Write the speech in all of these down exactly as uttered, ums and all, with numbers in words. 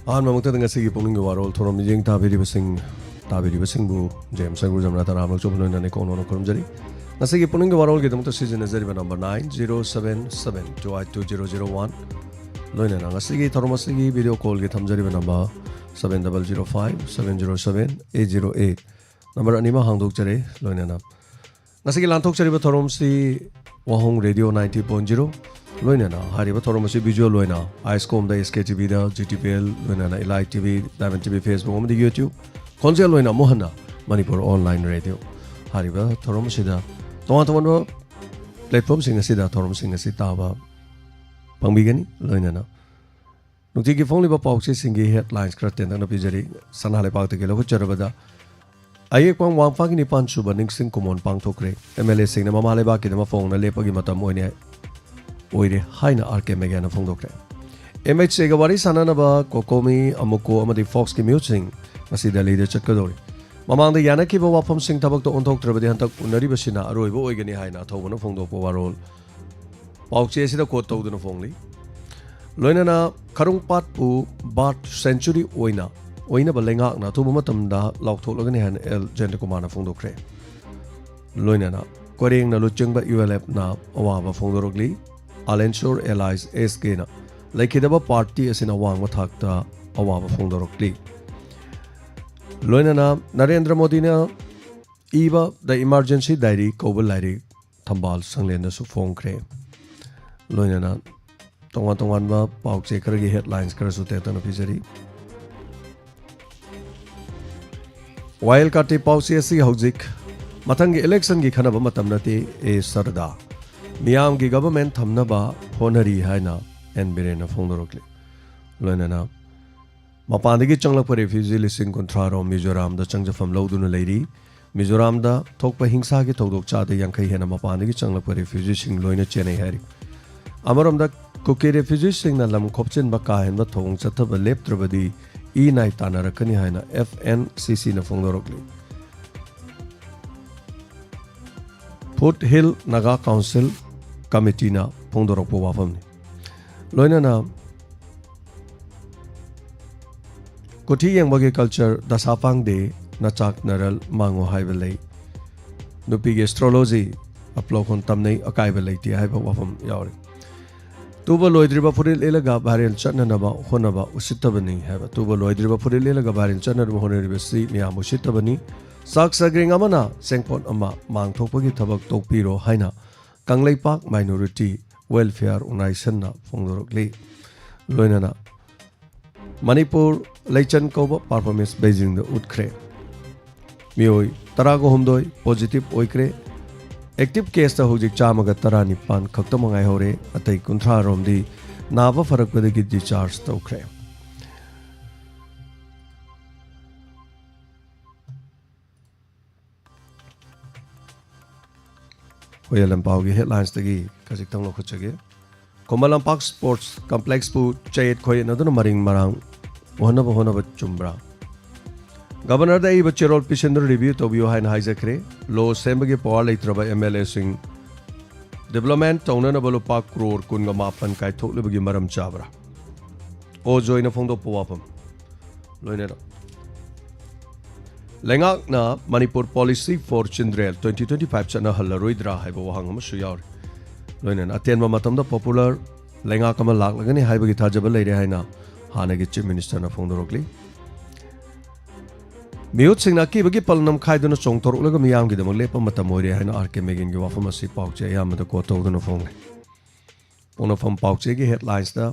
ꯑꯍꯥꯟꯕꯃꯛꯇꯗ ꯉꯁꯤꯒꯤ ꯄꯨꯛꯅꯤꯡꯒꯤ ꯋꯥꯔꯣꯜ ꯊꯧꯔꯝ ꯃꯤꯠꯌꯦꯡ ꯇꯥꯕꯤꯔꯤꯕꯁꯤꯡ, ꯇꯥꯕꯤꯔꯤꯕꯁꯤꯡꯕꯨ ꯖꯦꯝꯁ ꯁꯔꯒꯨꯖꯝ ꯔꯇꯅꯥꯃ ꯆꯧꯕ ꯂꯣꯏꯅꯅ ꯀꯣꯡꯅꯣꯅ ꯈꯨꯔꯨꯝꯖꯔꯤ꯫ ꯉꯁꯤꯒꯤ ꯄꯨꯛꯅꯤꯡꯒꯤ ꯋꯥꯔꯣꯜꯒꯤꯗꯃꯛꯇ ꯁꯤꯖꯤꯟꯅꯖꯔꯤꯕ number nine zero seven seven two eight two zero zero one, ꯂꯣꯏꯅꯅ ꯉꯁꯤꯒꯤ ꯊꯧꯔꯝ ꯑꯁꯤꯒꯤ ꯚꯤꯗꯤꯑꯣ ꯀꯣꯜꯒꯤ ꯊꯝꯖꯔꯤꯕ number seven double zero five seven zero seven eight zero eight, number ꯑꯅꯤꯃꯛ ꯍꯥꯡꯗꯣꯛꯆꯔꯤ꯫ ꯂꯣꯏꯅꯅ ꯉꯁꯤꯒꯤ ꯂꯥꯟꯊꯣꯛꯆꯔꯤꯕ ꯊꯧꯔꯝꯁꯤ ꯋꯥꯍꯣꯡ ꯔꯦꯗꯤꯑꯣ ninety point zero, ꯂꯣꯏꯅꯅ ꯍꯥꯏꯔꯤꯕ ꯊꯧꯔꯝ ꯑꯁꯤ ꯚꯤꯖꯨꯑꯦꯜ ꯑꯣꯏꯅ ꯑꯥꯏꯁꯀꯣꯝꯗ, S K T V ꯗ, G T P L, ꯂꯣꯏꯅꯅ Elite T V, Diamond T V, Facebook ꯑꯃꯗꯤ YouTube, ꯈꯣꯟꯖꯦꯜ ꯑꯣꯏꯅ ꯑꯃꯨꯛ ꯍꯟꯅ ꯃꯅꯤꯄꯨꯔ ꯑꯣꯟꯂꯥꯏꯟ ꯔꯦꯗꯤꯑꯣ ꯍꯥꯏꯔꯤꯕ ꯊꯧꯔꯝ ꯑꯁꯤꯗ ꯇꯣꯉꯥꯟ ꯇꯣꯉꯥꯟꯕ ꯄ꯭ꯂꯦꯠꯐꯣꯝꯁꯤꯡ ꯑꯁꯤꯗ ꯊꯧꯔꯝꯁꯤꯡ ꯑꯁꯤ ꯇꯥꯕ ꯐꯪꯕꯤꯒꯅꯤ꯫ ꯂꯣꯏꯅꯅ ꯅꯨꯡꯇꯤꯒꯤ ꯐꯣꯡꯂꯤꯕ ꯄꯥꯎꯆꯦꯁꯤꯡꯒꯤ ꯍꯦꯗꯂꯥꯏꯟꯁ ꯈꯔ ꯇꯦꯟꯇꯛꯅ ꯄꯤꯖꯔꯤ꯫ ꯁꯅꯥ ꯂꯩꯕꯥꯛꯇꯒꯤ ꯂꯧꯈꯠꯆꯔꯕꯗ, ꯑꯌꯦꯛꯄ ꯋꯥꯡꯐꯥꯒꯤ ꯅꯤꯄꯥꯟ ꯁꯨꯕ ꯅꯤꯡꯁꯤꯡ ꯀꯨꯝꯑꯣꯟ ꯄꯥꯡꯊꯣꯛꯈ꯭ꯔꯦ꯫ M L A ꯁꯤꯡꯅ ꯃꯃꯥ ꯂꯩꯕꯥꯛꯀꯤꯗꯃꯛ ꯐꯣꯡꯅ ꯂꯦꯞꯄꯒꯤ ꯃꯇꯝ ꯑꯣꯏꯅ ꯑꯣꯏꯔꯦ ꯍꯥꯏꯅ R K Megha ꯅ ꯐꯣꯡꯗꯣꯛꯈ꯭ꯔꯦ꯫ M H A ꯒ ꯋꯥꯔꯤ ꯁꯥꯟꯅꯅꯕ COCOMI, AMUCO ꯑꯃꯗꯤ Fox ꯀꯤ ꯃꯤꯍꯨꯠꯁꯤꯡ ꯉꯁꯤ ꯗꯦꯜꯂꯤꯗ ꯆꯠꯀꯗꯧꯔꯤ꯫ ꯃꯃꯥꯡꯗ ꯌꯥꯅꯈꯤꯕ ꯋꯥꯐꯝꯁꯤꯡ ꯊꯕꯛꯇ ꯑꯣꯟꯊꯣꯛꯇ꯭ꯔꯕꯗꯤ ꯍꯟꯗꯛ ꯎꯅꯔꯤꯕꯁꯤꯅ ꯑꯔꯣꯏꯕ ꯑꯣꯏꯒꯅꯤ ꯍꯥꯏꯅ ꯑꯊꯧꯕꯅ ꯐꯣꯡꯗꯣꯛꯄ ꯋꯥꯔꯣꯜ ꯄꯥꯎꯆꯦ ꯑꯁꯤꯗ ꯀꯣꯠ ꯇꯧꯗꯨꯅ ꯐꯣꯡꯂꯤ꯫ ꯂꯣꯏꯅꯅ ꯈꯔꯨꯡꯄꯥꯠꯄꯨ ꯕꯥꯔꯗ ꯁꯦꯟꯆꯨꯔꯤ ꯑꯣꯏꯅ, ꯑꯣꯏꯅꯕ ꯂꯩꯉꯥꯛꯅ ꯑꯊꯨꯕ ꯃꯇꯝꯗ ꯂꯥꯎꯊꯣꯛꯂꯒꯅꯤ ꯍꯥꯏꯅ ꯑꯦꯜ ꯖꯌꯟꯇꯀꯨꯃꯥꯔꯅ ꯐꯣꯡꯗꯣꯛꯈ꯭ꯔꯦ꯫ ꯂꯣꯏꯅꯅ ꯀꯣꯏꯔꯦꯡꯅ ꯂꯨꯆꯤꯡꯕ ULF ꯅ ꯑꯋꯥꯕ ꯐꯣꯡꯗꯣꯔꯛꯂꯤ꯫ ꯑꯂꯦꯟꯁꯣꯔ ꯑꯦꯂꯥꯏꯁ, S K ꯅ ꯂꯩꯈꯤꯗꯕ ꯄꯥꯔꯇꯤ ꯑꯁꯤꯅ ꯑꯋꯥꯡꯕ ꯊꯥꯛꯇ ꯑꯋꯥꯕ ꯐꯣꯡꯗꯣꯔꯛꯂꯤ꯫ ꯂꯣꯏꯅꯅ ꯅꯔꯦꯟꯗ꯭ꯔ ꯃꯣꯗꯤꯅ ꯏꯕ The Emergency Diary ꯀꯧꯕ ꯂꯥꯏꯔꯤꯛ ꯊꯝꯕꯥꯜ ꯁꯪꯂꯦꯟꯗꯁꯨ ꯐꯣꯡꯈ꯭ꯔꯦ꯫ ꯂꯣꯏꯅꯅ ꯇꯣꯉꯥꯟ ꯇꯣꯉꯥꯟꯕ ꯄꯥꯎꯆꯦ ꯈꯔꯒꯤ ꯍꯦꯗꯂꯥꯏꯟꯁ ꯈꯔꯁꯨ ꯇꯦꯟꯇꯛꯅ ꯄꯤꯖꯔꯤ꯫ ꯋꯥꯌꯦꯜ ꯀꯥꯇꯤ ꯄꯥꯎꯆꯦ ꯑꯁꯤ ꯍꯧꯖꯤꯛ ꯃꯊꯪꯒꯤ ꯏꯂꯦꯛꯁꯟꯒꯤ ꯈꯟꯅꯕ ꯃꯇꯝ ꯅꯠꯇꯦ, A ꯁꯔꯗꯥ꯫ ꯃꯤꯌꯥꯝꯒꯤ ꯒꯚꯔꯟꯃꯦꯟꯠ ꯊꯝꯅꯕ ꯍꯣꯠꯅꯔꯤ ꯍꯥꯏꯅ ꯑꯦꯟ ꯕꯤꯔꯦꯟꯅ ꯐꯣꯡꯗꯣꯔꯛꯂꯤ꯫ ꯂꯣꯏꯅꯅ ꯃꯄꯥꯟꯗꯒꯤ ꯆꯪꯂꯛꯄ ꯔꯦꯐ꯭ꯌꯨꯖꯤ ꯂꯤꯁꯤꯡ ꯀꯨꯟꯊ꯭ꯔꯥ ꯔꯣꯝ ꯃꯤꯖꯣꯔꯥꯝꯗ ꯆꯪꯖꯐꯝ ꯂꯧꯗꯨꯅ ꯂꯩꯔꯤ꯫ ꯃꯤꯖꯣꯔꯥꯝꯗ ꯊꯣꯛꯄ ꯍꯤꯡꯁꯥꯒꯤ ꯊꯧꯗꯣꯛ ꯆꯥꯗ ꯌꯥꯡꯈꯩ ꯍꯦꯟꯅ ꯃꯄꯥꯟꯗꯒꯤ ꯆꯪꯂꯛꯄ ꯔꯦꯐ꯭ꯌꯨꯖꯤꯁꯤꯡ ꯂꯣꯏꯅ ꯆꯦꯟꯅꯩ ꯍꯥꯏꯔꯤ꯫ ꯑꯃꯔꯣꯝꯗ ꯀꯨꯀꯤ ꯔꯦꯐ꯭ꯌꯨꯖꯤꯁꯤꯡꯅ ꯂꯝ ꯈꯣꯞꯆꯤꯟꯕ ꯀꯥ ꯍꯦꯟꯕ ꯊꯧꯑꯣꯡ ꯆꯠꯊꯕ ꯂꯦꯞꯇ꯭ꯔꯕꯗꯤ ꯏ ꯅꯥꯏ ꯇꯥꯟꯅꯔꯛꯀꯅꯤ ꯍꯥꯏꯅ F N C C ꯅ ꯐꯣꯡꯗꯣꯔꯛꯂꯤ꯫ Foothill Naga Council Committee ꯅ ꯐꯣꯡꯗꯣꯔꯛꯄ ꯋꯥꯐꯝꯅꯤ꯫ ꯂꯣꯏꯅꯅ ꯀꯨꯊꯤ ꯌꯦꯡꯕꯒꯤ ꯀꯜꯆꯔ ꯗꯁꯥ ꯄꯥꯡꯗꯦ, ꯅꯆꯥꯛ ꯅꯔꯜ ꯃꯥꯡꯉꯨ ꯍꯥꯏꯕ ꯂꯩ꯫ ꯅꯨꯄꯤꯒꯤ ꯑꯦꯁꯇ꯭ꯔꯣꯂꯣꯖꯤ ꯑꯄ꯭ꯂꯣꯈꯣꯟ ꯇꯝꯅꯩ, ꯑꯀꯥꯏꯕ ꯂꯩꯇꯦ ꯍꯥꯏꯕ ꯋꯥꯐꯝ ꯌꯥꯎꯔꯤ꯫ ꯇꯨꯕ ꯂꯣꯏꯗ꯭ꯔꯤꯕ ꯐꯨꯔꯤꯠ ꯂꯤꯠꯂꯒ ꯚꯥꯏꯔꯦꯜ ꯆꯠꯅꯅꯕ ꯍꯣꯠꯅꯕ ꯎꯁꯤꯠꯇꯕꯅꯤ ꯍꯥꯏꯕ꯫ ꯇꯨꯕ ꯂꯣꯏꯗ꯭ꯔꯤꯕ ꯐꯨꯔꯤꯠ ꯂꯤꯠꯂꯒ ꯚꯥꯏꯔꯦꯜ ꯆꯠꯅꯅꯕ ꯍꯣꯠꯅꯔꯤꯕꯁꯤ ꯃꯤꯌꯥꯝ ꯎꯁꯤꯠꯇꯕꯅꯤ꯫ ꯆꯥꯛ ꯆꯥꯒ꯭ꯔꯤꯡ ꯑꯃꯅ ꯆꯦꯡꯀꯣꯠ ꯑꯃ ꯃꯥꯡꯊꯣꯛꯄꯒꯤ ꯊꯕꯛ ꯇꯧꯕꯤꯔꯣ ꯍꯥꯏꯅ ꯀꯪꯂꯩꯄꯥꯛ ꯃꯥꯏꯅꯣꯔꯤꯇꯤ ꯋꯦꯜꯐꯤꯌꯔ ꯑꯣꯔꯒꯅꯥꯏꯖꯦꯁꯟꯅ ꯐꯣꯡꯗꯣꯔꯛꯂꯤ꯫ ꯂꯣꯏꯅꯅ ꯃꯅꯤꯄꯨꯔ ꯂꯩꯆꯟ ꯀꯧꯕ ꯄꯔꯐꯣꯔꯃꯦꯟꯁ ꯕꯩꯖꯤꯡꯗ ꯎꯠꯈ꯭ꯔꯦ꯫ ꯃꯤꯑꯣꯏ ꯇꯔꯥꯒ ꯍꯨꯝꯗꯣꯏ ꯄꯣꯖꯤꯇꯤꯚ ꯑꯣꯏꯈ꯭ꯔꯦ꯫ ꯑꯦꯛꯇꯤꯚ ꯀꯦꯁꯇ ꯍꯧꯖꯤꯛ ꯆꯥꯝꯃꯒ ꯇꯔꯥꯅꯤꯄꯥꯟ ꯈꯛꯇꯃꯛ ꯉꯥꯏꯍꯧꯔꯦ꯫ ꯑꯇꯩ ꯀꯨꯟꯊ꯭ꯔꯥ ꯔꯣꯝꯗꯤ ꯅꯥꯕ ꯐꯔꯛꯄꯗꯒꯤ ꯗꯤꯁꯆꯥꯔꯖ ꯇꯧꯈ꯭ꯔꯦ꯫ ꯍꯣꯌꯦꯜ ꯂꯝꯄꯥꯎꯒꯤ ꯍꯦꯗꯂꯥꯏꯟꯁꯇꯒꯤ ꯈꯖꯤꯛꯇꯪ ꯂꯧꯈꯠꯆꯒꯦ꯫ ꯈꯨꯃꯟ ꯂꯝꯄꯥꯛ ꯁ꯭ꯄꯣꯔꯠꯁ ꯀꯝꯄ꯭ꯂꯦꯛꯁꯄꯨ ꯆꯌꯦꯠ ꯈꯣꯏꯌꯦꯠꯅꯗꯨꯅ ꯃꯔꯤꯡ ꯃꯔꯥꯡ ꯑꯣꯏꯍꯟꯅꯕ ꯍꯣꯠꯅꯕ ꯆꯨꯝꯕ꯭ꯔꯥ? ꯒꯕꯔꯅꯔꯗ ꯑꯏꯕ ꯆꯦꯔꯣꯜ ꯄꯤꯁꯤꯟꯗꯨꯅ ꯔꯤꯚ꯭ꯌꯨ ꯇꯧꯕꯤꯌꯨ ꯍꯥꯏꯅ ꯍꯥꯏꯖꯈ꯭ꯔꯦ꯫ ꯂꯣ ꯁꯦꯝꯕꯒꯤ ꯄꯋꯥꯔ ꯂꯩꯇ꯭ꯔꯕ ꯑꯦꯝ ꯑꯦꯜ ꯑꯦꯁꯤꯡ ꯗꯤꯕ꯭ꯂꯞꯃꯦꯟꯠ ꯇꯧꯅꯅꯕ ꯂꯨꯄꯥ ꯀ꯭ꯔꯣꯔ ꯀꯨꯟꯒ ꯃꯥꯄꯟ ꯀꯥꯏꯊꯣꯛꯂꯤꯕꯒꯤ ꯃꯔꯝ ꯆꯥꯕ꯭ꯔꯥ? ꯑꯣ ꯖꯣꯏꯅ ꯐꯣꯡꯗꯣꯛꯄ ꯋꯥꯐꯝ꯫ ꯂꯣꯏꯅꯅ ꯂꯩꯉꯥꯛꯅ Manipur Policy for Children twenty twenty-five ꯆꯠꯅꯍꯜꯂꯔꯣꯏꯗ꯭ꯔꯥ ꯍꯥꯏꯕ ꯋꯥꯍꯪ ꯑꯃꯁꯨ ꯌꯥꯎꯔꯤ꯫ ꯂꯣꯏꯅꯅ ꯑꯇꯦꯟꯕ ꯃꯇꯝꯗ ꯄꯣꯄꯨꯂꯔ ꯂꯩꯉꯥꯛ ꯑꯃ ꯂꯥꯛꯂꯒꯅꯤ ꯍꯥꯏꯕꯒꯤ ꯊꯥꯖꯕ ꯂꯩꯔꯦ ꯍꯥꯏꯅ ꯍꯥꯟꯅꯒꯤ ꯆꯤꯐ ꯃꯤꯅꯤꯁꯇꯔꯅ ꯐꯣꯡꯗꯣꯔꯛꯂꯤ꯫ ꯃꯤꯍꯨꯠꯁꯤꯡꯅ ꯑꯀꯤꯕꯒꯤ ꯄꯜ ꯅꯝꯈꯥꯏꯗꯨꯅ ꯆꯣꯡꯊꯣꯔꯛꯂꯒ ꯃꯤꯌꯥꯝꯒꯤꯗꯃꯛ ꯂꯦꯞꯄ ꯃꯇꯝ ꯑꯣꯏꯔꯦ ꯍꯥꯏꯅ ꯑꯥꯔ ꯀꯦ ꯃꯦꯒꯤꯟꯒꯤ ꯋꯥꯐꯝ ꯑꯁꯤ ꯄꯥꯎꯆꯦ ꯑꯌꯥꯝꯕꯗ ꯀꯣꯠ ꯇꯧꯗꯨꯅ ꯐꯣꯡꯂꯦ꯫ ꯄꯣꯛꯅꯐꯝ ꯄꯥꯎꯆꯦꯒꯤ ꯍꯦꯗꯂꯥꯏꯟꯁꯇ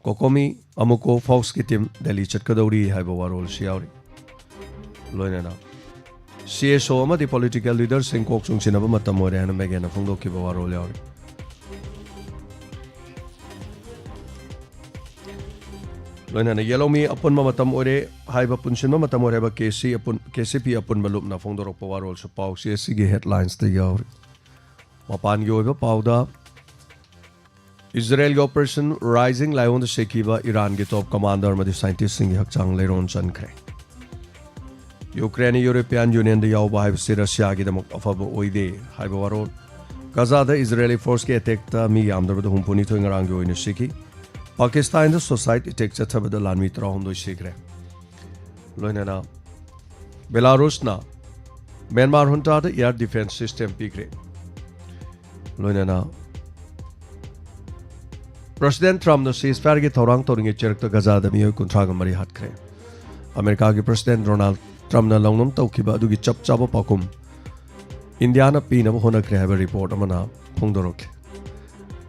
ꯀꯣꯀꯣꯃꯤ ꯑꯃꯨꯀꯣ ꯐꯣꯛꯁꯀꯤ ꯇꯤꯝ ꯗꯦꯜꯂꯤ ꯆꯠꯀꯗꯧꯔꯤ ꯍꯥꯏꯕ ꯋꯥꯔꯣꯜꯁꯨ ꯌꯥꯎꯔꯤ꯫ ꯂꯣꯏꯅꯅ ꯁꯤ ꯑꯦꯁ ꯑꯣ ꯑꯃꯗꯤ ꯄꯣꯂꯤꯇꯤꯀꯦꯜ ꯂꯤꯗꯔꯁꯤꯡ ꯀꯣꯛ ꯆꯨꯡꯁꯤꯟꯅꯕ ꯃꯇꯝ ꯑꯣꯏꯔꯦ ꯍꯥꯏꯅ ꯃꯦꯒꯦꯟꯅ ꯐꯣꯡꯗꯣꯛꯈꯤꯕ ꯋꯥꯔꯣꯜ ꯌꯥꯎꯔꯤ꯫ ꯂꯣꯏꯅꯅ ꯌꯦꯜꯍꯧꯃꯤ ꯑꯄꯨꯟꯕ ꯃꯇꯝ ꯑꯣꯏꯔꯦ ꯍꯥꯏꯕ, ꯄꯨꯟꯁꯤꯟꯕ ꯃꯇꯝ ꯑꯣꯏꯔꯦ ꯍꯥꯏꯕ ꯀꯦ ꯁꯤ ꯑꯄꯨꯟ-, ꯀꯦ ꯁꯤ ꯄꯤ ꯑꯄꯨꯟꯕ ꯂꯨꯞꯅ ꯐꯣꯡꯗꯣꯔꯛꯄ ꯋꯥꯔꯣꯜꯁꯨ ꯄꯥꯎꯆꯦ ꯑꯁꯤꯒꯤ ꯍꯦꯗꯂꯥꯏꯟꯁꯇ ꯌꯥꯎꯔꯤ꯫ ꯃꯄꯥꯟꯒꯤ ꯑꯣꯏꯕ ꯄꯥꯎꯗ, ꯏꯖꯔꯦꯜꯒꯤ ꯑꯣꯄꯔꯦꯁꯟ ꯔꯥꯏꯖꯤꯡ ꯂꯥꯏꯑꯣꯡꯗ ꯁꯤꯈꯤꯕ ꯏꯔꯥꯟꯒꯤ ꯇꯣꯞ ꯀꯃꯥꯟꯗꯔ ꯑꯃꯗꯤ ꯁꯥꯏꯟꯇꯤꯁꯁꯤꯡꯒꯤ ꯍꯛꯆꯥꯡ ꯂꯩꯔꯣꯟ ꯆꯟꯈ꯭ꯔꯦ꯫ ꯌꯨꯀ꯭ꯔꯦꯟꯅ ꯌꯨꯔꯣꯄꯤꯌꯥꯟ ꯌꯨꯅꯤꯌꯟꯗ ꯌꯥꯎꯕ ꯍꯥꯏꯕꯁꯤ ꯔꯁꯤꯌꯥꯒꯤꯗꯃꯛ ꯑꯐꯕ ꯑꯣꯏꯗꯦ ꯍꯥꯏꯕ ꯋꯥꯔꯣꯜ꯫ ꯒꯖꯥꯗ ꯏꯖꯔꯦꯂꯤ ꯐꯣꯔꯁꯀꯤ ꯑꯦꯇꯦꯛꯇ ꯃꯤ ꯌꯥꯝꯗ꯭ꯔꯕꯗ ꯍꯨꯝꯐꯨꯅꯤꯊꯣꯏ ꯉꯔꯥꯡꯒꯤ ꯑꯣꯏꯅ ꯁꯤꯈꯤ꯫ ꯄꯥꯀꯤꯁꯇꯥꯟꯗ suicide attack ꯆꯠꯊꯕꯗ ꯂꯥꯟꯃꯤ ꯇꯔꯥꯍꯨꯝꯗꯣꯏ ꯁꯤꯈ꯭ꯔꯦ꯫ ꯂꯣꯏꯅꯅ ꯕꯦꯂꯥꯔꯨꯁꯅ ꯃ꯭ꯌꯥꯟꯃꯥꯔ ꯍꯨꯟꯇꯥꯗ air defense system ꯄꯤꯈ꯭ꯔꯦ꯫ ꯂꯣꯏꯅꯅ ꯄ꯭ꯔꯁꯤꯗꯦꯟ ꯇ꯭ꯔꯝꯞꯅ ceasefire ꯒꯤ ꯊꯧꯔꯥꯡ ꯇꯧꯔꯤꯉꯩ ꯆꯔꯛꯇ ꯒꯖꯥꯗ ꯃꯤꯑꯣꯏ ꯀꯨꯟꯊ꯭ꯔꯥꯒ ꯃꯔꯤ ꯍꯥꯠꯈ꯭ꯔꯦ꯫ ꯑꯃꯦꯔꯤꯀꯥꯒꯤ ꯄ꯭ꯔꯁꯤꯗꯦꯟ ꯗꯣꯅꯥꯜꯗ ꯇ꯭ꯔꯝꯞꯅ ꯂꯧꯅꯝ ꯇꯧꯈꯤꯕ ꯑꯗꯨꯒꯤ ꯆꯞ ꯆꯥꯕ ꯄꯥꯎꯈꯨꯝ ꯏꯟꯗꯤꯌꯥꯅ ꯄꯤꯅꯕ ꯍꯣꯠꯅꯈ꯭ꯔꯦ ꯍꯥꯏꯕ ꯔꯤꯄꯣꯔꯠ ꯑꯃꯅ ꯐꯣꯡꯗꯣꯔꯛꯈꯤ꯫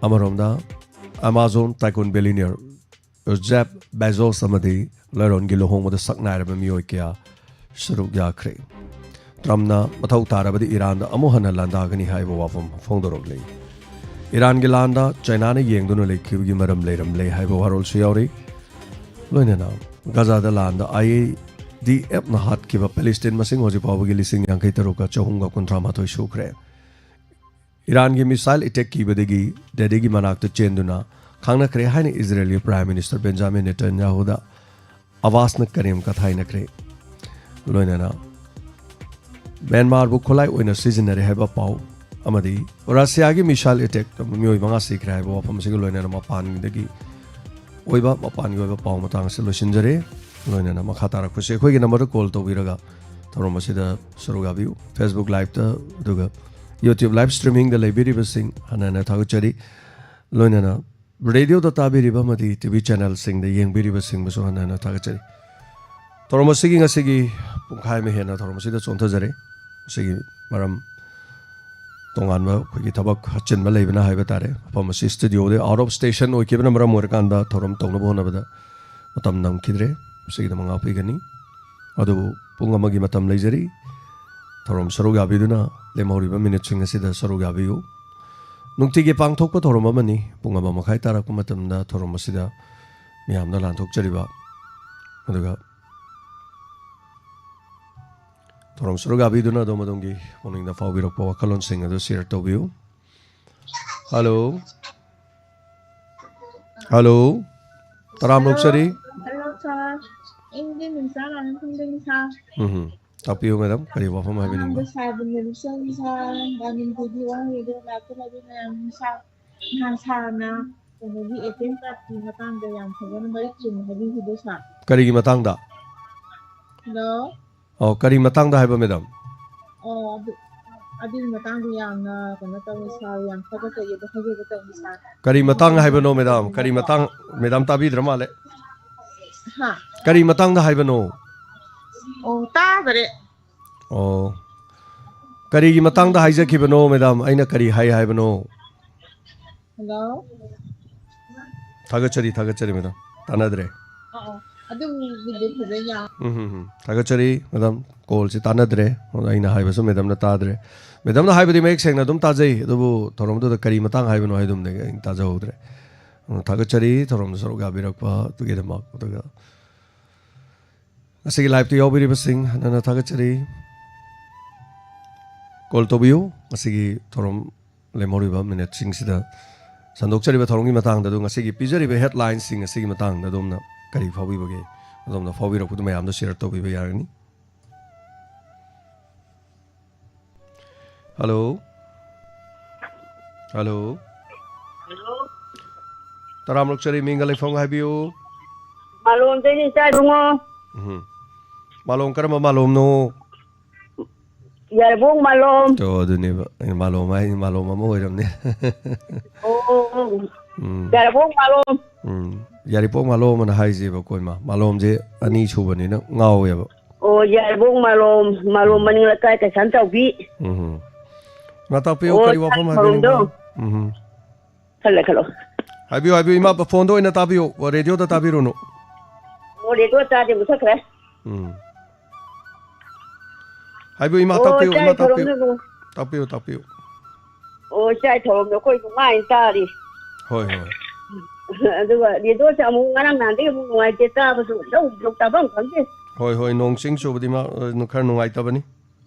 ꯑꯃꯔꯣꯝꯗ, Amazon tycoon billionaire Jeff Bezos ꯑꯃꯗꯤ ꯂꯔꯣꯟꯒꯤ ꯂꯨꯍꯣꯡꯕꯗ ꯁꯛ ꯅꯥꯏꯔꯕ ꯃꯤꯑꯣꯏ ꯀꯌꯥ ꯁꯔꯨꯛ ꯌꯥꯈ꯭ꯔꯦ꯫ ꯇ꯭ꯔꯝꯞꯅ ꯃꯊꯧ ꯇꯥꯔꯕꯗꯤ ꯏꯔꯥꯟꯗ ꯑꯃꯨꯛ ꯍꯟꯅ ꯂꯥꯟꯗꯥꯒꯅꯤ ꯍꯥꯏꯕ ꯋꯥꯐꯝ ꯐꯣꯡꯗꯣꯔꯛꯂꯤ꯫ ꯏꯔꯥꯟꯒꯤ ꯂꯥꯟꯗ ꯆꯥꯏꯅꯥꯅ ꯌꯦꯡꯗꯨꯅ ꯂꯩꯈꯤꯕꯒꯤ ꯃꯔꯝ ꯂꯩꯔꯝꯂꯦ ꯍꯥꯏꯕ ꯋꯥꯔꯣꯜꯁꯨ ꯌꯥꯎꯔꯤ꯫ ꯂꯣꯏꯅꯅ ꯒꯖꯥꯗ ꯂꯥꯟꯗ IADFꯅ ꯍꯥꯠꯈꯤꯕ ꯄꯦꯂꯦꯁꯇꯤꯟ ꯃꯁꯤꯡ ꯍꯧꯖꯤꯛ ꯐꯥꯎꯕꯒꯤ ꯂꯤꯁꯤꯡ ꯌꯥꯡꯈꯩ ꯇꯔꯨꯛꯀ ꯆꯍꯨꯝꯒ ꯀꯨꯟꯊ꯭ꯔꯥ ꯃꯥꯊꯣꯏ ꯁꯨꯈ꯭ꯔꯦ꯫ ꯏꯔꯥꯟꯒꯤ missile attack ꯀꯤꯕꯗꯒꯤ ꯗꯦꯜꯂꯤꯒꯤ ꯃꯅꯥꯛꯇ ꯆꯦꯟꯗꯨꯅ ꯈꯥꯡꯅꯈ꯭ꯔꯦ ꯍꯥꯏꯅ ꯏꯖꯔꯦꯜꯒꯤ Prime Minister Benjamin Netanyahuꯗ ꯑꯕꯥꯁꯅ ꯀꯔꯦꯝ ꯀꯊꯥꯏꯅꯈ꯭ꯔꯦ꯫ ꯂꯣꯏꯅꯅ ꯃ꯭ꯌꯥꯟꯃꯥꯔꯕꯨ ꯈꯨꯠꯂꯥꯏ ꯑꯣꯏꯅ ꯁꯤꯖꯤꯟꯅꯔꯦ ꯍꯥꯏꯕ ꯄꯥꯎ ꯑꯃꯗꯤ ꯔꯁꯤꯌꯥꯒꯤ missile attack ꯃꯤꯑꯣꯏ ꯃꯉꯥ ꯁꯤꯈ꯭ꯔꯦ ꯍꯥꯏꯕ ꯋꯥꯐꯝ ꯑꯁꯤꯒ ꯂꯣꯏꯅꯅ ꯃꯄꯥꯟꯗꯒꯤ ꯑꯣꯏꯕ, ꯃꯄꯥꯟꯒꯤ ꯑꯣꯏꯕ ꯄꯥꯎ ꯃꯇꯥꯡ ꯑꯁꯤ ꯂꯣꯏꯁꯤꯟꯖꯔꯦ꯫ ꯂꯣꯏꯅꯅ ꯃꯈꯥ ꯇꯥꯔꯛꯄꯁꯤ ꯑꯩꯈꯣꯏꯒꯤ numberꯗ call ꯇꯧꯕꯤꯔꯒ ꯊꯧꯔꯝ ꯑꯁꯤꯗ ꯁꯔꯨꯛ ꯌꯥꯕꯤꯌꯨ꯫ Facebook liveꯇ ꯑꯗꯨꯒ YouTube live streamingꯗ ꯂꯩꯕꯤꯔꯤꯕꯁꯤꯡ ꯍꯟꯅ ꯍꯟꯅ ꯊꯥꯒꯠꯆꯔꯤ꯫ ꯂꯣꯏꯅꯅ radioꯗ ꯇꯥꯕꯤꯔꯤꯕ ꯑꯃꯗꯤ TV channelꯁꯤꯡꯗ ꯌꯦꯡꯕꯤꯔꯤꯕꯁꯤꯡꯕꯨꯁꯨ ꯍꯟꯅ ꯍꯟꯅ ꯊꯥꯒꯠꯆꯔꯤ꯫ ꯊꯧꯔꯝ ꯑꯁꯤꯒꯤ ꯉꯁꯤꯒꯤ ꯄꯨꯡꯈꯥꯏ ꯑꯃ ꯍꯦꯟꯅ ꯊꯧꯔꯝ ꯑꯁꯤꯗ ꯆꯣꯟꯊꯖꯔꯦ꯫ ꯃꯁꯤꯒꯤ ꯃꯔꯝ ꯇꯣꯉꯥꯟꯕ ꯑꯩꯈꯣꯏꯒꯤ ꯊꯕꯛ ꯑꯆꯤꯟꯕ ꯂꯩꯕꯅ ꯍꯥꯏꯕ ꯇꯥꯔꯦ꯫ ꯃꯐꯝ ꯑꯁꯤ studioꯗꯒꯤ out of station ꯑꯣꯏꯈꯤꯕꯅ ꯃꯔꯝ ꯑꯣꯏꯔꯀꯥꯟꯗ ꯊꯧꯔꯝ ꯇꯧꯅꯕ ꯍꯣꯠꯅꯕꯗ ꯃꯇꯝ ꯅꯪꯈꯤꯗ꯭ꯔꯦ꯫ ꯃꯁꯤꯒꯤꯗꯃꯛ ꯉꯥꯛꯄꯤꯒꯅꯤ꯫ ꯑꯗꯨꯕꯨ ꯄꯨꯡ ꯑꯃꯒꯤ ꯃꯇꯝ ꯂꯩꯖꯔꯤ꯫ ꯊꯧꯔꯝ ꯁꯔꯨꯛ ꯌꯥꯕꯤꯗꯨꯅ ꯂꯦꯝꯍꯧꯔꯤꯕ minuteꯁꯤꯡ ꯑꯁꯤꯗ ꯁꯔꯨꯛ ꯌꯥꯕꯤꯌꯨ꯫ ꯅꯨꯡꯇꯤꯒꯤ ꯄꯥꯡꯊꯣꯛꯄ ꯊꯧꯔꯝ ꯑꯃꯅꯤ꯫ ꯄꯨꯡ ꯑꯃ ꯃꯈꯥꯏ ꯇꯥꯔꯛꯄ ꯃꯇꯝꯗ ꯊꯧꯔꯝ ꯑꯁꯤꯗ ꯃꯤꯌꯥꯝꯗ ꯂꯥꯟꯊꯣꯛꯆꯔꯤꯕ ꯑꯗꯨꯒ ꯊꯧꯔꯝ ꯁꯔꯨꯛ ꯌꯥꯕꯤꯗꯨꯅ ꯑꯗꯣꯝ ꯑꯗꯣꯝꯒꯤ ꯄꯨꯛꯅꯤꯡꯗ ꯐꯥꯎꯕꯤꯔꯛꯄ ꯋꯥꯈꯜꯂꯣꯟꯁꯤꯡ ꯑꯗꯨ share ꯇꯧꯕꯤꯌꯨ꯫ Hello꯫ Hello꯫ ꯇꯔꯥꯝ ꯑꯣꯛꯆꯔꯤ꯫ Hello, sir. ꯑꯩꯗꯤ ꯃꯤꯝꯁꯥ ꯂꯥꯡꯃꯩꯗꯣꯟꯗꯒꯤꯅꯤ, sir꯫ ꯎꯝ꯫ ꯇꯥꯛꯄꯤꯌꯨ, madam꯫ ꯀꯔꯤ ꯋꯥꯐꯝ ꯍꯥꯏꯕꯤꯅꯤꯡꯕ? ꯑꯍꯥꯟꯕ sirꯕꯨ ꯅꯤꯔꯨꯁꯟ sir, ꯗꯥꯏꯃꯟ ꯇꯤꯚꯤ ꯋꯥꯍꯪ ꯔꯦꯗꯤꯑꯣ ꯂꯥꯛꯄ ꯂꯩꯕꯤ ꯃꯌꯥꯝ sir꯫ ꯅꯍꯥꯟ sirꯅ ꯀꯩꯅꯣꯒꯤ ꯑꯦ ꯇꯤ ꯑꯦꯝ ꯀꯥꯔꯗꯀꯤ ꯃꯇꯥꯡꯗ ꯌꯥꯝ ꯐꯖꯅ ꯃꯔꯤꯛ ꯆꯨꯝꯅ ꯍꯥꯏꯕꯤꯈꯤꯗꯣ ꯁꯥꯔ꯫ ꯀꯔꯤꯒꯤ ꯃꯇꯥꯡꯗ? ꯍꯜꯂꯣ꯫ ꯑꯣ, ꯀꯔꯤ ꯃꯇꯥꯡꯗ ꯍꯥꯏꯕ, ꯃꯦꯗꯥꯝ? ꯑꯣ, ꯑꯗꯨ, ꯑꯗꯨꯒꯤ ꯃꯇꯥꯡꯗ ꯌꯥꯝꯅ ꯀꯩꯅꯣ ꯇꯧꯋꯤ ꯁꯥꯔ, ꯌꯥꯝ ꯊꯥꯒꯠꯆꯔꯤ ꯑꯗꯣ ꯍꯥꯏꯖꯒꯦ ꯇꯧꯅꯤ ꯁꯥꯔ꯫ ꯀꯔꯤ ꯃꯇꯥꯡ ꯍꯥꯏꯕꯅꯣ, ꯃꯦꯗꯥꯝ? ꯀꯔꯤ ꯃꯇꯥꯡ? ꯃꯦꯗꯥꯝ ꯇꯥꯕꯤꯗ꯭ꯔ ꯃꯥꯜꯂꯦ꯫ ꯍꯥ? ꯀꯔꯤ ꯃꯇꯥꯡꯗ ꯍꯥꯏꯕꯅꯣ? ꯑꯣ, ꯇꯥꯗꯔꯦ꯫ ꯑꯣ, ꯀꯔꯤꯒꯤ ꯃꯇꯥꯡꯗ ꯍꯥꯏꯖꯈꯤꯕꯅꯣ, ꯃꯦꯗꯥꯝ? ꯑꯩꯅ ꯀꯔꯤ ꯍꯥꯏ ꯍꯥꯏꯕꯅꯣ? ꯍꯜꯂꯣ꯫ ꯊꯥꯒꯠꯆꯔꯤ, ꯊꯥꯒꯠꯆꯔꯤ, ꯃꯦꯗꯥꯝ꯫ ꯇꯥꯟꯅꯗ꯭ꯔꯦ꯫ ꯑꯣ, ꯑꯣ꯫ ꯑꯗꯨꯝ ꯃꯤꯗꯤ ꯐꯖꯅ ꯌꯥ- ꯎꯝ, ꯎꯝ, ꯎꯝ꯫ ꯊꯥꯒꯠꯆꯔꯤ, ꯃꯦꯗꯥꯝ꯫ ꯀꯣꯜꯁꯤ ꯇꯥꯟꯅꯗ꯭ꯔꯦ꯫ ꯑꯩꯅ ꯍꯥꯏꯕꯁꯨ ꯃꯦꯗꯥꯝꯅ ꯇꯥꯗ꯭ꯔꯦ꯫ ꯃꯦꯗꯥꯝꯅ ꯍꯥꯏꯕꯗꯤ ꯃꯌꯦꯛ ꯁꯦꯡꯅ ꯑꯗꯨꯝ ꯇꯥꯖꯩ, ꯑꯗꯨꯕꯨ ꯊꯧꯔꯝꯗꯨꯗ ꯀꯔꯤ ꯃꯇꯥꯡ ꯍꯥꯏꯕꯅꯣ ꯍꯥꯏꯗꯨꯝꯗꯤ ꯑꯩꯅ ꯇꯥꯖꯍꯧꯗ꯭ꯔꯦ꯫ ꯑꯗꯨꯅ ꯊꯥꯒꯠꯆꯔꯤ, ꯊꯧꯔꯝꯗ ꯁꯔꯨꯛ ꯌꯥꯕꯤꯔꯛꯄ ꯑꯗꯨꯒꯤꯗꯃꯛ꯫ ꯑꯗꯨꯒ ꯉꯁꯤꯒꯤ liveꯇ ꯌꯥꯎꯕꯤꯔꯤꯕꯁꯤꯡ ꯍꯟꯅ ꯍꯟꯅ ꯊꯥꯒꯠꯆꯔꯤ꯫ ꯀꯣꯜ ꯇꯧꯕꯤꯌꯨ꯫ ꯉꯁꯤꯒꯤ ꯊꯧꯔꯝ ꯂꯦꯝꯍꯧꯔꯤꯕ ꯃꯤꯅꯠꯁꯤꯡꯁꯤꯗ ꯁꯟꯗꯣꯛꯆꯔꯤꯕ ꯊꯧꯔꯝꯒꯤ ꯃꯇꯥꯡꯗ ꯑꯗꯨ ꯉꯁꯤꯒꯤ ꯄꯤꯖꯔꯤꯕ headlineꯁꯤꯡ ꯑꯁꯤꯒꯤ ꯃꯇꯥꯡꯗ ꯑꯗꯣꯝꯅ ꯀꯔꯤ ꯐꯥꯎꯕꯤꯕꯒꯦ? ꯑꯗꯣꯝꯅ ꯐꯥꯎꯕꯤꯔꯛꯄꯗꯨ ꯃꯌꯥꯝꯗ share ꯇꯧꯕꯤꯕ ꯌꯥꯒꯅꯤ꯫ ꯍꯜꯂꯣ꯫ ꯍꯜꯂꯣ꯫ ꯍꯜꯂꯣ꯫ ꯇꯔꯥꯃꯔꯛ ꯆꯔꯤ ꯃꯤꯡꯒ ꯂꯩꯐꯝꯒ ꯍꯥꯏꯕꯤꯌꯨ꯫ ꯃꯥꯂꯣꯝꯗꯩꯅꯤ ꯏꯆꯥ ꯏꯕꯨꯡꯉꯣ꯫ ꯎꯝ꯫ ꯃꯥꯂꯣꯝ ꯀꯔꯝꯕ ꯃꯥꯂꯣꯝꯅꯣ? ꯌꯥꯏꯔꯤꯄꯣꯛ ꯃꯥꯂꯣꯝ꯫ ꯑꯣ, ꯑꯗꯨꯅꯦꯕ꯫ ꯑꯩꯅ ꯃꯥꯂꯣꯝ ꯍꯥꯏ, ꯃꯥꯂꯣꯝ ꯑꯃ ꯑꯣꯏꯔꯝꯅꯦ꯫ ꯑꯣ꯫ ꯎꯝ꯫ ꯌꯥꯏꯔꯤꯄꯣꯛ ꯃꯥꯂꯣꯝ꯫ ꯎꯝ꯫ ꯌꯥꯏꯔꯤꯄꯣꯛ ꯃꯥꯂꯣꯝ ꯑꯅ ꯍꯥꯏꯁꯦꯕꯀꯣ, ꯏꯃꯥ꯫ ꯃꯥꯂꯣꯝꯁꯦ ꯑꯅꯤ ꯁꯨꯕꯅꯤꯅ ꯉꯥꯎꯋꯦꯕ꯫ ꯑꯣ, ꯌꯥꯏꯔꯤꯄꯣꯛ ꯃꯥꯂꯣꯝ, ꯃꯥꯂꯣꯝ ꯎꯝ꯫ ꯃꯅꯤꯡ ꯂꯩꯀꯥꯏ ꯀꯩꯁꯥꯝ ꯆꯥꯎꯕꯤ꯫ ꯎꯝ꯫ ꯏꯃꯥ ꯇꯥꯛꯄꯤꯌꯨ, ꯑꯣ, ꯀꯔꯤ ꯋꯥꯐꯝ ꯁꯥꯏ ꯍꯥꯏꯕꯤꯅꯤꯡꯕ? ꯊꯧꯔꯝꯗꯣ꯫ ꯎꯝ꯫ ꯈꯜꯂꯦ, ꯈꯜꯂꯣ꯫ ꯍꯥꯏꯕꯤꯌꯨ, ꯍꯥꯏꯕꯤꯌꯨ, ꯏꯃꯥ, ꯐꯣꯟꯗ ꯑꯣꯏꯅ ꯇꯥꯕꯤꯌꯨ, ꯔꯦꯗꯤꯑꯣꯗ ꯇꯥꯕꯤꯔꯨꯅꯨ꯫ ꯑꯣ, ꯔꯦꯗꯤꯑꯣ ꯇꯥꯗꯦ, ꯃꯨꯊꯠꯈ꯭ꯔꯦ꯫ ꯎꯝ꯫ ꯍꯥꯏꯕꯤꯌꯨ, ꯏꯃꯥ, ꯑꯣ, ꯇꯥꯛꯄꯤꯌꯨ, ꯏꯆꯥ, ꯏꯃꯥ, ꯇꯥꯛꯄꯤꯌꯨ꯫ ꯊꯧꯔꯝꯗꯣ ꯑꯗꯨꯝ ꯇꯥꯛꯄꯤꯌꯨ, ꯇꯥꯛꯄꯤꯌꯨ꯫ ꯑꯣ, ꯏꯆꯥ, ꯊꯧꯔꯝꯗꯣ ꯑꯩꯈꯣꯏ ꯅꯨꯡꯉꯥꯏꯅ ꯇꯥꯔꯤ꯫ ꯍꯣꯏ, ꯍꯣꯏ꯫ ꯑꯗꯨꯒ ꯔꯦꯗꯤꯑꯣꯁꯦ ꯑꯃꯨꯛ ꯉꯔꯥꯡ ꯅꯍꯥꯟꯗꯒꯤ ꯑꯃꯨꯛ ꯅꯨꯡꯉꯥꯏꯇꯦ, ꯇꯥꯕꯁꯨ ꯂꯧ ꯇꯥꯐꯝ ꯈꯪꯗꯦ꯫ ꯍꯣꯏ, ꯍꯣꯏ, ꯅꯣꯡ ꯆꯤꯡ ꯆꯨꯕꯗꯤ ꯃꯥ, ꯑ, ꯈꯔ ꯅꯨꯡꯉꯥꯏꯇꯕꯅꯤ꯫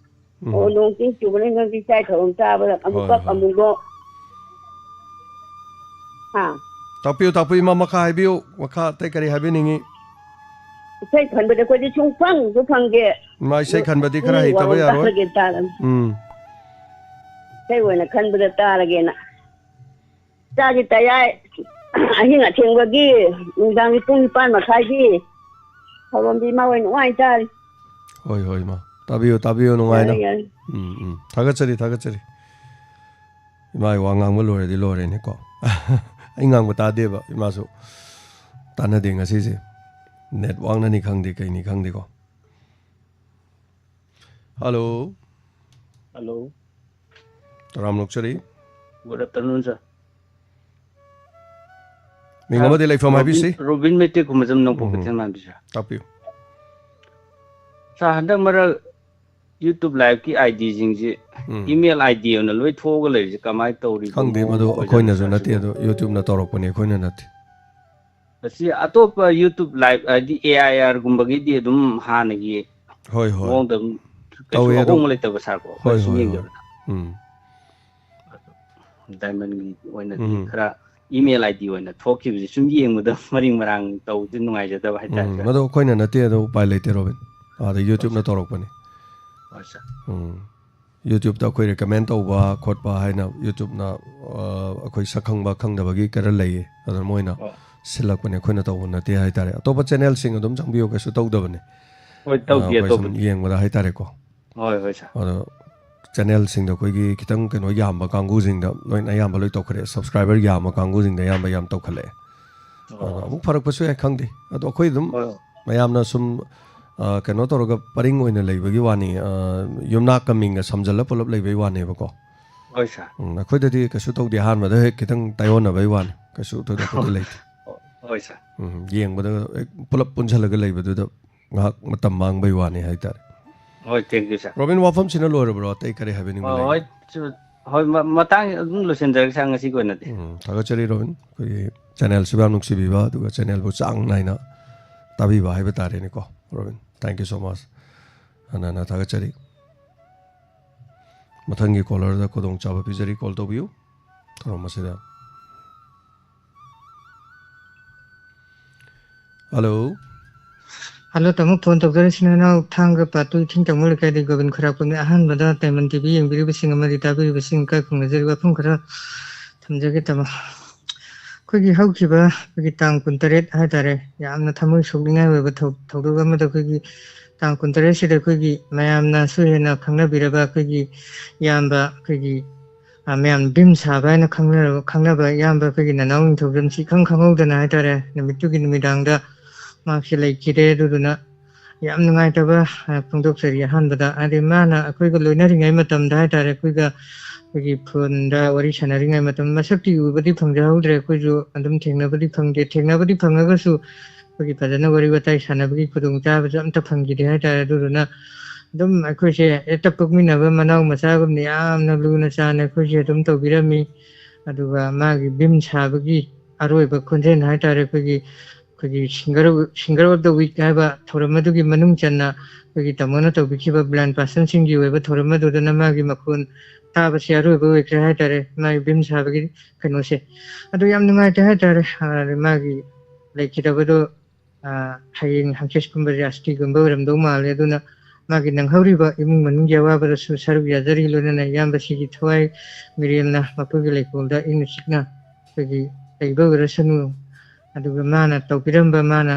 ꯎꯝ꯫ ꯑꯣ, ꯅꯣꯡ ꯆꯤꯡ ꯆꯨꯕꯅꯤꯅ ꯅꯪꯗꯤ ꯏꯆꯥ ꯊꯧꯔꯝ ꯇꯥꯕꯗ ꯑꯃꯨꯛ ꯍꯣꯏ, ꯀꯞ ꯍꯣꯏ꯫ ꯑꯃꯨꯛ ꯅꯣꯛ꯫ ꯍꯥ? ꯇꯥꯛꯄꯤꯌꯨ, ꯇꯥꯛꯄꯤꯌꯨ, ꯏꯃꯥ, ꯃꯈꯥ ꯍꯥꯏꯕꯤꯌꯨ, ꯃꯈꯥ ꯑꯇꯩ ꯀꯔꯤ ꯍꯥꯏꯕꯤꯅꯤꯡꯉꯤ? ꯏꯁꯩ ꯈꯟꯕꯗ ꯑꯩꯈꯣꯏꯗꯤ ꯁꯨꯡꯐꯪꯁꯨ ꯐꯪꯗꯦ꯫ ꯏꯃꯥ, ꯏꯁꯩ ꯑꯗꯨ ꯈꯟꯕꯗꯤ ꯈꯔ ꯃꯤ ꯍꯩꯇꯕ ꯋꯥꯔꯣꯝ ꯌꯥꯔꯣꯏ꯫ ꯇꯥꯔꯒꯦ ꯇꯥꯔꯒꯦ꯫ ꯎꯝ꯫ ꯏꯁꯩ ꯑꯣꯏꯅ ꯈꯟꯕꯗ ꯇꯥꯔꯒꯦꯅ꯫ ꯏꯆꯥꯒꯤ ꯇꯌꯥꯏ ꯑꯍꯤꯡ ꯑꯊꯦꯡꯕꯒꯤ, ꯅꯨꯡꯗꯥꯡꯒꯤ ꯄꯨꯡ ꯅꯤꯄꯥꯟ ꯃꯈꯥꯏꯒꯤ ꯊꯧꯔꯝꯗꯤ ꯏꯃꯥ ꯍꯣꯏ ꯅꯨꯡꯉꯥꯏ ꯇꯥꯔꯤ꯫ ꯍꯣꯏ ꯍꯣꯏ ꯏꯃꯥ, ꯇꯥꯕꯤꯌꯨ ꯇꯥꯕꯤꯌꯨ ꯅꯨꯡꯉꯥꯏꯅ꯫ ꯌꯥꯔꯦ, ꯌꯥꯔꯦ꯫ ꯎꯝ ꯎꯝ, ꯊꯥꯒꯠꯆꯔꯤ ꯊꯥꯒꯠꯆꯔꯤ꯫ ꯏꯃꯥꯒꯤ ꯋꯥ ꯉꯥꯡꯕ ꯂꯣꯏꯔꯗꯤ ꯂꯣꯏꯔꯦꯅꯦꯀꯣ꯫ ꯑꯩ ꯉꯥꯡꯕ ꯇꯥꯗꯦꯕ, ꯏꯃꯥꯁꯨ ꯇꯥꯟꯅꯗꯦ ꯉꯁꯤꯁꯦ꯫ ꯅꯦꯠꯋꯥꯛꯅꯅꯤ ꯈꯪꯗꯦ, ꯀꯩꯅꯤ ꯈꯪꯗꯦꯀꯣ꯫ ꯍꯜꯂꯣ꯫ ꯍꯜꯂꯣ꯫ ꯇꯔꯥꯝ ꯅꯣꯛꯆꯔꯤ꯫ Good afternoon, sir. ꯃꯤꯡ ꯑꯃꯗꯤ ꯂꯩꯐꯝ ꯔꯣꯕꯤꯟ- ꯍꯥꯏꯕꯤꯁꯤ꯫ ꯔꯣꯕꯤꯟ ꯃꯩꯇ꯭ꯔꯤꯈꯨꯜ ꯃꯆꯝ ꯅꯣꯡꯄꯣꯛ ꯎꯝ꯫ ꯀꯩꯊꯦꯜ ꯃꯥꯟꯕꯤꯁꯦ꯫ ꯇꯥꯛꯄꯤꯌꯨ꯫ ꯁꯥꯔ, ꯍꯟꯗꯛ ꯃꯔꯛ YouTube live ꯀꯤ ID ꯁꯤꯡꯁꯤ ꯎꯝ꯫ Email ID ꯑꯣꯏꯅ ꯂꯣꯏ ꯊꯣꯛꯑꯒ ꯂꯩꯔꯤꯁꯦ ꯀꯃꯥꯏꯅ ꯇꯧꯔꯤꯕꯅꯣ? ꯈꯪꯗꯦ, ꯃꯗꯨ ꯑꯣꯏꯖꯥꯠꯅꯣ ꯑꯩꯈꯣꯏꯅꯁꯨ ꯁꯥꯔ ꯅꯠꯇꯦ, ꯁꯤꯕꯨ? ꯑꯗꯨ YouTube ꯅ ꯇꯧꯔꯛꯄꯅꯤ, ꯑꯩꯈꯣꯏꯅ ꯅꯠꯇꯦ꯫ ꯑꯁꯤ ꯑꯇꯣꯞꯄ YouTube live ꯍꯥꯏꯗꯤ AIR ꯒꯨꯝꯕꯒꯤꯗꯤ ꯑꯗꯨꯝ ꯍꯥꯟꯅꯒꯤ ꯍꯣꯏ ꯍꯣꯏ꯫ ꯃꯑꯣꯡꯗ ꯑꯗꯨꯝ ꯀꯩꯁꯨ ꯇꯧꯋꯦ ꯑꯗꯣ꯫ ꯑꯍꯣꯡꯕ ꯂꯩꯇꯕ ꯁꯥꯔꯀꯣ? ꯑꯩꯈꯣꯏ ꯍꯣꯏ ꯁꯨꯝ ꯍꯣꯏ ꯍꯣꯏ꯫ ꯌꯦꯡꯖꯕꯗ ꯎꯝ꯫ Diamond ꯒꯤ ꯑꯣꯏꯅꯗꯤ ꯎꯝ꯫ ꯈꯔ email ID ꯑꯣꯏꯅ ꯊꯣꯛꯈꯤꯕꯁꯦ ꯁꯨꯝ ꯌꯦꯡꯕꯗ ꯃꯔꯤꯡ ꯃꯔꯥꯡ ꯇꯧꯕꯗꯤ ꯅꯨꯡꯉꯥꯏꯖꯗꯕ ꯍꯥꯏꯇꯥꯔꯦ, ꯎꯝ, sir꯫ ꯃꯗꯨ ꯑꯩꯈꯣꯏꯅ ꯅꯠꯇꯦ, ꯑꯗꯨ ꯎꯄꯥꯏ ꯂꯩꯇꯦ ꯔꯣꯕꯤꯟ, ꯑꯥꯗ YouTube ꯅ ꯇꯧꯔꯛꯄꯅꯤ꯫ ꯍꯣꯏ, sir꯫ ꯎꯝ꯫ YouTube ꯇ ꯑꯩꯈꯣꯏ recommend ꯇꯧꯕ ꯈꯣꯠꯄ ꯍꯥꯏꯅ YouTube ꯅ, ꯑ, ꯑꯩꯈꯣꯏ ꯁꯛ ꯈꯪꯕ ꯈꯪꯗꯕꯒꯤ ꯈꯔ ꯂꯩꯌꯦ, ꯑꯗꯨꯅ ꯃꯣꯏꯅ ꯑꯣ꯫ ꯁꯤꯜꯂꯛꯄꯅꯦ, ꯑꯩꯈꯣꯏꯅ ꯇꯧꯕ ꯅꯠꯇꯦ ꯍꯥꯏꯇꯥꯔꯦ꯫ ꯑꯇꯣꯞꯄ channel ꯁꯤꯡ ꯑꯗꯨꯝ ꯆꯪꯕꯤꯌꯨ, ꯀꯩꯁꯨ ꯇꯧꯗꯕꯅꯦ꯫ ꯍꯣꯏ, ꯑ, ꯇꯧꯗꯦ ꯑꯩꯈꯣꯏ ꯁꯨꯝ ꯑꯇꯣꯞꯄꯗꯤ꯫ ꯌꯦꯡꯕꯗ ꯍꯥꯏꯇꯥꯔꯦꯀꯣ꯫ ꯍꯣꯏ, ꯍꯣꯏ, sir꯫ ꯑꯗꯣ channel ꯁꯤꯡꯗ ꯑꯩꯈꯣꯏꯒꯤ ꯈꯤꯇꯪ ꯀꯩꯅꯣ ꯌꯥꯝꯕ ꯀꯥꯡꯕꯨꯁꯤꯡꯗ ꯂꯣꯏꯅ ꯑꯌꯥꯝꯕ ꯂꯣꯏ ꯇꯧꯈ꯭ꯔꯦ, subscriber ꯌꯥꯝꯕ ꯀꯥꯡꯕꯨꯁꯤꯡꯗ ꯑꯌꯥꯝꯕ ꯌꯥꯝ ꯇꯧꯈꯠꯂꯛꯑꯦ꯫ ꯑꯣ꯫ ꯑꯗꯣ ꯑꯃꯨꯛ ꯐꯔꯛꯄꯁꯨ ꯌꯥꯏ, ꯈꯪꯗꯦ꯫ ꯑꯗꯣ ꯑꯩꯈꯣꯏ ꯑꯗꯨꯝ ꯍꯣꯏ, ꯍꯣꯏ꯫ ꯃꯌꯥꯝꯅ ꯁꯨꯝ, ꯑ, ꯀꯩꯅꯣ ꯇꯧꯔꯒ ꯄꯔꯤꯡ ꯑꯣꯏꯅ ꯂꯩꯕꯒꯤ ꯋꯥꯅꯤ, ꯑ, ꯌꯨꯝꯅꯥꯛꯀ ꯃꯤꯡꯒ ꯁꯝꯖꯜꯂ ꯄꯨꯂꯞ ꯂꯩꯕꯩ ꯋꯥꯅꯦꯕꯀꯣ꯫ ꯍꯣꯏ, sir꯫ ꯎꯝ, ꯑꯩꯈꯣꯏꯗꯗꯤ ꯀꯩꯁꯨ ꯇꯧꯗꯦ, ꯑꯍꯥꯟꯕꯗ ꯍꯦꯛ ꯈꯤꯇꯪ ꯇꯥꯏꯑꯣꯟꯅꯕꯩ ꯋꯥꯅꯤ, ꯀꯩꯁꯨ ꯊꯣꯏꯗꯣꯛꯄꯗꯤ ꯂꯩꯇꯦ꯫ ꯍꯣꯏ, sir꯫ ꯎꯝ, ꯌꯦꯡꯕꯗ ꯍꯦꯛ ꯄꯨꯂꯞ ꯄꯨꯟꯁꯤꯜꯂꯒ ꯂꯩꯕꯗꯨꯗ ꯉꯥꯏꯍꯥꯛ ꯃꯇꯝ ꯃꯥꯡꯕꯩ ꯋꯥꯅꯤ ꯍꯥꯏꯇꯥꯔꯦ꯫ ꯍꯣꯏ, thank you, sir꯫ ꯔꯣꯕꯤꯟ, ꯋꯥꯐꯝꯁꯤꯅ ꯂꯣꯏꯔꯕ꯭ꯔꯣ? ꯑꯇꯩ ꯀꯔꯤ ꯍꯥꯏꯕꯤꯅꯤꯡꯕ ꯍꯣꯏ, ꯂꯩꯒꯦ? ꯍꯣꯏ, ꯁꯨ-, ꯍꯣꯏ, ꯃ-, ꯃꯇꯥꯡ ꯑꯗꯨꯝ ꯂꯣꯏꯁꯤꯟꯖꯔꯒꯦ, sir, ꯉꯁꯤꯒꯤ ꯑꯣꯏꯅꯗꯤ꯫ ꯎꯝ, ꯊꯥꯒꯠꯆꯔꯤ ꯔꯣꯕꯤꯟ꯫ ꯑꯩꯈꯣꯏꯒꯤ channel ꯁꯤꯕꯨ ꯌꯥꯝ ꯅꯨꯡꯁꯤꯕꯤꯕ, ꯑꯗꯨꯒ channel ꯕꯨ ꯆꯥꯡ ꯅꯥꯏꯅ ꯇꯥꯕꯤꯕ ꯍꯥꯏꯕ ꯇꯥꯔꯦꯅꯦꯀꯣ꯫ Robin, thank you so much꯫ ꯍꯟꯅ ꯍꯟꯅ ꯊꯥꯒꯠꯆꯔꯤ꯫ ꯃꯊꯪꯒꯤ caller ꯗ ꯈꯨꯗꯣꯡꯆꯥꯕ ꯄꯤꯖꯔꯤ, call ꯇꯧꯕꯤꯌꯨ ꯊꯧꯔꯝ ꯑꯁꯤꯗ꯫ ꯍꯜꯂꯣ꯫ ꯍꯜꯂꯣ ꯇꯥꯃꯣ, phone ꯇꯧꯖꯔꯛꯏꯁꯤꯅ ꯏꯅꯥꯎ ꯊꯥꯡꯒ ꯄꯥꯠꯇꯨ ꯏꯊꯤꯡ ꯇꯝꯃꯨ ꯂꯩꯀꯥꯏꯗꯒꯤ ꯒꯣꯕꯤꯟ ꯈꯨꯔꯥꯛꯄꯝꯅꯤ꯫ ꯑꯍꯥꯟꯕꯗ Diamond TV ꯌꯦꯡꯕꯤꯔꯤꯕꯁꯤꯡ ꯑꯃꯗꯤ ꯇꯥꯕꯤꯔꯤꯕꯁꯤꯡ ꯏꯀꯥꯏ ꯈꯨꯝꯅꯖꯔꯤ꯫ ꯋꯥꯐꯝ ꯈꯔ ꯊꯝꯖꯒꯦ ꯇꯥꯃꯣ꯫ ꯑꯩꯈꯣꯏꯒꯤ ꯍꯧꯈꯤꯕ ꯑꯩꯈꯣꯏꯒꯤ ꯇꯥꯡ ꯀꯨꯟꯇꯔꯦꯠ ꯍꯥꯏꯇꯥꯔꯦ, ꯌꯥꯝꯅ ꯊꯃꯣꯏ ꯁꯣꯛꯅꯤꯡꯉꯥꯏ ꯑꯣꯏꯕ ꯊꯧ-, ꯊꯧꯗꯣꯛ ꯑꯃꯗ ꯑꯩꯈꯣꯏꯒꯤ ꯇꯥꯡ ꯀꯨꯟꯇꯔꯦꯠꯁꯤꯗ ꯑꯩꯈꯣꯏꯒꯤ ꯃꯌꯥꯝꯅꯁꯨ ꯍꯦꯟꯅ ꯈꯪꯅꯕꯤꯔꯕ ꯑꯩꯈꯣꯏꯒꯤ ꯏꯌꯥꯝꯕ ꯑꯩꯈꯣꯏꯒꯤ, ꯑ, ꯃꯌꯥꯝ ꯚꯤꯝ ꯁꯥꯕ ꯍꯥꯏꯅ ꯈꯪꯅꯔꯕ, ꯈꯪꯅꯕ ꯏꯌꯥꯝꯕ ꯑꯩꯈꯣꯏꯒꯤ ꯅꯅꯥꯎ ꯅꯤꯡꯊꯧꯖꯝꯁꯤ ꯏꯈꯪ ꯈꯪꯍꯧꯗꯅ ꯍꯥꯏꯇꯥꯔꯦ, ꯅꯨꯃꯤꯠꯇꯨꯒꯤ ꯅꯨꯃꯤꯗꯥꯡꯗ ꯃꯍꯥꯛꯁꯦ ꯂꯩꯈꯤꯗꯦ꯫ ꯑꯗꯨꯗꯨꯅ ꯌꯥꯝ ꯅꯨꯡꯉꯥꯏꯇꯕ, ꯑ, ꯐꯣꯡꯗꯣꯛꯆꯔꯤ꯫ ꯑꯍꯥꯟꯕꯗ ꯍꯥꯏꯗꯤ ꯃꯥꯅ ꯑꯩꯈꯣꯏꯒ ꯂꯣꯏꯅꯔꯤꯉꯩ ꯃꯇꯝꯗ ꯍꯥꯏꯇꯥꯔꯦ, ꯑꯩꯈꯣꯏꯒ ꯑꯩꯈꯣꯏꯒꯤ ꯐꯣꯟꯗ ꯋꯥꯔꯤ ꯁꯥꯟꯅꯔꯤꯉꯩ ꯃꯇꯝ, ꯃꯁꯛꯇꯤ ꯎꯕꯗꯤ ꯐꯪꯖꯍꯧꯗ꯭ꯔꯦ꯫ ꯑꯩꯈꯣꯏꯁꯨ ꯑꯗꯨꯝ ꯊꯦꯡꯅꯕꯗꯤ ꯐꯪꯗꯦ꯫ ꯊꯦꯡꯅꯕꯗꯤ ꯐꯪꯉꯒꯁꯨ ꯑꯩꯈꯣꯏꯒꯤ ꯐꯖꯅ ꯋꯥꯔꯤ ꯋꯥꯇꯥꯏ ꯁꯥꯟꯅꯕꯒꯤ ꯈꯨꯗꯣꯡꯆꯥꯕꯁꯨ ꯑꯝꯇ ꯐꯪꯈꯤꯗꯦ ꯍꯥꯏꯇꯥꯔꯦ꯫ ꯑꯗꯨꯗꯨꯅ ꯑꯗꯨꯝ ꯑꯩꯈꯣꯏꯁꯦ ꯍꯦꯛꯇ ꯄꯣꯛꯃꯤꯟꯅꯕ ꯃꯅꯥꯎ ꯃꯆꯥꯒꯨꯝꯅ ꯌꯥꯝꯅ ꯂꯨꯅ ꯆꯥꯟꯅ ꯑꯩꯈꯣꯏꯁꯦ ꯑꯗꯨꯝ ꯇꯧꯕꯤꯔꯝꯃꯤ꯫ ꯑꯗꯨꯒ ꯃꯥꯒꯤ ꯚꯤꯝ ꯁꯥꯕꯒꯤ ꯑꯔꯣꯏꯕ ꯈꯣꯟꯖꯦꯜ ꯍꯥꯏꯇꯥꯔꯦ, ꯑꯩꯈꯣꯏꯒꯤ, ꯑꯩꯈꯣꯏꯒꯤ singer, singer of the week ꯍꯥꯏꯕ ꯊꯧꯔꯝ ꯑꯗꯨꯒꯤ ꯃꯅꯨꯡ ꯆꯟꯅ ꯑꯩꯈꯣꯏꯒꯤ ꯇꯥꯃꯣꯅ ꯇꯧꯕꯤꯈꯤꯕ blind personꯁꯤꯡꯒꯤ ꯑꯣꯏꯕ ꯊꯧꯔꯝ ꯑꯗꯨꯗꯅ ꯃꯥꯒꯤ ꯃꯈꯣꯟ ꯇꯥꯕꯁꯤ ꯑꯔꯣꯏꯕ ꯑꯣꯏꯈ꯭ꯔꯦ ꯍꯥꯏꯇꯥꯔꯦ, ꯃꯥꯒꯤ ꯚꯤꯝ ꯁꯥꯕꯒꯤ ꯀꯩꯅꯣꯁꯦ꯫ ꯑꯗꯨ ꯌꯥꯝ ꯅꯨꯡꯉꯥꯏꯇꯦ ꯍꯥꯏꯇꯥꯔꯦ꯫ ꯑ, ꯃꯥꯒꯤ ꯂꯩꯈꯤꯗꯕꯗꯣ, ꯑ, ꯍꯌꯦꯡ ꯍꯪꯆꯤꯠꯀꯨꯝꯕ ꯔꯥꯁꯇ꯭ꯔꯤꯒꯨꯝꯕ ꯑꯣꯏꯔꯝꯗꯧ ꯃꯥꯜꯂꯦ꯫ ꯑꯗꯨꯅ ꯃꯥꯒꯤ ꯅꯪꯍꯧꯔꯤꯕ ꯏꯃꯨꯡ ꯃꯅꯨꯡꯒꯤ ꯑꯋꯥꯕꯗꯁꯨ ꯁꯔꯨꯛ ꯌꯥꯖꯔꯤ, ꯂꯣꯏꯅꯅ ꯏꯌꯥꯝꯕꯁꯤꯒꯤ ꯊꯋꯥꯏ ꯃꯤꯔꯦꯜꯅ ꯃꯄꯨꯒꯤ ꯂꯩꯀꯣꯜꯗ ꯏꯪꯅ ꯆꯤꯛꯅ ꯑꯩꯈꯣꯏꯒꯤ ꯂꯩꯕ ꯑꯣꯏꯔꯁꯅꯨ꯫ ꯑꯗꯨꯒ ꯃꯥꯅ ꯇꯧꯕꯤꯔꯝꯕ, ꯃꯥꯅ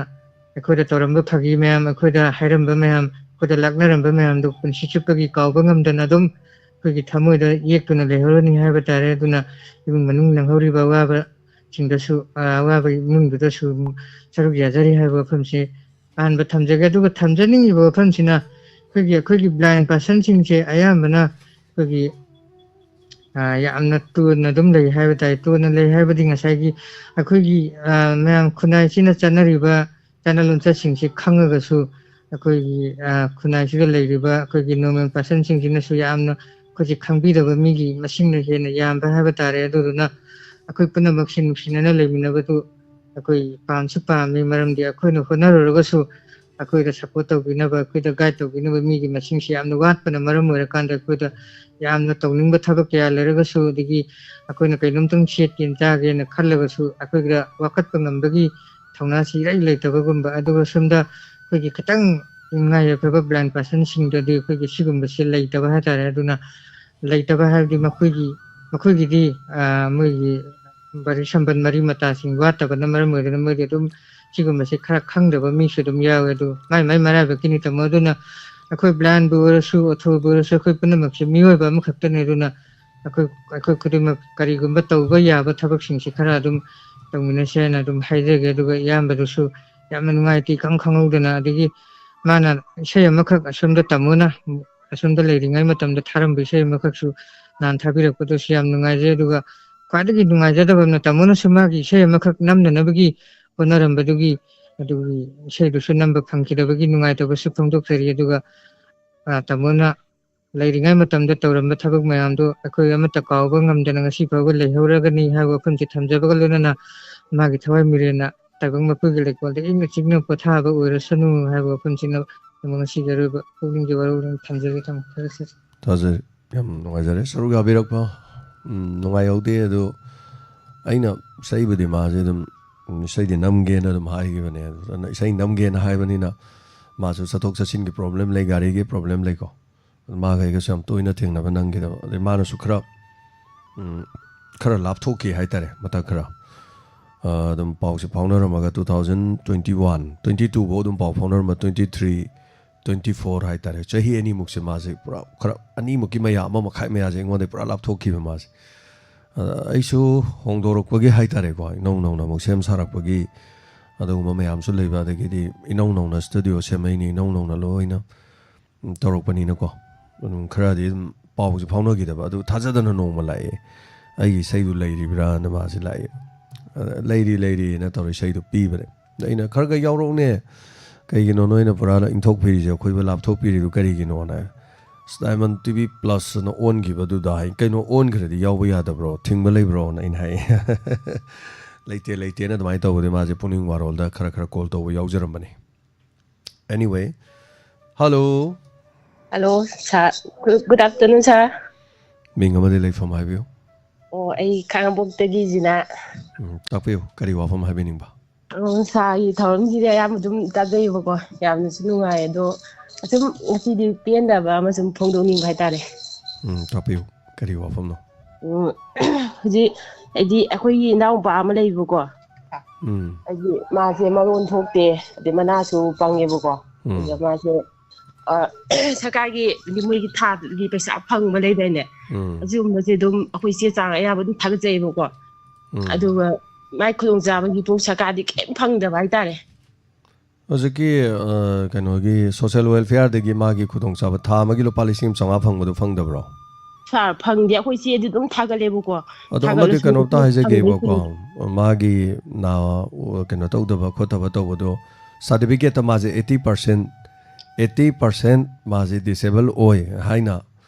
ꯑꯩꯈꯣꯏꯗ ꯇꯧꯔꯝꯕ ꯐꯥꯒꯤ ꯃꯌꯥꯝ, ꯑꯩꯈꯣꯏꯗ ꯍꯥꯏꯔꯝꯕ ꯃꯌꯥꯝ, ꯑꯩꯈꯣꯏꯗ ꯂꯥꯛꯅꯔꯝꯕ ꯃꯌꯥꯝꯗꯣ ꯄꯨꯟꯁꯤ ꯆꯨꯞꯄꯒꯤ ꯀꯥꯎꯕ ꯉꯝꯗꯅ ꯑꯗꯨꯝ ꯑꯩꯈꯣꯏꯒꯤ ꯊꯃꯣꯏꯗ ꯌꯦꯛꯇꯨꯅ ꯂꯩꯍꯧꯔꯅꯤ ꯍꯥꯏꯕ ꯇꯥꯔꯦ꯫ ꯑꯗꯨꯅ ꯏꯃꯨꯡ ꯃꯅꯨꯡ ꯅꯪꯍꯧꯔꯤꯕ ꯑꯋꯥꯕꯁꯤꯡꯗꯁꯨ, ꯑ, ꯑꯋꯥꯕ ꯏꯃꯨꯡꯗꯨꯗꯁꯨ ꯁꯔꯨꯛ ꯌꯥꯖꯔꯤ ꯍꯥꯏꯕ ꯋꯥꯐꯝꯁꯦ ꯑꯍꯥꯟꯕ ꯊꯝꯖꯒꯦ꯫ ꯑꯗꯨꯒ ꯊꯝꯖꯅꯤꯡꯉꯤꯕ ꯋꯥꯐꯝꯁꯤꯅ ꯑꯩꯈꯣꯏꯒꯤ, ꯑꯩꯈꯣꯏꯒꯤ blind personꯁꯤꯡꯁꯦ ꯑꯌꯥꯝꯕꯅ ꯑꯩꯈꯣꯏꯒꯤ, ꯑ, ꯌꯥꯝꯅ ꯇꯣꯟꯅ ꯑꯗꯨꯝ ꯂꯩ ꯍꯥꯏꯕ ꯇꯥꯏ꯫ ꯇꯣꯟꯅ ꯂꯩ ꯍꯥꯏꯕꯗꯤ ꯉꯁꯥꯏꯒꯤ ꯑꯩꯈꯣꯏꯒꯤ, ꯑ, ꯃꯌꯥꯝ ꯈꯨꯟꯅꯥꯏꯁꯤꯅ ꯆꯠꯅꯔꯤꯕ ꯆꯠꯅ ꯂꯣꯟꯆꯠꯁꯤꯡꯁꯤ ꯈꯪꯉꯒꯁꯨ ꯑꯩꯈꯣꯏꯒꯤ, ꯑ, ꯈꯨꯟꯅꯥꯏꯁꯤꯗ ꯂꯩꯔꯤꯕ ꯑꯩꯈꯣꯏꯒꯤ normal personꯁꯤꯡꯁꯤꯅꯁꯨ ꯌꯥꯝꯅ ꯑꯩꯈꯣꯏꯁꯦ ꯈꯪꯕꯤꯗꯕ ꯃꯤꯒꯤ ꯃꯁꯤꯡꯅ ꯍꯦꯟꯅ ꯌꯥꯝꯕ ꯍꯥꯏꯕ ꯇꯥꯔꯦ꯫ ꯑꯗꯨꯗꯨꯅ ꯑꯩꯈꯣꯏ ꯄꯨꯝꯅꯃꯛꯁꯦ ꯅꯨꯡꯁꯤꯅꯅ ꯂꯩꯃꯤꯟꯅꯕꯗꯨ ꯑꯩꯈꯣꯏ ꯄꯥꯝꯁꯨ ꯄꯥꯝꯃꯤ, ꯃꯔꯝꯗꯤ ꯑꯩꯈꯣꯏꯅ ꯍꯣꯠꯅꯔꯨꯔꯒꯁꯨ ꯑꯩꯈꯣꯏꯗ support ꯇꯧꯕꯤꯅꯕ, ꯑꯩꯈꯣꯏꯗ guide ꯇꯧꯕꯤꯅꯕ ꯃꯤꯒꯤ ꯃꯁꯤꯡꯁꯦ ꯌꯥꯝꯅ ꯋꯥꯠꯄꯅ ꯃꯔꯝ ꯑꯣꯏꯔꯀꯥꯟꯗ ꯑꯩꯈꯣꯏꯗ ꯌꯥꯝꯅ ꯇꯧꯅꯤꯡꯕ ꯊꯕꯛ ꯀꯌꯥ ꯂꯩꯔꯒꯁꯨ, ꯑꯗꯒꯤ ꯑꯩꯈꯣꯏꯅ ꯀꯩꯅꯣꯝꯇꯪ ꯁꯦꯠꯀꯦꯅ ꯆꯥꯒꯦꯅ ꯈꯜꯂꯒꯁꯨ ꯑꯩꯈꯣꯏꯗ ꯋꯥꯀꯠꯄ ꯉꯝꯕꯒꯤ ꯊꯧꯅꯥꯁꯤ ꯏꯔꯩ ꯂꯩꯇꯕꯒꯨꯝꯕ꯫ ꯑꯗꯨꯒ ꯁꯣꯝꯗ ꯑꯩꯈꯣꯏꯒꯤ ꯈꯤꯇꯪ ꯅꯨꯡꯉꯥꯏ ꯌꯥꯏꯐꯕ blind personꯁꯤꯡꯗꯗꯤ ꯑꯩꯈꯣꯏꯒꯤ ꯁꯤꯒꯨꯝꯕꯁꯤ ꯂꯩꯇꯕ ꯍꯥꯏꯇꯥꯔꯦ꯫ ꯑꯗꯨꯅ ꯂꯩꯇꯕ ꯍꯥꯏꯕꯗꯤ ꯃꯈꯣꯏꯒꯤ, ꯃꯈꯣꯏꯒꯤꯗꯤ, ꯑ, ꯃꯣꯏꯒꯤ ꯋꯥꯔꯤ ꯁꯝꯕꯟ ꯃꯔꯤ ꯃꯇꯥꯁꯤꯡ ꯋꯥꯠꯇꯕꯅ ꯃꯔꯝ ꯑꯣꯏꯗꯨꯅ ꯃꯣꯏꯗꯤ ꯑꯗꯨꯝ ꯁꯤꯒꯨꯝꯕꯁꯦ ꯈꯔ ꯈꯪꯗꯕ ꯃꯤꯁꯨ ꯑꯗꯨꯝ ꯌꯥꯎꯋꯦ꯫ ꯑꯗꯨ ꯃꯥꯏ ꯃꯥꯏ ꯃꯔꯥꯏꯕꯛꯀꯤꯅꯤ, ꯇꯥꯃꯣ꯫ ꯑꯗꯨꯅ ꯑꯩꯈꯣꯏ blindꯕꯨ ꯑꯣꯏꯔꯁꯨ, ꯑꯣꯊꯣꯔꯕꯨ ꯑꯣꯏꯔꯁꯨ, ꯑꯩꯈꯣꯏ ꯄꯨꯝꯅꯃꯛꯁꯦ ꯃꯤꯑꯣꯏꯕ ꯑꯃꯈꯛꯇꯅꯤ꯫ ꯑꯗꯨꯅ ꯑꯩꯈꯣꯏ, ꯑꯩꯈꯣꯏ ꯈꯨꯗꯤꯡꯃꯛ ꯀꯔꯤꯒꯨꯝꯕ ꯇꯧꯕ ꯌꯥꯕ ꯊꯕꯛꯁꯤꯡꯁꯤ ꯈꯔ ꯑꯗꯨꯝ ꯇꯧꯃꯤꯟꯅꯁꯦ ꯍꯥꯏꯅ ꯑꯗꯨꯝ ꯍꯥꯏꯖꯒꯦ꯫ ꯑꯗꯨꯒ ꯏꯌꯥꯝꯕꯗꯨꯁꯨ ꯌꯥꯝꯅ ꯅꯨꯡꯉꯥꯏꯇꯦ, ꯏꯈꯪ ꯈꯪꯍꯧꯗꯅ꯫ ꯑꯗꯒꯤ ꯃꯥꯅ ꯏꯁꯩ ꯑꯃꯈꯛ ꯑꯁꯣꯝꯗ ꯇꯥꯃꯣꯅ ꯑꯁꯣꯝꯗ ꯂꯩꯔꯤꯉꯩ ꯃꯇꯝꯗ ꯊꯥꯔꯝꯕ ꯏꯁꯩ ꯑꯃꯈꯛꯁꯨ ꯅꯍꯥꯟ ꯊꯥꯕꯤꯔꯛꯄꯗꯨꯁꯨ ꯌꯥꯝ ꯅꯨꯡꯉꯥꯏꯖꯩ꯫ ꯑꯗꯨꯒ ꯈ꯭ꯋꯥꯏꯗꯒꯤ ꯅꯨꯡꯉꯥꯏꯖꯗꯕ ꯑꯃꯅ, ꯇꯥꯃꯣꯅꯁꯨ ꯃꯥꯒꯤ ꯏꯁꯩ ꯑꯃꯈꯛ ꯅꯝꯅꯅꯕꯒꯤ ꯍꯣꯠꯅꯔꯝꯕꯗꯨꯒꯤ, ꯑꯗꯨꯒꯤ ꯏꯁꯩꯗꯨꯁꯨ ꯅꯝꯕ ꯐꯪꯈꯤꯗꯕꯒꯤ ꯅꯨꯡꯉꯥꯏꯇꯕꯁꯨ ꯐꯣꯡꯗꯣꯛꯆꯔꯤ꯫ ꯑꯗꯨꯒ, ꯑ, ꯇꯥꯃꯣꯅ ꯂꯩꯔꯤꯉꯩ ꯃꯇꯝꯗ ꯇꯧꯔꯝꯕ ꯊꯕꯛ ꯃꯌꯥꯝꯗꯣ ꯑꯩꯈꯣꯏ ꯑꯃꯠꯇ ꯀꯥꯎꯕ ꯉꯝꯗꯅ ꯉꯁꯤ ꯐꯥꯎꯕ ꯂꯩꯍꯧꯔꯒꯅꯤ ꯍꯥꯏꯕ ꯋꯥꯐꯝꯁꯤ ꯊꯝꯖꯕꯒ ꯂꯣꯏꯅꯅ, ꯃꯥꯒꯤ ꯊꯋꯥꯏ ꯃꯤꯔꯦꯟꯅ ꯇꯥꯏꯕꯪ ꯃꯄꯨꯒꯤ ꯂꯩꯀꯣꯜꯗ ꯏꯪꯅ ꯆꯤꯛꯅ ꯄꯣꯊꯥꯕ ꯑꯣꯏꯔꯁꯅꯨ ꯍꯥꯏꯕ ꯋꯥꯐꯝꯁꯤꯅ ꯇꯥꯃꯣ ꯉꯁꯤꯒꯤ ꯑꯔꯣꯏꯕ ꯄꯨꯛꯅꯤꯡꯒꯤ ꯋꯥꯔꯧ ꯊꯝꯖꯒꯦ꯫ ꯊꯝꯖꯔꯦ꯫ ꯊꯥꯖꯔꯦ꯫ ꯌꯥꯝ ꯅꯨꯡꯉꯥꯏꯖꯔꯦ ꯁꯔꯨꯛ ꯌꯥꯕꯤꯔꯛꯄ꯫ ꯎꯝ, ꯅꯨꯡꯉꯥꯏꯍꯧꯗꯦ꯫ ꯑꯗꯨ ꯑꯩꯅ ꯏꯁꯩꯕꯨꯗꯤ ꯃꯥꯁꯦ ꯑꯗꯨꯝ, ꯎꯝ, ꯏꯁꯩꯗꯤ ꯅꯝꯒꯦꯅ ꯑꯗꯨꯝ ꯍꯥꯏꯈꯤꯕꯅꯦ꯫ ꯑꯗꯨꯅ ꯏꯁꯩ ꯅꯝꯒꯦꯅ ꯍꯥꯏꯕꯅꯤꯅ ꯃꯥꯁꯨ ꯆꯠꯊꯣꯛ ꯆꯠꯁꯤꯟꯒꯤ problem ꯂꯩ, ꯒꯥꯔꯤꯒꯤ problem ꯂꯩꯀꯣ꯫ ꯃꯥꯒ ꯑꯩꯒꯁꯨ ꯌꯥꯝ ꯇꯣꯏꯅ ꯊꯦꯡꯅꯕ ꯅꯪꯈꯤꯗꯕ꯫ ꯑꯗꯩ ꯃꯥꯅꯁꯨ ꯈꯔ, ꯎꯝ, ꯈꯔ ꯂꯥꯞꯊꯣꯛꯈꯤ ꯍꯥꯏꯇꯥꯔꯦ, ꯃꯇꯝ ꯈꯔ꯫ ꯑ, ꯑꯗꯨꯝ ꯄꯥꯎꯁꯦ ꯐꯥꯎꯅꯔꯝꯃꯒ two thousand twenty one, twenty two ꯐꯥꯎ ꯑꯗꯨꯝ ꯄꯥꯎ ꯐꯥꯎꯅꯔꯝꯕ, twenty three, twenty four ꯍꯥꯏꯇꯥꯔꯦ, ꯆꯍꯤ ꯑꯅꯤꯃꯨꯛꯁꯦ ꯃꯥꯁꯦ ꯄꯨꯔꯥ ꯈꯔ ꯑꯅꯤꯃꯨꯛꯀꯤ ꯃꯌꯥ, ꯑꯃ ꯃꯈꯥꯏ ꯃꯌꯥꯁꯦ ꯑꯩꯉꯣꯟꯗ ꯄꯨꯔꯥ ꯂꯥꯞꯊꯣꯛꯈꯤꯕ ꯃꯥꯁꯦ꯫ ꯑꯗ ꯑꯩꯁꯨ ꯍꯣꯡꯗꯣꯔꯛꯄꯒꯤ ꯍꯥꯏꯇꯥꯔꯦꯀꯣ, ꯏꯅꯧ ꯅꯧꯅ ꯑꯃꯨꯛ ꯁꯦꯝ ꯁꯥꯔꯛꯄꯒꯤ ꯑꯗꯨꯒꯨꯝꯕ ꯃꯌꯥꯝꯁꯨ ꯂꯩꯕ, ꯑꯗꯒꯤꯗꯤ ꯏꯅꯧ ꯅꯧꯅ studio ꯁꯦꯝꯃꯛꯏꯅꯤ, ꯏꯅꯧ ꯅꯧꯅ ꯂꯣꯏꯅ ꯎꯝ, ꯇꯧꯔꯛꯄꯅꯤꯅꯀꯣ꯫ ꯑꯗꯨꯝ ꯈꯔꯗꯤ ꯑꯗꯨꯝ ꯄꯥꯎꯁꯦ ꯐꯥꯎꯅꯈꯤꯗꯕ꯫ ꯑꯗꯨ ꯊꯥꯖꯗꯅ ꯅꯣꯡꯃ ꯂꯥꯛꯑꯦ, "ꯑꯩꯒꯤ ꯏꯁꯩꯗꯨ ꯂꯩꯔꯤꯕ꯭ꯔꯥꯅ?" ꯃꯥꯁꯦ ꯂꯥꯛꯑꯦ꯫ ꯑꯗ "ꯂꯩꯔꯤ, ꯂꯩꯔꯤꯅ" ꯇꯧꯔ ꯏꯁꯩꯗꯨ ꯄꯤꯕꯅꯦ꯫ ꯑꯗ ꯑꯩꯅ "ꯈꯔ ꯈꯔ ꯌꯥꯎꯔꯛꯎꯅꯦ, ꯀꯩꯒꯤꯅꯣ ꯅꯣꯏꯅ ꯄꯨꯔꯥ ꯏꯟꯊꯣꯛꯄꯤꯔꯤꯁꯦ, ꯑꯩꯈꯣꯏꯕꯨ ꯂꯥꯞꯊꯣꯛꯄꯤꯔꯤꯗꯨ ꯀꯔꯤꯒꯤꯅꯣꯅ?" "ꯑꯁ, Diamond T V Plus ꯑꯅ ꯑꯣꯟꯈꯤꯕꯗꯨꯗ ꯍꯥꯏ, ꯀꯩꯅꯣ ꯑꯣꯟꯈ꯭ꯔꯗꯤ ꯌꯥꯎꯕ ꯌꯥꯗꯕ꯭ꯔꯣ, ꯊꯤꯡꯕ ꯂꯩꯕ꯭ꯔꯣꯅ?" ꯑꯩꯅ ꯍꯥꯏꯌꯦ꯫ "ꯂꯩꯇꯦ, ꯂꯩꯇꯦꯅ" ꯑꯗꯨꯃꯥꯏꯅ ꯇꯧꯕꯗꯤ ꯃꯥꯁꯦ ꯄꯨꯛꯅꯤꯡ ꯋꯥꯔꯣꯜꯗ ꯈꯔ ꯈꯔ call ꯇꯧꯕ ꯌꯥꯎꯖꯔꯝꯕꯅꯤ꯫ Anyway, hello꯫ Hello, sir. Good, good afternoon, sir. ꯃꯤꯡ ꯑꯃꯗꯤ ꯂꯩꯐꯝ ꯍꯥꯏꯕꯤꯌꯨ꯫ ꯑꯣ, ꯑꯩ ꯈꯥꯉꯕꯣꯛꯇꯒꯤ ꯖꯤꯅꯥ꯫ ꯎꯝ, ꯇꯥꯛꯄꯤꯌꯨ, ꯀꯔꯤ ꯋꯥꯐꯝ ꯍꯥꯏꯕꯤꯅꯤꯡꯕ? ꯑꯣ, ꯁꯥꯔꯒꯤ ꯊꯧꯔꯝꯁꯤꯗꯤ ꯑꯌꯥꯝꯕ ꯑꯗꯨꯝ ꯇꯥꯖꯩꯌꯦꯕꯀꯣ, ꯌꯥꯝꯅꯁꯨ ꯅꯨꯡꯉꯥꯏ꯫ ꯑꯗꯣ ꯑꯁꯨꯝ ꯉꯁꯤꯗꯤ ꯄꯦꯟꯗꯕ ꯑꯃ ꯁꯨꯝ ꯐꯣꯡꯗꯣꯛꯅꯤꯡꯕ ꯍꯥꯏꯇꯥꯔꯦ꯫ ꯎꯝ, ꯇꯥꯛꯄꯤꯌꯨ, ꯀꯔꯤ ꯋꯥꯐꯝꯅꯣ? ꯎꯝ, ꯍꯧꯖꯤꯛ ꯍꯥꯏꯗꯤ ꯑꯩꯈꯣꯏꯒꯤ ꯏꯅꯥꯎꯄꯥ ꯑꯃ ꯂꯩꯕꯀꯣ, ꯎꯝ ꯍꯥꯏꯗꯤ ꯃꯥꯁꯦ ꯃꯔꯣꯟ ꯊꯣꯛꯇꯦ, ꯑꯗꯩ ꯃꯅꯥꯁꯨ ꯄꯪꯉꯦꯕꯀꯣ꯫ ꯎꯝ ꯑꯗꯨꯗ ꯃꯥꯁꯦ, ꯑ, ꯁꯔꯀꯥꯔꯒꯤ ꯃꯣꯏꯒꯤ ꯊꯥꯒꯤ ꯄꯩꯁꯥ ꯐꯪꯕ ꯂꯩꯗꯥꯏꯅꯦ, ꯎꯝ ꯑꯁꯤꯒꯨꯝꯕꯁꯦ ꯑꯗꯨꯝ ꯑꯩꯈꯣꯏ ꯆꯦ ꯆꯥꯡ ꯑꯌꯥꯕ ꯑꯗꯨꯝ ꯊꯥꯒꯠꯆꯩꯑꯕꯀꯣ꯫ ꯎꯝ ꯑꯗꯨꯒ ꯃꯥꯏ ꯈꯨꯗꯣꯡꯆꯥꯕꯒꯤ ꯄꯣꯠ ꯁꯔꯀꯥꯔꯗꯤ ꯀꯔꯤꯝ ꯐꯪꯗꯕ ꯍꯥꯏꯇꯥꯔꯦ꯫ ꯍꯧꯖꯤꯛꯀꯤ ꯑ, ꯀꯩꯅꯣꯒꯤ ꯁꯣꯁꯦꯜ ꯋꯦꯜꯐꯤꯌꯥꯔꯗꯒꯤ ꯃꯥꯒꯤ ꯈꯨꯗꯣꯡꯆꯥꯕ ꯊꯥ ꯑꯃꯒꯤ ꯂꯨꯄꯥ ꯂꯤꯁꯤꯡ ꯑꯃ ꯆꯥꯝꯃꯉꯥ ꯐꯪꯕꯗꯣ ꯐꯪꯗꯕ꯭ꯔꯣ? ꯁꯥꯔ, ꯐꯪꯗꯦ꯫ ꯑꯩꯈꯣꯏ ꯆꯦꯗꯤ ꯑꯗꯨꯝ ꯊꯥꯒꯠꯂꯦꯕꯀꯣ꯫ ꯑꯗꯣ ꯑꯃꯗꯤ ꯊꯥꯒꯠꯂꯁꯨ ꯀꯩꯅꯣꯝꯇ ꯑꯗꯨꯝ ꯐꯪꯗꯦ ꯍꯥꯏꯖꯒꯦꯕꯀꯣ, ꯁꯤꯅꯤ꯫ ꯃꯥꯒꯤ ꯅꯥ ꯀꯩꯅꯣ ꯇꯧꯗꯕ ꯈꯣꯠꯇꯕ ꯇꯧꯕꯗꯣ, ꯁꯥꯔꯇꯤꯐꯤꯀꯦꯠꯇ ꯃꯥꯁꯦ eighty percent, eighty percent ꯃꯥꯁꯦ ꯗꯤꯁꯦꯕꯜ ꯑꯣꯏ ꯍꯥꯏꯅ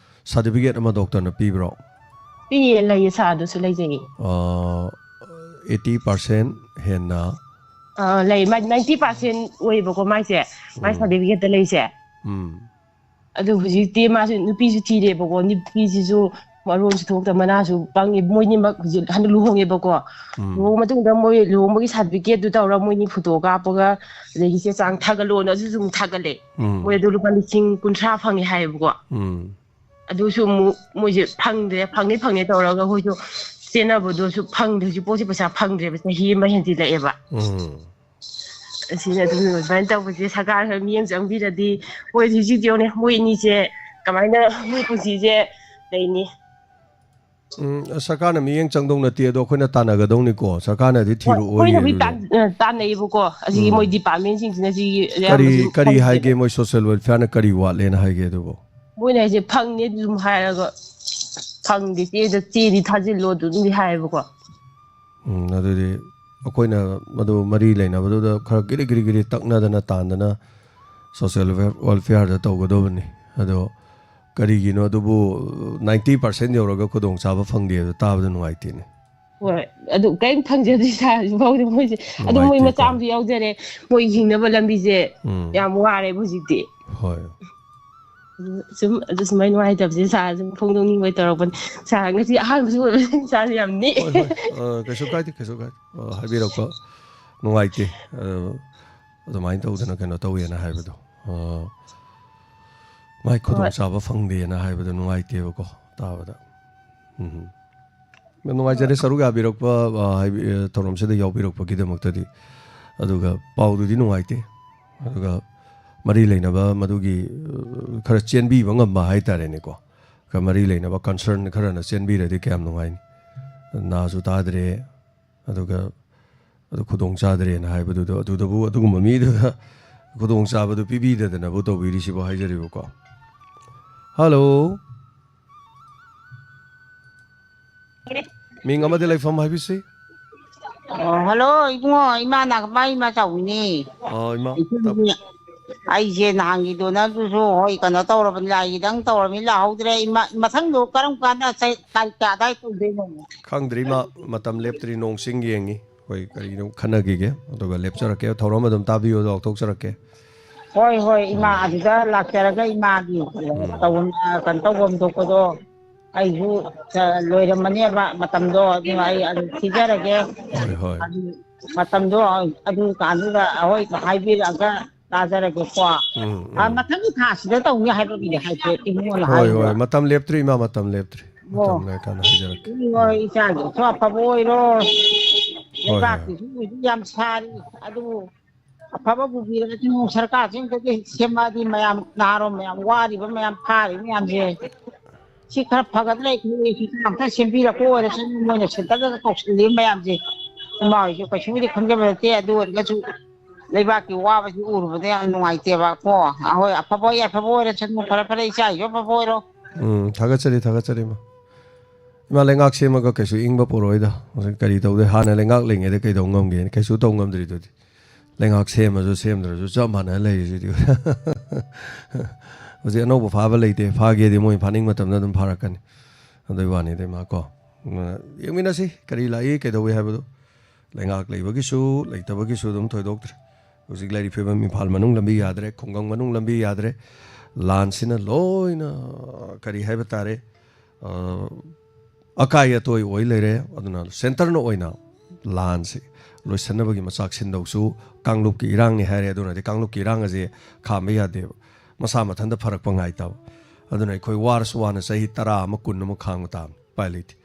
ꯁꯥꯔꯇꯤꯐꯤꯀꯦꯠ ꯑꯃ ꯗꯣꯛꯇꯔꯅ ꯄꯤꯕ꯭ꯔꯣ? ꯄꯤꯌꯦ, ꯂꯩꯌꯦ ꯁꯥꯔ, ꯑꯗꯨꯁꯨ ꯂꯩꯖꯩꯌꯦ꯫ ꯑ, eighty percent ꯍꯦꯟꯅ ꯑ, ꯂꯩ, ꯃꯥ ninety percent ꯑꯣꯏꯌꯦꯕꯀꯣ ꯃꯥꯏꯁꯦ, ꯃꯥꯏ ꯎꯝ ꯁꯥꯔꯇꯤꯐꯤꯀꯦꯠꯇ ꯂꯩꯁꯦ꯫ ꯎꯝ ꯑꯗꯨ ꯍꯧꯖꯤꯛꯇꯤ ꯃꯥꯁꯨ ꯅꯨꯄꯤꯁꯨ ꯊꯤꯔꯦꯕꯀꯣ, ꯅꯨꯄꯤꯁꯤꯁꯨ ꯃꯔꯣꯟꯁꯨ ꯊꯣꯛꯇ, ꯃꯅꯥꯁꯨ ꯄꯪꯉꯤ꯫ ꯃꯣꯏꯅꯤꯃꯛ ꯍꯧꯖꯤꯛ ꯍꯟꯗꯛ ꯂꯨꯍꯣꯡꯉꯦꯕꯀꯣ꯫ ꯎꯝ ꯂꯨꯍꯣꯡꯕ ꯃꯇꯨꯡꯗ ꯃꯣꯏ ꯂꯨꯍꯣꯡꯕꯒꯤ ꯁꯥꯔꯇꯤꯐꯤꯀꯦꯠꯇꯨ ꯇꯧꯔ ꯃꯣꯏꯅꯤ ꯐꯣꯇꯣ ꯀꯥꯞꯄꯒ, ꯑꯗꯒꯤ ꯆꯦ ꯆꯥꯡ ꯊꯥꯒꯠꯂꯣꯅ ꯑꯗꯨꯁꯨ ꯑꯃꯨꯛ ꯊꯥꯒꯠꯂꯦ꯫ ꯎꯝ ꯃꯣꯏ ꯑꯗꯨ ꯂꯨꯄꯥ ꯂꯤꯁꯤꯡ ꯀꯨꯟꯊ꯭ꯔꯥ ꯐꯪꯉꯦ ꯍꯥꯏꯌꯦꯕꯀꯣ꯫ ꯎꯝ ꯑꯗꯨꯁꯨ ꯑꯃꯨꯛ ꯃꯣꯏꯁꯦ ꯐꯪꯗ꯭ꯔꯦ, ꯐꯪꯅꯤ ꯐꯪꯅꯤ ꯇꯧꯔꯒ ꯑꯩꯈꯣꯏꯁꯨ ꯆꯦꯟꯅꯕꯗꯣꯁꯨ ꯐꯪꯗ꯭ꯔꯦ꯫ ꯍꯧꯖꯤꯛ ꯄꯣꯠꯁꯤ ꯄꯩꯁꯥ ꯐꯪꯗ꯭ꯔꯦꯕ, ꯆꯍꯤ ꯑꯃ ꯍꯦꯟꯖꯤꯜꯂꯛꯑꯦꯕ꯫ ꯎꯝ ꯑꯁꯤꯅ ꯑꯗꯨꯝ ꯑꯗꯨꯃꯥꯏꯅ ꯇꯧꯕꯁꯦ ꯁꯔꯀꯥꯔ ꯈꯔ ꯃꯤꯠꯌꯦꯡ ꯆꯪꯕꯤꯔꯗꯤ, ꯃꯣꯏ ꯍꯧꯖꯤꯛ ꯌꯦꯡꯉꯨꯅꯦ, ꯃꯣꯏ ꯑꯅꯤꯁꯦ ꯀꯃꯥꯏꯅ ꯃꯣꯏ ꯄꯨꯟꯁꯤꯁꯦ ꯂꯩꯅꯤ? ꯎꯝ, ꯁꯔꯀꯥꯔꯅ ꯃꯤꯠꯌꯦꯡ ꯆꯪꯗꯧ ꯅꯠꯇꯦ, ꯑꯗꯣ ꯑꯩꯈꯣꯏꯅ ꯇꯥꯟꯅꯒꯗꯧꯅꯤꯀꯣ, ꯁꯔꯀꯥꯔꯅꯗꯤ ꯍꯣꯏ, ꯊꯤꯔꯛꯑꯣꯏ ꯑꯩꯈꯣꯏꯅꯕꯨꯗꯤ ꯑꯗꯨꯗꯣ꯫ ꯇꯥꯟ-, ꯑ, ꯇꯥꯟꯅꯩꯌꯦꯕꯀꯣ꯫ ꯑꯁꯤꯒꯤ ꯎꯝ꯫ ꯃꯣꯏ ꯗꯤꯄꯥꯔꯠꯃꯦꯟꯁꯤꯡꯁꯤꯅ ꯁꯤꯒꯤ ꯀꯔꯤ ꯑꯌꯥꯝꯕꯁꯨ ꯀꯔꯤ ꯐꯪꯗꯦ꯫ ꯍꯥꯏꯒꯦ, ꯃꯣꯏ ꯁꯣꯁꯦꯜ ꯋꯦꯜꯐꯤꯌꯥꯔꯅ ꯀꯔꯤ ꯋꯥꯠꯂꯦꯅ ꯍꯥꯏꯒꯦ ꯑꯗꯨꯕꯨ? ꯃꯣꯏꯅ ꯍꯥꯏꯁꯦ ꯐꯪꯅꯤ ꯑꯗꯨꯝ ꯍꯥꯏꯔꯒ ꯐꯪꯗꯦ, ꯆꯦꯗ ꯆꯦꯗꯤ ꯊꯥꯖꯤꯜꯂꯣ ꯑꯗꯨꯝꯗꯤ ꯍꯥꯏꯌꯦꯕꯀꯣ꯫ ꯎꯝ, ꯑꯗꯨꯗꯤ ꯑꯩꯈꯣꯏꯅ ꯃꯗꯨ ꯃꯔꯤ ꯂꯩꯅꯕꯗꯨꯗ ꯈꯔ ꯒꯤꯔꯤ ꯒꯤꯔꯤ ꯒꯤꯔꯤ ꯇꯛꯅꯗꯅ ꯇꯥꯟꯗꯅ ꯁꯣꯁꯦꯜ ꯋꯦꯜꯐꯤꯌꯥꯔꯗ ꯇꯧꯒꯗꯕꯅꯤ꯫ ꯑꯗꯣ ꯀꯔꯤꯒꯤꯅꯣ ꯑꯗꯨꯕꯨ ninety percent ꯌꯧꯔꯒ ꯈꯨꯗꯣꯡꯆꯥꯕ ꯐꯪꯗꯦ, ꯑꯗꯨ ꯇꯥꯕꯗ ꯅꯨꯡꯉꯥꯏꯇꯦꯅꯦ꯫ ꯍꯣꯏ, ꯑꯗꯨ ꯀꯔꯤꯝ ꯐꯪꯖꯗ꯭ꯔꯤ ꯁꯥꯔ ꯍꯧꯖꯤꯛ ꯐꯥꯎꯗꯤ ꯃꯣꯏꯁꯦ꯫ ꯑꯗꯨ ꯃꯣꯏ ꯅꯨꯡꯉꯥꯏꯇꯦꯀꯣ꯫ ꯃꯆꯥ ꯑꯃꯁꯨ ꯌꯥꯎꯖꯔꯦ, ꯃꯣꯏ ꯍꯤꯡꯅꯕ ꯂꯝꯕꯤꯁꯦ ꯎꯝ꯫ ꯌꯥꯝ ꯋꯥꯔꯦꯕ ꯍꯧꯖꯤꯛꯇꯤ꯫ ꯍꯣꯏ꯫ ꯁꯨꯝ ꯑꯗꯨ ꯁꯨꯃꯥꯏꯅ ꯅꯨꯡꯉꯥꯏꯇꯕꯁꯦ ꯁꯥꯔ ꯁꯨꯝ ꯐꯣꯡꯗꯣꯛꯅꯤꯡꯕꯩ ꯇꯧꯔꯛꯄꯅꯤ꯫ ꯁꯥꯔ ꯉꯁꯤ ꯑꯍꯥꯟꯕꯁꯨ ꯑꯣꯏꯕꯅꯤꯅ ꯁꯥꯔ ꯌꯥꯝ ꯅꯤꯛꯑꯦ꯫ ꯍꯣꯏ, ꯍꯣꯏ꯫ ꯑ, ꯀꯩꯁꯨ ꯀꯥꯏꯗꯦ, ꯀꯩꯁꯨ ꯀꯥꯏꯗꯦ꯫ ꯑ, ꯍꯥꯏꯕꯤꯔꯛꯄ ꯅꯨꯡꯉꯥꯏꯇꯦ꯫ ꯑ, ꯑꯗꯨꯃꯥꯏꯅ ꯇꯧꯗꯅ ꯀꯩꯅꯣ ꯇꯧꯋꯦꯅ ꯍꯥꯏꯕꯗꯣ꯫ ꯑ, ꯃꯥꯏ ꯍꯣꯏ꯫ ꯈꯨꯗꯣꯡꯆꯥꯕ ꯐꯪꯗꯦꯅ ꯍꯥꯏꯕꯗꯣ ꯅꯨꯡꯉꯥꯏꯇꯦꯕꯀꯣ ꯇꯥꯕꯗ꯫ ꯎꯝ꯫ ꯌꯥꯝ ꯅꯨꯡꯉꯥꯏꯖꯔꯦ ꯁꯔꯨꯛ ꯌꯥꯕꯤꯔꯛꯄ, ꯑ, ꯍꯥꯏꯕꯤ-, ꯑ, ꯊꯧꯔꯝꯁꯤꯗ ꯌꯥꯎꯕꯤꯔꯛꯄꯒꯤꯗꯃꯛꯇꯗꯤ꯫ ꯑꯗꯨꯒ ꯄꯥꯎꯗꯨꯗꯤ ꯅꯨꯡꯉꯥꯏꯇꯦ꯫ ꯑꯗꯨꯒ ꯃꯔꯤ ꯂꯩꯅꯕ ꯃꯗꯨꯒꯤ, ꯑ, ꯈꯔ ꯆꯦꯟꯕꯤꯕ ꯉꯝꯕ ꯍꯥꯏꯇꯥꯔꯦꯅꯦꯀꯣ꯫ ꯈꯔ ꯃꯔꯤ ꯂꯩꯅꯕ concern ꯈꯔꯅ ꯆꯦꯟꯕꯤꯔꯗꯤ ꯀꯌꯥꯝ ꯅꯨꯡꯉꯥꯏꯅꯤ꯫ ꯅꯥꯁꯨ ꯇꯥꯗ꯭ꯔꯦ, ꯑꯗꯨꯒ ꯑꯗꯨ ꯈꯨꯗꯣꯡ ꯆꯥꯗ꯭ꯔꯦꯅ ꯍꯥꯏꯕꯗꯨꯗ, ꯑꯗꯨꯗꯕꯨ ꯑꯗꯨꯒꯨꯝꯕ ꯃꯤꯗꯨꯗ ꯈꯨꯗꯣꯡ ꯆꯥꯕꯗꯨ ꯄꯤꯕꯤꯗꯗꯅꯕꯨ ꯇꯧꯕꯤꯔꯤꯁꯤꯕꯨ ꯍꯥꯏꯖꯔꯤꯕꯀꯣ꯫ ꯍꯜꯂꯣ꯫ ꯃꯤꯡ ꯑꯃꯗꯤ ꯂꯩꯐꯝ ꯍꯥꯏꯕꯤꯁꯤ꯫ ꯑꯣ, ꯍꯜꯂꯣ, ꯏꯕꯨꯡꯉꯣ, ꯏꯃꯥ ꯅꯥꯒꯃꯥ, ꯏꯃꯥ ꯆꯥꯎꯕꯤꯅꯦ꯫ ꯑꯣ, ꯏꯃꯥ, ꯇꯞ-, ꯑꯩꯁꯦ ꯅꯍꯥꯟꯒꯤ ꯗꯣꯅꯔꯗꯨꯁꯨ, ꯍꯣꯏ, ꯀꯩꯅꯣ ꯇꯧꯔꯕꯅꯤ, ꯂꯥꯏꯒꯤꯗꯪ ꯇꯧꯔꯕꯅꯤ, ꯂꯥꯛꯍꯧꯗ꯭ꯔꯦ꯫ ꯏꯃꯥ, ꯃꯊꯪꯗꯣ ꯀꯔꯝ ꯀꯥꯟꯗ, ꯆꯍꯤ ꯇꯥꯔꯤꯛ ꯀꯌꯥ ꯑꯗꯥꯏ ꯇꯧꯗꯣꯏꯅꯣ? ꯈꯪꯗ꯭ꯔꯤ, ꯏꯃꯥ, ꯃꯇꯝ ꯂꯦꯞꯇ꯭ꯔꯤ, ꯅꯣꯡ ꯆꯤꯡ ꯌꯦꯡꯉꯤ꯫ ꯑꯩꯈꯣꯏ ꯀꯔꯤꯅꯣ ꯈꯟꯅꯈꯤꯒꯦ, ꯑꯗꯨꯒ ꯂꯦꯞꯆꯔꯛꯀꯦ꯫ ꯊꯧꯔꯝ ꯑꯗꯨꯝ ꯇꯥꯕꯤꯌꯨ, ꯑꯗꯣ ꯂꯥꯎꯊꯣꯛꯆꯔꯛꯀꯦ꯫ ꯍꯣꯏ, ꯍꯣꯏ, ꯏꯃꯥ, ꯎꯝ꯫ ꯑꯗꯨꯗ ꯂꯥꯛꯆꯔꯒ ꯏꯃꯥꯒꯤ ꯎꯝ꯫ ꯇꯧꯐꯝ, ꯑ, ꯀꯩꯅꯣ ꯇꯧꯐꯝ ꯊꯣꯛꯄꯗꯣ ꯑꯩꯁꯨ, ꯑ, ꯂꯣꯏꯔꯝꯃꯅꯦꯕ ꯃꯇꯝꯗꯣ, ꯑꯗꯨꯅ ꯑꯩ ꯑꯗꯨꯝ ꯊꯤꯖꯔꯒꯦ꯫ ꯍꯣꯏ, ꯍꯣꯏ꯫ ꯑꯗꯨ ꯃꯇꯝꯗꯣ ꯑꯗꯨ ꯀꯥꯟꯗꯨꯗ ꯑꯩꯈꯣꯏ ꯍꯥꯏꯕꯤꯔꯛꯑꯒ ꯇꯥꯖꯔꯒꯦꯀꯣ꯫ ꯎꯝ, ꯑ, ꯎꯝ꯫ ꯃꯊꯪꯒꯤ ꯊꯥꯁꯤꯗ ꯇꯧꯅꯤ ꯍꯥꯏꯕꯒꯤꯗꯤ ꯍꯥꯏꯐꯦꯠ ꯏꯃꯨꯡꯅ ꯍꯣꯏ, ꯍꯥꯏꯕꯗꯣ꯫ ꯍꯣꯏ, ꯃꯇꯝ ꯂꯦꯞꯇ꯭ꯔꯤ, ꯏꯃꯥ, ꯃꯇꯝ ꯂꯦꯞꯇ꯭ꯔꯤ꯫ ꯑꯣ꯫ ꯃꯇꯝ ꯂꯩꯔꯀꯥꯟꯗ ꯍꯥꯏꯖꯔꯛꯀꯦ꯫ ꯍꯣꯏ, ꯎꯝ꯫ ꯏꯆꯥꯒꯤꯁꯨ ꯑꯐꯕ ꯑꯣꯏꯔꯣ꯫ ꯍꯣꯏ, ꯍꯣꯏ꯫ ꯂꯩꯕꯥꯛꯀꯤꯁꯨ ꯍꯧꯖꯤꯛ ꯌꯥꯝ ꯁꯥꯔꯤ꯫ ꯑꯗꯨꯕꯨ ꯑꯐꯕ ꯄꯨꯕꯤꯔꯒꯗꯤ ꯅꯣꯡ ꯁꯔꯀꯥꯔꯁꯤꯡꯗꯒꯤ ꯁꯦꯝꯃꯛꯑꯗꯤ ꯃꯌꯥꯝ ꯅꯍꯥꯔꯣꯜ ꯃꯌꯥꯝ ꯋꯥꯔꯤꯕ ꯃꯌꯥꯝ ꯊꯥꯔꯤꯕ ꯃꯌꯥꯝꯁꯦ ꯁꯤ ꯈꯔ ꯐꯒꯠꯂꯦ, ꯈꯔ ꯁꯤ ꯑꯝꯇ ꯁꯦꯝꯕꯤꯔꯛꯄ ꯑꯣꯏꯔꯁꯅꯨ, ꯃꯣꯏꯅ ꯁꯦꯟꯇꯔꯗꯒ ꯀꯧꯁꯜꯂꯤ ꯃꯌꯥꯝꯁꯦ꯫ ꯏꯃꯥ ꯍꯣꯏꯁꯨ ꯀꯩꯁꯨꯕꯨꯗꯤ ꯈꯟꯖꯕ ꯅꯠꯇꯦ, ꯑꯗꯨ ꯑꯣꯏꯔꯒꯁꯨ ꯂꯩꯕꯥꯛꯀꯤ ꯋꯥꯕꯁꯤ ꯎꯔꯨꯕꯗ ꯌꯥꯝ ꯅꯨꯡꯉꯥꯏꯇꯦꯕ ꯀꯣ꯫ ꯑꯍꯣꯏ, ꯑꯐꯕ ꯑꯣꯏ, ꯑꯐꯕ ꯑꯣꯏꯔꯁꯅꯨ, ꯐꯔꯦ, ꯐꯔꯦ, ꯏꯆꯥꯒꯤꯁꯨ ꯑꯐꯕ ꯑꯣꯏꯔꯣ꯫ ꯎꯝ, ꯊꯥꯒꯠꯆꯔꯤ, ꯊꯥꯒꯠꯆꯔꯤ, ꯏꯃꯥ꯫ ꯏꯃꯥ, ꯂꯩꯉꯥꯛ ꯁꯦꯝꯃꯒ ꯀꯩꯁꯨ ꯏꯪꯕ ꯄꯨꯔꯛꯑꯣꯏꯗ꯫ ꯍꯧꯖꯤꯛ ꯀꯔꯤ ꯇꯧꯗꯣꯏ? ꯍꯥꯟꯅ ꯂꯩꯉꯥꯛ ꯂꯩꯉꯩꯗ ꯀꯩꯗꯧ ꯉꯝꯒꯦꯅ? ꯀꯩꯁꯨ ꯇꯧ ꯉꯝꯗ꯭ꯔꯤꯗꯨꯗꯤ꯫ ꯂꯩꯉꯥꯛ ꯁꯦꯝꯃꯁꯨ ꯁꯦꯝꯗ꯭ꯔꯁꯨ ꯆꯞ ꯃꯥꯟꯅ ꯂꯩꯔꯤꯁꯤꯗꯤ꯫ ꯍꯧꯖꯤꯛ ꯑꯅꯧꯕ ꯐꯥꯕ ꯂꯩꯇꯦ꯫ ꯐꯥꯒꯦꯗꯤ ꯃꯣꯏ ꯐꯥꯅꯤꯡ ꯃꯇꯝꯗ ꯑꯗꯨꯝ ꯐꯥꯔꯛꯀꯅꯤ꯫ ꯑꯗꯨꯏ ꯋꯥꯅꯤꯗ, ꯏꯃꯥ ꯀꯣ꯫ ꯑꯗꯨꯅ ꯌꯦꯡꯃꯤꯟꯅꯁꯤ ꯀꯔꯤ ꯂꯥꯛꯏ, ꯀꯩꯗꯧꯏ ꯍꯥꯏꯕꯗꯣ꯫ ꯂꯩꯉꯥꯛ ꯂꯩꯕꯒꯤꯁꯨ ꯂꯩꯇꯕꯒꯤꯁꯨ ꯑꯗꯨꯝ ꯊꯣꯏꯗꯣꯛꯇ꯭ꯔꯦ꯫ ꯍꯧꯖꯤꯛ ꯂꯩꯔꯤ ꯐꯤꯕꯝ, ꯏꯝꯐꯥꯜ ꯃꯅꯨꯡ ꯂꯝꯕꯤ ꯌꯥꯗ꯭ꯔꯦ, ꯈꯨꯡꯒꯪ ꯃꯅꯨꯡ ꯂꯝꯕꯤ ꯌꯥꯗ꯭ꯔꯦ, ꯂꯥꯟꯁꯤꯅ ꯂꯣꯏꯅ, ꯀꯔꯤ ꯍꯥꯏꯕ ꯇꯥꯔꯦ, ꯑ, ꯑꯀꯥꯏ ꯑꯇꯣꯏ ꯑꯣꯏ ꯂꯩꯔꯦ꯫ ꯑꯗꯨꯅ ꯁꯦꯟꯇꯔꯅ ꯑꯣꯏꯅ ꯂꯥꯟꯁꯤ ꯂꯣꯏꯁꯤꯟꯅꯕꯒꯤ ꯃꯆꯥꯛ ꯁꯤꯟꯗꯧꯁꯨ ꯀꯥꯡꯂꯨꯞꯀꯤ ꯏꯔꯥꯡꯅꯤ ꯍꯥꯏꯔꯦ꯫ ꯑꯗꯨꯅꯗꯤ ꯀꯥꯡꯂꯨꯞꯀꯤ ꯏꯔꯥꯡ ꯑꯁꯦ ꯈꯥꯝꯕ ꯌꯥꯗꯦꯕ, ꯃꯁꯥ ꯃꯊꯟꯇ ꯐꯔꯛꯄ ꯉꯥꯏ ꯇꯥꯕ꯫ ꯑꯗꯨꯅ ꯑꯩꯈꯣꯏ ꯋꯥꯔꯁꯨ ꯋꯥꯅ ꯆꯍꯤ ꯇꯔꯥ ꯑꯃ, ꯀꯨꯟ ꯑꯃ ꯈꯥꯡꯕ ꯇꯥꯕꯅꯤ, ꯎꯄꯥꯏ ꯂꯩꯇꯦ꯫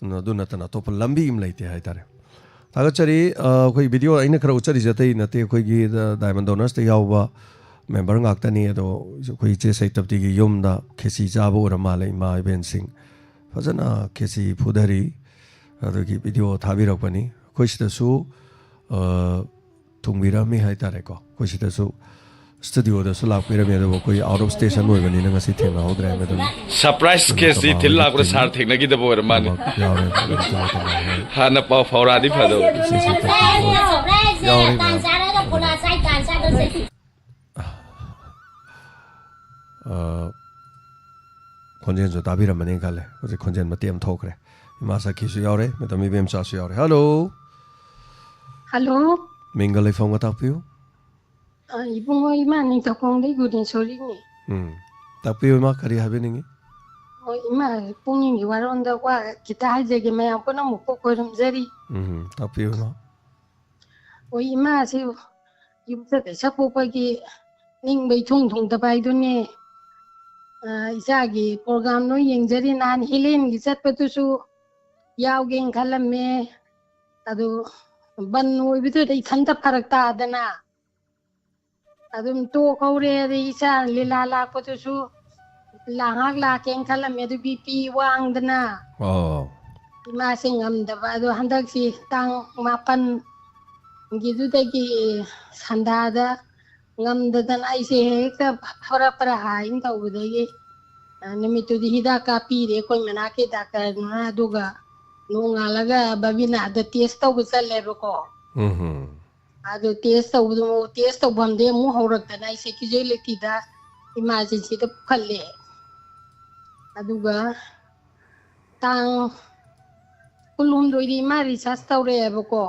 ꯑꯗꯨ ꯅꯠꯇꯅ ꯑꯇꯣꯞꯄ ꯂꯝꯕꯤ ꯑꯃ ꯂꯩꯇꯦ ꯍꯥꯏꯇꯥꯔꯦ꯫ ꯊꯥꯒꯠꯆꯔꯤ꯫ ꯑ, ꯑꯩꯈꯣꯏ ꯚꯤꯗꯤꯑꯣ ꯑꯩꯅ ꯈꯔ ꯎꯠꯆꯔꯤꯁꯦ ꯑꯇꯩ ꯅꯠꯇꯦ, ꯑꯩꯈꯣꯏꯒꯤ ꯗ-, ꯗꯥꯏꯃꯟ ꯗꯣꯅꯔꯁꯇ ꯌꯥꯎꯕ ꯃꯦꯝꯕꯔ ꯉꯥꯛꯇꯅꯤ꯫ ꯑꯗꯣ ꯑꯩꯈꯣꯏ ꯏꯆꯦ ꯁꯩꯇꯞꯇꯤꯒꯤ ꯌꯨꯝꯗ ꯈꯦꯆꯤ ꯆꯥꯕ ꯑꯣꯏꯔ ꯃꯥꯜꯂꯦ, ꯏꯃꯥ ꯏꯕꯦꯟꯁꯤꯡ ꯐꯖꯅ ꯈꯦꯆꯤ ꯐꯨꯊꯔꯤ꯫ ꯑꯗꯨꯒꯤ ꯚꯤꯗꯤꯑꯣ ꯊꯥꯕꯤꯔꯛꯄꯅꯤ꯫ ꯑꯩꯈꯣꯏ ꯁꯤꯗꯁꯨ, ꯑ, ꯊꯨꯡꯕꯤꯔꯝꯃꯤ ꯍꯥꯏꯇꯥꯔꯦꯀꯣ꯫ ꯑꯩꯈꯣꯏ ꯁꯤꯗꯁꯨ ꯁ꯭ꯇꯨꯗꯤꯑꯣꯗꯁꯨ ꯂꯥꯛꯄꯤꯔꯝꯃꯤ, ꯑꯗꯨꯕꯨ ꯑꯩꯈꯣꯏ out of station ꯑꯣꯏꯕꯅꯤꯅ ꯉꯁꯤ ꯊꯦꯡꯅꯍꯧꯗ꯭ꯔꯦ꯫ ꯃꯗꯨꯅ surprise ꯀꯦꯁꯇꯤ ꯊꯤꯜ ꯂꯥꯛꯄꯗ ꯁꯥꯔ ꯊꯦꯡꯅꯈꯤꯗꯕ ꯑꯣꯏꯔ ꯃꯥꯜꯂꯦ꯫ ꯌꯥꯎꯔꯦ, ꯃꯗꯨ ꯊꯦꯡꯅ ꯊꯦꯡꯅꯍꯧꯔꯦ꯫ ꯍꯥꯟꯅ ꯄꯥꯎ ꯐꯥꯎꯔꯛꯑꯗꯤ ꯐꯗꯧꯕ꯫ ꯁꯤ ꯁꯤ ꯇꯧꯕꯤꯌꯣ꯫ ꯌꯥꯎꯔꯦ, ꯃꯌꯥꯝ꯫ ꯑ, ꯈꯣꯟꯖꯦꯜꯁꯨ ꯇꯥꯕꯤꯔꯝꯃꯅꯤ ꯈꯜꯂꯦ꯫ ꯍꯧꯖꯤꯛ ꯈꯣꯟꯖꯦꯜ ꯃꯇꯦꯛ ꯑꯃ ꯊꯣꯛꯈ꯭ꯔꯦ꯫ ꯏꯃꯥ ꯁꯈꯤꯁꯨ ꯌꯥꯎꯔꯦ, ꯃꯦꯗꯥꯝ ꯏꯕꯦꯝꯆꯥꯁꯨ ꯌꯥꯎꯔꯦ꯫ ꯍꯜꯂꯣ꯫ ꯍꯜꯂꯣ꯫ ꯃꯤꯡꯒ ꯂꯩꯐꯝꯒ ꯇꯥꯛꯄꯤꯌꯨ꯫ ꯑ, ꯏꯕꯨꯡꯉꯣ, ꯏꯃꯥ ꯅꯤꯡꯊꯧꯈꯣꯡꯗꯩ ꯒꯨꯅꯦꯁꯣꯔꯤꯅꯤ꯫ ꯎꯝ꯫ ꯇꯥꯛꯄꯤꯌꯨ ꯏꯃꯥ, ꯀꯔꯤ ꯍꯥꯏꯕꯤꯅꯤꯡꯉꯤ? ꯍꯣꯏ, ꯏꯃꯥ, ꯄꯨꯛꯅꯤꯡꯒꯤ ꯋꯥꯔꯣꯝꯗ ꯋꯥ ꯈꯤꯇ ꯍꯥꯏꯖꯒꯦ, ꯃꯌꯥꯝ ꯄꯨꯝꯅꯃꯛꯄꯨ ꯈꯣꯏꯔꯨꯝꯖꯔꯤ꯫ ꯎꯝ, ꯇꯥꯛꯄꯤꯌꯨ ꯏꯃꯥ꯫ ꯍꯣꯏ, ꯏꯃꯥꯁꯤ ꯌꯨꯝꯁꯀꯩꯁ ꯄꯣꯛꯄꯒꯤ ꯅꯤꯡꯕ ꯏꯊꯨꯡ ꯊꯨꯡꯗꯕ ꯍꯥꯏꯗꯨꯅꯤ꯫ ꯑ, ꯏꯆꯥꯒꯤ program ꯂꯣꯏ ꯌꯦꯡꯖꯔꯤ꯫ ꯅꯍꯥꯟ ꯍꯤꯂꯦꯟꯒꯤ ꯆꯠꯄꯗꯨꯁꯨ ꯌꯥꯎꯒꯦꯅ ꯈꯜꯂꯝꯃꯦ꯫ ꯑꯗꯨ ꯕꯟ ꯑꯣꯏꯕꯗꯨꯗ ꯏꯊꯟꯇ ꯐꯔꯛ ꯇꯥꯗꯅ ꯑꯗꯨꯝ ꯇꯣꯛꯍꯧꯔꯦ꯫ ꯑꯗꯩ ꯏꯆꯥ ꯂꯤꯂꯥ ꯂꯥꯛꯄꯗꯨꯁꯨ ꯉꯥꯏꯍꯥꯛ ꯂꯥꯛꯀꯦꯅ ꯈꯜꯂꯝꯃꯦ, ꯑꯗꯨ BP ꯋꯥꯡꯗꯅ ꯑꯣ꯫ ꯏꯃꯥꯁꯦ ꯉꯝꯗꯕ꯫ ꯑꯗꯣ ꯍꯟꯗꯛꯁꯤ ꯇꯥꯡ ꯃꯥꯄꯟꯒꯤꯗꯨꯗꯒꯤ ꯁꯟꯗꯥꯗ ꯉꯝꯗꯗꯅ ꯑꯩꯁꯦ ꯍꯦꯛꯇ ꯐꯔ ꯐꯔ ꯍꯥꯏꯅ ꯇꯧꯕꯗꯒꯤ, ꯑ, ꯅꯨꯃꯤꯠꯇꯨꯗꯤ ꯍꯤꯗꯥꯛ ꯀꯥꯞꯄꯤꯔꯦ ꯑꯩꯈꯣꯏ ꯃꯅꯥꯛꯀꯤ ꯗꯥꯛꯇꯔꯗꯨꯅ꯫ ꯑꯗꯨꯒ ꯅꯣꯡꯉꯥꯜꯂꯒ ꯕꯕꯤꯅꯥꯗ test ꯇꯧꯕ ꯆꯠꯂꯦꯕꯀꯣ꯫ ꯎꯝ ꯍꯨꯝ꯫ ꯑꯗꯨ test ꯇꯧꯕꯗꯨ, test ꯇꯧꯐꯝꯗꯤ ꯑꯃꯨꯛ ꯍꯧꯔꯛꯇꯅ ꯑꯩꯁꯦ casualtyꯗ, emergencyꯗ ꯄꯨꯈꯠꯂꯦ꯫ ꯑꯗꯨꯒ ꯇꯥꯡ ꯀꯨꯟꯍꯨꯝꯗꯣꯏꯗꯤ ꯏꯃꯥ discharge ꯇꯧꯔꯛꯑꯦꯕꯀꯣ꯫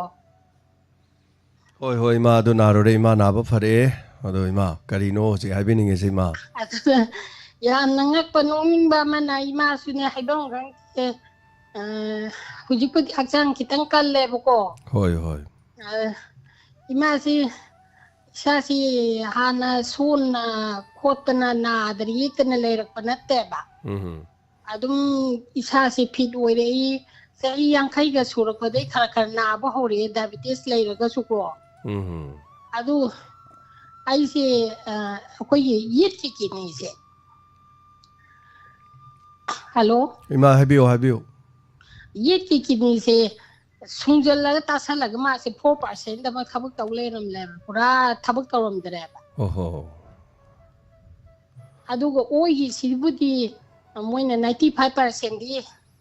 ꯍꯣꯏ, ꯍꯣꯏ, ꯏꯃꯥ ꯑꯗꯨ ꯅꯥꯔꯨꯔꯦ, ꯏꯃꯥ ꯅꯥꯕ ꯐꯔꯛꯑꯦ꯫ ꯑꯗꯣ ꯏꯃꯥ, ꯀꯔꯤꯅꯣ ꯍꯧꯖꯤꯛ ꯍꯥꯏꯕꯤꯅꯤꯡꯉꯤꯁꯦ ꯏꯃꯥ? ꯑꯗꯨꯅ ꯌꯥꯝꯅ ꯉꯛꯄ ꯅꯣꯛꯅꯤꯡꯕ ꯑꯃꯅ, ꯏꯃꯥꯁꯨꯅꯦ ꯍꯥꯏꯐꯝ ꯈꯪꯗꯦ꯫ ꯑ, ꯍꯧꯖꯤꯛꯄꯨꯗꯤ ꯍꯛꯆꯥꯡ ꯈꯤꯇꯪ ꯀꯜꯂꯦꯕꯀꯣ꯫ ꯍꯣꯏ, ꯍꯣꯏ꯫ ꯑ, ꯏꯃꯥꯁꯤ, ꯏꯁꯥꯁꯤ ꯍꯥꯟꯅ ꯁꯣꯟꯅ ꯈꯣꯠꯇꯅ ꯅꯥꯗꯅ ꯌꯦꯛꯇꯅ ꯂꯩꯔꯛꯄ ꯅꯠꯇꯦꯕ꯫ ꯎꯝ꯫ ꯑꯗꯨꯝ ꯏꯁꯥꯁꯤ fit ꯑꯣꯏꯔꯛꯏ, ꯆꯍꯤ ꯌꯥꯡꯈꯩꯒ ꯁꯨꯔꯛꯄꯗꯩ ꯈꯔ ꯈꯔ ꯅꯥꯕ ꯍꯧꯔꯛꯑꯦ, ꯗꯥꯏꯕꯤꯇꯤꯁ ꯂꯩꯔꯒꯁꯨꯀꯣ꯫ ꯎꯝ꯫ ꯑꯗꯨ ꯑꯩꯁꯦ, ꯑ, ꯑꯩꯈꯣꯏꯒꯤ ꯌꯦꯠꯀꯤ ꯀꯤꯠꯅꯤꯁꯦ꯫ ꯍꯜꯂꯣ? ꯏꯃꯥ, ꯍꯥꯏꯕꯤꯌꯨ, ꯍꯥꯏꯕꯤꯌꯨ꯫ ꯌꯦꯠꯀꯤ ꯀꯤꯠꯅꯤꯁꯦ ꯁꯨꯡꯖꯜꯂꯒ ꯇꯥꯁꯜꯂꯒ ꯃꯥꯁꯦ ꯐꯣꯔ ꯄꯥꯔꯁꯦꯟꯗ ꯑꯃ ꯊꯕꯛ ꯇꯧ ꯂꯩꯔꯝꯂꯦꯕ, ꯄꯨꯔꯥ ꯊꯕꯛ ꯇꯧꯔꯝꯗ꯭ꯔꯦꯕ꯫ ꯑꯣꯍꯣ꯫ ꯑꯗꯨꯒ ꯑꯣꯏꯒꯤꯁꯤꯕꯨꯗꯤ ꯃꯣꯏꯅ ꯅꯥꯏꯟꯇꯤ ꯐꯥꯏꯚ ꯄꯥꯔꯁꯦꯟꯗꯤ,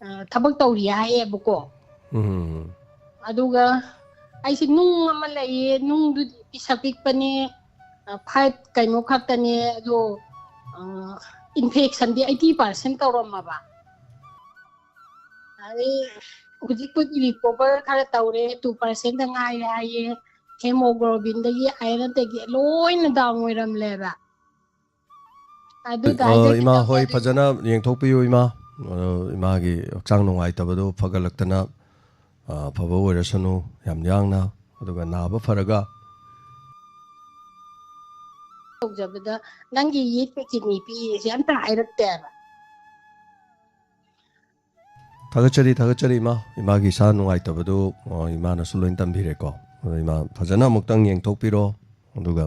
ꯑ, ꯊꯕꯛ ꯇꯧꯔꯤ ꯍꯥꯏꯌꯦꯕꯀꯣ꯫ ꯎꯝ꯫ ꯑꯗꯨꯒ ꯑꯩꯁꯦ ꯅꯨꯡ ꯑꯃ ꯂꯩꯌꯦ, ꯅꯨꯡꯗꯨꯗꯤ ꯄꯤꯁꯛ ꯄꯤꯛꯄꯅꯦ, ꯑ, ꯐꯥꯏꯚ ꯀꯩꯅꯣ ꯈꯛꯇꯅꯦ, ꯑꯗꯣ, ꯑ, ꯏꯟꯐꯦꯛꯁꯟꯗꯤ ꯑꯩꯠꯇꯤ ꯄꯥꯔꯁꯦꯟ ꯇꯧꯔꯝꯃꯕ꯫ ꯑꯗꯩ ꯍꯧꯖꯤꯛꯄꯨꯗꯤ ꯔꯤꯀꯣꯚꯔ ꯈꯔ ꯇꯧꯔꯦ, ꯇꯨ ꯄꯥꯔꯁꯦꯟꯗ ꯉꯥꯏꯔꯦ ꯍꯥꯏꯌꯦ꯫ ꯍꯦꯃꯣꯒ꯭ꯂꯣꯕꯤꯟꯗꯒꯤ, ꯑꯥꯏꯔꯟꯗꯒꯤ ꯂꯣꯏꯅ ꯗꯥꯎꯟ ꯑꯣꯏꯔꯝꯂꯦꯕ꯫ ꯑꯗꯨꯗ ꯑ, ꯍꯥꯏꯖꯒꯦ ꯏꯃꯥ ꯇꯧꯅꯦ, ꯍꯣꯏ, ꯑꯗꯨ ꯐꯖꯅ ꯌꯦꯡꯊꯣꯛꯄꯤꯌꯨ, ꯏꯃꯥ꯫ ꯑ, ꯏꯃꯥꯒꯤ ꯍꯛꯆꯥꯡ ꯅꯨꯡꯉꯥꯏꯇꯕꯗꯨ ꯐꯒꯠꯂꯛꯇꯅ, ꯑ, ꯑꯐꯕ ꯑꯣꯏꯔꯁꯅꯨ, ꯌꯥꯝ ꯌꯥꯡꯅ, ꯑꯗꯨꯒ ꯅꯥꯕ ꯐꯔꯒ꯫ ꯇꯧꯖꯕꯗ ꯅꯪꯒꯤ ꯌꯦꯠꯀꯤ ꯀꯤꯠꯅꯤ ꯄꯤꯔꯤꯁꯦ ꯑꯝꯇ ꯍꯥꯏꯔꯛꯇꯦꯕ꯫ ꯊꯥꯒꯠꯆꯔꯤ, ꯊꯥꯒꯠꯆꯔꯤ, ꯏꯃꯥ꯫ ꯏꯃꯥꯒꯤ ꯏꯁꯥ ꯅꯨꯡꯉꯥꯏꯇꯕꯗꯨ, ꯑ, ꯏꯃꯥꯅꯁꯨ ꯂꯣꯏꯅ ꯇꯝꯕꯤꯔꯦꯀꯣ꯫ ꯑꯗꯣ ꯏꯃꯥ, ꯐꯖꯅ ꯑꯃꯨꯛꯇꯪ ꯌꯦꯡꯊꯣꯛꯄꯤꯔꯣ꯫ ꯑꯗꯨꯒ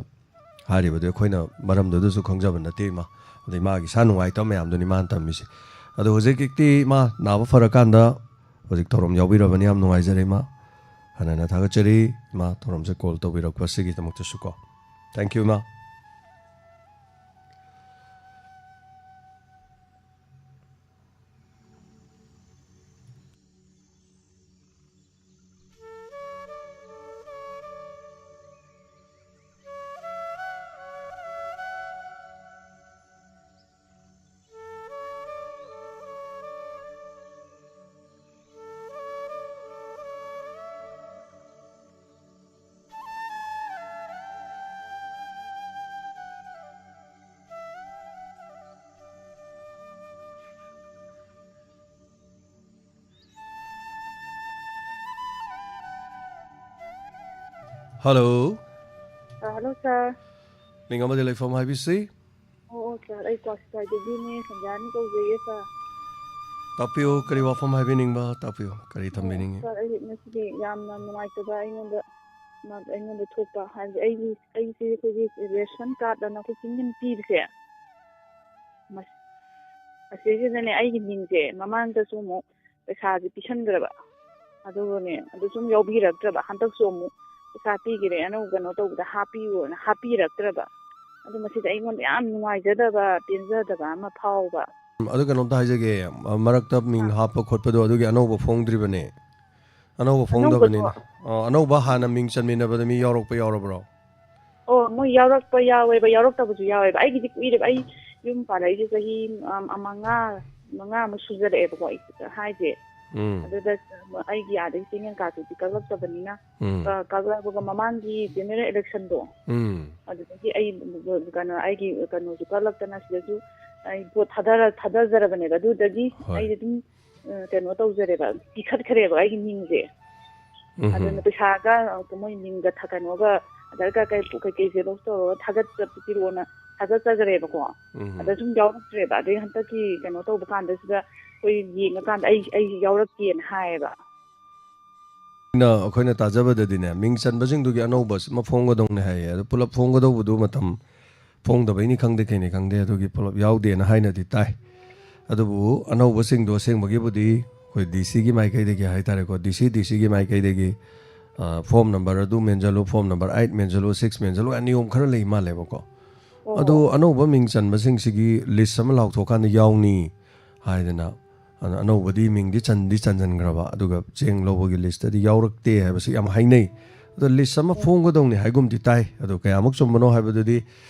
ꯍꯥꯏꯔꯤꯕꯗꯨ ꯑꯩꯈꯣꯏꯅ ꯃꯔꯝꯗꯨꯗꯁꯨ ꯈꯪꯖꯕ ꯅꯠꯇꯦ, ꯏꯃꯥ꯫ ꯑꯗꯩ ꯃꯥꯒꯤ ꯏꯁꯥ ꯅꯨꯡꯉꯥꯏꯇꯕ ꯃꯌꯥꯝꯗꯨꯅꯤ ꯃꯥꯅ ꯇꯝꯃꯤꯁꯦ꯫ ꯑꯗꯣ ꯍꯧꯖꯤꯛ ꯍꯧꯖꯤꯛꯇꯤ ꯏꯃꯥ ꯅꯥꯕ ꯐꯔꯀꯥꯟꯗ ꯍꯧꯖꯤꯛ ꯊꯧꯔꯝ ꯌꯥꯎꯕꯤꯔꯕꯅꯤ, ꯌꯥꯝ ꯅꯨꯡꯉꯥꯏꯖꯔꯦ, ꯏꯃꯥ꯫ ꯍꯟꯅ ꯍꯟꯅ ꯊꯥꯒꯠꯆꯔꯤ, ꯏꯃꯥ, ꯊꯧꯔꯝꯁꯦ ꯀꯣꯜ ꯇꯧꯕꯤꯔꯛꯄꯁꯤꯒꯤꯗꯃꯛꯇꯁꯨ ꯀꯣ꯫ Thank you, ꯏꯃꯥ꯫ Hello꯫ ꯑ, hello, sir꯫ ꯃꯤꯡ ꯑꯃꯗꯤ ꯂꯩꯐꯝ ꯍꯥꯏꯕꯤꯁꯤ꯫ ꯑꯣ, ꯑꯣ, sir, ꯑꯩ ꯀ꯭ꯋꯥꯁꯤꯄꯥꯏꯗꯒꯤꯅꯦ, ꯁꯟꯖꯥꯅꯤ ꯀꯧꯖꯩꯌꯦ, sir꯫ ꯇꯥꯛꯄꯤꯌꯨ, ꯀꯔꯤ ꯋꯥꯐꯝ ꯍꯥꯏꯕꯤꯅꯤꯡꯕ? ꯇꯥꯛꯄꯤꯌꯨ, ꯀꯔꯤ ꯊꯝꯕꯤꯅꯤꯡꯉꯤ? ꯁꯥꯔ, ꯑꯩ ꯉꯁꯤꯗꯤ ꯌꯥꯝꯅ ꯅꯨꯡꯉꯥꯏꯇꯕ ꯑꯩꯉꯣꯟꯗ, ꯑꯩꯉꯣꯟꯗ ꯊꯣꯛꯄ ꯍꯥꯏꯕꯗꯤ, ꯑꯩꯒꯤ, ꯑꯩꯁꯦ ꯑꯩꯈꯣꯏꯒꯤ ꯔꯦꯁꯟ ꯀꯥꯔꯗ ꯑꯅ ꯑꯩꯈꯣꯏ ꯆꯤꯡꯃꯤꯅ ꯄꯤꯕꯁꯦ, ꯃꯁ-, ꯑꯁꯤꯁꯤꯗꯅꯦ, ꯑꯩꯒꯤ ꯃꯤꯡꯁꯦ ꯃꯃꯥꯡꯗꯁꯨ ꯑꯃꯨꯛ ꯄꯩꯁꯥꯁꯦ ꯄꯤꯁꯟꯈ꯭ꯔꯕ, ꯑꯗꯨꯒꯅꯦ, ꯑꯗꯨ ꯁꯨꯝ ꯌꯥꯎꯕꯤꯔꯛꯇ꯭ꯔꯕ, ꯍꯟꯗꯛꯁꯨ ꯑꯃꯨꯛ ꯄꯩꯁꯥ ꯄꯤꯈꯔꯦ, ꯑꯅꯧꯕ ꯀꯩꯅꯣ ꯇꯧꯕꯗ ꯍꯥꯞꯄꯤꯌꯣꯅ ꯍꯥꯞꯄꯤꯔꯛꯇ꯭ꯔꯕ꯫ ꯑꯗꯨ ꯃꯁꯤꯗ ꯑꯩꯉꯣꯟꯗ ꯌꯥꯝ ꯅꯨꯡꯉꯥꯏꯖꯗꯕ, ꯄꯦꯟꯖꯗꯕ ꯑꯃ ꯐꯥꯎꯕ꯫ ꯑꯗꯨ ꯀꯩꯅꯣꯝꯇ ꯍꯥꯏꯖꯒꯦ, ꯃꯔꯛꯇ ꯃꯤꯡ ꯑꯥ꯫ ꯍꯥꯞꯄ ꯈꯣꯠꯄꯗꯣ ꯑꯗꯨꯒꯤ ꯑꯅꯧꯕ ꯐꯣꯡꯗ꯭ꯔꯤꯕꯅꯦ꯫ ꯑꯅꯧꯕ ꯑꯅꯧꯕꯗꯣ? ꯐꯣꯡꯗꯕꯅꯤꯅ꯫ ꯑꯣ, ꯑꯅꯧꯕ ꯍꯥꯟꯅ ꯃꯤꯡ ꯆꯟꯃꯤꯟꯅꯕꯗ ꯃꯤ ꯌꯥꯎꯔꯛꯄ ꯌꯥꯎꯔꯕ꯭ꯔꯣ? ꯑꯣ, ꯃꯣꯏ ꯌꯥꯎꯔꯛꯄ ꯌꯥꯎꯋꯦꯕ, ꯌꯥꯎꯔꯛꯇꯕꯁꯨ ꯌꯥꯎꯋꯦꯕ꯫ ꯑꯩꯒꯤꯗꯤ ꯀꯨꯏꯔꯦꯕ, ꯑꯩ ꯌꯨꯝ ꯄꯥꯜꯂꯛꯏꯁꯦ ꯆꯍꯤ, ꯑꯝ, ꯑ, ꯃꯉꯥ, ꯃꯉꯥꯃꯨꯛ ꯁꯨꯖꯜꯂꯛꯑꯦꯕꯀꯣ, ꯑꯩ ꯍꯥꯏꯁꯦ꯫ ꯎꯝ꯫ ꯑꯗꯨꯗ ꯑꯩꯒꯤ ꯑꯥꯗꯒꯤ ꯆꯦꯡꯌꯦꯟ ꯀꯥꯔꯗꯇꯨꯗꯤ ꯀꯛꯂꯛꯇꯕꯅꯤꯅ, ꯎꯝ꯫ ꯑ, ꯀꯛꯂꯛꯄꯒ ꯃꯃꯥꯡꯒꯤ ꯖꯦꯅꯔꯦꯜ ꯏꯂꯦꯛꯁꯟꯗꯣ, ꯎꯝ꯫ ꯑꯗꯨꯗꯒꯤ ꯑꯩ ꯀꯩꯅꯣ, ꯑꯩꯒꯤ ꯀꯩꯅꯣꯁꯨ ꯀꯛꯂꯛꯇꯅ ꯁꯤꯗꯁꯨ ꯑꯩ ꯚꯣꯠ ꯊꯥꯗꯔ-, ꯊꯥꯗꯖꯔꯕꯅꯦꯕ꯫ ꯑꯗꯨꯗꯒꯤ ꯍꯣꯏ꯫ ꯑꯩ ꯑꯗꯨꯝ, ꯑ, ꯀꯩꯅꯣ ꯇꯧꯖꯔꯦꯕ, ꯄꯤꯈꯠꯈ꯭ꯔꯦꯕ ꯑꯩꯒꯤ ꯃꯤꯡꯁꯦ꯫ ꯎꯝ꯫ ꯑꯗꯨꯅ ꯄꯩꯁꯥꯒ, ꯑ, ꯃꯣꯏ ꯃꯤꯡꯒ ꯊ-, ꯀꯩꯅꯣꯒ, ꯑꯙꯥꯔ ꯀꯥꯔꯗ ꯀꯩ-, ꯀꯩꯀꯩ ꯖꯦꯔꯣꯛꯁ ꯇꯧꯔꯒ ꯊꯥꯒꯠꯄ ꯄꯤꯔꯛꯑꯣꯅ ꯊꯥꯒꯠꯆꯈ꯭ꯔꯦꯕꯀꯣ꯫ ꯎꯝ꯫ ꯑꯗ ꯁꯨꯝ ꯌꯥꯎꯔꯛꯇ꯭ꯔꯦꯕ꯫ ꯑꯗꯩ ꯍꯟꯗꯛꯀꯤ ꯀꯩꯅꯣ ꯇꯧꯕ ꯀꯥꯟꯗꯁꯤꯗ ꯑꯩꯈꯣꯏ ꯌꯦꯡꯉꯀꯥꯟꯗ ꯑꯩ, ꯑꯩ ꯌꯥꯎꯔꯛꯇꯦꯅ ꯍꯥꯏꯌꯦꯕ꯫ ꯑꯩꯅ, ꯑꯩꯈꯣꯏꯅ ꯇꯥꯖꯕꯗꯗꯤꯅꯦ, ꯃꯤꯡ ꯆꯟꯕꯁꯤꯡꯗꯨꯒꯤ ꯑꯅꯧꯕ ꯑꯃ ꯐꯣꯡꯒꯗꯧꯅꯦ ꯍꯥꯏꯌꯦ꯫ ꯑꯗꯣ ꯄꯨꯂꯞ ꯐꯣꯡꯒꯗꯧꯕꯗꯨ ꯃꯇꯝ ꯐꯣꯡꯗꯕꯩꯅꯤ ꯈꯪꯗꯦ, ꯀꯩꯅꯤ ꯈꯪꯗꯦ, ꯑꯗꯨꯒꯤ ꯄꯨꯂꯞ ꯌꯥꯎꯗꯦꯅ ꯍꯥꯏꯅꯗꯤ ꯇꯥꯏ꯫ ꯑꯗꯨꯕꯨ ꯑꯅꯧꯕꯁꯤꯡꯗꯣ ꯑꯁꯦꯡꯕꯒꯤꯕꯨꯗꯤ ꯑꯩꯈꯣꯏ ꯗꯤ ꯁꯤꯒꯤ ꯃꯥꯏꯀꯩꯗꯒꯤ ꯍꯥꯏꯇꯥꯔꯦꯀꯣ, ꯗꯤ ꯁꯤ, ꯗꯤ ꯁꯤꯒꯤ ꯃꯥꯏꯀꯩꯗꯒꯤ, ꯑ, ꯐꯣꯝ ꯅꯝꯕꯔ ꯑꯗꯨ ꯃꯦꯟꯖꯜꯂꯨ, ꯐꯣꯝ ꯅꯝꯕꯔ ꯑꯩꯠ ꯃꯦꯟꯖꯜꯂꯨ, ꯁꯤꯛꯁ ꯃꯦꯟꯖꯜꯂꯨ, ꯅꯤꯌꯣꯝ ꯈꯔ ꯂꯩ ꯃꯥꯜꯂꯦꯕꯀꯣ꯫ ꯑꯣ, ꯑꯗꯨ ꯑꯣ꯫ ꯑꯅꯧꯕ ꯃꯤꯡ ꯆꯟꯕꯁꯤꯡꯁꯤꯒꯤ ꯂꯤꯁ ꯑꯃ ꯂꯥꯎꯊꯣꯛꯀꯥꯟꯗ ꯌꯥꯎꯅꯤ ꯍꯥꯏꯗꯅ, ꯑꯗꯨꯅ ꯑꯅꯧꯕꯗꯤ ꯃꯤꯡꯗꯤ ꯆꯟꯗꯤ ꯆꯟꯁꯤꯟꯈ꯭ꯔꯕ, ꯑꯗꯨꯒ ꯆꯦꯡ ꯂꯧꯕꯒꯤ ꯂꯤꯁꯇꯗꯤ ꯌꯥꯎꯔꯛꯇꯦ ꯍꯥꯏꯕꯁꯤ ꯌꯥꯝ ꯍꯥꯏꯅꯩ꯫ ꯑꯗꯣ ꯂꯤꯁ ꯑꯃ ꯐꯣꯡꯒꯗꯧꯅꯤ ꯍꯥꯏꯒꯨꯝꯗꯤ ꯇꯥꯏ, ꯑꯗꯣ ꯀꯌꯥꯃꯨꯛ ꯆꯨꯝꯕꯅꯣ ꯍꯥꯏꯕꯗꯨꯗꯤ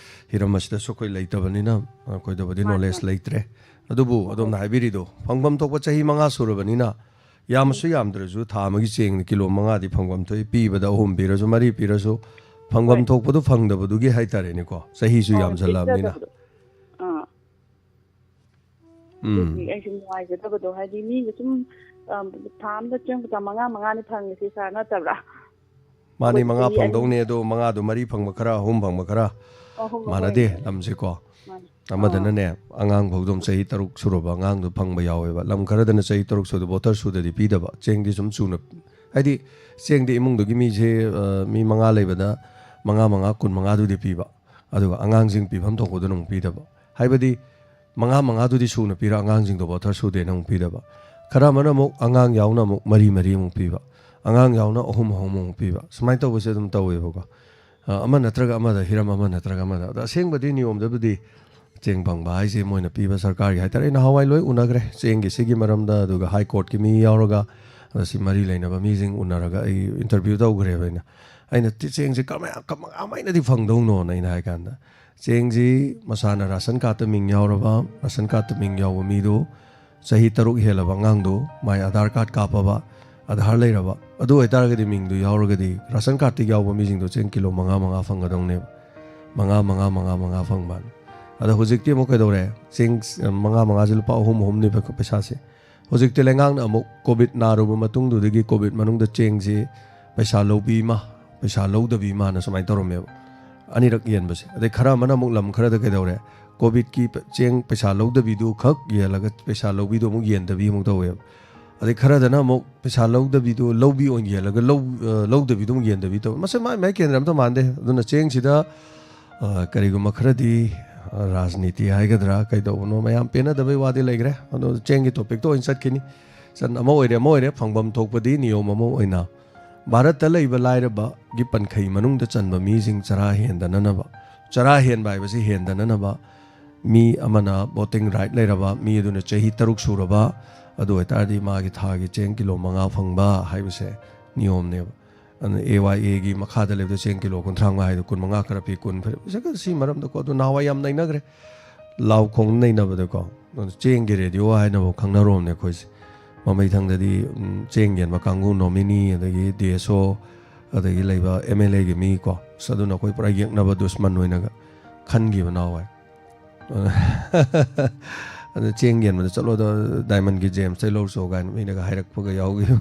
ꯍꯤꯔꯝ ꯑꯁꯤꯗꯁꯨ ꯑꯩꯈꯣꯏ ꯂꯩꯇꯕꯅꯤꯅ ꯑꯩꯈꯣꯏꯗꯕꯨꯗꯤ ꯃꯥꯅꯤ, ꯅꯣꯂꯦꯖ ꯃꯥꯅꯤ꯫ ꯂꯩꯇ꯭ꯔꯦ꯫ ꯑꯗꯨꯕꯨ ꯑꯗꯣꯝꯅ ꯍꯥꯏꯕꯤꯔꯤꯗꯣ ꯐꯪꯐꯝ ꯊꯣꯛꯄ ꯆꯍꯤ ꯃꯉꯥ ꯁꯨꯔꯕꯅꯤꯅ, ꯌꯥꯝꯃꯁꯨ ꯌꯥꯝꯗ꯭ꯔꯁꯨ ꯊꯥ ꯑꯃꯒꯤ ꯆꯦꯡꯗꯤ ꯀꯤꯂꯣ ꯃꯉꯥꯗꯤ ꯐꯪꯐꯝ ꯊꯣꯛꯏ, ꯄꯤꯕꯗ ꯑꯍꯨꯝ ꯄꯤꯔꯁꯨ, ꯃꯔꯤ ꯄꯤꯔꯁꯨ, ꯐꯪꯐꯝ ꯍꯣꯏ꯫ ꯊꯣꯛꯄꯗꯨ ꯐꯪꯗꯕꯗꯨꯒꯤ ꯍꯥꯏꯇꯥꯔꯦꯅꯦꯀꯣ, ꯆꯍꯤꯁꯨ ꯍꯣꯏ, ꯌꯥꯝꯁꯜꯂꯛꯑꯕꯅꯤꯅ꯫ ꯄꯤꯖꯗꯕꯗꯣ꯫ ꯑꯥ꯫ ꯎꯝ꯫ ꯑꯗꯨꯒꯤ ꯑꯩꯁꯨ ꯅꯨꯡꯉꯥꯏꯖꯗꯕꯗꯣ, ꯍꯥꯏꯗꯤ ꯃꯤꯒ ꯁꯨꯝ, ꯑ, ꯊꯥ ꯑꯃꯗ ꯆꯦꯡ ꯀꯧꯇꯥ ꯃꯉꯥ ꯃꯉꯥꯅꯤ ꯐꯪꯉꯤꯁꯦ, ꯁꯥꯔ, ꯅꯠꯇꯕ꯭ꯔꯥ? ꯃꯥꯅꯤ, ꯑꯩꯈꯣꯏꯗꯤ ꯃꯉꯥ ꯆꯍꯤ ꯑꯅꯤ ꯐꯪꯗꯧꯅꯦ, ꯑꯗꯣ ꯃꯉꯥꯗꯣ ꯃꯔꯤ ꯐꯪꯕ ꯈꯔ, ꯑꯍꯨꯝ ꯐꯪꯕ ꯈꯔ, ꯑꯍꯨꯝ, ꯃꯥꯟꯅꯗꯦ ꯑꯩꯈꯣꯏ ꯂꯝꯁꯦꯀꯣ꯫ ꯃꯥꯅꯤ꯫ ꯑꯃꯗꯅꯅꯦ, ꯑꯉꯥꯡ ꯐꯥꯎꯗ ꯆꯍꯤ ꯇꯔꯨꯛ ꯁꯨꯔꯕ ꯑꯉꯥꯡꯗꯣ ꯐꯪꯕ ꯌꯥꯎꯋꯦꯕ꯫ ꯂꯝ ꯈꯔꯗꯅ ꯆꯍꯤ ꯇꯔꯨꯛ ꯁꯨꯗ ꯕꯣꯇꯔ ꯁꯨꯗꯗꯤ ꯄꯤꯗꯕ꯫ ꯆꯦꯡꯗꯤ ꯁꯨꯝ ꯆꯨꯅ, ꯍꯥꯏꯗꯤ ꯆꯦꯡꯗꯤ ꯏꯃꯨꯡꯗꯨꯒꯤ ꯃꯤꯁꯦ, ꯑ, ꯃꯤ ꯃꯉꯥ ꯂꯩꯕꯗ ꯃꯉꯥ ꯃꯉꯥ, ꯀꯨꯟ ꯃꯉꯥꯗꯨꯗꯤ ꯄꯤꯕ꯫ ꯑꯗꯨꯒ ꯑꯉꯥꯡꯁꯤꯡ ꯄꯤꯐꯝ ꯊꯣꯛꯄꯗꯨꯅ ꯑꯃꯨꯛ ꯄꯤꯗꯕ꯫ ꯍꯥꯏꯕꯗꯤ ꯃꯉꯥ ꯃꯉꯥꯗꯨꯗꯤ ꯁꯨꯅ ꯄꯤꯔ ꯑꯉꯥꯡꯁꯤꯡꯗꯣ ꯕꯣꯇꯔ ꯁꯨꯗꯦꯅ ꯑꯃꯨꯛ ꯄꯤꯗꯕ꯫ ꯈꯔ ꯑꯃꯅ ꯑꯃꯨꯛ ꯑꯉꯥꯡ ꯌꯥꯎꯅ ꯑꯃꯨꯛ ꯃꯔꯤ ꯃꯔꯤ ꯑꯃꯨꯛ ꯄꯤꯕ꯫ ꯑꯉꯥꯡ ꯌꯥꯎꯅ ꯑꯍꯨꯝ ꯑꯍꯨꯝ ꯑꯃꯨꯛ ꯄꯤꯕ꯫ ꯁꯨꯃꯥꯏꯅ ꯇꯧꯕꯁꯦ ꯑꯗꯨꯝ ꯇꯧꯋꯦꯕꯀꯣ꯫ ꯑ, ꯑꯃ ꯅꯠꯇ꯭ꯔꯒ ꯑꯃꯗ, ꯍꯤꯔꯝ ꯑꯃ ꯅꯠꯇ꯭ꯔꯒ ꯑꯃꯗ꯫ ꯑꯗꯣ ꯑꯁꯦꯡꯕꯗꯤ ꯅꯤꯌꯣꯝꯗꯕꯨꯗꯤ ꯆꯦꯡ ꯐꯪꯕ ꯍꯥꯏꯁꯦ ꯃꯣꯏꯅ ꯄꯤꯕ ꯁꯔꯀꯥꯔꯒꯤ ꯍꯥꯏꯇꯥꯔꯦ꯫ ꯑꯩ ꯅꯍꯥꯟꯋꯥꯏ ꯂꯣꯏ ꯎꯅꯈ꯭ꯔꯦ ꯆꯦꯡꯒꯤ ꯁꯤꯒꯤ ꯃꯔꯝꯗ, ꯑꯗꯨꯒ ꯍꯥꯏ ꯀꯣꯔꯠꯀꯤ ꯃꯤ ꯌꯥꯎꯔꯒ, ꯑꯗ ꯁꯤ ꯃꯔꯤ ꯂꯩꯅꯕ ꯃꯤꯁꯤꯡ ꯎꯅꯔꯒ ꯑꯩ ꯏꯟꯇꯔꯚ꯭ꯌꯨ ꯇꯧꯈ꯭ꯔꯦꯕ ꯑꯩꯅ꯫ ꯑꯩꯅ ꯇꯤ-, "ꯆꯦꯡꯁꯦ ꯀꯃꯥꯏ-, ꯀꯃꯥꯏꯅꯗꯤ ꯐꯪꯗꯧꯅꯣꯅ?" ꯑꯩꯅ ꯍꯥꯏ ꯀꯥꯟꯗ, ꯆꯦꯡꯁꯤ ꯃꯁꯥꯅ ꯔꯥꯁꯟ ꯀꯥꯔꯠꯇ ꯃꯤꯡ ꯌꯥꯎꯔꯕ, ꯔꯥꯁꯟ ꯀꯥꯔꯠꯇ ꯃꯤꯡ ꯌꯥꯎꯕ ꯃꯤꯗꯨ ꯆꯍꯤ ꯇꯔꯨꯛ ꯍꯦꯜꯂꯕ ꯑꯉꯥꯡꯗꯨ ꯃꯥꯏ ꯑꯙꯥꯔ ꯀꯥꯔꯠ ꯀꯥꯞꯄꯕ, ꯑꯙꯥꯔ ꯂꯩꯔꯕ, ꯑꯗꯨ ꯑꯣꯏꯇꯥꯔꯒꯗꯤ ꯃꯤꯡꯗꯨ ꯌꯥꯎꯔꯒꯗꯤ ꯔꯥꯁꯟ ꯀꯥꯔꯠꯇ ꯌꯥꯎꯕ ꯃꯤꯁꯤꯡꯗꯣ ꯆꯦꯡ ꯀꯤꯂꯣ ꯃꯉꯥ ꯃꯉꯥ ꯐꯪꯒꯗꯧꯅꯦꯕ꯫ ꯃꯉꯥ, ꯃꯉꯥ, ꯃꯉꯥ, ꯃꯉꯥ ꯐꯪꯕ꯫ ꯑꯗꯣ ꯍꯧꯖꯤꯛꯇꯤ ꯑꯃꯨꯛ ꯀꯩꯗꯧꯔꯦ? ꯆꯦꯡ ꯃꯉꯥ ꯃꯉꯥꯁꯦ ꯂꯨꯄꯥ ꯑꯍꯨꯝ ꯑꯍꯨꯝꯅꯦꯕ ꯄꯩꯁꯥꯁꯦ꯫ ꯍꯧꯖꯤꯛꯇꯤ ꯂꯩꯉꯥꯛꯅ ꯑꯃꯨꯛ ꯀꯣꯚꯤꯗ ꯅꯥꯔꯨꯕ ꯃꯇꯨꯡꯗꯨꯗꯒꯤ ꯀꯣꯚꯤꯗ ꯃꯅꯨꯡꯗ ꯆꯦꯡꯁꯤ ꯄꯩꯁꯥ ꯂꯧꯕꯤ ꯑꯃ, ꯄꯩꯁꯥ ꯂꯧꯗꯕꯤ ꯑꯃꯅ ꯁꯨꯃꯥꯏꯅ ꯇꯧꯔꯝꯃꯦꯕ꯫ ꯑꯅꯤꯔꯛ ꯌꯦꯟꯕꯁꯦ꯫ ꯑꯗꯩ ꯈꯔ ꯑꯃꯅ ꯑꯃꯨꯛ, ꯂꯝ ꯈꯔꯗ ꯀꯩꯗꯧꯔꯦ? ꯀꯣꯚꯤꯗꯀꯤ ꯄ-, ꯆꯦꯡ ꯄꯩꯁꯥ ꯂꯧꯗꯕꯤꯗꯨ ꯈꯛ ꯌꯦꯜꯂꯒ ꯄꯩꯁꯥ ꯂꯧꯕꯤꯗꯨ ꯑꯃꯨꯛ ꯌꯦꯟꯗꯕꯤ ꯑꯃꯨꯛ ꯇꯧꯋꯦꯕ꯫ ꯑꯗꯩ ꯈꯔꯗꯅ ꯑꯃꯨꯛ ꯄꯩꯁꯥ ꯂꯧꯗꯕꯤꯗꯨ ꯂꯧꯕꯤ ꯑꯣꯏꯅ ꯌꯦꯜꯂꯒ ꯂꯧ-, ꯑ, ꯂꯧꯗꯕꯤꯗꯨ ꯑꯃꯨꯛ ꯌꯦꯟꯗꯕꯤ ꯇꯧꯋꯦ꯫ ꯃꯁꯤ ꯃꯥꯏ ꯃꯥꯏ ꯀꯦꯟꯗ꯭ꯔ ꯑꯝꯇ ꯃꯥꯟꯗꯦ꯫ ꯑꯗꯨꯅ ꯆꯦꯡꯁꯤꯗ, ꯑ, ꯀꯔꯤꯒꯨꯝꯕ ꯈꯔꯗꯤ, ꯑ, ꯔꯥꯖꯅꯤꯇꯤ ꯍꯥꯏꯒꯗ꯭ꯔꯥ ꯀꯩꯗꯧꯕꯅꯣ ꯃꯌꯥꯝ ꯄꯦꯟꯅꯗꯕꯩ ꯋꯥꯗꯤ ꯂꯩꯈ꯭ꯔꯦ꯫ ꯑꯗꯣ ꯆꯦꯡꯒꯤ ꯇꯣꯄꯤꯛꯇ ꯑꯣꯏꯅ ꯆꯠꯈꯤꯅꯤ꯫ ꯆꯟ-, ꯑꯃ ꯑꯣꯏꯔꯦ, ꯑꯃ ꯑꯣꯏꯔꯦ, ꯐꯪꯐꯝ ꯊꯣꯛꯄꯗꯤ ꯅꯤꯌꯣꯝ ꯑꯃ ꯑꯣꯏꯅ ꯚꯥꯔꯠꯇ ꯂꯩꯕ ꯂꯥꯏꯔꯕꯒꯤ ꯄꯟꯈꯩ ꯃꯅꯨꯡꯗ ꯆꯟꯕ ꯃꯤꯁꯤꯡ ꯆꯔꯥ ꯍꯦꯟꯗꯅꯅꯕ, ꯆꯔꯥ ꯍꯦꯟꯕ ꯍꯥꯏꯕꯁꯤ ꯍꯦꯟꯗꯅꯅꯕ, ꯃꯤ ꯑꯃꯅ ꯚꯣꯇꯤꯡ ꯔꯥꯏꯠ ꯂꯩꯔꯕ, ꯃꯤ ꯑꯗꯨꯅ ꯆꯍꯤ ꯇꯔꯨꯛ ꯁꯨꯔꯕ, ꯑꯗꯨ ꯑꯣꯏꯇꯥꯔꯗꯤ ꯃꯥꯒꯤ ꯊꯥꯒꯤ ꯆꯦꯡ ꯀꯤꯂꯣ ꯃꯉꯥ ꯐꯪꯕ ꯍꯥꯏꯕꯁꯦ ꯅꯤꯌꯣꯝꯅꯦꯕ꯫ ꯑꯗꯨꯅ ꯑꯦ ꯋꯥꯏ ꯑꯦꯒꯤ ꯃꯈꯥꯗ ꯂꯩꯕꯗ ꯆꯦꯡ ꯀꯤꯂꯣ ꯀꯨꯟꯊ꯭ꯔꯥ ꯃꯉꯥ ꯍꯥꯏꯗꯣ ꯀꯨꯟ ꯃꯉꯥ ꯈꯔ ꯄꯤ, ꯀꯨꯟ ꯈꯔ ꯄꯤ꯫ ꯁꯤ ꯃꯔꯝꯗꯀꯣ, ꯑꯗꯨ ꯅꯍꯥꯟꯋꯥꯏ ꯌꯥꯝ ꯅꯩꯅꯈ꯭ꯔꯦ꯫ ꯂꯥꯎ ꯈꯣꯡ ꯅꯩꯅꯕꯗꯀꯣ꯫ ꯑꯗꯨ ꯆꯦꯡꯒꯤ ꯔꯦꯗꯤꯑꯣ ꯍꯥꯏꯅꯕ ꯈꯪꯅꯔꯣꯝꯅꯦ ꯑꯩꯈꯣꯏꯁꯦ꯫ ꯃꯃꯩꯊꯪꯗꯗꯤ, ꯎꯝ, ꯆꯦꯡ ꯌꯦꯟꯕ ꯀꯥꯡꯕꯨ ꯅꯣꯃꯤꯅꯤ, ꯑꯗꯒꯤ ꯗꯤ ꯑꯦꯁ ꯑꯣ, ꯑꯗꯒꯤ ꯂꯩꯕ ꯑꯦꯝ ꯑꯦꯜ ꯑꯦꯒꯤ ꯃꯤ ꯀꯣ꯫ ꯑꯁ, ꯑꯗꯨꯅ ꯑꯩꯈꯣꯏ ꯄꯨꯔꯥ ꯌꯦꯛꯅꯕ ꯗꯨꯁꯃꯟ ꯑꯣꯏꯅꯒ ꯈꯟꯈꯤꯕ ꯅꯍꯥꯟꯋꯥꯏ꯫ ꯑꯗꯨ ꯆꯦꯡ ꯌꯦꯟꯕꯗ ꯆꯠꯂꯣꯗ ꯗꯥꯏꯃꯟꯒꯤ ꯖꯦꯝꯁꯇꯩ ꯂꯧꯔꯨꯆꯣ ꯀꯥꯏꯅ ꯃꯤꯅꯒ ꯍꯥꯏꯔꯛꯄꯒ ꯌꯥꯎꯈꯤꯕ꯫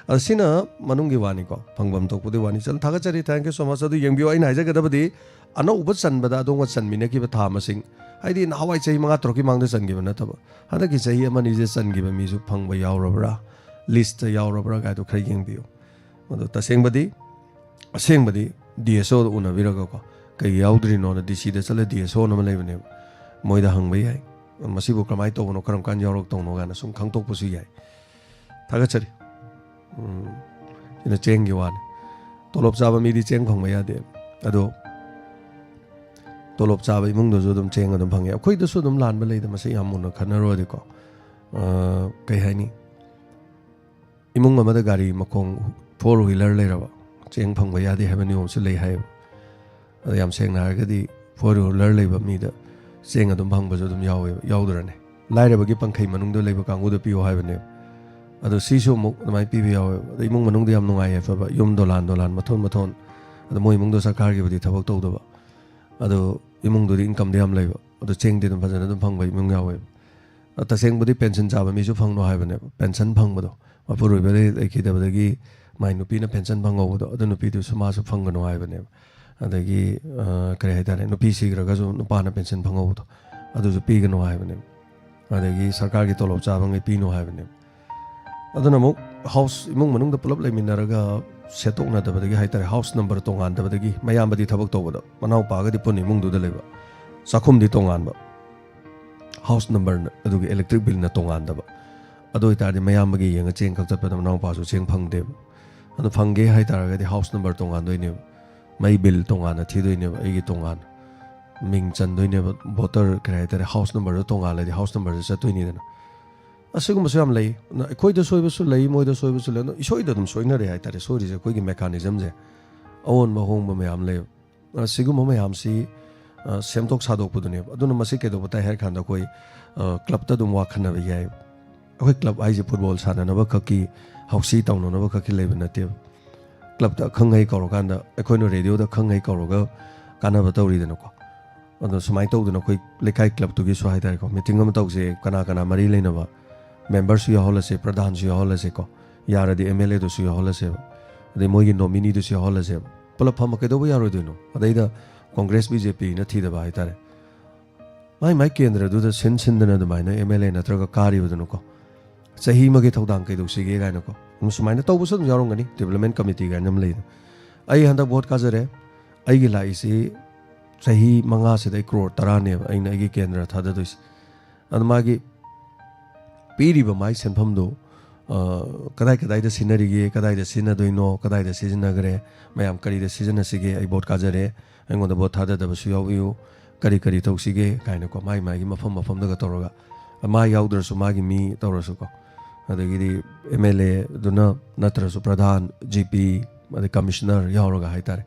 ꯑꯗꯣ ꯁꯤꯅ ꯃꯅꯨꯡꯒꯤ ꯋꯥꯅꯤꯀꯣ, ꯐꯪꯐꯝ ꯊꯣꯛꯄꯗꯤ ꯋꯥꯅꯤ꯫ ꯆꯟ ꯊꯥꯒꯠꯆꯔꯤ, thank you so much꯫ ꯑꯗꯨ ꯌꯦꯡꯕꯤꯌꯨ, ꯑꯩꯅ ꯍꯥꯏꯖꯒꯗꯕꯗꯤ ꯑꯅꯧꯕ ꯆꯟꯕꯗ ꯑꯗꯣꯝꯒ ꯆꯟꯃꯤꯟꯅꯈꯤꯕ ꯊꯥ ꯃꯁꯤꯡ, ꯍꯥꯏꯗꯤ ꯅꯍꯥꯟꯋꯥꯏ ꯆꯍꯤ ꯃꯉꯥ ꯇꯔꯨꯛꯀꯤ ꯃꯥꯡꯗ ꯆꯟꯈꯤꯕ ꯅꯠꯇꯕ, ꯍꯟꯗꯛꯀꯤ ꯆꯍꯤ ꯑꯃ ꯑꯅꯤꯁꯦ ꯆꯟꯈꯤꯕ ꯃꯤꯁꯨ ꯐꯪꯕ ꯌꯥꯎꯔꯕ꯭ꯔꯥ, ꯂꯤꯁꯇ ꯌꯥꯎꯔꯕ꯭ꯔꯥ ꯀꯥꯏꯗꯣ ꯈꯔ ꯌꯦꯡꯕꯤꯌꯨ꯫ ꯑꯗꯣ ꯇꯁꯦꯡꯕꯗꯤ, ꯑꯁꯦꯡꯕꯗꯤ ꯗꯤ ꯑꯦꯁ ꯑꯣꯗ ꯎꯅꯕꯤꯔꯒꯀꯣ, ꯀꯩ ꯌꯥꯎꯗ꯭ꯔꯤꯅꯣꯅ ꯗꯤ ꯁꯤꯗ ꯆꯠꯂ ꯗꯤ ꯑꯦꯁ ꯑꯣꯅ ꯑꯃ ꯂꯩꯕꯅꯦꯕ, ꯃꯣꯏꯗ ꯍꯪꯕ ꯌꯥꯏ꯫ ꯃꯁꯤꯕꯨ ꯀꯃꯥꯏꯅ ꯇꯧꯕꯅꯣ, ꯀꯔꯝ ꯀꯥꯟꯗ ꯌꯥꯎꯔꯛꯇꯧꯅꯣ ꯀꯥꯏꯅ ꯁꯨꯝ ꯈꯪꯗꯣꯛꯄꯁꯨ ꯌꯥꯏ꯫ ꯊꯥꯒꯠꯆꯔꯤ꯫ ꯎꯝ, ꯁꯤꯅ ꯆꯦꯡꯒꯤ ꯋꯥꯅꯤ꯫ ꯇꯣꯂꯣꯞ ꯆꯥꯕ ꯃꯤꯗꯤ ꯆꯦꯡ ꯐꯪꯕ ꯌꯥꯗꯦ꯫ ꯑꯗꯣ ꯇꯣꯂꯣꯞ ꯆꯥꯕ ꯏꯃꯨꯡꯗꯁꯨ ꯑꯗꯨꯝ ꯆꯦꯡ ꯑꯗꯨꯝ ꯐꯪꯉꯦ꯫ ꯑꯩꯈꯣꯏꯗꯁꯨ ꯑꯗꯨꯝ ꯂꯥꯟꯕ ꯂꯩꯗ, ꯃꯁꯤ ꯌꯥꯝ ꯃꯨꯟꯅ ꯈꯟꯅꯔꯨꯔꯗꯤꯀꯣ꯫ ꯑ, ꯀꯩ ꯍꯥꯏꯅꯤ? ꯏꯃꯨꯡ ꯑꯃꯗ ꯒꯥꯔꯤ ꯃꯈꯣꯡ, ꯐꯣꯔ ꯋꯤꯂꯔ ꯂꯩꯔꯕ, ꯆꯦꯡ ꯐꯪꯕ ꯌꯥꯗꯦ ꯍꯥꯏꯕ ꯅꯤꯌꯣꯝꯁꯨ ꯂꯩ ꯍꯥꯏꯌꯦꯕ꯫ ꯑꯗꯣ ꯌꯥꯝ ꯁꯦꯡꯅ ꯍꯥꯏꯔꯒꯗꯤ ꯐꯣꯔ ꯋꯤꯂꯔ ꯂꯩꯕ ꯃꯤꯗ ꯆꯦꯡ ꯑꯗꯨꯝ ꯐꯪꯕꯁꯨ ꯑꯗꯨꯝ ꯌꯥꯎꯋꯦꯕ, ꯌꯥꯎꯗ꯭ꯔꯅꯦ? ꯂꯥꯏꯔꯕꯒꯤ ꯄꯪꯈꯩ ꯃꯅꯨꯡꯗ ꯂꯩꯕ ꯀꯥꯡꯕꯨꯗ ꯄꯤꯌꯣ ꯍꯥꯏꯕꯅꯦꯕ꯫ ꯑꯗꯣ ꯁꯤꯁꯨ ꯑꯃꯨꯛ ꯑꯗꯨꯃꯥꯏꯅ ꯄꯤꯕ ꯌꯥꯎꯋꯦꯕ꯫ ꯑꯗꯣ ꯏꯃꯨꯡ ꯃꯅꯨꯡꯗ ꯌꯥꯝ ꯅꯨꯡꯉꯥꯏ ꯌꯥꯏꯐꯕ, ꯌꯨꯝ ꯗꯣꯂꯥꯟ ꯗꯣꯂꯥꯟ, ꯃꯊꯣꯟ ꯃꯊꯣꯟ, ꯑꯗꯣ ꯃꯣꯏ ꯏꯃꯨꯡꯗꯣ ꯁꯔꯀꯥꯔꯒꯤꯕꯨꯗꯤ ꯊꯕꯛ ꯇꯧꯗꯕ, ꯑꯗꯣ ꯏꯃꯨꯡꯗꯨꯗꯤ ꯏꯟꯀꯝꯗꯤ ꯌꯥꯝ ꯂꯩꯕ, ꯑꯗꯣ ꯆꯦꯡꯗꯤ ꯑꯗꯨꯝ ꯐꯖꯅ ꯑꯗꯨꯝ ꯐꯪꯕ ꯏꯃꯨꯡ ꯌꯥꯎꯋꯦꯕ꯫ ꯑ, ꯇꯁꯦꯡꯕꯗꯤ ꯄꯦꯟꯁꯟ ꯆꯥꯕ ꯃꯤꯁꯨ ꯐꯪꯅꯣ ꯍꯥꯏꯕꯅꯦꯕ, ꯄꯦꯟꯁꯟ ꯐꯪꯕꯗꯣ꯫ ꯃꯄꯨꯔꯣꯏꯕ ꯂꯩ-, ꯂꯩꯈꯤꯗꯕꯗꯒꯤ ꯃꯥꯏ ꯅꯨꯄꯤꯅ ꯄꯦꯟꯁꯟ ꯐꯪꯍꯧꯕꯗꯣ, ꯑꯗꯨ ꯅꯨꯄꯤꯗꯨꯁꯨ ꯃꯥꯁꯨ ꯐꯪꯒꯅꯨ ꯍꯥꯏꯕꯅꯦꯕ꯫ ꯑꯗꯒꯤ, ꯑ, ꯀꯔꯤ ꯍꯥꯏꯇꯥꯔꯦ, ꯅꯨꯄꯤ ꯁꯤꯈ꯭ꯔꯒꯁꯨ ꯅꯨꯄꯥꯅ ꯄꯦꯟꯁꯟ ꯐꯪꯍꯧꯕꯗꯣ, ꯑꯗꯨꯁꯨ ꯄꯤꯒꯅꯨ ꯍꯥꯏꯕꯅꯦꯕ꯫ ꯑꯗꯒꯤ ꯁꯔꯀꯥꯔꯒꯤ ꯇꯣꯂꯣꯞ ꯆꯥꯕꯉꯩ ꯄꯤꯅꯨ ꯍꯥꯏꯕꯅꯦꯕ꯫ ꯑꯗꯨꯅ ꯑꯃꯨꯛ ꯍꯥꯎꯁ, ꯏꯃꯨꯡ ꯃꯅꯨꯡꯗ ꯄꯨꯂꯞ ꯂꯩꯃꯤꯟꯅꯔꯒ ꯁꯦꯠꯇꯣꯛꯅꯗꯕꯗꯒꯤ ꯍꯥꯏꯇꯥꯔꯦ, ꯍꯥꯎꯁ ꯅꯝꯕꯔ ꯇꯣꯉꯥꯟꯗꯕꯗꯒꯤ, ꯃꯌꯥꯝꯕꯗꯤ ꯊꯕꯛ ꯇꯧꯕꯗ, ꯃꯅꯥꯎꯄꯥꯒꯗꯤ ꯄꯨꯟꯅ ꯏꯃꯨꯡꯗꯨꯗ ꯂꯩꯕ, ꯆꯥꯛꯈꯨꯝꯗꯤ ꯇꯣꯉꯥꯟꯕ, ꯍꯥꯎꯁ ꯅꯝꯕꯔꯅ, ꯑꯗꯨꯒ ꯏꯂꯦꯛꯇ꯭ꯔꯤꯛ ꯕꯤꯜꯅ ꯇꯣꯉꯥꯟꯗꯕ꯫ ꯑꯗꯨ ꯑꯣꯏꯇꯥꯔꯗꯤ ꯃꯌꯥꯝꯕꯒꯤ ꯌꯦꯡꯉ ꯆꯦꯡ ꯀꯛ ꯆꯠꯄꯗ ꯃꯅꯥꯎꯄꯥꯁꯨ ꯆꯦꯡ ꯐꯪꯗꯦꯕ꯫ ꯑꯗꯨ ꯐꯪꯒꯦ ꯍꯥꯏꯇꯥꯔꯒꯗꯤ ꯍꯥꯎꯁ ꯅꯝꯕꯔ ꯇꯣꯉꯥꯟꯗꯣꯏꯅꯦꯕ, ꯃꯩ ꯕꯤꯜ ꯇꯣꯉꯥꯟꯅ ꯊꯤꯗꯣꯏꯅꯦꯕ, ꯑꯩꯒꯤ ꯇꯣꯉꯥꯟꯅ ꯃꯤꯡ ꯆꯟꯗꯣꯏꯅꯦꯕ꯫ ꯚꯣꯇꯔ, ꯀꯔꯤ ꯍꯥꯏꯇꯥꯔꯦ, ꯍꯥꯎꯁ ꯅꯝꯕꯔꯗꯣ ꯇꯣꯉꯥꯜꯂꯗꯤ ꯍꯥꯎꯁ ꯅꯝꯕꯔꯗ ꯆꯠꯇꯣꯏꯅꯤꯗꯅ꯫ ꯑꯁꯤꯒꯨꯝꯕꯁꯨ ꯌꯥꯝ ꯂꯩ꯫ ꯑꯗꯨꯅ ꯑꯩꯈꯣꯏꯗ ꯁꯣꯏꯕꯁꯨ ꯂꯩ, ꯃꯣꯏꯗ ꯁꯣꯏꯕꯁꯨ ꯂꯩ꯫ ꯑꯗꯣ ꯏꯁꯣꯏꯗ ꯑꯗꯨꯝ ꯁꯣꯏꯅꯔꯦ ꯍꯥꯏꯇꯥꯔꯦ꯫ ꯁꯣꯏꯔꯤꯁꯦ ꯑꯩꯈꯣꯏꯒꯤ ꯃꯦꯀꯥꯅꯤꯖꯝꯁꯦ, ꯑꯑꯣꯟꯕ ꯑꯍꯣꯡꯕ ꯃꯌꯥꯝ ꯂꯩ꯫ ꯑꯁꯤꯒꯨꯝꯕ ꯃꯌꯥꯝꯁꯤ, ꯑ, ꯁꯦꯝꯗꯣꯛ ꯁꯥꯗꯣꯛꯄꯗꯨꯅꯦꯕ꯫ ꯑꯗꯨꯅ ꯃꯁꯤ ꯀꯩꯗꯧꯕ ꯇꯥꯏ ꯍꯥꯏꯔ ꯀꯥꯟꯗ ꯑꯩꯈꯣꯏ, ꯑ, ꯀ꯭ꯂꯕꯇ ꯑꯗꯨꯝ ꯋꯥ ꯈꯟꯅꯕ ꯌꯥꯏ꯫ ꯑꯩꯈꯣꯏ ꯀ꯭ꯂꯕ ꯍꯥꯏꯁꯦ ꯐꯨꯠꯕꯣꯜ ꯁꯥꯟꯅꯅꯕ ꯈꯛꯀꯤ, ꯍꯥꯎꯁꯤ ꯇꯧꯅꯅꯕ ꯈꯛꯀꯤ ꯂꯩꯕ ꯅꯠꯇꯦꯕ꯫ ꯀ꯭ꯂꯕꯇ ꯑꯈꯪ ꯑꯍꯩ ꯀꯧꯔꯀꯥꯟꯗ, ꯑꯩꯈꯣꯏꯅ ꯔꯦꯗꯤꯑꯣꯗ ꯑꯈꯪ ꯑꯍꯩ ꯀꯧꯔꯒ ꯀꯥꯟꯅꯕ ꯇꯧꯔꯤꯗꯅꯀꯣ꯫ ꯑꯗꯣ ꯁꯨꯃꯥꯏꯅ ꯇꯧꯗꯅ ꯑꯩꯈꯣꯏ ꯂꯩꯀꯥꯏ ꯀ꯭ꯂꯕꯇꯨꯒꯤꯁꯨ ꯍꯥꯏꯇꯥꯔꯦꯀꯣ, ꯃꯤꯇꯤꯡ ꯑꯃ ꯇꯧꯁꯦ, ꯀꯅꯥ ꯀꯅꯥ ꯃꯔꯤ ꯂꯩꯅꯕ ꯃꯦꯝꯕꯔꯁꯨ ꯌꯥꯎꯍꯜꯂꯁꯦ, ꯄ꯭ꯔꯙꯥꯟꯁꯨ ꯌꯥꯎꯍꯜꯂꯁꯦꯀꯣ, ꯌꯥꯔꯗꯤ ꯑꯦꯝ ꯑꯦꯜ ꯑꯦꯗꯨꯁꯨ ꯌꯥꯎꯍꯜꯂꯁꯦꯕ, ꯑꯗꯩ ꯃꯣꯏꯒꯤ ꯅꯣꯃꯤꯅꯤꯗꯨꯁꯨ ꯌꯥꯎꯍꯜꯂꯁꯦꯕ꯫ ꯄꯨꯂꯞ ꯐꯝꯃ ꯀꯩꯗꯧꯕ ꯌꯥꯔꯣꯏꯗꯣꯏꯅꯣ? ꯑꯗꯩꯗ ꯀꯣꯡꯒ꯭ꯔꯦꯁ ꯕꯤ ꯖꯦ ꯄꯤꯅ ꯊꯤꯗꯕ ꯍꯥꯏꯇꯥꯔꯦ꯫ ꯃꯥꯏ ꯃꯥꯏ ꯀꯦꯟꯗ꯭ꯔꯗꯨꯗ ꯁꯤꯟ ꯁꯤꯟꯗꯅ ꯑꯗꯨꯃꯥꯏꯅ ꯑꯦꯝ ꯑꯦꯜ ꯑꯦ ꯅꯠꯇ꯭ꯔꯒ ꯀꯥꯔꯤꯕꯗꯨꯅꯀꯣ, ꯆꯍꯤ ꯑꯃꯒꯤ ꯊꯧꯗꯥꯡ ꯀꯩꯗꯧꯁꯤꯒꯦ ꯀꯥꯏꯅꯀꯣ, ꯑꯗꯨꯝ ꯁꯨꯃꯥꯏꯅ ꯇꯧꯕꯁꯨ ꯑꯗꯨꯝ ꯌꯥꯎꯔꯝꯒꯅꯤ, ꯗꯤꯕ꯭ꯂꯞꯃꯦꯟ ꯀꯃꯤꯇꯤ ꯀꯥꯏꯅ ꯑꯃ ꯂꯩꯗꯅ꯫ ꯑꯩ ꯍꯟꯗꯛ ꯚꯣꯠ ꯀꯥꯖꯔꯦ, ꯑꯩꯒꯤ ꯂꯥꯛꯏꯁꯤ ꯆꯍꯤ ꯃꯉꯥꯁꯤꯗ ꯑꯩ ꯀ꯭ꯔꯣꯔ ꯇꯔꯥꯅꯦꯕ ꯑꯩꯅ ꯑꯩꯒꯤ ꯀꯦꯟꯗ꯭ꯔ ꯊꯥꯗꯗꯣꯏꯁꯦ꯫ ꯑꯗꯨ ꯃꯥꯒꯤ ꯄꯤꯔꯤꯕ ꯃꯥꯏ ꯁꯦꯟꯐꯝꯗꯨ, ꯑ, ꯀꯗꯥꯏ ꯀꯗꯥꯏꯗ ꯁꯤꯖꯤꯟꯅꯔꯤꯒꯦ, ꯀꯗꯥꯏꯗ ꯁꯤꯖꯤꯟꯅꯗꯣꯏꯅꯣ, ꯀꯗꯥꯏꯗ ꯁꯤꯖꯤꯟꯅꯈ꯭ꯔꯦ, ꯃꯌꯥꯝ ꯀꯔꯤꯗ ꯁꯤꯖꯤꯟꯅꯁꯤꯒꯦ, ꯑꯩ ꯚꯣꯠ ꯀꯥꯖꯔꯦ, ꯑꯩꯉꯣꯟꯗ ꯚꯣꯠ ꯊꯥꯗꯗꯕꯁꯨ ꯌꯥꯎꯕꯤꯌꯨ, ꯀꯔꯤ ꯀꯔꯤ ꯇꯧꯁꯤꯒꯦ ꯀꯥꯏꯅꯀꯣ, ꯃꯥꯒꯤ ꯃꯥꯒꯤ ꯃꯐꯝ ꯃꯐꯝꯗꯒ ꯇꯧꯔꯒ, ꯃꯥ ꯌꯥꯎꯗ꯭ꯔꯁꯨ ꯃꯥꯒꯤ ꯃꯤ ꯇꯧꯔꯁꯨꯀꯣ, ꯑꯗꯒꯤꯗꯤ ꯑꯦꯝ ꯑꯦꯜ ꯑꯦꯗꯨꯅ ꯅꯠꯇ꯭ꯔꯁꯨ ꯄ꯭ꯔꯙꯥꯟ, ꯖꯤ ꯄꯤ, ꯑꯗꯩ ꯀꯃꯤꯁꯅꯔ ꯌꯥꯎꯔꯒ ꯍꯥꯏꯇꯥꯔꯦ,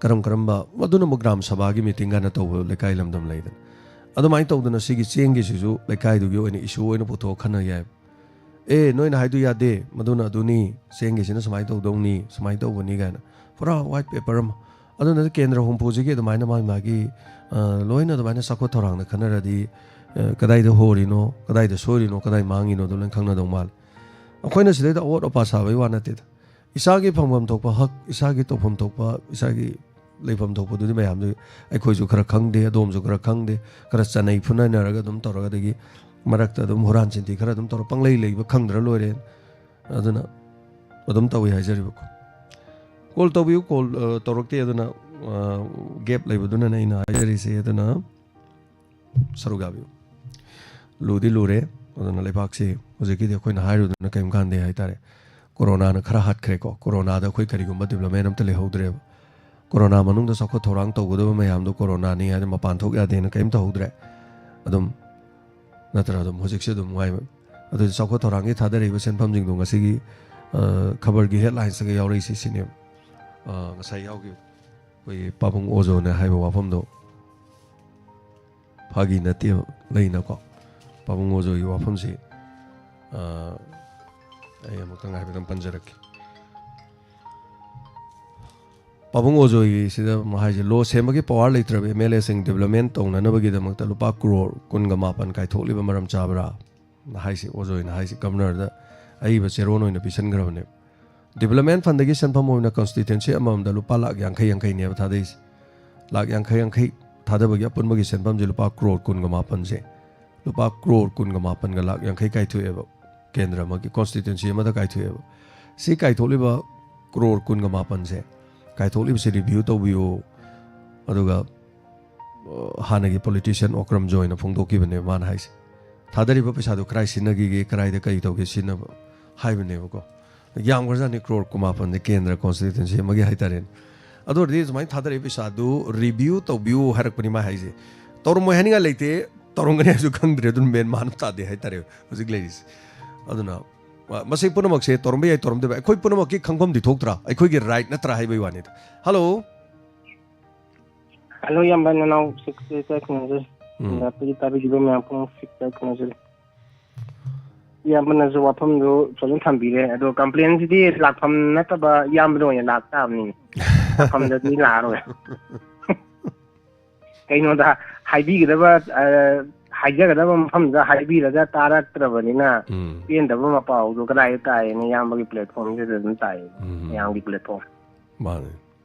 ꯀꯔꯝ ꯀꯔꯝꯕ, ꯃꯗꯨꯅ ꯑꯃꯨꯛ ꯒ꯭ꯔꯥꯝ ꯁꯚꯥꯒꯤ ꯃꯤꯇꯤꯡ ꯀꯥꯏꯅ ꯇꯧꯕ ꯂꯩꯀꯥꯏ ꯂꯝꯗꯝ ꯂꯩꯗꯅ꯫ ꯑꯗꯨꯃꯥꯏꯅ ꯇꯧꯗꯅ ꯁꯤꯒꯤ ꯆꯦꯡꯒꯤꯁꯤꯁꯨ ꯂꯩꯀꯥꯏꯗꯨꯒꯤ ꯑꯣꯏꯅ ꯏꯁꯨ ꯑꯣꯏꯅ ꯄꯨꯊꯣꯛꯑ ꯈꯟꯅ ꯌꯥꯏ꯫ "ꯑꯦ, ꯅꯣꯏꯅ ꯍꯥꯏꯗꯣ ꯌꯥꯗꯦ, ꯃꯗꯨꯅ ꯑꯗꯨꯅꯤ, ꯆꯦꯡꯒꯤꯁꯤꯅ ꯁꯨꯃꯥꯏꯅ ꯇꯧꯗꯧꯅꯤ, ꯁꯨꯃꯥꯏꯅ ꯇꯧꯕꯅꯤ" ꯀꯥꯏꯅ ꯄꯨꯔꯥ ꯋꯥꯏꯠ ꯄꯦꯄꯔ ꯑꯃ꯫ ꯑꯗꯨꯅ ꯀꯦꯟꯗ꯭ꯔ ꯍꯨꯝꯐꯨꯁꯤꯒꯤ ꯑꯗꯨꯃꯥꯏꯅ ꯃꯥꯒꯤ ꯃꯥꯒꯤ, ꯑ, ꯂꯣꯏꯅ ꯑꯗꯨꯃꯥꯏꯅ ꯆꯥꯎꯈꯠ ꯊꯧꯔꯥꯡꯗ ꯈꯟꯅꯔꯗꯤ, ꯑ, ꯀꯗꯥꯏꯗ ꯍꯣꯔꯤꯅꯣ, ꯀꯗꯥꯏꯗ ꯁꯣꯏꯔꯤꯅꯣ, ꯀꯗꯥꯏ ꯃꯥꯡꯉꯤꯅꯣꯗꯣ ꯂꯣꯏꯅ ꯈꯪꯅꯗꯧ ꯃꯥꯜꯂꯦ꯫ ꯑꯩꯈꯣꯏꯅ ꯁꯤꯗꯩꯗ ꯑꯋꯣꯠ ꯑꯄꯥ ꯁꯥꯕꯒꯤ ꯋꯥ ꯅꯠꯇꯦꯗ꯫ ꯏꯁꯥꯒꯤ ꯐꯪꯐꯝ ꯊꯣꯛꯄ ꯍꯛ, ꯏꯁꯥꯒꯤ ꯇꯧꯐꯝ ꯊꯣꯛꯄ, ꯏꯁꯥꯒꯤ ꯂꯩꯐꯝ ꯊꯣꯛꯄꯗꯨꯗꯤ ꯃꯌꯥꯝꯗꯨ ꯑꯩꯈꯣꯏꯁꯨ ꯈꯔ ꯈꯪꯗꯦ, ꯑꯗꯣꯝꯁꯨ ꯈꯔ ꯈꯪꯗꯦ, ꯈꯔ ꯆꯅꯩ ꯐꯨꯅꯅꯔꯒ ꯑꯗꯨꯝ ꯇꯧꯔꯒ, ꯑꯗꯒꯤ ꯃꯔꯛꯇ ꯑꯗꯨꯝ ꯍꯨꯔꯥꯟ ꯆꯤꯟꯊꯤ ꯈꯔ ꯑꯗꯨꯝ ꯇꯧꯔ ꯄꯪꯂꯩ ꯂꯩꯕ ꯈꯪꯗ꯭ꯔ ꯂꯣꯏꯔꯦ꯫ ꯑꯗꯨꯅ ꯑꯗꯨꯝ ꯇꯧꯏ ꯍꯥꯏꯖꯔꯤꯕꯀꯣ꯫ ꯀꯣꯜ ꯇꯧꯕꯤꯌꯨ, ꯀꯣꯜ, ꯑ, ꯇꯧꯔꯛꯇꯦ, ꯑꯗꯨꯅ, ꯑ, ꯒꯦꯞ ꯂꯩꯕꯗꯨꯅꯅꯦ ꯑꯩꯅ ꯍꯥꯏꯖꯔꯤꯁꯦ, ꯑꯗꯨꯅ ꯁꯔꯨꯛ ꯌꯥꯕꯤꯌꯨ꯫ ꯂꯨꯗꯤ ꯂꯨꯔꯦ, ꯑꯗꯨꯅ ꯂꯩꯕꯥꯛꯁꯤ ꯍꯧꯖꯤꯛꯀꯤꯗꯤ ꯑꯩꯈꯣꯏꯅ ꯍꯥꯏꯔꯨꯗꯅ ꯀꯔꯤꯝ ꯀꯥꯟꯗꯦ ꯍꯥꯏꯇꯥꯔꯦ꯫ ꯀꯣꯔꯣꯅꯥꯅ ꯈꯔ ꯍꯥꯠꯈ꯭ꯔꯦꯀꯣ, ꯀꯣꯔꯣꯅꯥꯗ ꯑꯩꯈꯣꯏ ꯀꯔꯤꯒꯨꯝꯕ ꯗꯤꯕ꯭ꯂꯞꯃꯦꯟ ꯑꯝꯇ ꯂꯩꯍꯧꯗ꯭ꯔꯦꯕ꯫ ꯀꯣꯔꯣꯅꯥ ꯃꯅꯨꯡꯗ ꯆꯥꯎꯈꯠ ꯊꯧꯔꯥꯡ ꯇꯧꯒꯗꯕ ꯃꯌꯥꯝꯗꯣ ꯀꯣꯔꯣꯅꯥꯅꯤ ꯍꯥꯏꯅ ꯃꯄꯥꯟ ꯊꯣꯛ ꯌꯥꯗꯦꯅ ꯀꯔꯤꯝ ꯇꯧꯍꯧꯗ꯭ꯔꯦ꯫ ꯑꯗꯨꯝ ꯅꯠꯇ꯭ꯔ ꯑꯗꯨꯝ ꯍꯧꯖꯤꯛꯁꯦ ꯑꯗꯨꯝ ꯅꯨꯡꯉꯥꯏꯕ꯫ ꯑꯗꯨꯗꯤ ꯆꯥꯎꯈꯠ ꯊꯧꯔꯥꯡꯒꯤ ꯊꯥꯗꯔꯛꯏꯕ ꯁꯦꯟꯐꯝꯁꯤꯡꯗꯣ ꯉꯁꯤꯒꯤ, ꯑ, ꯈꯕꯔꯒꯤ ꯍꯦꯗꯂꯥꯏꯟꯁꯇꯒ ꯌꯥꯎꯔꯛꯏꯁꯤ ꯁꯤꯅꯦꯕ꯫ ꯑ, ꯉꯁꯥꯏ ꯌꯥꯎꯈꯤꯕ ꯑꯩꯈꯣꯏꯒꯤ ꯄꯥꯕꯨꯡ ꯑꯣꯖꯣꯅ ꯍꯥꯏꯕ ꯋꯥꯐꯝꯗꯣ ꯐꯥꯒꯤ ꯅꯠꯇꯦꯕ, ꯂꯩꯅꯀꯣ꯫ ꯄꯥꯕꯨꯡ ꯑꯣꯖꯣꯒꯤ ꯋꯥꯐꯝꯁꯤ, ꯑ, ꯑꯩ ꯑꯃꯨꯛꯇꯪ ꯍꯥꯏꯐꯦꯠꯇꯪ ꯄꯟꯖꯔꯛꯀꯦ꯫ ꯄꯥꯕꯨꯡ ꯑꯣꯖꯣꯒꯤꯁꯤꯗ ꯑꯃꯨꯛ ꯍꯥꯏꯁꯦ, "ꯂꯣ ꯁꯦꯝꯕꯒꯤ ꯄꯋꯥꯔ ꯂꯩꯇ꯭ꯔꯕ ꯑꯦꯝ ꯑꯦꯜ ꯑꯦꯁꯤꯡ ꯗꯤꯕ꯭ꯂꯞꯃꯦꯟ ꯇꯧꯅꯅꯕꯒꯤꯗꯃꯛꯇ ꯂꯨꯄꯥ ꯀ꯭ꯔꯣꯔ ꯀꯨꯟꯒ ꯃꯥꯄꯟ ꯀꯥꯏꯊꯣꯛꯂꯤꯕ ꯃꯔꯝ ꯆꯥꯕ꯭ꯔꯥ?" ꯍꯥꯏꯁꯦ, ꯑꯣꯖꯣꯏꯅ ꯍꯥꯏꯁꯦ, ꯒꯕꯔꯅꯔꯗ ꯑꯏꯕ ꯆꯦꯔꯣꯟ ꯑꯣꯏꯅ ꯄꯤꯁꯟꯈ꯭ꯔꯕꯅꯦꯕ꯫ ꯗꯤꯕ꯭ꯂꯞꯃꯦꯟ ꯐꯟꯗꯒꯤ ꯁꯦꯟꯐꯝ ꯑꯣꯏꯅ ꯀꯟꯁꯇꯤꯇ꯭ꯋꯦꯟꯁꯤ ꯑꯃꯃꯝꯗ ꯂꯨꯄꯥ ꯂꯥꯈ ꯌꯥꯡꯈꯩ ꯌꯥꯡꯈꯩꯅꯦꯕ ꯊꯥꯗꯩꯁꯦ꯫ ꯂꯥꯛ ꯌꯥꯡꯈꯩ ꯌꯥꯡꯈꯩ ꯊꯥꯗꯕꯒꯤ ꯑꯄꯨꯟꯕꯒꯤ ꯁꯦꯟꯐꯝꯁꯦ ꯂꯨꯄꯥ ꯀ꯭ꯔꯣꯔ ꯀꯨꯟꯒ ꯃꯥꯄꯟꯁꯦ, ꯂꯨꯄꯥ ꯀ꯭ꯔꯣꯔ ꯀꯨꯟꯒ ꯃꯥꯄꯟꯒ ꯂꯥꯛ ꯌꯥꯡꯈꯩ ꯀꯥꯏꯊꯣꯛꯑꯦꯕ꯫ ꯀꯦꯟꯗ꯭ꯔ ꯑꯃꯒꯤ ꯀꯣꯟꯁꯇꯤꯇ꯭ꯋꯦꯟꯁꯤ ꯑꯃꯗ ꯀꯥꯏꯊꯣꯛꯑꯦꯕ꯫ ꯁꯤ ꯀꯥꯏꯊꯣꯛꯂꯤꯕ ꯀ꯭ꯔꯣꯔ ꯀꯨꯟꯒ ꯃꯥꯄꯟꯁꯦ, ꯀꯥꯏꯊꯣꯛꯂꯤꯕꯁꯦ ꯔꯤꯚ꯭ꯌꯨ ꯇꯧꯕꯤꯌꯨ꯫ ꯑꯗꯨꯒ, ꯑ, ꯍꯥꯟꯅꯒꯤ ꯄꯣꯂꯤꯇꯤꯁꯤꯌꯥꯟ ꯑꯣꯀ꯭ꯔꯝ ꯖꯣꯏꯅ ꯐꯣꯡꯗꯣꯛꯈꯤꯕꯅꯦ ꯃꯥꯅ ꯍꯥꯏꯁꯦ꯫ ꯊꯥꯗꯔꯤꯕ ꯄꯩꯁꯥꯗꯣ ꯀꯗꯥꯏ ꯁꯤꯖꯤꯟꯅꯈꯤꯒꯦ, ꯀꯗꯥꯏꯗ ꯀꯔꯤ ꯇꯧꯒꯦ ꯁꯤꯖꯤꯟꯅꯕ ꯍꯥꯏꯕꯅꯦꯕꯀꯣ꯫ ꯌꯥꯝꯈ꯭ꯔꯖꯥꯠꯅꯤ, ꯀ꯭ꯔꯣꯔ ꯀꯨꯟꯃꯥꯄꯟꯁꯦ ꯀꯦꯟꯗ꯭ꯔ ꯀꯣꯟꯁꯇꯤꯇ꯭ꯋꯦꯟꯁꯤ ꯑꯃꯒꯤ ꯍꯥꯏꯇꯥꯔꯦꯅꯦ꯫ ꯑꯗꯨ ꯑꯣꯏꯔꯗꯤ ꯁꯨꯃꯥꯏꯅ ꯊꯥꯗꯔꯛꯏ ꯄꯩꯁꯥꯗꯨ ꯔꯤꯚ꯭ꯌꯨ ꯇꯧꯕꯤꯌꯨ ꯍꯥꯏꯔꯛꯄꯅꯤ ꯃꯥ ꯍꯥꯏꯁꯦ꯫ ꯇꯧꯔꯝꯃꯣꯏ ꯍꯥꯏꯅꯤꯡꯉꯥꯏ ꯂꯩꯇꯦ, ꯇꯧꯔꯝꯒꯅꯤ ꯍꯥꯏꯁꯨ ꯈꯪꯗ꯭ꯔꯦ, ꯑꯗꯨꯅ ꯃꯦꯟ ꯃꯥꯟ ꯑꯃ ꯇꯥꯗꯦ ꯍꯥꯏꯇꯥꯔꯦ ꯍꯧꯖꯤꯛ ꯂꯩꯔꯤꯁꯦ꯫ ꯑꯗꯨꯅ, ꯑ, ꯃꯁꯤ ꯄꯨꯝꯅꯃꯛꯁꯦ ꯇꯧꯔꯝꯕ ꯌꯥꯏ, ꯇꯧꯔꯝꯗꯕ ꯌꯥꯏ, ꯑꯩꯈꯣꯏ ꯄꯨꯝꯅꯃꯛꯀꯤ ꯈꯪꯐꯝꯗꯤ ꯊꯣꯛꯇ꯭ꯔꯥ? ꯑꯩꯈꯣꯏꯒꯤ ꯔꯥꯏꯠ ꯅꯠꯇ꯭ꯔꯥ ꯍꯥꯏꯕꯒꯤ ꯋꯥꯅꯤꯗ꯫ ꯍꯜꯂꯣ꯫ ꯍꯜꯂꯣ, ꯏꯌꯥꯝꯕ ꯅꯅꯥꯎ ꯁꯤꯛꯁꯇ ꯈꯪꯅꯖꯩ꯫ ꯎꯝ꯫ ꯑꯗ ꯑꯩꯈꯣꯏꯒꯤ ꯇꯥꯕꯤꯔꯤꯕ ꯃꯌꯥꯝ ꯄꯨꯝꯅꯃꯛ ꯁꯤꯛꯁꯇ ꯈꯪꯅꯖꯩ꯫ ꯏꯌꯥꯝꯕꯅꯁꯨ ꯋꯥꯐꯝꯗꯨ ꯐꯖꯅ ꯊꯝꯕꯤꯔꯦ꯫ ꯑꯗꯣ ꯀꯝꯄ꯭ꯂꯦꯟꯁꯤꯗꯤ ꯂꯥꯛꯐꯝ ꯅꯠꯇꯕ ꯏꯌꯥꯝꯕꯗ ꯑꯣꯏꯅ ꯂꯥꯛꯇꯥꯕꯅꯤ꯫ ꯂꯥꯛꯐꯝꯗꯗꯤ ꯂꯥꯛꯑꯔꯣꯏ꯫ ꯀꯩꯅꯣꯗ ꯍꯥꯏꯕꯤꯒꯗꯕ, ꯑ, ꯍꯥꯏꯖꯒꯗꯕ ꯃꯐꯝꯗ ꯍꯥꯏꯕꯤꯔꯒ ꯇꯥꯔꯛꯇ꯭ꯔꯕꯅꯤꯅ ꯎꯝ꯫ ꯄꯦꯟꯗꯕ ꯃꯄꯥꯎꯗꯣ ꯀꯗꯥꯏꯗ ꯇꯥꯏꯌꯦꯅ ꯏꯌꯥꯝꯕꯒꯤ ꯄ꯭ꯂꯦꯠꯐꯣꯝꯁꯤꯗ ꯑꯗꯨꯝ ꯇꯥꯏꯌꯦ꯫ ꯎꯝ꯫ ꯃꯌꯥꯝꯒꯤ ꯄ꯭ꯂꯦꯠꯐꯣꯝ꯫ ꯃꯥꯅꯦ꯫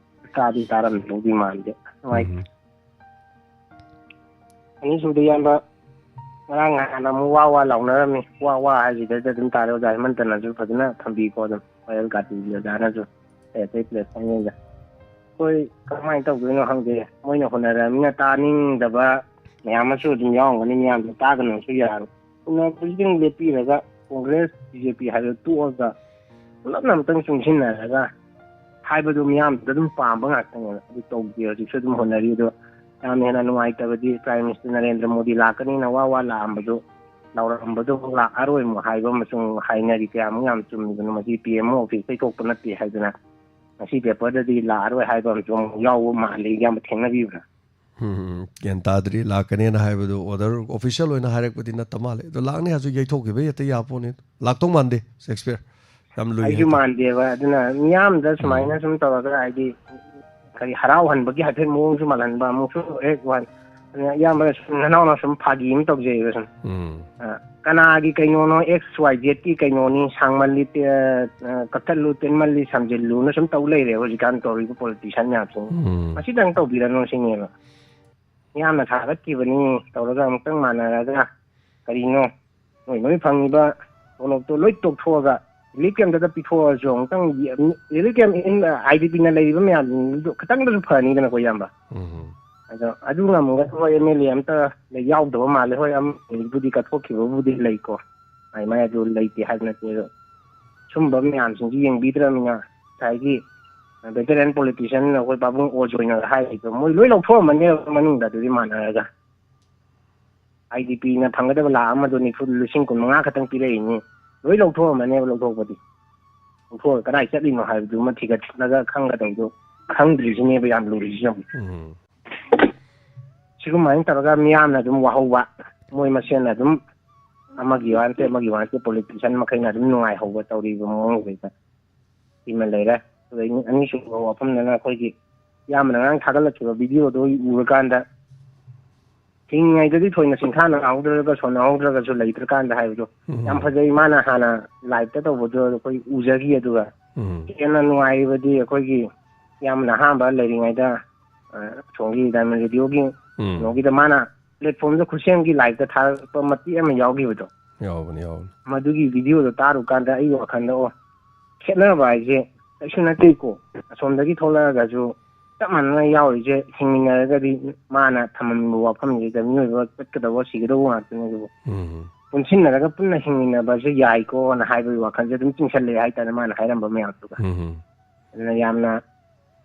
ꯇꯥꯗꯤ ꯇꯥꯔꯝꯗꯧꯗꯤ ꯃꯥꯟꯗꯦ꯫ ꯅꯨꯡꯉꯥꯏꯇꯦ꯫ ꯎꯝ꯫ ꯑꯅꯤꯁꯨꯕꯗ ꯏꯌꯥꯝꯕ, ꯉꯔꯥꯡ ꯅꯍꯥꯟ ꯑꯃꯨꯛ ꯋꯥ ꯋꯥ ꯂꯥꯎꯅꯔꯝꯃꯤ꯫ ꯋꯥ ꯋꯥ ꯍꯥꯏꯁꯤꯗꯩꯗ ꯑꯗꯨꯝ ꯇꯥꯔꯦ꯫ ꯑꯣꯖꯥ ꯍꯦꯃꯟꯇꯅꯁꯨ ꯐꯖꯅ ꯊꯝꯕꯤꯀꯣ ꯑꯗꯨꯝ꯫ ꯋꯥꯌꯦꯜ ꯀꯥꯇꯤꯒꯤ ꯑꯣꯖꯥꯅꯁꯨ ꯑꯇꯩ ꯑꯇꯩ ꯄ꯭ꯂꯦꯠꯐꯣꯝꯁꯤꯡꯗ꯫ ꯑꯩꯈꯣꯏ ꯀꯃꯥꯏꯅ ꯇꯧꯗꯣꯏꯅꯣ ꯈꯪꯗꯦ꯫ ꯃꯣꯏꯅ ꯍꯣꯠꯅꯔꯃꯤꯅ ꯇꯥꯅꯤꯡꯗꯕ ꯃꯌꯥꯝ ꯑꯃꯁꯨ ꯑꯗꯨꯝ ꯌꯥꯎꯔꯝꯒꯅꯤ꯫ ꯃꯌꯥꯝꯗꯣ ꯇꯥꯒꯅꯨꯁꯨ ꯌꯥꯔꯣꯏ꯫ ꯍꯣꯠꯅꯕꯁꯤꯗꯪ ꯂꯦꯞꯄꯤꯔꯒ ꯀꯣꯡꯒ꯭ꯔꯦꯁ, ꯕꯤ ꯖꯦ ꯄꯤ ꯍꯥꯏꯕꯗꯨ ꯇꯣꯛꯑꯒ ꯄꯨꯂꯞꯅ ꯑꯃꯨꯛꯇꯪ ꯆꯨꯡꯁꯤꯟꯅꯔꯒ ꯍꯥꯏꯕꯗꯨ ꯃꯤꯌꯥꯝꯗꯨꯗ ꯑꯗꯨꯝ ꯄꯥꯝꯕ ꯉꯥꯛꯇꯅꯦꯕ꯫ ꯑꯗꯨ ꯇꯧꯗꯦ꯫ ꯍꯧꯖꯤꯛꯁꯨ ꯑꯗꯨꯝ ꯍꯣꯠꯅꯔꯤ꯫ ꯑꯗꯣ ꯌꯥꯝꯅ ꯍꯦꯟꯅ ꯅꯨꯡꯉꯥꯏꯇꯕꯗꯤ ꯄ꯭ꯔꯥꯏꯝ ꯃꯤꯅꯤꯁꯇꯔ ꯅꯔꯦꯟꯗ꯭ꯔ ꯃꯣꯗꯤ ꯂꯥꯛꯀꯅꯤꯅ ꯋꯥ ꯋꯥ ꯂꯥꯛꯑꯝꯕꯗꯨ, ꯂꯥꯎꯔꯛꯑꯝꯕꯗꯨ ꯂꯥꯛꯑꯔꯣꯏ ꯑꯃꯨꯛ ꯍꯥꯏꯕ ꯑꯃꯁꯨ ꯍꯥꯏꯅꯔꯤ꯫ ꯀꯌꯥꯃꯨꯛ ꯌꯥꯝ ꯆꯨꯝꯃꯤꯕꯅꯣ ꯃꯁꯤ? ꯄꯤ ꯑꯦꯝ ꯑꯣ ꯑꯣꯐꯤꯁꯇꯩ ꯊꯣꯛꯄ ꯅꯠꯇꯦ ꯍꯥꯏꯗꯅ ꯉꯁꯤ ꯄꯦꯄꯔꯗꯗꯤ ꯂꯥꯛꯑꯔꯣꯏ ꯍꯥꯏꯕ ꯑꯃꯁꯨ ꯑꯃꯨꯛ ꯌꯥꯎꯕ ꯃꯥꯜꯂꯤ꯫ ꯏꯌꯥꯝꯕ ꯊꯦꯡꯅꯕꯤꯕ꯭ꯔꯥ? ꯎꯝ, ꯒ꯭ꯌꯥꯟ ꯇꯥꯗ꯭ꯔꯤ꯫ ꯂꯥꯛꯀꯅꯦꯅ ꯍꯥꯏꯕꯗꯣ ꯑꯣꯔꯗꯔ ꯑꯣꯐꯤꯁꯤꯌꯦꯜ ꯑꯣꯏꯅ ꯍꯥꯏꯔꯛꯄꯗꯤ ꯅꯠꯇ ꯃꯥꯜꯂꯦ꯫ ꯑꯗꯣ ꯂꯥꯛꯅꯤ ꯍꯥꯏꯁꯨ ꯌꯩꯊꯣꯛꯈꯤꯕ ꯍꯦꯛꯇ ꯌꯥꯄꯣꯠꯅꯤ꯫ ꯂꯥꯛꯇꯧ ꯃꯥꯟꯗꯦ, ꯁꯦꯛꯁꯄꯤꯌꯔ꯫ ꯌꯥꯝ ꯂꯨꯏ ꯑꯩꯁꯨ ꯍꯥꯏꯇꯥꯔꯦ꯫ ꯃꯥꯟꯗꯦꯕ꯫ ꯑꯗꯨꯅ ꯃꯤꯌꯥꯝꯗ ꯎꯝ꯫ ꯁꯨꯃꯥꯏꯅ ꯁꯨꯝ ꯇꯧꯔꯒ, ꯍꯥꯏꯗꯤ, ꯀꯔꯤ, ꯍꯔꯥꯎꯍꯟꯕꯒꯤ ꯍꯥꯏꯐꯦꯠ ꯃꯑꯣꯡꯁꯨ ꯃꯥꯜꯍꯟꯕ, ꯑꯃꯨꯛꯁꯨ ꯍꯦꯛ ꯋꯥꯟ-, ꯑꯗꯨꯅ ꯏꯌꯥꯝꯕꯅ ꯁꯨꯝ, ꯅꯅꯥꯎꯅ ꯁꯨꯝ ꯐꯥꯒꯤ ꯑꯃ ꯇꯧꯖꯩꯕ ꯁꯨꯝ꯫ ꯎꯝ꯫ ꯑ, ꯀꯅꯥꯒꯤ ꯀꯩꯅꯣꯅꯣ, ꯑꯦꯛꯁ ꯋꯥꯏ ꯖꯦꯠꯀꯤ ꯀꯩꯅꯣꯅꯤ, ꯁꯥꯡꯃꯜꯂꯤ, ꯇꯦ-, ꯑ, ꯀꯛꯊꯠꯂꯨ, ꯇꯦꯟꯃꯜꯂꯤ, ꯁꯝꯖꯤꯜꯂꯨꯅ ꯁꯨꯝ ꯇꯧ ꯂꯩꯔꯦ ꯍꯧꯖꯤꯛꯀꯥꯟ ꯇꯧꯔꯤꯕ ꯄꯣꯂꯤꯇꯤꯁꯤꯌꯥꯟ ꯃꯌꯥꯝꯁꯤꯡ꯫ ꯎꯝ꯫ ꯃꯁꯤꯗꯪ ꯇꯧꯕꯤꯔꯅꯨ ꯁꯤꯅꯦꯕ꯫ ꯃꯤꯌꯥꯝꯅ ꯊꯥꯒꯠꯈꯤꯕꯅꯤ ꯇꯧꯔꯒ ꯑꯃꯨꯛꯇꯪ ꯃꯥꯟꯅꯔꯒ ꯀꯔꯤꯅꯣ? ꯃꯣꯏ ꯃꯣꯏ ꯐꯪꯉꯤꯕ ꯇꯣꯂꯣꯞꯇꯣ ꯂꯣꯏ ꯇꯣꯛꯊꯣꯛꯑꯒ ꯔꯤꯂꯤꯐ ꯀꯦꯝꯞꯇꯗ ꯄꯤꯊꯣꯛꯑꯁꯨ ꯑꯃꯨꯛꯇꯪ ꯌꯦ-, relief camp in, I D ꯄꯤꯅ ꯂꯩꯔꯤꯕ ꯃꯌꯥꯝꯗꯣ ꯈꯤꯇꯪꯗꯁꯨ ꯐꯅꯤꯗꯅꯀꯣ, ꯏꯌꯥꯝꯕ꯫ ꯎꯝ꯫ ꯑꯗꯣ ꯑꯗꯨ ꯉꯝꯒꯗꯕ ꯑꯦꯝ ꯑꯦꯜ ꯑꯦ ꯑꯝꯇ ꯂꯩ-, ꯌꯥꯎꯗꯕ ꯃꯥꯜꯂꯦ꯫ ꯍꯣꯏ, ꯑꯃꯕꯨꯗꯤ ꯀꯠꯊꯣꯛꯈꯤꯕꯕꯨꯗꯤ ꯂꯩꯀꯣ, ꯃꯥꯏ ꯃꯥꯏ ꯑꯗꯨ ꯂꯩꯇꯦ ꯍꯥꯏꯕ ꯅꯠꯇꯦ꯫ ꯑꯗꯣ ꯁꯨꯝꯕ ꯃꯌꯥꯝꯁꯤꯡꯁꯤ ꯌꯦꯡꯕꯤꯗ꯭ꯔꯕꯅꯤꯅ ꯉꯁꯥꯏꯒꯤ ꯚꯦꯇꯔꯦꯟ ꯄꯣꯂꯤꯇꯤꯁꯤꯌꯥꯟ ꯑꯩꯈꯣꯏ ꯄꯥꯕꯨꯡ ꯑꯣꯖ ꯑꯣꯏꯅ ꯍꯥꯏꯔꯤꯗꯣ ꯃꯣꯏ ꯂꯣꯏ ꯂꯧꯊꯣꯛꯑꯝꯃꯅꯦꯕ ꯃꯅꯨꯡꯗ, ꯑꯗꯨꯗꯤ ꯃꯥꯟꯅꯔꯒ꯫ ꯑꯥꯏ ꯗꯤ ꯄꯤꯅ ꯐꯪꯒꯗꯕ ꯂꯥꯈ ꯑꯃꯗꯣ ꯅꯤꯐꯨ, ꯂꯤꯁꯤꯡ ꯀꯨꯟ ꯃꯉꯥ ꯈꯛꯇꯪ ꯄꯤꯔꯛꯏꯅꯤ, ꯂꯣꯏ ꯂꯧꯊꯣꯛꯑꯝꯃꯅꯦꯕ꯫ ꯂꯧꯊꯣꯛꯄꯗꯤ ꯂꯧꯊꯣꯛꯑꯒ ꯀꯗꯥꯏ ꯆꯠꯂꯤꯅꯣ ꯍꯥꯏꯕꯗꯨꯃ ꯊꯤꯒꯠꯂꯒ ꯈꯪꯒꯗꯧꯗꯣ ꯈꯪꯗ꯭ꯔꯤꯁꯤꯅꯦꯕ ꯌꯥꯝ ꯂꯨꯔꯤꯁꯤꯅ ꯑꯃꯨꯛ꯫ ꯎꯝ꯫ ꯁꯤꯒꯨꯝꯕ ꯍꯥꯏꯅ ꯇꯧꯔꯒ ꯃꯤꯌꯥꯝꯅ ꯑꯗꯨꯝ ꯋꯥꯍꯧꯕ, ꯃꯣꯏ ꯃꯁꯦꯟ ꯑꯗꯨꯝ ꯑꯃꯒꯤ ꯋꯥ ꯅꯠꯇꯦ ꯑꯃꯒꯤ ꯋꯥ ꯅꯠꯇꯦ, ꯄꯣꯂꯤꯇꯤꯁꯤꯌꯥꯟ ꯃꯈꯩꯅ ꯑꯗꯨꯝ ꯅꯨꯡꯉꯥꯏꯍꯧꯕ ꯇꯧꯔꯤꯕ ꯃꯑꯣꯡꯁꯤꯗ ꯁꯤꯃ ꯂꯩꯔꯦ꯫ ꯑꯗꯩ ꯑꯅꯤꯁꯨꯕ ꯋꯥꯐꯝꯗꯅ ꯑꯩꯈꯣꯏꯒꯤ ꯏꯌꯥꯝꯕꯅ ꯉꯔꯥꯡ ꯊꯥꯒꯠꯂꯛꯈꯤꯕ ꯚꯤꯗꯤꯑꯣꯗꯣ ꯑꯩ ꯎꯔꯀꯥꯟꯗ ꯍꯤꯡꯉꯤꯉꯩꯗꯗꯤ ꯊꯣꯏꯅ ꯁꯤꯡꯊꯥꯅꯍꯧꯗ꯭ꯔꯒ ꯁꯣꯟꯅꯍꯧꯗ꯭ꯔꯒꯁꯨ ꯂꯩꯇ꯭ꯔꯀꯥꯟꯗ ꯍꯥꯏꯕꯗꯣ ꯎꯝ꯫ ꯌꯥꯝ ꯐꯖꯩ꯫ ꯃꯥꯅ ꯍꯥꯟꯅ ꯂꯥꯏꯞꯇ ꯇꯧꯕꯗꯣ ꯑꯩꯈꯣꯏ ꯎꯖꯈꯤ꯫ ꯑꯗꯨꯒ ꯎꯝ꯫ ꯍꯦꯟꯅ ꯅꯨꯡꯉꯥꯏꯔꯤꯕꯗꯤ ꯑꯩꯈꯣꯏꯒꯤ ꯏꯌꯥꯝꯕꯅ ꯑꯍꯥꯟꯕ ꯂꯩꯔꯤꯉꯩꯗ, ꯑ, ꯁꯣꯝꯒꯤ ꯗꯥꯏꯃꯟ ꯔꯦꯗꯤꯑꯣꯒꯤ ꯎꯝ꯫ ꯀꯩꯅꯣꯒꯤꯗ ꯃꯥꯅ ꯄ꯭ꯂꯦꯠꯐꯣꯝꯗ ꯈꯨꯠꯁꯦꯝꯒꯤ ꯂꯥꯏꯞꯇ ꯊꯥꯔꯛꯄ ꯃꯇꯦꯛ ꯑꯃ ꯌꯥꯎꯈꯤꯕꯗꯣ, ꯌꯥꯎꯕꯅꯤ, ꯌꯥꯎꯕꯅꯤ꯫ ꯃꯗꯨꯒꯤ ꯚꯤꯗꯤꯑꯣꯗꯣ ꯇꯥꯔꯨꯀꯥꯟꯗ ꯑꯩꯒꯤ ꯋꯥꯈꯜꯗ, ꯑꯣ, ꯈꯦꯠꯅꯕ ꯍꯥꯏꯁꯦ ꯀꯩꯁꯨ ꯅꯠꯇꯦꯀꯣ꯫ ꯑꯁꯣꯝꯗꯒꯤ ꯊꯣꯛꯂꯛꯑꯒꯁꯨ ꯆꯞ ꯃꯥꯟꯅꯅ ꯌꯥꯎꯔꯤꯁꯦ ꯍꯤꯡꯃꯤꯟꯅꯔꯒꯗꯤ ꯃꯥꯅ ꯊꯝꯃꯝꯃꯤꯕ ꯋꯥꯐꯝꯁꯤꯗ ꯃꯤꯑꯣꯏꯕ ꯆꯠꯀꯗꯧꯕ ꯁꯤꯒꯗꯧꯕ ꯉꯥꯛꯇꯅꯦ꯫ ꯑꯗꯨꯕꯨ ꯎꯝ꯫ ꯄꯨꯟꯁꯤꯟꯅꯔꯒ ꯄꯨꯟꯅ ꯍꯤꯡꯃꯤꯟꯅꯕꯁꯦ ꯌꯥꯏꯀꯣꯅ ꯍꯥꯏꯕꯒꯤ ꯋꯥꯈꯜꯁꯦ ꯑꯗꯨꯝ ꯆꯤꯡꯁꯜꯂꯛꯑꯦ ꯍꯥꯏꯇꯥꯔꯦ, ꯃꯥꯅ ꯍꯥꯏꯔꯝꯕ ꯃꯌꯥꯝꯗꯨꯒ꯫ ꯎꯝ꯫ ꯑꯗꯨꯅ ꯌꯥꯝꯅ,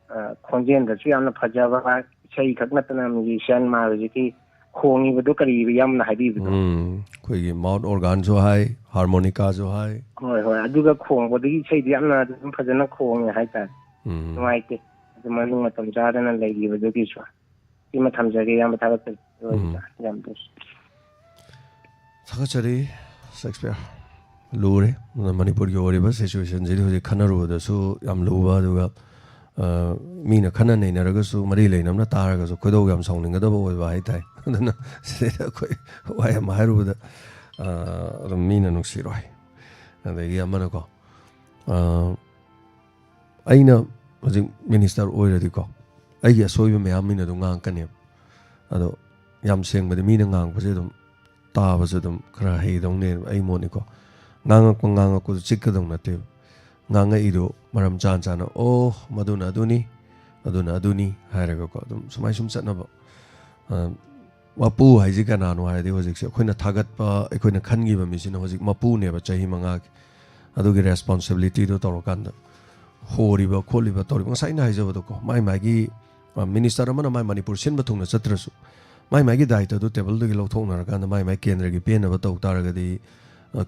ꯑ, ꯈꯣꯟꯖꯦꯜꯗꯁꯨ ꯌꯥꯝꯅ ꯐꯖꯕ, ꯏꯁꯩ ꯈꯛ ꯅꯠꯇꯅ ꯃ꯭ꯌꯨꯖꯤꯁꯤꯌꯥꯟ ꯃꯥ ꯍꯧꯖꯤꯛꯀꯤ ꯈꯣꯡꯉꯤꯕꯗꯣ ꯀꯔꯤꯕ ꯌꯥꯝꯅ ꯍꯥꯏꯕꯤꯕꯗꯣ? ꯎꯝ, ꯑꯩꯈꯣꯏꯒꯤ ꯃꯥꯎꯠ ꯑꯣꯔꯒꯥꯟꯁꯨ ꯍꯥꯏ, ꯍꯥꯔꯃꯣꯅꯤꯀꯥꯁꯨ ꯍꯥꯏ꯫ ꯍꯣꯏ, ꯍꯣꯏ, ꯑꯗꯨꯒ ꯈꯣꯡꯕꯗꯒꯤ ꯏꯁꯩꯗꯤ ꯌꯥꯝꯅ ꯑꯗꯨꯝ ꯐꯖꯅ ꯈꯣꯡꯉꯦ ꯍꯥꯏꯇꯥꯔꯦ꯫ ꯎꯝ꯫ ꯅꯨꯡꯉꯥꯏꯇꯦ꯫ ꯑꯗꯨ ꯃꯅꯨꯡ ꯃꯇꯝ ꯆꯥꯗꯅ ꯂꯩꯈꯤꯕꯗꯨꯒꯤꯁꯨ꯫ ꯁꯤꯃ ꯊꯝꯖꯒꯦ, ꯏꯌꯥꯝꯕ ꯊꯥꯒꯠꯆꯔꯤ꯫ ꯎꯝ꯫ ꯌꯥꯝ ꯊꯥꯒꯠꯆꯔꯤ ꯁꯦꯛꯁꯄꯤꯌꯔ꯫ ꯂꯨꯔꯦ꯫ ꯃꯅꯤꯄꯨꯔꯒꯤ ꯑꯣꯏꯔꯤꯕ ꯁꯤꯆꯨꯋꯦꯁꯟꯁꯤꯗꯤ ꯍꯧꯖꯤꯛ ꯈꯟꯅꯔꯨꯕꯗꯁꯨ ꯌꯥꯝ ꯂꯨꯕ, ꯑꯗꯨꯒ ꯃꯤꯅ ꯈꯟꯅ ꯅꯩꯅꯔꯒꯁꯨ, ꯃꯔꯤ ꯂꯩꯅꯕꯅ ꯇꯥꯔꯒꯁꯨ ꯈꯣꯏꯗꯧ ꯌꯥꯝ ꯁꯥꯎꯅꯤꯡꯒꯗꯕ ꯑꯣꯏꯕ ꯍꯥꯏꯇꯥꯔꯦ꯫ ꯑꯗꯨꯅ ꯁꯤꯗꯩꯗ ꯑꯩꯈꯣꯏ ꯋꯥ ꯌꯥꯝ ꯍꯥꯏꯔꯨꯕꯗ ꯑꯗꯨꯝ ꯃꯤꯅ ꯅꯨꯡꯁꯤꯔꯣꯏ꯫ ꯑꯗꯒꯤ ꯑꯃꯅꯀꯣ, ꯑꯩꯅ ꯍꯧꯖꯤꯛ ꯃꯤꯅꯤꯁꯇꯔ ꯑꯣꯏꯔꯗꯤꯀꯣ, ꯑꯩꯒꯤ ꯑꯁꯣꯏꯕ ꯃꯌꯥꯝ ꯃꯤꯅ ꯑꯗꯨꯝ ꯉꯥꯡꯉꯛꯀꯅꯦꯕ꯫ ꯑꯗꯣ ꯌꯥꯝ ꯁꯦꯡꯕꯗꯤ ꯃꯤꯅ ꯉꯥꯡꯕꯁꯦ ꯑꯗꯨꯝ ꯇꯥꯕꯁꯨ ꯑꯗꯨꯝ ꯈꯔ ꯍꯩꯗꯧꯅꯦꯕ, ꯑꯩ ꯃꯣꯠꯅꯤꯀꯣ꯫ ꯉꯥꯡꯉꯛꯄ ꯉꯥꯡꯉꯛꯄꯗꯨ ꯆꯤꯛꯀꯗꯧ ꯅꯠꯇꯦꯕ꯫ ꯉꯥꯡꯉꯛꯏꯗꯣ ꯃꯔꯝ ꯆꯥꯅ ꯆꯥꯅ, "ꯑꯣ, ꯃꯗꯨꯅ ꯑꯗꯨꯅꯤ, ꯑꯗꯨꯅ ꯑꯗꯨꯅꯤ" ꯍꯥꯏꯔꯒꯀꯣ, ꯑꯗꯨꯝ ꯁꯨꯃꯥꯏ ꯁꯨꯝ ꯆꯠꯅꯕ꯫ ꯃꯄꯨ ꯍꯥꯏꯁꯤ ꯀꯅꯥꯅꯣ ꯍꯥꯏꯔꯗꯤ, ꯍꯧꯖꯤꯛꯁꯦ ꯑꯩꯈꯣꯏꯅ ꯊꯥꯒꯠꯄ, ꯑꯩꯈꯣꯏꯅ ꯈꯟꯈꯤꯕ ꯃꯤꯁꯤꯅ ꯍꯧꯖꯤꯛ ꯃꯄꯨꯅꯦꯕ, ꯆꯍꯤ ꯃꯉꯥꯒꯤ꯫ ꯑꯗꯨꯒꯤ ꯔꯦꯁꯄꯣꯟꯁꯤꯕꯤꯂꯤꯇꯤꯗꯣ ꯇꯧꯔꯀꯥꯟꯗ ꯍꯣꯔꯤꯕ ꯈꯣꯠꯂꯤꯕ ꯇꯧꯔꯤꯕ, ꯉꯁꯥꯏ ꯑꯩꯅ ꯍꯥꯏꯖꯕꯗꯣꯀꯣ, ꯃꯥꯏ ꯃꯥꯒꯤ, ꯃꯤꯅꯤꯁꯇꯔ ꯑꯃꯅ ꯃꯥꯏ ꯃꯅꯤꯄꯨꯔ ꯁꯤꯟꯕ ꯊꯨꯡꯅ ꯆꯠꯇ꯭ꯔꯁꯨ, ꯃꯥꯏ ꯃꯥꯒꯤ ꯗꯥꯏꯇꯗꯨ ꯇꯦꯕꯜꯗꯒꯤ ꯂꯧꯊꯣꯛꯅꯔꯀꯥꯟꯗ ꯃꯥꯏ ꯃꯥꯏ ꯀꯦꯟꯗ꯭ꯔꯒꯤ ꯄꯦꯟꯅꯕ ꯇꯧ ꯇꯥꯔꯒꯗꯤ,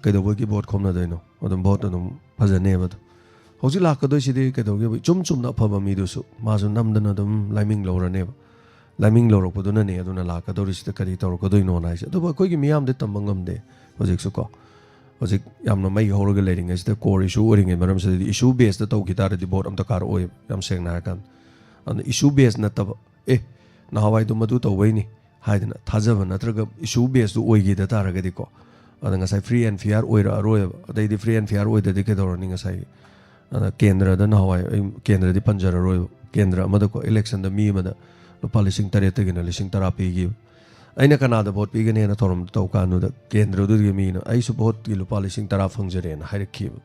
ꯀꯩꯗꯧꯕꯒꯤ ꯚꯣꯠ ꯈꯣꯝꯅꯗꯣꯏꯅꯣ? ꯑꯗꯨꯝ ꯚꯣꯠ ꯑꯗꯨꯝ ꯐꯖꯅꯦꯕ ꯑꯗꯣ꯫ ꯍꯧꯖꯤꯛ ꯂꯥꯛꯀꯗꯣꯏꯁꯤꯗꯤ ꯀꯩꯗꯧꯒꯦꯕꯨ, ꯏꯆꯨꯝ ꯆꯨꯝꯅ ꯑꯐꯕ ꯃꯤꯗꯨꯁꯨ ꯃꯥꯁꯨ ꯅꯝꯗꯅ ꯑꯗꯨꯝ ꯂꯥꯏꯃꯤꯡ ꯂꯧꯔꯅꯦꯕ꯫ ꯂꯥꯏꯃꯤꯡ ꯂꯧꯔꯛꯄꯗꯨꯅꯅꯦ ꯑꯗꯨꯅ ꯂꯥꯛꯀꯗꯧꯔꯤꯁꯤꯗ ꯀꯔꯤ ꯇꯧꯔꯛꯀꯗꯣꯏꯅꯣꯅ ꯍꯥꯏꯁꯦ꯫ ꯑꯗꯨꯕꯨ ꯑꯩꯈꯣꯏꯒꯤ ꯃꯤꯌꯥꯝꯗꯤ ꯇꯝꯕ ꯉꯝꯗꯦ ꯍꯧꯖꯤꯛꯁꯨ ꯀꯣ꯫ ꯍꯧꯖꯤꯛ ꯌꯥꯝꯅ ꯃꯩ ꯍꯧꯔꯒ ꯂꯩꯔꯤꯉꯩꯁꯤꯗ, core issue ꯑꯣꯏꯔꯤꯉꯩ ꯃꯔꯝꯁꯤꯗꯗꯤ, issue baseꯇ ꯇꯧꯈꯤ ꯇꯥꯔꯗꯤ ꯚꯣꯠ ꯑꯝꯇ ꯀꯥꯔꯛꯑꯣꯏꯕ, ꯌꯥꯝ ꯁꯦꯡꯅ ꯍꯥꯏꯔꯀꯥꯟꯗ꯫ ꯑꯗꯨꯅ issue base ꯅꯠꯇꯕ, "ꯑꯦ, ꯅꯍꯥꯟꯋꯥꯏꯗꯣ ꯃꯗꯨ ꯇꯧꯕꯩꯅꯤ" ꯍꯥꯏꯗꯅ ꯊꯥꯖꯕ ꯅꯠꯇ꯭ꯔꯒ issue baseꯇꯨ ꯑꯣꯏꯈꯤꯗ ꯇꯥꯔꯒꯗꯤꯀꯣ, ꯑꯗ ꯉꯁꯥꯏ free and fair ꯑꯣꯏꯔꯛꯑꯔꯣꯏꯕ꯫ ꯑꯗꯩꯗꯤ free and fair ꯑꯣꯏꯗ꯭ꯔꯗꯤ ꯀꯩꯗꯧꯔꯅꯤ? ꯉꯁꯥꯏꯒꯤ, ꯑꯗ ꯀꯦꯟꯗ꯭ꯔꯗ ꯅꯍꯥꯟꯋꯥꯏ, ꯑꯩ ꯀꯦꯟꯗ꯭ꯔꯗꯤ ꯄꯟꯖꯔꯔꯣꯏꯕ, ꯀꯦꯟꯗ꯭ꯔ ꯑꯃꯗꯀꯣ, electionꯗ ꯃꯤ ꯑꯃꯗ ꯂꯨꯄꯥ ꯂꯤꯁꯤꯡ ꯇꯔꯦꯠꯇꯒꯤꯅ ꯂꯤꯁꯤꯡ ꯇꯔꯥ ꯄꯤꯈꯤꯕ꯫ ꯑꯩꯅ ꯀꯅꯥꯗ ꯚꯣꯠ ꯄꯤꯒꯅꯦꯅ ꯊꯧꯔꯝ ꯇꯧ ꯀꯥꯟꯗꯨꯗ ꯀꯦꯟꯗ꯭ꯔꯗꯨꯒꯤ ꯃꯤꯅ, "ꯑꯩꯁꯨ ꯚꯣꯠꯀꯤ ꯂꯨꯄꯥ ꯂꯤꯁꯤꯡ ꯇꯔꯥ ꯐꯪꯖꯔꯦꯅ" ꯍꯥꯏꯔꯛꯈꯤꯕ꯫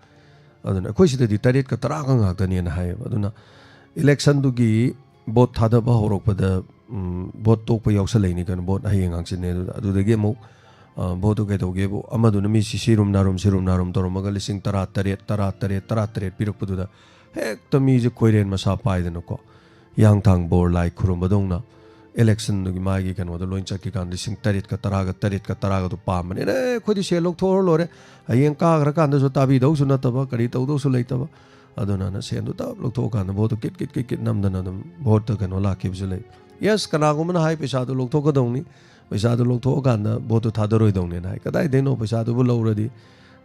ꯑꯗꯨꯅ ꯑꯩꯈꯣꯏ ꯁꯤꯗꯗꯤ ꯇꯔꯦꯠꯀ ꯇꯔꯥꯒ ꯉꯥꯛꯇꯅꯦꯅ ꯍꯥꯏꯌꯦꯕ꯫ ꯑꯗꯨꯅ electionꯗꯨꯒꯤ ꯚꯣꯠ ꯊꯥꯗꯕ ꯍꯧꯔꯛꯄꯗ, ꯎꯝ, ꯚꯣꯠ ꯇꯣꯛꯄ ꯌꯥꯎꯁꯜꯂꯛꯏꯅꯤ ꯀꯩꯅꯣ, ꯚꯣꯠ ꯍꯌꯦꯡ ꯍꯪꯆꯤꯠꯅꯦ꯫ ꯑꯗꯨꯗ, ꯑꯗꯨꯗꯒꯤ ꯑꯃꯨꯛ, ꯑ, ꯚꯣꯠꯇꯨ ꯀꯩꯗꯧꯒꯦꯕꯨ, ꯑꯃꯗꯨꯅ ꯃꯤ ꯁꯤ, ꯁꯤꯔꯨꯝ ꯅꯥꯔꯨꯝ, ꯁꯤꯔꯨꯝ ꯅꯥꯔꯨꯝ ꯇꯧꯔꯝꯃꯒ ꯂꯤꯁꯤꯡ ꯇꯔꯥ ꯇꯔꯦꯠ, ꯇꯔꯥ ꯇꯔꯦꯠ, ꯇꯔꯥ ꯇꯔꯦꯠ ꯄꯤꯔꯛꯄꯗꯨꯗ ꯍꯦꯛꯇ ꯃꯤꯁꯦ ꯈꯣꯏꯔꯦꯟ ꯃꯁꯥ ꯄꯥꯏꯗꯅꯀꯣ, ꯍꯤꯌꯥꯡꯊꯥꯡ ꯕꯣꯔ ꯂꯥꯏ ꯈꯨꯔꯨꯝꯕꯗꯧꯅ electionꯗꯨꯒꯤ ꯃꯥꯒꯤ ꯀꯩꯅꯣꯗ ꯂꯣꯏ ꯆꯠꯈꯤ ꯀꯥꯟꯗ ꯂꯤꯁꯤꯡ ꯇꯔꯦꯠꯀ ꯇꯔꯥꯒ, ꯇꯔꯦꯠꯀ ꯇꯔꯥꯒꯗꯨ ꯄꯥꯝꯕꯅꯤꯅ, "ꯑꯦ, ꯑꯩꯈꯣꯏꯗꯤ ꯁꯦꯜ ꯂꯧꯊꯣꯛꯑ ꯂꯣꯏꯔꯦ, ꯍꯌꯦꯡ ꯀꯥꯈ꯭ꯔꯀꯥꯟꯗꯁꯨ ꯇꯥꯕꯤꯗꯧꯁꯨ ꯅꯠꯇꯕ, ꯀꯔꯤ ꯇꯧꯗꯧꯁꯨ ꯂꯩꯇꯕ"꯫ ꯑꯗꯨꯅ ꯁꯦꯟꯗꯣ ꯇꯞ ꯂꯧꯊꯣꯛꯑꯀꯥꯟꯗ ꯚꯣꯠꯇꯣ ꯀꯤꯠ ꯀꯤꯠ ꯀꯤꯠ ꯀꯤꯠ ꯅꯝꯗꯅ ꯑꯗꯨꯝ ꯚꯣꯠꯇ ꯀꯩꯅꯣ ꯂꯥꯛꯈꯤꯕꯁꯨ ꯂꯩ꯫ Yes, ꯀꯅꯥꯒꯨꯝꯕꯅ ꯍꯥꯏ, "ꯄꯩꯁꯥꯗꯣ ꯂꯧꯊꯣꯛꯀꯗꯧꯅꯤ, ꯄꯩꯁꯥꯗꯣ ꯂꯧꯊꯣꯛꯑꯀꯥꯟꯗ ꯚꯣꯠꯇꯣ ꯊꯥꯗꯔꯣꯏꯗꯧꯅꯦꯅ" ꯍꯥꯏ꯫ ꯀꯗꯥꯏꯗꯩꯅꯣ? ꯄꯩꯁꯥꯗꯨꯕꯨ ꯂꯧꯔꯗꯤ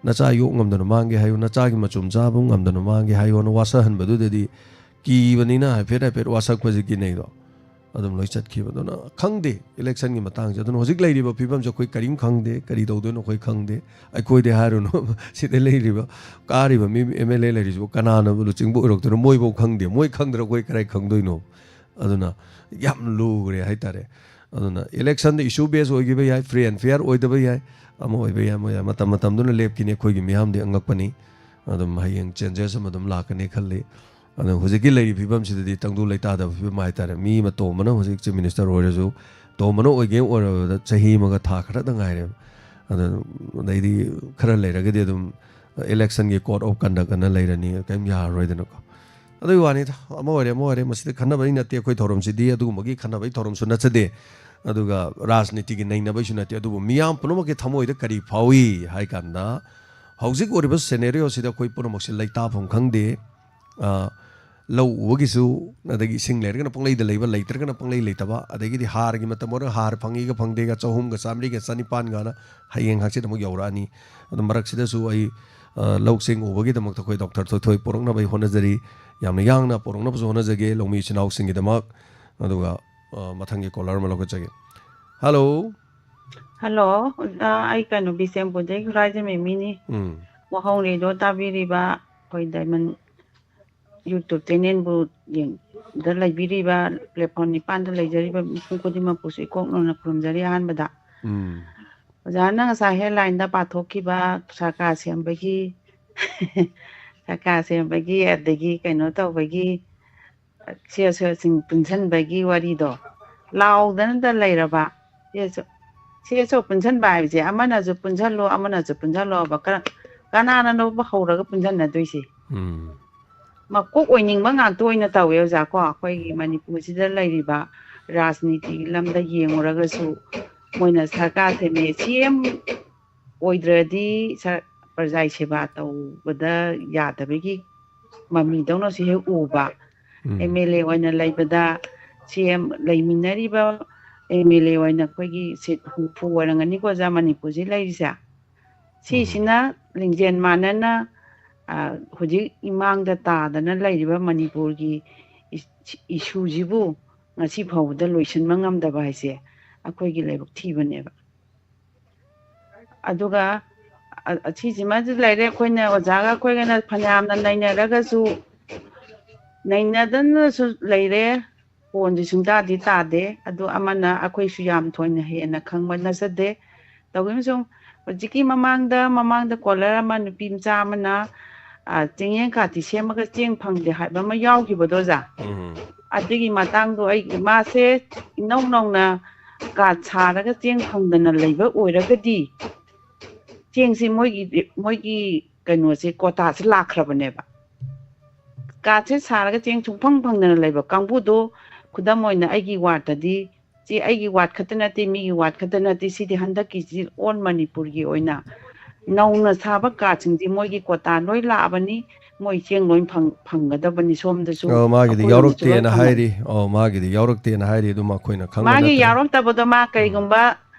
ꯅꯆꯥ ꯌꯣꯛ ꯉꯝꯗꯅ ꯃꯥꯡꯒꯦ ꯍꯥꯏꯌꯨ, ꯅꯆꯥꯒꯤ ꯃꯆꯨꯝ ꯆꯥꯕ ꯉꯝꯗꯅ ꯃꯥꯡꯒꯦ ꯍꯥꯏꯌꯨꯅ ꯋꯥꯁꯛꯍꯟꯕꯗꯨꯗꯗꯤ ꯀꯤꯕꯅꯤꯅ ꯍꯥꯏꯐꯦꯠ ꯍꯥꯏꯐꯦꯠ ꯋꯥꯁꯛꯄꯁꯦ ꯀꯤꯅꯩꯗꯣ꯫ ꯑꯗꯨꯝ ꯂꯣꯏ ꯆꯠꯈꯤꯕ꯫ ꯑꯗꯨꯅ ꯈꯪꯗꯦ ꯏꯂꯦꯛꯁꯟꯒꯤ ꯃꯇꯥꯡꯁꯦ꯫ ꯑꯗꯨꯅ ꯍꯧꯖꯤꯛ ꯂꯩꯔꯤꯕ ꯐꯤꯕꯝꯁꯦ ꯑꯩꯈꯣꯏ ꯀꯔꯤꯝ ꯈꯪꯗꯦ, ꯀꯔꯤ ꯇꯧꯗꯣꯏꯅꯣ ꯑꯩꯈꯣꯏ ꯈꯪꯗꯦ꯫ ꯑꯩꯈꯣꯏꯗꯤ ꯍꯥꯏꯔꯨꯅꯨ, ꯁꯤꯗ ꯂꯩꯔꯤꯕ, ꯀꯥꯔꯤꯕ ꯃꯤ ꯑꯦꯝ ꯑꯦꯜ ꯑꯦ ꯂꯩꯔꯤꯁꯤꯕꯨ ꯀꯅꯥꯅ ꯂꯨꯆꯤꯡꯕ ꯑꯣꯏꯔꯛꯇꯣꯏꯅꯣ? ꯃꯣꯏꯐꯧ ꯈꯪꯗꯦ꯫ ꯃꯣꯏ ꯈꯪꯗ꯭ꯔ ꯑꯩꯈꯣꯏ ꯀꯗꯥꯏ ꯈꯪꯗꯣꯏꯅꯣ? ꯑꯗꯨꯅ ꯌꯥꯝ ꯂꯨꯈ꯭ꯔꯦ ꯍꯥꯏꯇꯥꯔꯦ꯫ ꯑꯗꯨꯅ ꯏꯂꯦꯛꯁꯟꯗ ꯏꯁꯨ ꯕꯦꯁ ꯑꯣꯏꯈꯤꯕ ꯌꯥꯏ, ꯐ꯭ꯔꯤ ꯑꯦꯟ ꯐꯤꯌꯔ ꯑꯣꯏꯗꯕ ꯌꯥꯏ, ꯑꯃ ꯑꯣꯏꯕ ꯌꯥꯏ, ꯑꯃ ꯌꯥꯏ, ꯃꯇꯝ ꯃꯇꯝꯗꯨꯅ ꯂꯦꯞꯈꯤꯅꯤ꯫ ꯑꯩꯈꯣꯏꯒꯤ ꯃꯤꯌꯥꯝꯗꯤ ꯑꯉꯛꯄꯅꯤ꯫ ꯑꯗꯨꯝ ꯍꯌꯦꯡ ꯆꯦꯟꯖꯦꯁ ꯑꯃ ꯑꯗꯨꯝ ꯂꯥꯛꯀꯅꯤ ꯈꯜꯂꯤ꯫ ꯑꯗꯣ ꯍꯧꯖꯤꯛꯀꯤ ꯂꯩꯔꯤꯕ ꯐꯤꯕꯝꯁꯤꯗꯗꯤ ꯇꯪꯗꯨ ꯂꯩꯇꯥꯗꯕ ꯐꯤꯕꯝ ꯍꯥꯏꯇꯥꯔꯦ꯫ ꯃꯤ ꯑꯃ ꯇꯣꯝꯕꯅ ꯍꯧꯖꯤꯛ ꯆꯤꯐ ꯃꯤꯅꯤꯁꯇꯔ ꯑꯣꯏꯔꯁꯨ, ꯇꯣꯝꯕꯅ ꯑꯣꯏꯒꯦ ꯑꯣꯏꯔꯕꯗ ꯆꯍꯤ ꯑꯃꯒ ꯊꯥ ꯈꯔꯇ ꯉꯥꯏꯔꯦꯕ꯫ ꯑꯗꯣ ꯑꯗꯩꯗꯤ ꯈꯔ ꯂꯩꯔꯒꯗꯤ ꯑꯗꯨꯝ ꯏꯂꯦꯛꯁꯟꯒꯤ ꯀꯣꯗ ꯑꯣꯐ ꯀꯟꯗꯛ ꯑꯅ ꯂꯩꯔꯅꯤ, ꯀꯔꯤꯝ ꯌꯥꯔꯔꯣꯏꯗꯅꯀꯣ꯫ ꯑꯗꯨꯒꯤ ꯋꯥꯅꯤꯗ, ꯑꯃ ꯑꯣꯏꯔꯦ ꯑꯃ ꯑꯣꯏꯔꯦ, ꯃꯁꯤꯗꯤ ꯈꯟꯅꯕꯩ ꯅꯠꯇꯦ꯫ ꯑꯩꯈꯣꯏ ꯊꯧꯔꯝꯁꯤꯗꯤ ꯑꯗꯨꯒꯨꯝꯕꯒꯤ ꯈꯟꯅꯕꯩ ꯊꯧꯔꯝꯁꯨ ꯅꯠꯆꯗꯦ꯫ ꯑꯗꯨꯒ ꯔꯥꯖꯅꯤꯇꯤꯒꯤ ꯅꯩꯅꯕꯩꯁꯨ ꯅꯠꯇꯦ꯫ ꯑꯗꯨꯕꯨ ꯃꯤꯌꯥꯝ ꯄꯨꯝꯅꯃꯛꯀꯤ ꯊꯃꯣꯏꯗ ꯀꯔꯤ ꯐꯥꯎꯏ ꯍꯥꯏ ꯀꯥꯟꯗ, ꯍꯧꯖꯤꯛ ꯑꯣꯏꯔꯤꯕ ꯁꯦꯅꯦꯔꯤꯑꯣꯁꯤꯗ ꯑꯩꯈꯣꯏ ꯄꯨꯝꯅꯃꯛꯁꯦ ꯂꯩꯇꯥꯐꯝ ꯈꯪꯗꯦ꯫ ꯑ, ꯂꯧ ꯎꯕꯒꯤꯁꯨ, ꯑꯗꯒꯤ ꯏꯁꯤꯡ ꯂꯩꯔꯒꯅ ꯄꯪꯂꯩꯗ ꯂꯩꯕ, ꯂꯩꯇ꯭ꯔꯒꯅ ꯄꯪꯂꯩ ꯂꯩꯇꯕ, ꯑꯗꯒꯤꯗꯤ ꯍꯥꯔꯒꯤ ꯃꯇꯝ ꯑꯣꯏꯔꯒ ꯍꯥꯔ ꯐꯪꯉꯤꯒ ꯐꯪꯗꯦꯒ, ꯆꯍꯨꯝꯒ ꯆꯥꯃꯔꯤꯒ ꯆꯅꯤꯄꯥꯟꯒꯅ ꯍꯌꯦꯡ ꯍꯪꯆꯤꯠ ꯑꯃꯨꯛ ꯌꯧꯔꯛꯑꯅꯤ꯫ ꯑꯗꯨ ꯃꯔꯛꯁꯤꯗꯁꯨ ꯑꯩ, ꯑ, ꯂꯧꯁꯤꯡ ꯎꯕꯒꯤꯗꯃꯛꯇ ꯑꯩꯈꯣꯏ ꯗꯣꯛꯇꯔ ꯊꯣꯏꯊꯣꯏ ꯄꯨꯔꯛꯅꯕ ꯑꯩ ꯍꯣꯠꯅꯖꯔꯤ꯫ ꯌꯥꯝꯅ ꯌꯥꯡꯅ ꯄꯨꯔꯛꯅꯕꯁꯨ ꯍꯣꯠꯅꯖꯒꯦ ꯂꯧꯃꯤ ꯏꯆꯤꯟ ꯏꯅꯥꯎꯁꯤꯡꯒꯤꯗꯃꯛ꯫ ꯑꯗꯨꯒ, ꯑ, ꯃꯊꯪꯒꯤ ꯀꯣꯂꯔ ꯑꯃ ꯂꯧꯈꯠꯆꯒꯦ꯫ ꯍꯜꯂꯣ꯫ ꯍꯜꯂꯣ, ꯑꯣꯖꯥ, ꯑꯩ ꯀꯩꯅꯣ, ꯕꯤꯁꯦꯝꯄꯨꯔꯗꯒꯤ ꯈꯨꯔꯥꯏꯖꯝ ꯃꯤꯃꯤꯅꯤ꯫ ꯎꯝ꯫ ꯋꯥꯍꯧ ꯔꯦꯗꯤꯑꯣ ꯇꯥꯕꯤꯔꯤꯕ ꯑꯩꯈꯣꯏ ꯗꯥꯏꯃꯟ YouTube ꯆꯦꯅꯦꯜꯕꯨ ꯌꯦꯡꯗ ꯂꯩꯕꯤꯔꯤꯕ, ꯄ꯭ꯂꯦꯠꯐꯣꯝ ꯅꯤꯄꯥꯟꯗ ꯂꯩꯖꯔꯤꯕ ꯃꯤꯄꯨꯝ ꯈꯨꯗꯤꯡꯃꯛꯄꯨꯁꯨ ꯏꯀꯣꯛ ꯅꯧꯅ ꯈꯨꯔꯨꯝꯖꯔꯤ꯫ ꯑꯍꯥꯟꯕꯗ, ꯎꯝ꯫ ꯑꯣꯖꯥꯅ ꯉꯁꯥꯏ ꯍꯦꯗꯂꯥꯏꯟꯗ ꯄꯥꯊꯣꯛꯈꯤꯕ ꯁꯔꯀꯥꯔ ꯁꯦꯝꯕꯒꯤ, ꯁꯔꯀꯥꯔ ꯁꯦꯝꯕꯒꯤ, ꯑꯗꯒꯤ ꯀꯩꯅꯣ ꯇꯧꯕꯒꯤ, ꯁꯤ ꯑꯁꯣꯏꯁꯤꯡ ꯄꯨꯟꯁꯤꯟꯕꯒꯤ ꯋꯥꯔꯤꯗꯣ ꯂꯥꯎꯗꯅꯇ ꯂꯩꯔꯕ꯫ ꯁꯤ ꯑꯁꯣ-, ꯁꯤ ꯑꯁꯣ ꯄꯨꯟꯁꯤꯟꯕ ꯍꯥꯏꯕꯁꯦ ꯑꯃꯅꯁꯨ ꯄꯨꯟꯁꯤꯜꯂꯣ, ꯑꯃꯅꯁꯨ ꯄꯨꯟꯁꯤꯜꯂꯣꯕ꯫ ꯀꯔ-, ꯀꯅꯥꯅꯅꯣꯕ ꯍꯧꯔꯒ ꯄꯨꯟꯁꯤꯟꯅꯗꯣꯏꯁꯦ? ꯎꯝ꯫ ꯃꯀꯣꯛ ꯑꯣꯏꯅꯤꯡꯕ ꯉꯥꯛꯇ ꯑꯣꯏꯅ ꯇꯧꯋꯦ, ꯑꯣꯖꯥ, ꯀꯣ꯫ ꯑꯩꯈꯣꯏꯒꯤ ꯃꯅꯤꯄꯨꯔꯁꯤꯗ ꯂꯩꯔꯤꯕ ꯔꯥꯖꯅꯤꯇꯤꯒꯤ ꯂꯝꯗ ꯌꯦꯡꯉꯨꯔꯒꯁꯨ, ꯃꯣꯏꯅ ꯁꯔꯀꯥꯔ ꯁꯦꯝꯃꯦ, ꯁꯤ ꯑꯦꯝ ꯑꯣꯏꯗ꯭ꯔꯗꯤ ꯁ-, ꯄ꯭ꯔꯖꯥꯒꯤ ꯁꯦꯕꯥ ꯇꯧꯕꯗ ꯌꯥꯗꯕꯒꯤ ꯃꯃꯤꯗꯧꯅꯁꯨ ꯍꯦꯛ ꯎꯕ꯫ ꯎꯝ꯫ ꯑꯦꯝ ꯑꯦꯜ ꯑꯦ ꯑꯣꯏꯅ ꯂꯩꯕꯗ, ꯁꯤ ꯑꯦꯝ ꯂꯩꯃꯤꯟꯅꯔꯤꯕ ꯑꯦꯝ ꯑꯦꯜ ꯑꯦ ꯑꯣꯏꯅ ꯑꯩꯈꯣꯏꯒꯤ ꯁꯤꯠ ꯍꯨꯝꯐꯨ ꯑꯣꯏꯔꯝꯒꯅꯤꯀꯣ, ꯑꯣꯖꯥ, ꯃꯅꯤꯄꯨꯔꯁꯤ ꯂꯩꯔꯤꯁꯦ꯫ ꯎꯝ꯫ ꯁꯤꯁꯤꯅ ꯂꯤꯡꯖꯦꯜ ꯃꯥꯟꯅꯅ ꯍꯧꯖꯤꯛ ꯏꯃꯥꯡꯗ ꯇꯥꯗꯅ ꯂꯩꯔꯤꯕ ꯃꯅꯤꯄꯨꯔꯒꯤ ꯏꯁꯨꯁꯤꯕꯨ ꯉꯁꯤ ꯐꯥꯎꯕꯗ ꯂꯣꯏꯁꯤꯟꯕ ꯉꯝꯗꯕ ꯍꯥꯏꯁꯦ ꯑꯩꯈꯣꯏꯒꯤ ꯂꯥꯏꯕꯛ ꯊꯤꯕꯅꯦꯕ꯫ ꯑꯗꯨꯒ ꯑꯁꯤꯁꯤꯃꯁꯨ ꯂꯩꯔꯦ꯫ ꯑꯩꯈꯣꯏꯅ ꯑꯣꯖꯥꯒ ꯑꯩꯈꯣꯏꯒꯅ ꯐꯅꯌꯥꯝꯅ ꯅꯩꯅꯔꯒꯁꯨ, ꯅꯩꯅꯗꯅꯁꯨ ꯂꯩꯔꯦ꯫ ꯐꯣꯟꯁꯦ ꯁꯨꯡꯇꯥꯗꯤ ꯇꯥꯗꯦ꯫ ꯑꯗꯨ ꯑꯃꯅ ꯑꯩꯈꯣꯏꯁꯨ ꯌꯥꯝ ꯊꯣꯏꯅ ꯍꯦꯟꯅ ꯈꯪꯕ ꯅꯠꯆꯗꯦ꯫ ꯇꯧꯈꯤꯕ ꯁꯨꯝ ꯍꯧꯖꯤꯛꯀꯤ ꯃꯃꯥꯡꯗ, ꯃꯃꯥꯡꯗ ꯀꯣꯂꯔ ꯑꯃ, ꯅꯨꯄꯤ ꯃꯆꯥ ꯑꯃꯅ, ꯑ, ꯆꯦꯡꯌꯦꯡ ꯀꯥꯇꯤ ꯁꯦꯝꯃꯒ ꯆꯦꯡ ꯐꯪꯗꯦ ꯍꯥꯏꯕ ꯑꯃ ꯌꯥꯎꯈꯤꯕꯗꯣ, ꯑꯣꯖꯥ꯫ ꯎꯝ꯫ ꯑꯗꯨꯒꯤ ꯃꯇꯥꯡꯗꯣ ꯑꯩ, ꯃꯥꯁꯦ ꯏꯅꯧ ꯅꯧꯅ ꯀꯥꯔꯗ ꯁꯥꯔꯒ ꯆꯦꯡ ꯐꯪꯗꯅ ꯂꯩꯕ ꯑꯣꯏꯔꯒꯗꯤ, ꯆꯦꯡꯁꯦ ꯃꯣꯏꯒꯤ, ꯃꯣꯏꯒꯤ ꯀꯩꯅꯣꯁꯦ, ꯀꯣꯇꯥꯁꯦ ꯂꯥꯛꯈ꯭ꯔꯕꯅꯦꯕ꯫ ꯀꯥꯔꯗꯁꯦ ꯁꯥꯔꯒ ꯆꯦꯡ ꯁꯨꯡꯐꯪ ꯐꯪꯗꯅ ꯂꯩꯕ ꯀꯥꯡꯕꯨꯗꯣ, ꯈꯨꯗꯝ ꯑꯣꯏꯅ ꯑꯩꯒꯤ ꯋꯥꯔꯗꯇꯗꯤ, ꯁꯤ ꯑꯩꯒꯤ ꯋꯥꯔꯗ ꯈꯛꯇ ꯅꯠꯇꯦ, ꯃꯤꯒꯤ ꯋꯥꯔꯗ ꯈꯛꯇ ꯅꯠꯇꯦ, ꯁꯤꯗꯤ ꯍꯟꯗꯛꯀꯤꯁꯤ ꯑꯣꯜ ꯃꯅꯤꯄꯨꯔꯒꯤ ꯑꯣꯏꯅ ꯅꯧꯅ ꯁꯥꯕ ꯀꯥꯔꯗꯁꯤꯡꯁꯤ ꯃꯣꯏꯒꯤ ꯀꯣꯇꯥ ꯂꯣꯏ ꯂꯥꯛꯑꯕꯅꯤ, ꯃꯣꯏ ꯆꯦꯡ ꯂꯣꯏ ꯐꯪ-, ꯐꯪꯒꯗꯕꯅꯤ꯫ ꯁꯣꯝꯗꯁꯨ ꯑꯣ, ꯃꯥꯒꯤꯗꯤ ꯑꯩꯈꯣꯏꯔꯣꯝꯗꯁꯨ ꯂꯣꯏ ꯌꯥꯎꯔꯛꯇꯦꯅ ꯐꯪꯒꯅꯤ꯫ ꯍꯥꯏꯔꯤ꯫ ꯑꯣ, ꯃꯥꯒꯤꯗꯤ ꯌꯥꯎꯔꯛꯇꯦꯅ ꯍꯥꯏꯔꯤ꯫ ꯑꯗꯨꯝ ꯑꯩꯈꯣꯏꯅ ꯈꯪꯕ ꯃꯥꯒꯤ ꯅꯠꯇ꯭ꯔꯦ꯫ ꯌꯥꯎꯔꯛꯇꯕꯗꯣ ꯃꯥ ꯎꯝ꯫ ꯀꯔꯤꯒꯨꯝꯕ,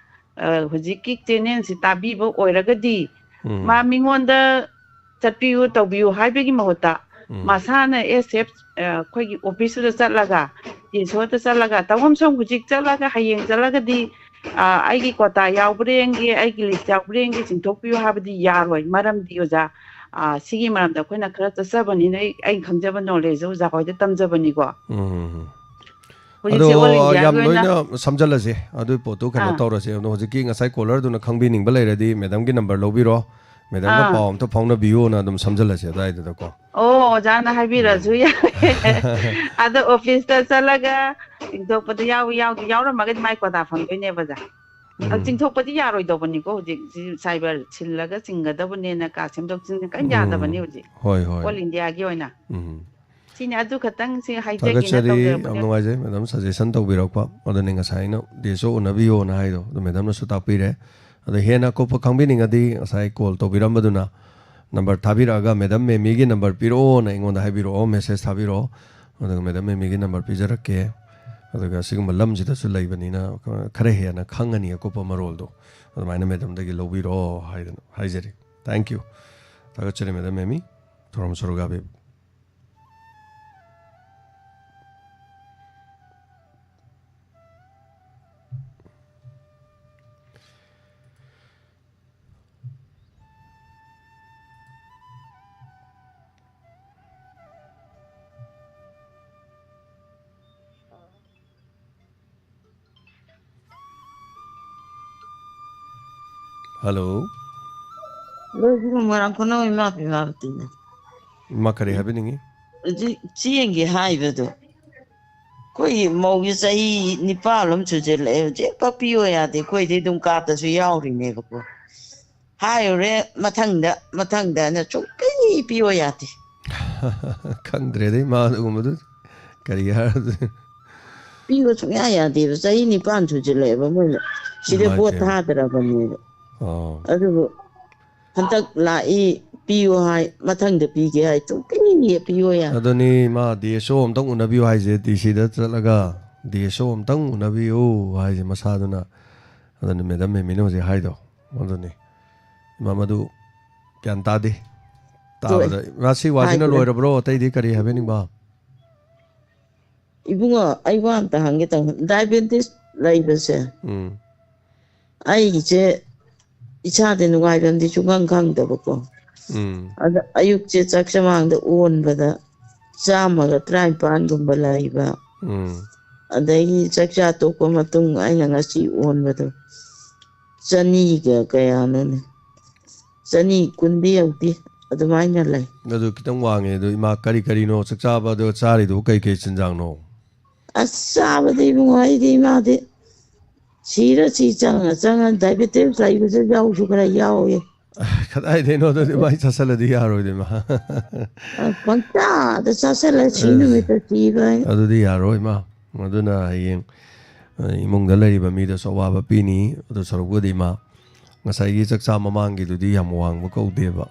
ꯑ, ꯍꯧꯖꯤꯛꯀꯤ ꯆꯦꯅꯦꯜꯁꯤ ꯇꯥꯕꯤꯕ ꯑꯣꯏꯔꯒꯗꯤ, ꯎꯝ꯫ ꯃꯥ ꯃꯤꯉꯣꯟꯗ ꯆꯠꯄꯤꯌꯨ, ꯇꯧꯕꯤꯌꯨ ꯍꯥꯏꯕꯒꯤ ꯃꯍꯨꯠꯇ, ꯎꯝ꯫ ꯃꯁꯥꯅ ꯑꯦꯁ ꯑꯦꯐ, ꯑ, ꯑꯩꯈꯣꯏꯒꯤ ꯑꯣꯐꯤꯁꯇꯨꯗ ꯆꯠꯂꯒ, ꯇꯦꯁꯣꯗ ꯆꯠꯂꯒ, ꯇꯧꯐꯝ ꯁꯨꯝ ꯍꯧꯖꯤꯛ ꯆꯠꯂꯒ, ꯍꯌꯦꯡ ꯆꯠꯂꯒꯗꯤ, ꯑ, ꯑꯩꯒꯤ ꯀꯣꯇꯥ ꯌꯥꯎꯕ꯭ꯔꯥ ꯌꯦꯡꯒꯦ, ꯑꯩꯒꯤ ꯂꯤꯁ ꯌꯥꯎꯕ꯭ꯔꯥ ꯌꯦꯡꯒꯦ, ꯆꯤꯡꯊꯣꯛꯄꯤꯌꯨ ꯍꯥꯏꯕꯗꯤ ꯌꯥꯔꯣꯏ꯫ ꯃꯔꯝꯗꯤ, ꯑꯣꯖꯥ, ꯑ, ꯁꯤꯒꯤ ꯃꯔꯝꯗ ꯑꯩꯈꯣꯏꯅ ꯈꯔ ꯆꯠꯆꯕꯅꯤꯅ, ꯑꯩ, ꯑꯩꯅ ꯈꯪꯖꯕ ꯅꯣꯂꯦꯖꯁꯦ ꯑꯣꯖꯥ ꯍꯣꯏꯗ ꯇꯝꯖꯕꯅꯤꯀꯣ꯫ ꯎꯝ꯫ ꯑꯗꯣ ꯍꯧꯖꯤꯛꯁꯦ ꯑꯣꯜ ꯌꯥꯝ ꯏꯟꯗꯤꯌꯥꯒꯤ ꯑꯣꯏꯅ ꯂꯣꯏꯅ ꯁꯝꯖꯜꯂꯁꯦ꯫ ꯑꯗꯨꯒꯤ ꯄꯣꯠꯇꯨ ꯀꯩꯅꯣ ꯑꯥ꯫ ꯇꯧꯔꯁꯦ꯫ ꯑꯗꯣ ꯍꯧꯖꯤꯛꯀꯤ ꯉꯁꯥꯏ ꯀꯣꯂꯔꯗꯨꯅ ꯈꯪꯕꯤꯅꯤꯡꯕ ꯂꯩꯔꯗꯤ ꯃꯦꯗꯥꯝꯒꯤ ꯅꯝꯕꯔ ꯂꯧꯕꯤꯔꯣ, ꯃꯦꯗꯥꯝꯒ ꯑꯥ꯫ ꯄꯥꯎ ꯑꯝꯇ ꯐꯥꯎꯅꯕꯤꯌꯣꯅ ꯑꯗꯨꯝ ꯁꯝꯖꯜꯂꯁꯦ ꯑꯗꯨꯋꯥꯏꯗꯨꯗꯀꯣ꯫ ꯑꯣ, ꯑꯣꯖꯥꯅ ꯍꯥꯏꯕꯤꯔꯁꯨ ꯎꯝ꯫ ꯌꯥꯔꯦ꯫ ꯑꯗꯣ ꯑꯣꯐꯤꯁꯇ ꯆꯠꯂꯒ ꯆꯤꯡꯊꯣꯛꯄꯗ ꯌꯥꯎ-, ꯌꯥꯎ-, ꯌꯥꯎꯔꯝꯃꯒꯗꯤ ꯃꯥꯏ ꯀꯣꯇꯥ ꯐꯪꯗꯣꯏꯅꯦꯕ, ꯑꯣꯖꯥ꯫ ꯑꯗꯨ ꯎꯝ꯫ ꯆꯤꯡꯊꯣꯛꯄꯗꯤ ꯌꯥꯔꯣꯏꯗꯧꯕꯅꯤꯀꯣ, ꯍꯧꯖꯤꯛ ꯁꯤ ꯁꯥꯏꯕꯔ ꯁꯤꯜꯂꯒ ꯆꯤꯡꯒꯗꯕꯅꯦꯅ ꯀꯥ ꯁꯦꯝꯗꯣꯛ ꯁꯦꯝꯖꯤꯟ ꯀꯔꯤꯝ ꯎꯝ꯫ ꯌꯥꯗꯕꯅꯤ ꯍꯧꯖꯤꯛ꯫ ꯍꯣꯏ, ꯍꯣꯏ꯫ ꯑꯣꯜ ꯏꯟꯗꯤꯌꯥꯒꯤ ꯑꯣꯏꯅ꯫ ꯎꯝ꯫ ꯁꯤꯅꯤ, ꯑꯗꯨ ꯈꯛꯇꯪ ꯁꯤ ꯍꯥꯏꯖꯒꯦꯅ ꯊꯥꯒꯠꯆꯔꯤ, ꯌꯥꯝ ꯇꯧꯖꯔꯛꯄꯅꯦ꯫ ꯅꯨꯡꯉꯥꯏꯖꯩ ꯃꯦꯗꯥꯝ ꯁꯖꯦꯁꯟ ꯇꯧꯕꯤꯔꯛꯄ꯫ ꯑꯗꯨꯅꯤ ꯉꯁꯥꯏ ꯑꯩꯅ ꯗꯤ ꯑꯦꯁ ꯑꯣ ꯎꯅꯕꯤꯌꯣꯅ ꯍꯥꯏꯗꯣ, ꯑꯗꯣ ꯃꯦꯗꯥꯝꯅꯁꯨ ꯇꯥꯛꯄꯤꯔꯦ꯫ ꯑꯗꯣ ꯍꯦꯟꯅ ꯑꯀꯨꯞꯄ ꯈꯪꯕꯤꯅꯤꯡꯉꯗꯤ ꯉꯁꯥꯏ ꯀꯣꯜ ꯇꯧꯕꯤꯔꯝꯕꯗꯨꯅ ꯅꯝꯕꯔ ꯊꯥꯕꯤꯔꯛꯑꯒ, "ꯃꯦꯗꯥꯝ ꯃꯦꯃꯤꯒꯤ ꯅꯝꯕꯔ ꯄꯤꯔꯛꯑꯣꯅ" ꯑꯩꯉꯣꯟꯗ ꯍꯥꯏꯕꯤꯔꯛꯑꯣ, ꯃꯦꯁꯦꯖ ꯊꯥꯕꯤꯔꯛꯑꯣ꯫ ꯑꯗꯨꯒ ꯃꯦꯗꯥꯝ ꯃꯦꯃꯤꯒꯤ ꯅꯝꯕꯔ ꯄꯤꯖꯔꯛꯀꯦ꯫ ꯑꯗꯨꯒ ꯁꯤꯒꯨꯝꯕ ꯂꯝꯁꯤꯗꯁꯨ ꯂꯩꯕꯅꯤꯅ ꯈꯔ ꯍꯦꯟꯅ ꯈꯪꯉꯅꯤ ꯑꯀꯨꯞꯄ ꯃꯔꯣꯜꯗꯣ꯫ ꯑꯗꯨꯃꯥꯏꯅ ꯃꯦꯗꯥꯝꯗꯒꯤ ꯂꯧꯕꯤꯔꯣ ꯍꯥꯏꯗꯅ ꯍꯥꯏꯖꯔꯤ꯫ Thank you꯫ ꯊꯥꯒꯠꯆꯔꯤ ꯃꯦꯗꯥꯝ ꯃꯦꯃꯤ꯫ ꯊꯧꯔꯝ ꯁꯔꯨꯛ ꯌꯥꯕꯤꯌꯨ꯫ ꯍꯜꯂꯣ꯫ ꯂꯣꯏꯗ꯭ꯔꯤꯕ ꯃꯣꯏꯔꯥꯡ ꯈꯨꯅꯧ ꯏꯃꯥ ꯄꯤꯃꯥ ꯕꯇꯤꯅ꯫ ꯏꯃꯥ ꯀꯔꯤ ꯍꯥꯏꯕꯤꯅꯤꯡꯉꯤ? ꯍꯧꯖꯤꯛ ꯆꯦꯡꯒꯤ ꯍꯥꯏꯕꯗꯣ, ꯑꯩꯈꯣꯏꯒꯤ ꯃꯧꯒꯤ ꯆꯍꯤ ꯅꯤꯄꯥꯜ ꯑꯃ ꯁꯨꯖꯜꯂꯛꯑꯦ, ꯍꯧꯖꯤꯛ ꯄꯛꯄꯤꯌꯣ ꯌꯥꯗꯦ꯫ ꯑꯩꯈꯣꯏꯗꯤ ꯑꯗꯨꯝ ꯀꯥꯞꯇꯁꯨ ꯌꯥꯎꯔꯤꯅꯦꯕꯀꯣ꯫ ꯍꯥꯏꯔꯨꯔꯦ ꯃꯊꯪꯗ, ꯃꯊꯪꯗꯅ ꯁꯨꯡꯄꯤ ꯄꯤꯌꯣ ꯌꯥꯗꯦ꯫ ꯈꯪꯗ꯭ꯔꯦꯗ ꯏꯃꯥ ꯑꯗꯨꯒꯨꯝꯕꯗꯨ ꯀꯔꯤ ꯍꯥꯏꯔꯗꯣꯏꯅꯣ꯫ ꯄꯤꯕ ꯁꯨꯡꯌꯥ ꯌꯥꯗꯦꯕ꯫ ꯆꯍꯤ ꯅꯤꯄꯥꯟ ꯁꯨꯖꯜꯂꯛꯑꯦꯕ ꯃꯣꯏꯅ ꯁꯤꯗ ꯏꯃꯥꯏ ꯄꯣꯠ ꯄꯦꯝꯃ꯫ ꯊꯥꯗ꯭ꯔꯕꯅꯦꯕ꯫ ꯑꯣ꯫ ꯑꯗꯨꯕꯨ ꯍꯟꯗꯛ ꯂꯥꯛꯏ ꯄꯤꯌꯨ ꯍꯥꯏ, ꯃꯊꯪꯗ ꯄꯤꯒꯦ ꯍꯥꯏ, ꯁꯨꯡꯄꯤ ꯄꯤꯌꯨ ꯌꯥꯗꯦ꯫ ꯑꯗꯨꯅꯤ ꯏꯃꯥ, ꯗꯤ ꯑꯦꯁ ꯑꯣ ꯑꯝꯇꯪ ꯎꯅꯕꯤꯌꯨ ꯍꯥꯏꯁꯦ, ꯗꯤ ꯁꯤꯗ ꯆꯠꯂꯒ ꯗꯤ ꯑꯦꯁ ꯑꯣ ꯑꯝꯇꯪ ꯎꯅꯕꯤꯌꯨ ꯍꯥꯏꯁꯦ ꯃꯁꯥꯗꯨꯅ꯫ ꯑꯗꯨꯅꯤ ꯃꯦꯗꯥꯝ ꯃꯦꯃꯤꯅ ꯍꯧꯖꯤꯛ ꯍꯥꯏꯗꯣ꯫ ꯑꯗꯨꯅꯤ꯫ ꯏꯃꯥ ꯃꯗꯨ ꯒ꯭ꯌꯥꯟ ꯇꯥꯗꯦ꯫ ꯇꯣꯛꯑꯦ꯫ ꯇꯥꯕꯗ, ꯏꯃꯥ ꯁꯤ ꯋꯥꯁꯤꯅ ꯍꯥꯏꯗ꯭ꯔꯦ꯫ ꯂꯣꯏꯔꯕ꯭ꯔꯣ? ꯑꯇꯩꯗꯤ ꯀꯔꯤ ꯍꯥꯏꯕꯤꯅꯤꯡꯕ? ꯏꯕꯨꯡꯉꯣ, ꯑꯩ ꯋꯥ ꯑꯝꯇ ꯍꯪꯒꯦ ꯇꯧꯅꯤ꯫ ꯗꯥꯏꯕꯦꯇꯤꯁ ꯂꯩꯕꯁꯦ, ꯎꯝ꯫ ꯑꯩꯒꯤꯁꯦ ꯏꯁꯥꯗ ꯅꯨꯡꯉꯥꯏꯐꯝꯗꯤ ꯁꯨꯡꯈꯪ ꯈꯪꯗꯕꯀꯣ꯫ ꯎꯝ꯫ ꯑꯗ ꯑꯌꯨꯛꯁꯦ ꯆꯥꯛ ꯆꯃꯥꯡꯗ ꯑꯣꯟꯕꯗ ꯆꯥꯝꯃꯒ ꯇꯔꯥꯅꯤꯄꯥꯟꯒꯨꯝꯕ ꯂꯩꯕ꯫ ꯎꯝ꯫ ꯑꯗꯒꯤ ꯆꯥꯛꯆꯥ ꯇꯣꯛꯄ ꯃꯇꯨꯡ ꯑꯩꯅ ꯉꯁꯤ ꯑꯣꯟꯕꯗꯣ ꯆꯅꯤꯒ ꯀꯌꯥꯅꯣꯅꯦ? ꯆꯅꯤ ꯀꯨꯟꯗꯤ ꯌꯧꯗꯦ, ꯑꯗꯨꯃꯥꯏꯅ ꯂꯩ꯫ ꯑꯗꯨ ꯈꯤꯇꯪ ꯋꯥꯡꯉꯦ꯫ ꯑꯗꯨ ꯏꯃꯥ, ꯀꯔꯤ ꯀꯔꯤꯅꯣ ꯆꯥꯛ ꯆꯥꯕꯗꯣ ꯆꯥꯔꯤꯗꯨꯕꯨ ꯀꯩ ꯀꯩ ꯆꯤꯟꯖꯥꯛꯅꯣ? ꯑꯁ, ꯆꯥꯕꯗꯤ ꯏꯕꯨꯡꯉꯣ, ꯑꯩꯗꯤ ꯏꯃꯥꯗꯤ ꯁꯤꯔ ꯁꯤ ꯆꯪꯉ ꯆꯪꯉ ꯗꯥꯏꯕꯦꯇꯤꯁ ꯂꯩꯕꯁꯨ ꯌꯥꯎꯁꯨ ꯈꯔ ꯌꯥꯎꯏ꯫ ꯀꯗꯥꯏꯗꯩꯅꯣ ꯑꯗꯨꯗꯤ ꯃꯥꯏ ꯆꯥꯁꯜꯂꯗꯤ ꯌꯥꯔꯣꯏꯗ ꯏꯃꯥ꯫ ꯑ, ꯄꯪꯆꯥꯗ ꯆꯥꯁꯜꯂ ꯁꯤ ꯑꯁ, ꯅꯨꯃꯤꯠꯇ ꯁꯤꯕ ꯍꯥꯏ꯫ ꯑꯗꯨꯗꯤ ꯌꯥꯔꯣꯏ ꯏꯃꯥ꯫ ꯑꯗꯨꯅ ꯍꯌꯦꯡ, ꯑ, ꯏꯃꯨꯡꯗ ꯂꯩꯔꯤꯕ ꯃꯤꯗꯁꯨ ꯑꯋꯥꯕ ꯄꯤꯅꯤ꯫ ꯑꯗꯨ ꯁꯔꯨꯛꯄꯨꯗꯤ ꯏꯃꯥ, ꯉꯁꯥꯏꯒꯤ ꯆꯥꯛꯆꯥ ꯃꯃꯥꯡꯒꯤꯗꯨꯗꯤ ꯌꯥꯝ ꯋꯥꯡꯕ ꯀꯧꯗꯦꯕ꯫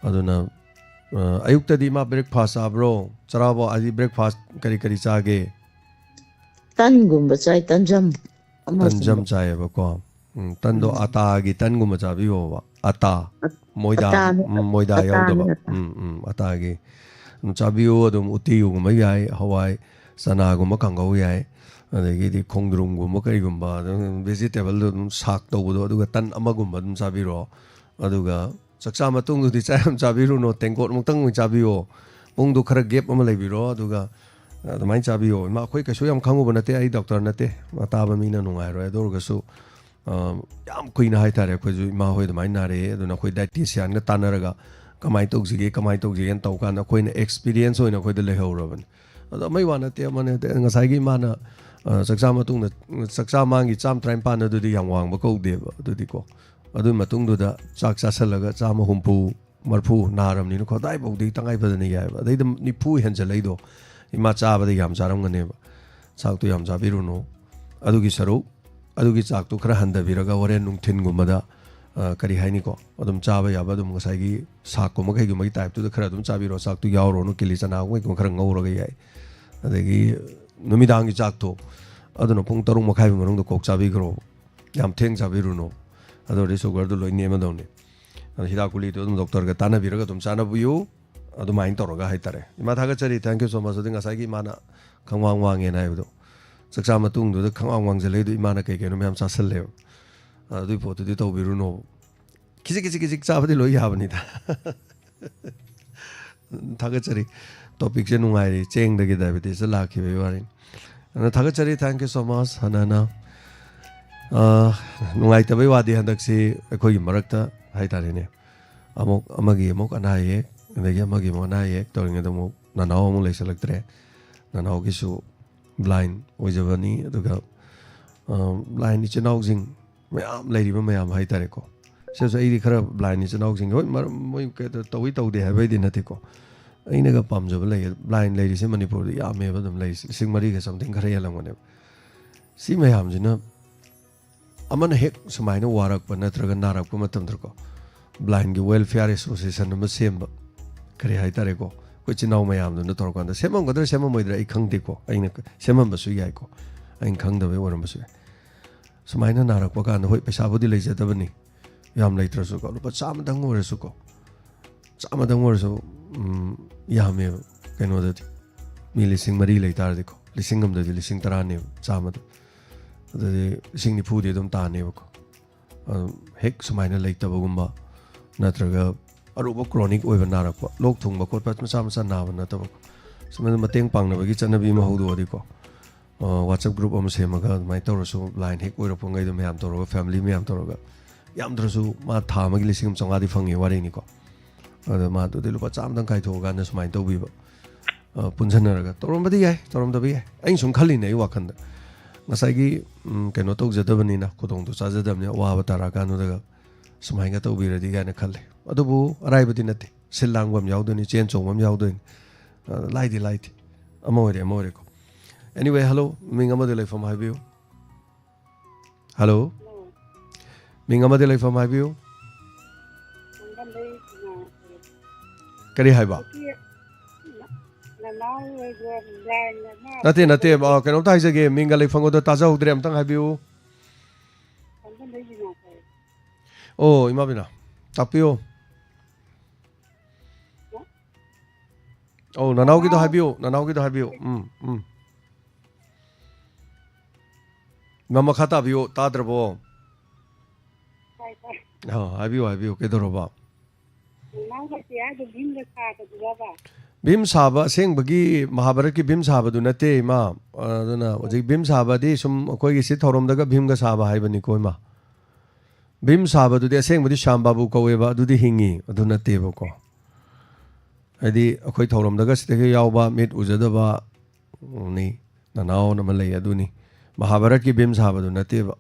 ꯑꯗꯨꯅ, ꯑ, ꯑꯌꯨꯛꯇꯗꯤ ꯏꯃꯥ breakfast ꯆꯥꯕ꯭ꯔꯣ? ꯆꯔꯥꯕꯣ ꯍꯥꯏꯗꯤ breakfast ꯀꯔꯤ ꯀꯔꯤ ꯆꯥꯒꯦ? ꯇꯟꯒꯨꯝꯕ ꯆꯥꯏ, ꯇꯟꯖꯝ ꯑꯃ ꯇꯟꯖꯝ ꯆꯥꯏ꯫ ꯆꯥꯏꯌꯦꯕꯀꯣ꯫ ꯎꯝ, ꯇꯟꯗꯣ ꯎꯝ꯫ ꯑꯇꯥꯒꯤ ꯇꯟꯒꯨꯝꯕ ꯆꯥꯕꯤꯌꯣꯕ꯫ ꯑꯇꯥ, ꯃꯣꯏꯗꯥ, ꯑꯇꯥꯅꯦ, ꯎꯝ, ꯃꯣꯏꯗꯥ ꯑꯇꯥꯅꯦ, ꯌꯥꯎꯗꯕ꯫ ꯑꯇꯥ꯫ ꯎꯝ, ꯎꯝ, ꯑꯇꯥꯒꯤ꯫ ꯑꯗꯨꯝ ꯆꯥꯕꯤꯌꯨ, ꯑꯗꯨꯝ ꯎꯇꯤꯒꯨꯝꯕ ꯌꯥꯏ, ꯍꯋꯥꯏ, ꯆꯅꯥꯒꯨꯝꯕ ꯀꯥꯡꯍꯧ ꯌꯥꯏ, ꯑꯗꯒꯤꯗꯤ ꯈꯣꯡꯗ꯭ꯔꯨꯝꯒꯨꯝꯕ ꯀꯔꯤꯒꯨꯝꯕ, ꯑꯗꯨꯝ vegetable ꯗꯣ ꯑꯗꯨꯝ ꯁꯥꯛ ꯇꯧꯕꯗꯣ, ꯑꯗꯨꯒ ꯇꯟ ꯑꯃꯒꯨꯝꯕ ꯑꯗꯨꯝ ꯆꯥꯕꯤꯔꯣ꯫ ꯑꯗꯨꯒ ꯆꯥꯛꯆꯥ ꯃꯇꯨꯡꯗꯨꯗꯤ ꯆꯥꯛ ꯌꯥꯝ ꯆꯥꯕꯤꯔꯨꯅꯨ, ꯇꯦꯡꯀꯣꯠꯃꯨꯛꯇꯪ ꯑꯣꯏꯅ ꯆꯥꯕꯤꯌꯣ꯫ ꯄꯨꯡꯗꯣ ꯈꯔ gap ꯑꯃ ꯂꯩꯕꯤꯔꯣ, ꯑꯗꯨꯒ ꯑꯗꯨꯃꯥꯏꯅ ꯆꯥꯕꯤꯌꯣ꯫ ꯏꯃꯥ, ꯑꯩꯈꯣꯏ ꯀꯩꯁꯨ ꯌꯥꯝ ꯈꯪꯉꯨꯕ ꯅꯠꯇꯦ, ꯑꯩ doctor ꯅꯠꯇꯦ, ꯑꯇꯥꯕ ꯃꯤꯅ ꯅꯨꯡꯉꯥꯏꯔꯣꯏ꯫ ꯑꯗꯨ ꯑꯣꯏꯔꯒꯁꯨ, ꯑ, ꯌꯥꯝ ꯀꯨꯏꯅ ꯍꯥꯏꯇꯥꯔꯦ, ꯑꯩꯈꯣꯏꯁꯨ ꯏꯃꯥ ꯍꯣꯏ ꯑꯗꯨꯃꯥꯏꯅ ꯅꯥꯔꯛꯑꯦ, ꯑꯗꯨꯅ ꯑꯩꯈꯣꯏ dietitian ꯒ ꯇꯥꯟꯅꯔꯒ ꯀꯃꯥꯏꯅ ꯇꯧꯁꯤꯒꯦ, ꯀꯃꯥꯏꯅ ꯇꯧꯁꯤꯒꯦꯅ ꯇꯧ ꯀꯥꯟꯗ ꯑꯩꯈꯣꯏꯅ experience ꯑꯣꯏꯅ ꯑꯩꯈꯣꯏꯗ ꯂꯩꯍꯧꯔꯕꯅꯤ꯫ ꯑꯗꯣ ꯑꯃꯒꯤ ꯋꯥ ꯅꯠꯇꯦ, ꯑꯃ ꯅꯠꯇꯦ, ꯉꯁꯥꯏꯒꯤ ꯏꯃꯥꯅ, ꯑ, ꯆꯥꯛꯆꯥ ꯃꯇꯨꯡꯗ, ꯆꯥꯛꯆꯥ ꯃꯥꯡꯒꯤ ꯆꯥꯝ ꯇꯔꯥꯅꯤꯄꯥꯟ ꯑꯗꯨꯗꯤ ꯌꯥꯝ ꯋꯥꯡꯕ ꯀꯧꯗꯦꯕ꯫ ꯑꯗꯨꯗꯤꯀꯣ, ꯑꯗꯨꯒꯤ ꯃꯇꯨꯡꯗꯨꯗ ꯆꯥꯛ ꯆꯥꯁꯜꯂꯒ ꯆꯥꯝꯃ ꯍꯨꯝꯐꯨ, ꯃꯔꯤꯐꯨ ꯅꯥꯔꯕꯅꯤꯅꯀꯣ, ꯑꯗꯥꯏꯐꯥꯎꯗꯤ ꯇꯉꯥꯏ ꯐꯗꯅ ꯌꯥꯏꯑꯕ꯫ ꯑꯗꯩꯗ ꯅꯤꯐꯨ ꯍꯦꯟꯖꯜꯂꯛꯏꯗꯣ, ꯏꯃꯥ ꯆꯥꯕꯗ ꯌꯥꯝ ꯆꯥꯔꯝꯒꯅꯦꯕ꯫ ꯆꯥꯛꯇꯣ ꯌꯥꯝ ꯆꯥꯕꯤꯔꯨꯅꯨ꯫ ꯑꯗꯨꯒꯤ ꯁꯔꯨꯛ, ꯑꯗꯨꯒꯤ ꯆꯥꯛꯇꯣ ꯈꯔ ꯍꯟꯊꯕꯤꯔꯒ ꯍꯣꯔꯦꯟ ꯅꯨꯡꯊꯤꯟꯒꯨꯝꯕꯗ, ꯑ, ꯀꯔꯤ ꯍꯥꯏꯅꯤꯀꯣ, ꯑꯗꯨꯝ ꯆꯥꯕ ꯌꯥꯕ, ꯑꯗꯨꯝ ꯉꯁꯥꯏꯒꯤ ꯁꯥꯛꯀꯨꯝꯕ ꯀꯩꯒꯨꯝꯕꯒꯤ type ꯇꯨꯗ ꯈꯔ ꯑꯗꯨꯝ ꯆꯥꯕꯤꯔꯣ꯫ ꯆꯥꯛꯇꯨ ꯌꯥꯎꯔꯨꯔꯅꯨ, ꯀꯤꯂꯤ ꯆꯅꯥꯒꯨꯝꯕ ꯀꯩꯒꯨꯝꯕ ꯈꯔ ꯉꯧꯔꯒ ꯌꯥꯏ꯫ ꯑꯗꯒꯤ ꯅꯨꯃꯤꯗꯥꯡꯒꯤ ꯆꯥꯛꯇꯣ, ꯑꯗꯨꯅ ꯄꯨꯡ ꯇꯔꯨꯛ ꯃꯈꯥꯏꯒꯤ ꯃꯅꯨꯡꯗ ꯀꯣꯛ ꯆꯥꯕꯤꯈ꯭ꯔꯣ꯫ ꯌꯥꯝ ꯊꯦꯡ ꯆꯥꯕꯤꯔꯨꯅꯨ꯫ ꯑꯗꯨ ꯑꯣꯏꯔꯗꯤ sugar ꯗꯨ ꯂꯣꯏ ꯅꯦꯝꯃꯗꯧꯅꯤ꯫ ꯑꯗꯣ ꯍꯤꯗꯥꯛ ꯒꯨꯂꯤꯗꯣ ꯑꯗꯨꯝ doctor ꯒ ꯇꯥꯟꯅꯕꯤꯔꯒ ꯑꯗꯨꯝ ꯆꯥꯅꯕꯤꯌꯨ꯫ ꯑꯗꯨꯃꯥꯏꯅ ꯇꯧꯔꯒ ꯍꯥꯏꯇꯥꯔꯦ꯫ ꯏꯃꯥ, ꯊꯥꯒꯠꯆꯔꯤ, thank you so much꯫ ꯑꯗꯨ ꯉꯁꯥꯏꯒꯤ ꯏꯃꯥꯅ ꯈꯪꯋꯥꯡ ꯋꯥꯡꯉꯦꯅ ꯍꯥꯏꯕꯗꯣ, ꯆꯥꯛꯆꯥ ꯃꯇꯨꯡꯗꯨꯗ ꯈꯪꯋꯥꯡ ꯋꯥꯡꯖꯜꯂꯛꯏꯗꯣ ꯏꯃꯥꯅ ꯀꯩ ꯀꯩꯅꯣ ꯃꯌꯥꯝ ꯆꯥꯁꯜꯂꯦꯕ꯫ ꯑꯗꯨꯏ ꯄꯣꯠꯇꯨꯗꯤ ꯇꯧꯕꯤꯔꯨꯅꯣꯕ꯫ ꯈꯤꯖꯤꯛ ꯈꯤꯖꯤꯛ ꯈꯤꯖꯤꯛ ꯆꯥꯕꯗꯤ ꯂꯣꯏ ꯌꯥꯕꯅꯤꯗ꯫ ꯊꯥꯒꯠꯆꯔꯤ꯫ Topic ꯁꯦ ꯅꯨꯡꯉꯥꯏꯔꯤ꯫ ꯆꯦꯡꯗꯒꯤ diabetes ꯇ ꯂꯥꯛꯈꯤꯕꯒꯤ ꯋꯥꯔꯤ꯫ ꯑꯗꯨꯅ ꯊꯥꯒꯠꯆꯔꯤ, thank you so much꯫ ꯍꯟꯅ ꯍꯟꯅ, ꯑ, ꯅꯨꯡꯉꯥꯏꯇꯕꯩ ꯋꯥꯗꯤ ꯍꯟꯗꯛꯁꯤ ꯑꯩꯈꯣꯏꯒꯤ ꯃꯔꯛꯇ ꯍꯥꯏꯇꯥꯔꯦꯅꯦ, ꯑꯃꯨꯛ ꯑꯃꯒꯤ ꯑꯃꯨꯛ ꯑꯅꯥ ꯑꯌꯦꯛ, ꯑꯗꯒꯤ ꯑꯃꯒꯤ ꯑꯃꯨꯛ ꯑꯅꯥ ꯑꯌꯦꯛ ꯇꯧꯔꯤꯉꯩꯗ ꯑꯃꯨꯛ ꯅꯅꯥꯎ ꯑꯃꯨꯛ ꯂꯩꯁꯜꯂꯛꯇ꯭ꯔꯦ꯫ ꯅꯅꯥꯎꯒꯤꯁꯨ blind ꯑꯣꯏꯖꯕꯅꯤ꯫ ꯑꯗꯨꯒ, ꯑ, blind ꯏꯆꯤꯟ ꯏꯅꯥꯎꯁꯤꯡ ꯃꯌꯥꯝ ꯂꯩꯔꯤꯕ ꯃꯌꯥꯝ ꯍꯥꯏꯇꯥꯔꯦꯀꯣ꯫ ꯁꯤꯁꯨ ꯑꯩꯗꯤ ꯈꯔ blind ꯏꯆꯤꯟ ꯏꯅꯥꯎꯁꯤꯡꯒꯤ, ꯍꯣꯏ, ꯃꯔꯝ ꯃꯣꯏ ꯀꯩ ꯇꯧꯏ ꯇꯧꯗꯦ ꯍꯥꯏꯕꯩꯗꯤ ꯅꯠꯇꯦꯀꯣ꯫ ꯑꯩꯅꯒ ꯄꯥꯝꯖꯕ ꯂꯩꯌꯦ꯫ Blind ꯂꯩꯔꯤꯁꯦ ꯃꯅꯤꯄꯨꯔꯗ ꯌꯥꯝꯃꯦꯕ, ꯑꯗꯨꯝ ꯂꯩꯔꯤꯁꯦ ꯂꯤꯁꯤꯡ ꯃꯔꯤꯒ something ꯈꯔ ꯍꯦꯜꯂꯝꯒꯅꯦꯕ꯫ ꯁꯤ ꯃꯌꯥꯝꯁꯤꯅ ꯑꯃꯅ ꯍꯦꯛ ꯁꯨꯃꯥꯏꯅ ꯋꯥꯔꯛꯄ ꯅꯠꯇ꯭ꯔꯒ ꯅꯥꯔꯛꯄ ꯃꯇꯝꯗꯀꯣ, blind ꯒꯤ welfare association ꯑꯃ ꯁꯦꯝꯕ, ꯀꯔꯤ ꯍꯥꯏꯇꯥꯔꯦꯀꯣ, ꯑꯩꯈꯣꯏ ꯏꯆꯤꯟ ꯏꯅꯥꯎ ꯃꯌꯥꯝꯗꯨꯅ ꯇꯧꯔꯀꯥꯟꯗ ꯁꯦꯝꯃꯝꯒꯗ꯭ꯔꯥ ꯁꯦꯝꯃꯝꯃꯣꯏꯗ꯭ꯔꯥ ꯑꯩ ꯈꯪꯗꯦꯀꯣ, ꯑꯩꯅ ꯁꯦꯝꯃꯝꯕꯁꯨ ꯌꯥꯏꯀꯣ, ꯑꯩꯅ ꯈꯪꯗꯕꯩ ꯑꯣꯏꯔꯝꯕꯁꯨ ꯌꯥꯏ꯫ ꯁꯨꯃꯥꯏꯅ ꯅꯥꯔꯛꯄ ꯀꯥꯟꯗ, ꯍꯣꯏ, ꯄꯩꯁꯥꯕꯨꯗꯤ ꯂꯩꯖꯗꯕꯅꯤ, ꯌꯥꯝ ꯂꯩꯇ꯭ꯔꯁꯨꯀꯣ, ꯂꯨꯄꯥ ꯆꯥꯝꯃꯗꯪ ꯑꯣꯏꯔꯁꯨꯀꯣ, ꯆꯥꯝꯃꯗꯪ ꯑꯣꯏꯔꯁꯨ, ꯎꯝ, ꯌꯥꯝꯃꯦꯕ꯫ ꯀꯩꯅꯣꯗꯗꯤ ꯃꯤ ꯂꯤꯁꯤꯡ ꯃꯔꯤ ꯂꯩ ꯇꯥꯔꯗꯤꯀꯣ, ꯂꯤꯁꯤꯡ ꯑꯃꯗꯗꯤ ꯂꯤꯁꯤꯡ ꯇꯔꯥꯅꯦꯕ, ꯆꯥꯝꯃꯗ꯫ ꯑꯗꯨꯗꯤ ꯂꯤꯁꯤꯡ ꯅꯤꯐꯨꯗꯤ ꯑꯗꯨꯝ ꯇꯥꯅꯦꯕꯀꯣ꯫ ꯑꯗꯨꯝ ꯍꯦꯛ ꯁꯨꯃꯥꯏꯅ ꯂꯩꯇꯕꯒꯨꯝꯕ, ꯅꯠꯇ꯭ꯔꯒ ꯑꯔꯨꯕ chronic ꯑꯣꯏꯕ ꯅꯥꯔꯛꯄ, ꯂꯣꯛ ꯊꯨꯡꯕ ꯈꯣꯠꯄ ꯃꯆꯥ ꯃꯆꯥ ꯅꯥꯕ ꯅꯠꯇꯕꯀꯣ, ꯁꯨꯃꯥꯏꯅ ꯃꯇꯦꯡ ꯄꯥꯡꯅꯕꯒꯤ ꯆꯠꯅꯕꯤ ꯑꯃ ꯍꯧꯗꯣꯛꯑꯗꯤꯀꯣ, ꯑ, WhatsApp group ꯑꯃ ꯁꯦꯝꯃꯒ ꯑꯗꯨꯃꯥꯏꯅ ꯇꯧꯔꯁꯨ, line ꯍꯦꯛ ꯑꯣꯏꯔꯛꯄꯉꯩꯗꯣ ꯃꯌꯥꯝ ꯇꯧꯔꯒ, family ꯃꯌꯥꯝ ꯇꯧꯔꯒ, ꯌꯥꯝꯗ꯭ꯔꯁꯨ ꯃꯥ ꯊꯥ ꯑꯃꯒꯤ ꯂꯤꯁꯤꯡ ꯑꯃ ꯆꯥꯝꯃꯉꯥꯗꯤ ꯐꯪꯉꯤ ꯋꯥꯔꯤꯅꯤꯀꯣ꯫ ꯑꯗꯣ ꯃꯥ ꯑꯗꯨꯗꯤ ꯂꯨꯄꯥ ꯆꯥꯝꯃꯗꯪ ꯀꯥꯏꯊꯣꯛꯑꯀꯥꯟꯗ ꯁꯨꯃꯥꯏꯅ ꯇꯧꯕꯤꯕ, ꯑ, ꯄꯨꯟꯁꯤꯟꯅꯔꯒ ꯇꯧꯔꯝꯕꯗꯤ ꯌꯥꯏ, ꯇꯧꯔꯝꯗꯕ ꯌꯥꯏ꯫ ꯑꯩꯅ ꯁꯨꯝ ꯈꯜꯂꯤꯅꯦ ꯑꯩ ꯋꯥꯈꯜꯗ꯫ ꯉꯁꯥꯏꯒꯤ, ꯎꯝ, ꯀꯩꯅꯣ ꯇꯧꯖꯗꯕꯅꯤꯅ, ꯈꯨꯗꯣꯡꯗꯣ ꯆꯥꯖꯗꯕꯅꯤꯅ, ꯑꯋꯥꯕ ꯇꯥꯔꯛꯑꯀꯥꯟꯗꯨꯗꯒ ꯁꯨꯃꯥꯏꯅ ꯇꯧꯕꯤꯔꯗꯤ ꯀꯥꯏꯅ ꯈꯜꯂꯦ꯫ ꯑꯗꯨꯕꯨ ꯑꯔꯥꯏꯕꯗꯤ ꯅꯠꯇꯦ꯫ ꯁꯤꯜ ꯂꯥꯡꯕ ꯑꯃ ꯌꯥꯎꯗꯣꯏꯅꯤ, ꯆꯦꯟ ꯆꯣꯡꯕ ꯑꯃ ꯌꯥꯎꯗꯣꯏꯅꯤ꯫ ꯑ, ꯂꯥꯏꯗꯤ ꯂꯥꯏꯗꯦ꯫ ꯑꯃ ꯑꯣꯏꯔꯦ, ꯑꯃ ꯑꯣꯏꯔꯦꯀꯣ꯫ Anyway, hello, ꯃꯤꯡ ꯑꯃꯗꯤ ꯂꯩꯐꯝ ꯍꯥꯏꯕꯤꯌꯨ꯫ Hello, ꯃꯤꯡ ꯑꯃꯗꯤ ꯂꯩꯐꯝ ꯍꯥꯏꯕꯤꯌꯨ꯫ ꯀꯔꯤ ꯍꯥꯏꯕ? ꯅꯠꯇꯦ, ꯅꯠꯇꯦ, ꯑ, ꯀꯩꯅꯣꯝꯇ ꯍꯥꯏꯖꯒꯦ, ꯃꯤꯡꯒ ꯂꯩꯐꯝꯒꯗꯣ ꯇꯥꯖꯍꯧꯗ꯭ꯔꯦ, ꯑꯝꯇꯪ ꯍꯥꯏꯕꯤꯌꯨ꯫ ꯑꯣ, ꯏꯃꯥ ꯕꯤꯅꯥ, ꯇꯥꯛꯄꯤꯌꯣ꯫ ꯑꯧ, ꯅꯅꯥꯎꯒꯤꯗꯣ ꯍꯥꯏꯕꯤꯌꯨ, ꯅꯅꯥꯎꯒꯤꯗꯣ ꯍꯥꯏꯕꯤꯌꯨ꯫ ꯎꯝ, ꯎꯝ꯫ ꯏꯃꯥ, ꯃꯈꯥ ꯇꯥꯕꯤꯌꯨ, ꯇꯥꯗ꯭ꯔꯕꯣ? ꯇꯥꯏ, ꯇꯥꯏ꯫ ꯑ, ꯍꯥꯏꯕꯤꯌꯨ, ꯍꯥꯏꯕꯤꯌꯨ, ꯀꯩꯗꯧꯔꯕ? ꯅꯅꯥꯎ ꯃꯆꯦ ꯍꯥꯏꯗꯣ ꯚꯤꯝꯒ ꯁꯥꯕꯗꯨꯔꯕ? ꯚꯤꯝ ꯁꯥꯕ, ꯑꯁꯦꯡꯕꯒꯤ ꯃꯍꯥꯚꯥꯔꯠꯀꯤ ꯚꯤꯝ ꯁꯥꯕꯗꯨ ꯅꯠꯇꯦ, ꯏꯃꯥ꯫ ꯑ, ꯑꯗꯨꯅ ꯍꯧꯖꯤꯛ ꯚꯤꯝ ꯁꯥꯕꯗꯤ ꯁꯨꯝ ꯑꯩꯈꯣꯏꯒꯤ ꯁꯤ ꯊꯧꯔꯝꯗꯒ ꯚꯤꯝꯒ ꯁꯥꯕ ꯍꯥꯏꯕꯅꯤꯀꯣ, ꯏꯃꯥ꯫ ꯚꯤꯝ ꯁꯥꯕꯗꯨꯗꯤ ꯑꯁꯦꯡꯕꯗꯤ ꯁ꯭ꯌꯥꯝ ꯕꯥꯕꯨ ꯀꯧꯋꯦꯕ, ꯑꯗꯨꯗꯤ ꯍꯤꯡꯉꯤ, ꯑꯗꯨ ꯅꯠꯇꯦꯕꯀꯣ꯫ ꯍꯥꯏꯗꯤ ꯑꯩꯈꯣꯏ ꯊꯧꯔꯝꯗꯒ ꯁꯤꯗꯒ ꯌꯥꯎꯕ, ꯃꯤꯠ ꯎꯖꯗꯕ, ꯎꯝ, ꯅꯤ, ꯅꯅꯥꯎꯅ ꯑꯃ ꯂꯩ, ꯑꯗꯨꯅꯤ꯫ ꯃꯍꯥꯚꯥꯔꯠꯀꯤ ꯚꯤꯝ ꯁꯥꯕꯗꯨ ꯅꯠꯇꯦꯕ꯫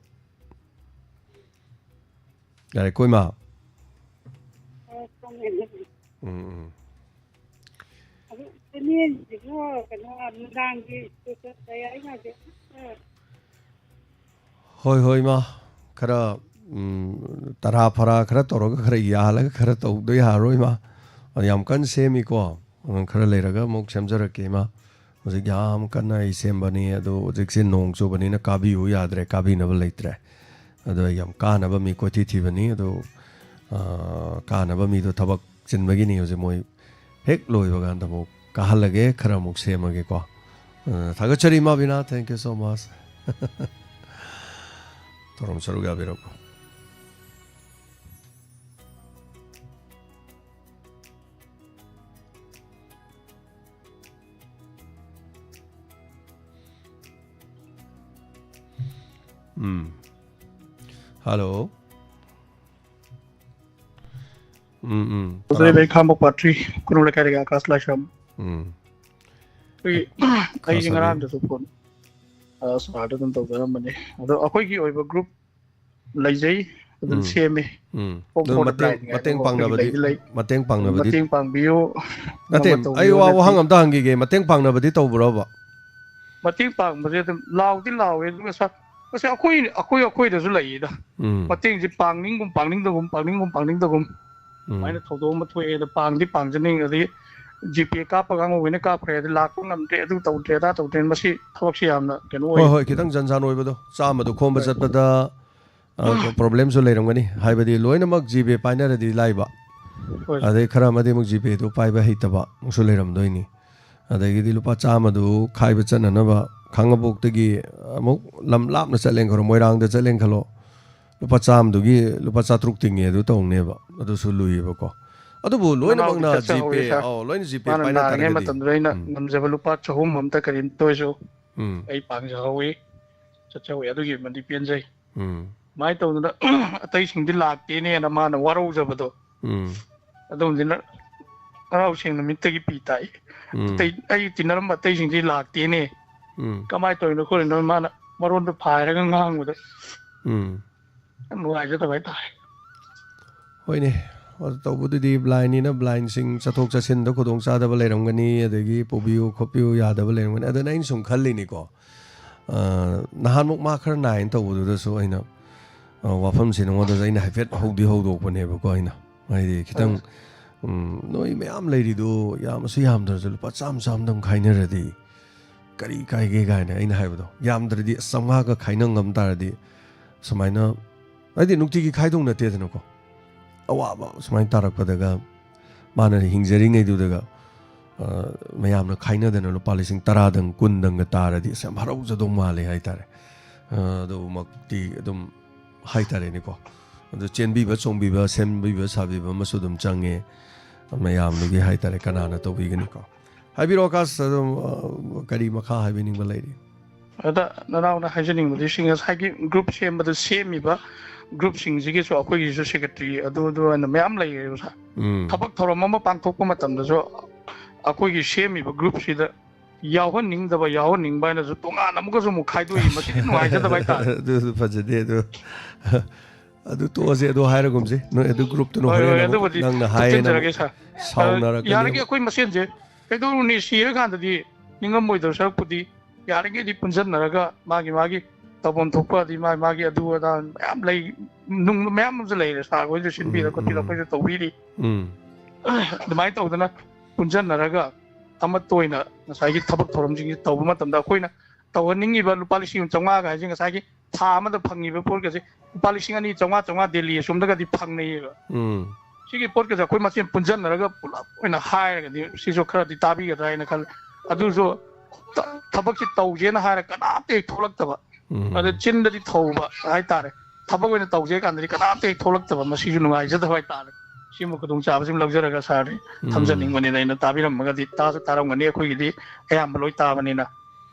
ꯌꯥꯔꯦꯀꯣ, ꯏꯃꯥ? ꯑꯣ, ꯈꯪꯉꯦ꯫ ꯎꯝ, ꯎꯝ꯫ ꯑꯗꯨ ꯆꯦꯅꯦꯜꯁꯤꯕꯨ ꯀꯩꯅꯣ ꯅꯨꯡꯗꯥꯡꯒꯤ ꯁ꯭ꯀꯨꯜ ꯆꯠꯄ ꯌꯥꯏ ꯉꯥꯏꯗꯦ꯫ ꯍꯣꯏ, ꯍꯣꯏ, ꯏꯃꯥ꯫ ꯈꯔ, ꯎꯝ, ꯇꯔꯥ ꯐꯔꯥ ꯈꯔ ꯇꯧꯔꯒ, ꯈꯔ ꯌꯥꯜꯂꯒ ꯈꯔ ꯇꯧꯗ ꯌꯥꯔꯔꯣꯏ, ꯏꯃꯥ꯫ ꯑꯗꯨ ꯌꯥꯝ ꯀꯟꯅ ꯁꯦꯝꯃꯤꯀꯣ꯫ ꯑꯗꯨ ꯈꯔ ꯂꯩꯔꯒ ꯑꯃꯨꯛ ꯁꯦꯝꯖꯔꯛꯀꯦ, ꯏꯃꯥ꯫ ꯍꯧꯖꯤꯛ ꯌꯥꯝ ꯀꯟꯅ ꯑꯩ ꯁꯦꯝꯕꯅꯤ꯫ ꯑꯗꯨ ꯍꯧꯖꯤꯛꯁꯦ ꯅꯣꯡ ꯆꯨꯕꯅꯤꯅ ꯀꯥꯕꯤꯌꯨ ꯌꯥꯗ꯭ꯔꯦ, ꯀꯥꯕꯤꯅꯕ ꯂꯩꯇ꯭ꯔꯦ꯫ ꯑꯗꯣ ꯑꯩ ꯌꯥꯝ ꯀꯥꯟꯅꯕ ꯃꯤ ꯀꯣꯏꯊꯤ ꯊꯤꯕꯅꯤ꯫ ꯑꯗꯣ, ꯑ, ꯀꯥꯟꯅꯕ ꯃꯤꯗꯣ ꯊꯕꯛ ꯆꯤꯟꯕꯒꯤꯅꯤ꯫ ꯍꯧꯖꯤꯛ ꯃꯣꯏ ꯍꯦꯛ ꯂꯣꯏꯕ ꯀꯥꯟꯗ ꯑꯃꯨꯛ ꯀꯥꯍꯜꯂꯒꯦ, ꯈꯔ ꯑꯃꯨꯛ ꯁꯦꯝꯃꯒꯦꯀꯣ꯫ ꯑ, ꯊꯥꯒꯠꯆꯔꯤ, ꯏꯃꯥ ꯕꯤꯅꯥ, thank you so much꯫ ꯊꯧꯔꯝ ꯁꯔꯨꯛ ꯌꯥꯕꯤꯔꯛꯄ꯫ ꯎꯝ꯫ ꯍꯜꯂꯣ꯫ ꯎꯝ, ꯎꯝ꯫ ꯇꯧꯖꯔꯤꯕ ꯇꯔꯥ-, ꯑꯩ ꯈꯥꯝꯕ ꯄꯥꯔꯠ ꯊ꯭ꯔꯤ, ꯀꯣꯅꯨꯡ ꯂꯩꯀꯥꯏꯗꯒꯤ ꯑꯀꯥꯁ ꯂꯥꯏꯁ꯭ꯔꯝ꯫ ꯎꯝ꯫ ꯑꯩꯈꯣꯏꯒꯤ, ꯑꯩꯁꯦ ꯈꯥꯁ ꯉꯔꯥꯡꯗꯁꯨ ꯐꯣꯟ, ꯑ, ꯁꯥꯔꯗ ꯑꯗꯨꯝ ꯇꯧꯖꯔꯝꯕꯅꯦ꯫ ꯑꯗꯣ ꯑꯩꯈꯣꯏꯒꯤ ꯑꯣꯏꯕ ꯒ꯭ꯔꯨꯞ ꯂꯩꯖꯩ, ꯑꯗꯨꯝ ꯎꯝ꯫ ꯁꯦꯝꯃꯦ꯫ ꯎꯝ꯫ ꯄꯣꯛ ꯑꯗꯨ ꯐꯣꯔꯗ ꯃꯇꯦꯡ, ꯂꯥꯏꯟ ꯃꯇꯦꯡ ꯀꯥꯏꯅꯀꯣ ꯑꯩꯈꯣꯏꯒꯤ ꯄꯥꯡꯅꯕꯗꯤ, ꯂꯩꯗꯤ ꯂꯩ꯫ ꯃꯇꯦꯡ ꯄꯥꯡꯅꯕꯗꯤ ꯃꯇꯦꯡ ꯄꯥꯡꯕꯤꯌꯨ꯫ ꯅꯠꯇꯦ, ꯉꯝꯕ ꯑꯩ ꯇꯧꯕꯤꯌꯨ ꯋꯥ-, ꯍꯟꯗꯛꯇꯤ꯫ ꯋꯥꯍꯪ ꯑꯝꯇ ꯍꯪꯈꯤꯒꯦ, ꯃꯇꯦꯡ ꯄꯥꯡꯅꯕꯗꯤ ꯇꯧꯕ꯭ꯔꯣꯕ? ꯃꯇꯦꯡ ꯄꯥꯡꯕꯁꯦ ꯑꯗꯨꯝ ꯂꯥꯎꯗꯤ ꯂꯥꯎꯋꯦ, ꯑꯗꯨꯒ ꯁꯥ-, ꯃꯁꯤ ꯑꯩꯈꯣꯏ, ꯑꯩꯈꯣꯏ ꯑꯩꯈꯣꯏꯗꯁꯨ ꯂꯩꯌꯦꯗ꯫ ꯎꯝ꯫ ꯃꯇꯦꯡꯁꯦ ꯄꯥꯡꯅꯤꯡꯒꯨꯝ ꯄꯥꯡꯅꯤꯡꯗꯒꯨꯝ, ꯄꯥꯡꯅꯤꯡꯒꯨꯝ ꯄꯥꯡꯅꯤꯡꯗꯒꯨꯝ꯫ ꯎꯝ꯫ ꯑꯗꯨꯃꯥꯏꯅ ꯊꯧꯗꯣꯛ ꯑꯃ ꯊꯣꯛꯑꯦ꯫ ꯑꯗ ꯄꯥꯡꯗꯤ ꯄꯥꯡꯖꯅꯤꯡ-, ꯑꯗꯩ ꯖꯤꯄꯦ ꯀꯥꯞꯄꯒ ꯑꯉꯧꯕꯅ ꯀꯥꯞꯈ꯭ꯔꯦ, ꯑꯗ ꯂꯥꯛꯄ ꯉꯝꯗ꯭ꯔꯦ, ꯑꯗꯨ ꯇꯧꯗ꯭ꯔꯦ, ꯑꯗꯥ ꯇꯧꯗ꯭ꯔꯦ, ꯃꯁꯤ ꯊꯕꯛꯁꯦ ꯌꯥꯝꯅ ꯀꯩꯅꯣ ꯍꯣꯏ, ꯑꯣꯏ꯫ ꯍꯣꯏ, ꯈꯤꯇꯪ ꯖꯟꯖꯥꯟ ꯑꯣꯏꯕꯗꯣ, ꯆꯥꯝꯃꯗꯣ ꯈꯣꯝꯕ ꯍꯣꯏ꯫ ꯆꯠꯄꯗ, ꯑ, ꯎꯝ꯫ ꯄ꯭ꯔꯣꯕ꯭ꯂꯦꯝꯁꯨ ꯂꯩꯔꯝꯒꯅꯤ꯫ ꯍꯥꯏꯕꯗꯤ ꯂꯣꯏꯅꯃꯛ ꯖꯤꯄꯦ ꯄꯥꯏꯅꯔꯗꯤ ꯂꯥꯏꯕ꯫ ꯍꯣꯏ꯫ ꯑꯗꯩ ꯈꯔ ꯑꯃꯗꯤ ꯑꯃꯨꯛ ꯖꯤꯄꯦꯗꯨ ꯄꯥꯏꯕ ꯍꯩꯇꯕ ꯑꯃꯨꯛꯁꯨ ꯂꯩꯔꯝꯗꯣꯏꯅꯤ꯫ ꯑꯗꯒꯤꯗꯤ ꯂꯨꯄꯥ ꯆꯥꯝꯃꯗꯨ ꯈꯥꯏꯕ ꯆꯠꯅꯅꯕ ꯈꯥꯡꯉꯕꯣꯛꯇꯒꯤ ꯑꯃꯨꯛ ꯂꯝ ꯂꯥꯞꯅ ꯆꯠꯂꯦꯅ ꯈꯜꯂꯣ, ꯃꯣꯏꯔꯥꯡꯗ ꯆꯠꯂꯦꯅ ꯈꯜꯂꯣ, ꯂꯨꯄꯥ ꯆꯥꯝꯃꯗꯨꯒꯤ ꯂꯨꯄꯥ ꯆꯥꯇ꯭ꯔꯨꯛ ꯇꯤꯡꯉꯦ ꯑꯗꯨ ꯇꯧꯅꯦꯕ꯫ ꯑꯗꯨꯁꯨ ꯂꯨꯏꯌꯦꯕꯀꯣ꯫ ꯑꯗꯨꯕꯨ ꯅꯅꯥꯎꯗꯤ ꯂꯣꯏꯅꯃꯛꯅ ꯆꯠꯆꯍꯧꯋꯤ ꯖꯤꯄꯦ, ꯁꯥꯔ꯫ ꯑꯧ, ꯂꯣꯏꯅ ꯖꯤꯄꯦ ꯃꯥꯅ ꯄꯥꯏꯅ ꯅꯥꯔꯤꯉꯩ ꯇꯥꯔꯒꯗꯤ꯫ ꯃꯇꯝꯗꯨꯗ ꯑꯩꯅ ꯎꯝ꯫ ꯉꯝꯖꯕ ꯂꯨꯄꯥ ꯆꯍꯨꯝ ꯑꯝꯇ ꯀꯔꯤꯝꯇ ꯑꯣꯏꯁꯨ ꯎꯝ꯫ ꯑꯩ ꯄꯥꯡꯖꯍꯧꯋꯤ, ꯆꯠꯆꯍꯧꯋꯤ꯫ ꯑꯗꯨꯒꯤ ꯑꯃꯗꯤ ꯄꯦꯟꯖꯩ꯫ ꯎꯝ꯫ ꯑꯗꯨꯃꯥꯏꯅ ꯇꯧꯗꯅ ꯑꯇꯩꯁꯤꯡꯗꯤ ꯂꯥꯛꯇꯦꯅꯦꯅ ꯃꯥꯅ ꯋꯥꯔꯧꯖꯕꯗꯣ꯫ ꯎꯝ꯫ ꯑꯗꯨꯝꯗꯤ ꯅ-, ꯅꯅꯥꯎ ꯁꯦꯡꯅ ꯃꯤꯠꯇꯒꯤ ꯄꯤ ꯇꯥꯏ꯫ ꯎꯝ꯫ ꯑꯇꯩ, ꯑꯩ ꯇꯤꯟꯅꯔꯝꯕ ꯑꯇꯩꯁꯤꯡꯗꯤ ꯂꯥꯛꯇꯦꯅꯦ꯫ ꯎꯝ꯫ ꯀꯃꯥꯏꯅ ꯇꯧꯔꯤꯅꯣ ꯈꯣꯠꯂꯤꯅꯣ ꯃꯥꯅ ꯃꯔꯣꯟꯗꯣ ꯐꯥꯏꯔꯒ ꯉꯥꯡꯕꯗ ꯎꯝ꯫ ꯌꯥꯝ ꯅꯨꯡꯉꯥꯏꯖꯗꯕ ꯍꯥꯏꯇꯥꯔꯦ꯫ ꯍꯣꯏꯅꯦ꯫ ꯑꯗꯨ ꯇꯧꯕꯗꯨꯗꯤ ꯕ꯭ꯂꯥꯏꯟꯅꯤꯅ ꯕ꯭ꯂꯥꯏꯟꯁꯤꯡ ꯆꯠꯊꯣꯛ ꯆꯠꯁꯤꯟꯗ ꯈꯨꯗꯣꯡꯆꯥꯗꯕ ꯂꯩꯔꯝꯒꯅꯤ, ꯑꯗꯒꯤ ꯄꯨꯕꯤꯌꯨ ꯈꯣꯠꯄꯤꯌꯨ ꯌꯥꯗꯕ ꯂꯩꯔꯝꯒꯅꯤ꯫ ꯑꯗꯨꯅ ꯑꯩꯅ ꯁꯨꯝ ꯈꯜꯂꯤꯅꯤꯀꯣ, ꯑ, ꯅꯍꯥꯟꯃꯨꯛ ꯃꯥ ꯈꯔ ꯅꯥꯏꯅ ꯇꯧꯕꯗꯨꯗꯁꯨ ꯑꯩꯅ, ꯑ, ꯋꯥꯐꯝꯁꯦ ꯅꯉꯣꯟꯗꯁꯨ ꯑꯩꯅ ꯍꯥꯏꯐꯦꯠ ꯍꯧꯗꯤ ꯍꯧꯗꯣꯛꯄꯅꯦꯕꯀꯣ꯫ ꯑꯩꯅ ꯍꯥꯏꯗꯤ ꯈꯤꯇꯪ, ꯑ꯫ ꯎꯝ, ꯅꯣꯏ ꯃꯌꯥꯝ ꯂꯩꯔꯤꯗꯨ ꯌꯥꯝꯃꯁꯨ ꯌꯥꯝꯗ꯭ꯔꯁꯨ ꯂꯨꯄꯥ ꯆꯥꯝꯃ ꯆꯥꯝꯃꯗꯪ ꯈꯥꯏꯅꯔꯗꯤ ꯀꯔꯤ ꯀꯥꯏꯒꯦ ꯀꯥꯏꯅ ꯑꯩꯅ ꯍꯥꯏꯕꯗꯣ, ꯌꯥꯝꯗ꯭ꯔꯗꯤ ꯑꯁ ꯆꯥꯝꯃꯉꯥꯒ ꯈꯥꯏꯅ ꯉꯝ ꯇꯥꯔꯗꯤ ꯁꯨꯃꯥꯏꯅ, ꯍꯥꯏꯗꯤ ꯅꯨꯡꯇꯤꯒꯤ ꯈꯥꯏꯗꯧ ꯅꯠꯇꯦꯗꯅꯀꯣ꯫ ꯑꯋꯥꯕ ꯁꯨꯃꯥꯏꯅ ꯇꯥꯔꯛꯄꯗꯒ ꯃꯥꯅ ꯍꯤꯡꯖꯔꯤꯉꯩꯗꯨꯗꯒ, ꯑ, ꯃꯌꯥꯝꯅ ꯈꯥꯏꯅꯗꯅ ꯂꯨꯄꯥ ꯂꯤꯁꯤꯡ ꯇꯔꯥꯗꯪ, ꯀꯨꯟꯗꯪꯒ ꯇꯥꯔꯗꯤ ꯑꯁ ꯌꯥꯝ ꯍꯔꯥꯎꯖꯗꯧ ꯃꯥꯜꯂꯦ ꯍꯥꯏꯇꯥꯔꯦ꯫ ꯑ, ꯑꯗꯨꯃꯛꯇꯤ ꯑꯗꯨꯝ ꯍꯥꯏꯇꯥꯔꯦꯅꯦꯀꯣ꯫ ꯑꯗꯨ ꯆꯦꯟꯕꯤꯕ ꯆꯣꯡꯕꯤꯕ, ꯁꯦꯝꯕꯤꯕ ꯁꯥꯕꯤꯕ ꯑꯃꯁꯨ ꯑꯗꯨꯝ ꯆꯪꯉꯦ꯫ ꯃꯌꯥꯝꯗꯨꯒꯤ ꯍꯥꯏꯇꯥꯔꯦ, ꯀꯅꯥꯅ ꯇꯧꯕꯤꯒꯅꯤꯀꯣ? ꯍꯥꯏꯕꯤꯔꯛꯑꯣ ꯑꯀꯥꯁ, ꯑꯗꯨꯝ, ꯑ, ꯀꯔꯤ ꯃꯈꯥ ꯍꯥꯏꯕꯤꯅꯤꯡꯕ ꯂꯩꯔꯤ? ꯑꯗ ꯅꯅꯥꯎꯅ ꯍꯥꯏꯖꯅꯤꯡꯕꯗꯤ ꯁꯤ ꯉꯁꯥꯏꯒꯤ group ꯁꯦꯝꯕꯗ ꯁꯦꯝꯃꯤꯕ groupꯁꯤꯡꯁꯤꯒꯤꯁꯨ ꯑꯩꯈꯣꯏꯒꯤꯁꯨ secretary ꯑꯗꯨ ꯑꯗꯨ ꯑꯣꯏꯅ ꯃꯌꯥꯝ ꯂꯩꯔꯦꯕ ꯁꯥꯔ꯫ ꯎꯝ꯫ ꯊꯕꯛ ꯊꯧꯔꯝ ꯑꯃ ꯄꯥꯡꯊꯣꯛꯄ ꯃꯇꯝꯗꯁꯨ ꯑꯩꯈꯣꯏꯒꯤ ꯁꯦꯝꯃꯤꯕ groupꯁꯤꯗ ꯌꯥꯎꯍꯟꯅꯤꯡꯗꯕ, ꯌꯥꯎꯍꯟꯅꯤꯡꯕ ꯍꯥꯏꯅꯁꯨ ꯇꯣꯉꯥꯟꯅ ꯑꯃꯨꯛꯀꯁꯨ ꯑꯃꯨꯛ ꯈꯥꯏꯗꯣꯛꯏ꯫ ꯃꯁꯤꯗꯤ ꯅꯨꯡꯉꯥꯏꯖꯗꯕ ꯍꯥꯏꯇꯥꯔꯦ꯫ ꯑꯗꯨꯁꯨ ꯐꯖꯗꯦ꯫ ꯑꯗꯨ, ꯑꯗꯨ ꯇꯣꯛꯑꯁꯦ꯫ ꯑꯗꯨ ꯍꯥꯏꯔꯒꯨꯝꯁꯦ꯫ ꯅꯣꯏ ꯑꯗꯨ groupꯇꯨꯅ ꯍꯣꯏ, ꯍꯣꯔꯦꯟ ꯍꯣꯏ, ꯑꯃꯨꯛ ꯑꯗꯨꯕꯨꯗꯤ ꯅꯪꯅ ꯍꯥꯏꯌꯦꯅ ꯑꯃꯨꯛ ꯊꯨꯞꯆꯤꯟꯖꯔꯒꯦ ꯁꯥꯔ꯫ ꯁꯥꯎꯅꯔꯛꯀꯅꯤ꯫ ꯌꯥꯔꯤꯒꯩ ꯑꯩꯈꯣꯏ ꯃꯁꯦꯟꯁꯦ ꯀꯩꯗꯧꯔꯨꯅꯤ, ꯁꯤꯔꯀꯥꯟꯗꯗꯤ ꯅꯤꯡꯉꯝꯃꯣꯏꯗꯧ ꯁꯔꯨꯛꯄꯨꯗꯤ ꯌꯥꯔꯤꯈꯩꯗꯤ ꯄꯨꯟꯁꯤꯟꯅꯔꯒ ꯃꯥꯒꯤ ꯃꯥꯒꯤ ꯇꯧꯐꯝ ꯊꯣꯛꯄ, ꯑꯗꯩ ꯃꯥꯒꯤ ꯃꯥꯒꯤ ꯑꯗꯨ ꯑꯗꯥ ꯃꯌꯥꯝ ꯂꯩ, ꯅꯨꯡ ꯃꯌꯥꯝ ꯑꯃꯁꯨ ꯂꯩꯔꯦ꯫ ꯁꯥꯔ ꯍꯣꯏꯁꯨ ꯁꯤꯟꯕꯤꯗ ꯎꯝ, ꯈꯣꯠꯄꯤꯗ ꯎꯝ꯫ ꯑꯩꯈꯣꯏꯁꯨ ꯇꯧꯕꯤꯔꯤ꯫ ꯎꯝ꯫ ꯑꯗꯨꯃꯥꯏꯅ ꯇꯧꯗꯅ ꯄꯨꯟꯁꯤꯟꯅꯔꯒ ꯑꯃꯠꯇ ꯑꯣꯏꯅ ꯉꯁꯥꯏꯒꯤ ꯊꯕꯛ ꯊꯧꯔꯝꯁꯤꯡꯁꯤ ꯇꯧꯕ ꯃꯇꯝꯗ ꯑꯩꯈꯣꯏꯅ ꯇꯧꯍꯟꯅꯤꯡꯉꯤꯕ ꯂꯨꯄꯥ ꯂꯤꯁꯤꯡ ꯑꯃ ꯆꯥꯝꯃꯉꯥꯒ ꯍꯥꯏꯁꯦ ꯉꯁꯥꯏꯒꯤ ꯊꯥ ꯑꯃꯗ ꯐꯪꯉꯤꯕ ꯄꯣꯠꯀꯁꯦ ꯂꯨꯄꯥ ꯂꯤꯁꯤꯡ ꯑꯅꯤ ꯆꯥꯝꯃꯉꯥ, ꯆꯥꯝꯃꯉꯥ ꯗꯦꯜꯂꯤ ꯑꯁꯣꯝꯗꯒꯗꯤ ꯐꯪꯅꯩꯌꯦꯕ꯫ ꯎꯝ꯫ ꯁꯤꯒꯤ ꯄꯣꯠꯀꯁꯦ ꯑꯩꯈꯣꯏ ꯃꯁꯦꯟ ꯄꯨꯟꯁꯤꯟꯅꯔꯒ ꯄꯨꯂꯞ ꯑꯣꯏꯅ ꯍꯥꯏꯔꯒꯗꯤ ꯁꯤꯁꯨ ꯈꯔꯗꯤ ꯇꯥꯕꯤꯒꯗ꯭ꯔꯥ ꯍꯥꯏꯅ ꯈꯜꯂꯦ꯫ ꯑꯗꯨꯁꯨ ꯊ-, ꯊꯕꯛꯁꯤ ꯇꯧꯁꯦꯅ ꯍꯥꯏꯔ ꯀꯅꯥꯝꯇ ꯍꯦꯛ ꯊꯣꯛꯂꯛꯇꯕ꯫ ꯎꯝ꯫ ꯑꯗ ꯆꯤꯟꯗꯗꯤ ꯊꯧꯕ ꯍꯥꯏꯇꯥꯔꯦ, ꯊꯕꯛ ꯑꯣꯏꯅ ꯇꯧꯁꯦ ꯀꯥꯟꯗꯗꯤ ꯀꯅꯥꯝꯇ ꯍꯦꯛ ꯊꯣꯛꯂꯛꯇꯕ꯫ ꯃꯁꯤꯁꯨ ꯅꯨꯡꯉꯥꯏꯖꯗꯕ ꯍꯥꯏꯇꯥꯔꯦ꯫ ꯁꯤꯒꯨꯝꯕ ꯈꯨꯗꯣꯡꯆꯥꯕꯁꯤ ꯑꯃ ꯂꯧꯖꯔꯒ ꯁꯥꯔꯗꯤ ꯎꯝ꯫ ꯊꯝꯖꯅꯤꯡꯕꯅꯤꯅ, ꯑꯩꯅ ꯇꯥꯕꯤꯔꯝꯃꯒꯗꯤ ꯇꯥꯁꯨ ꯇꯥꯔꯝꯒꯅꯤ꯫ ꯑꯩꯈꯣꯏꯒꯤꯗꯤ ꯑꯌꯥꯝꯕ ꯂꯣꯏ ꯇꯥꯕꯅꯤꯅ꯫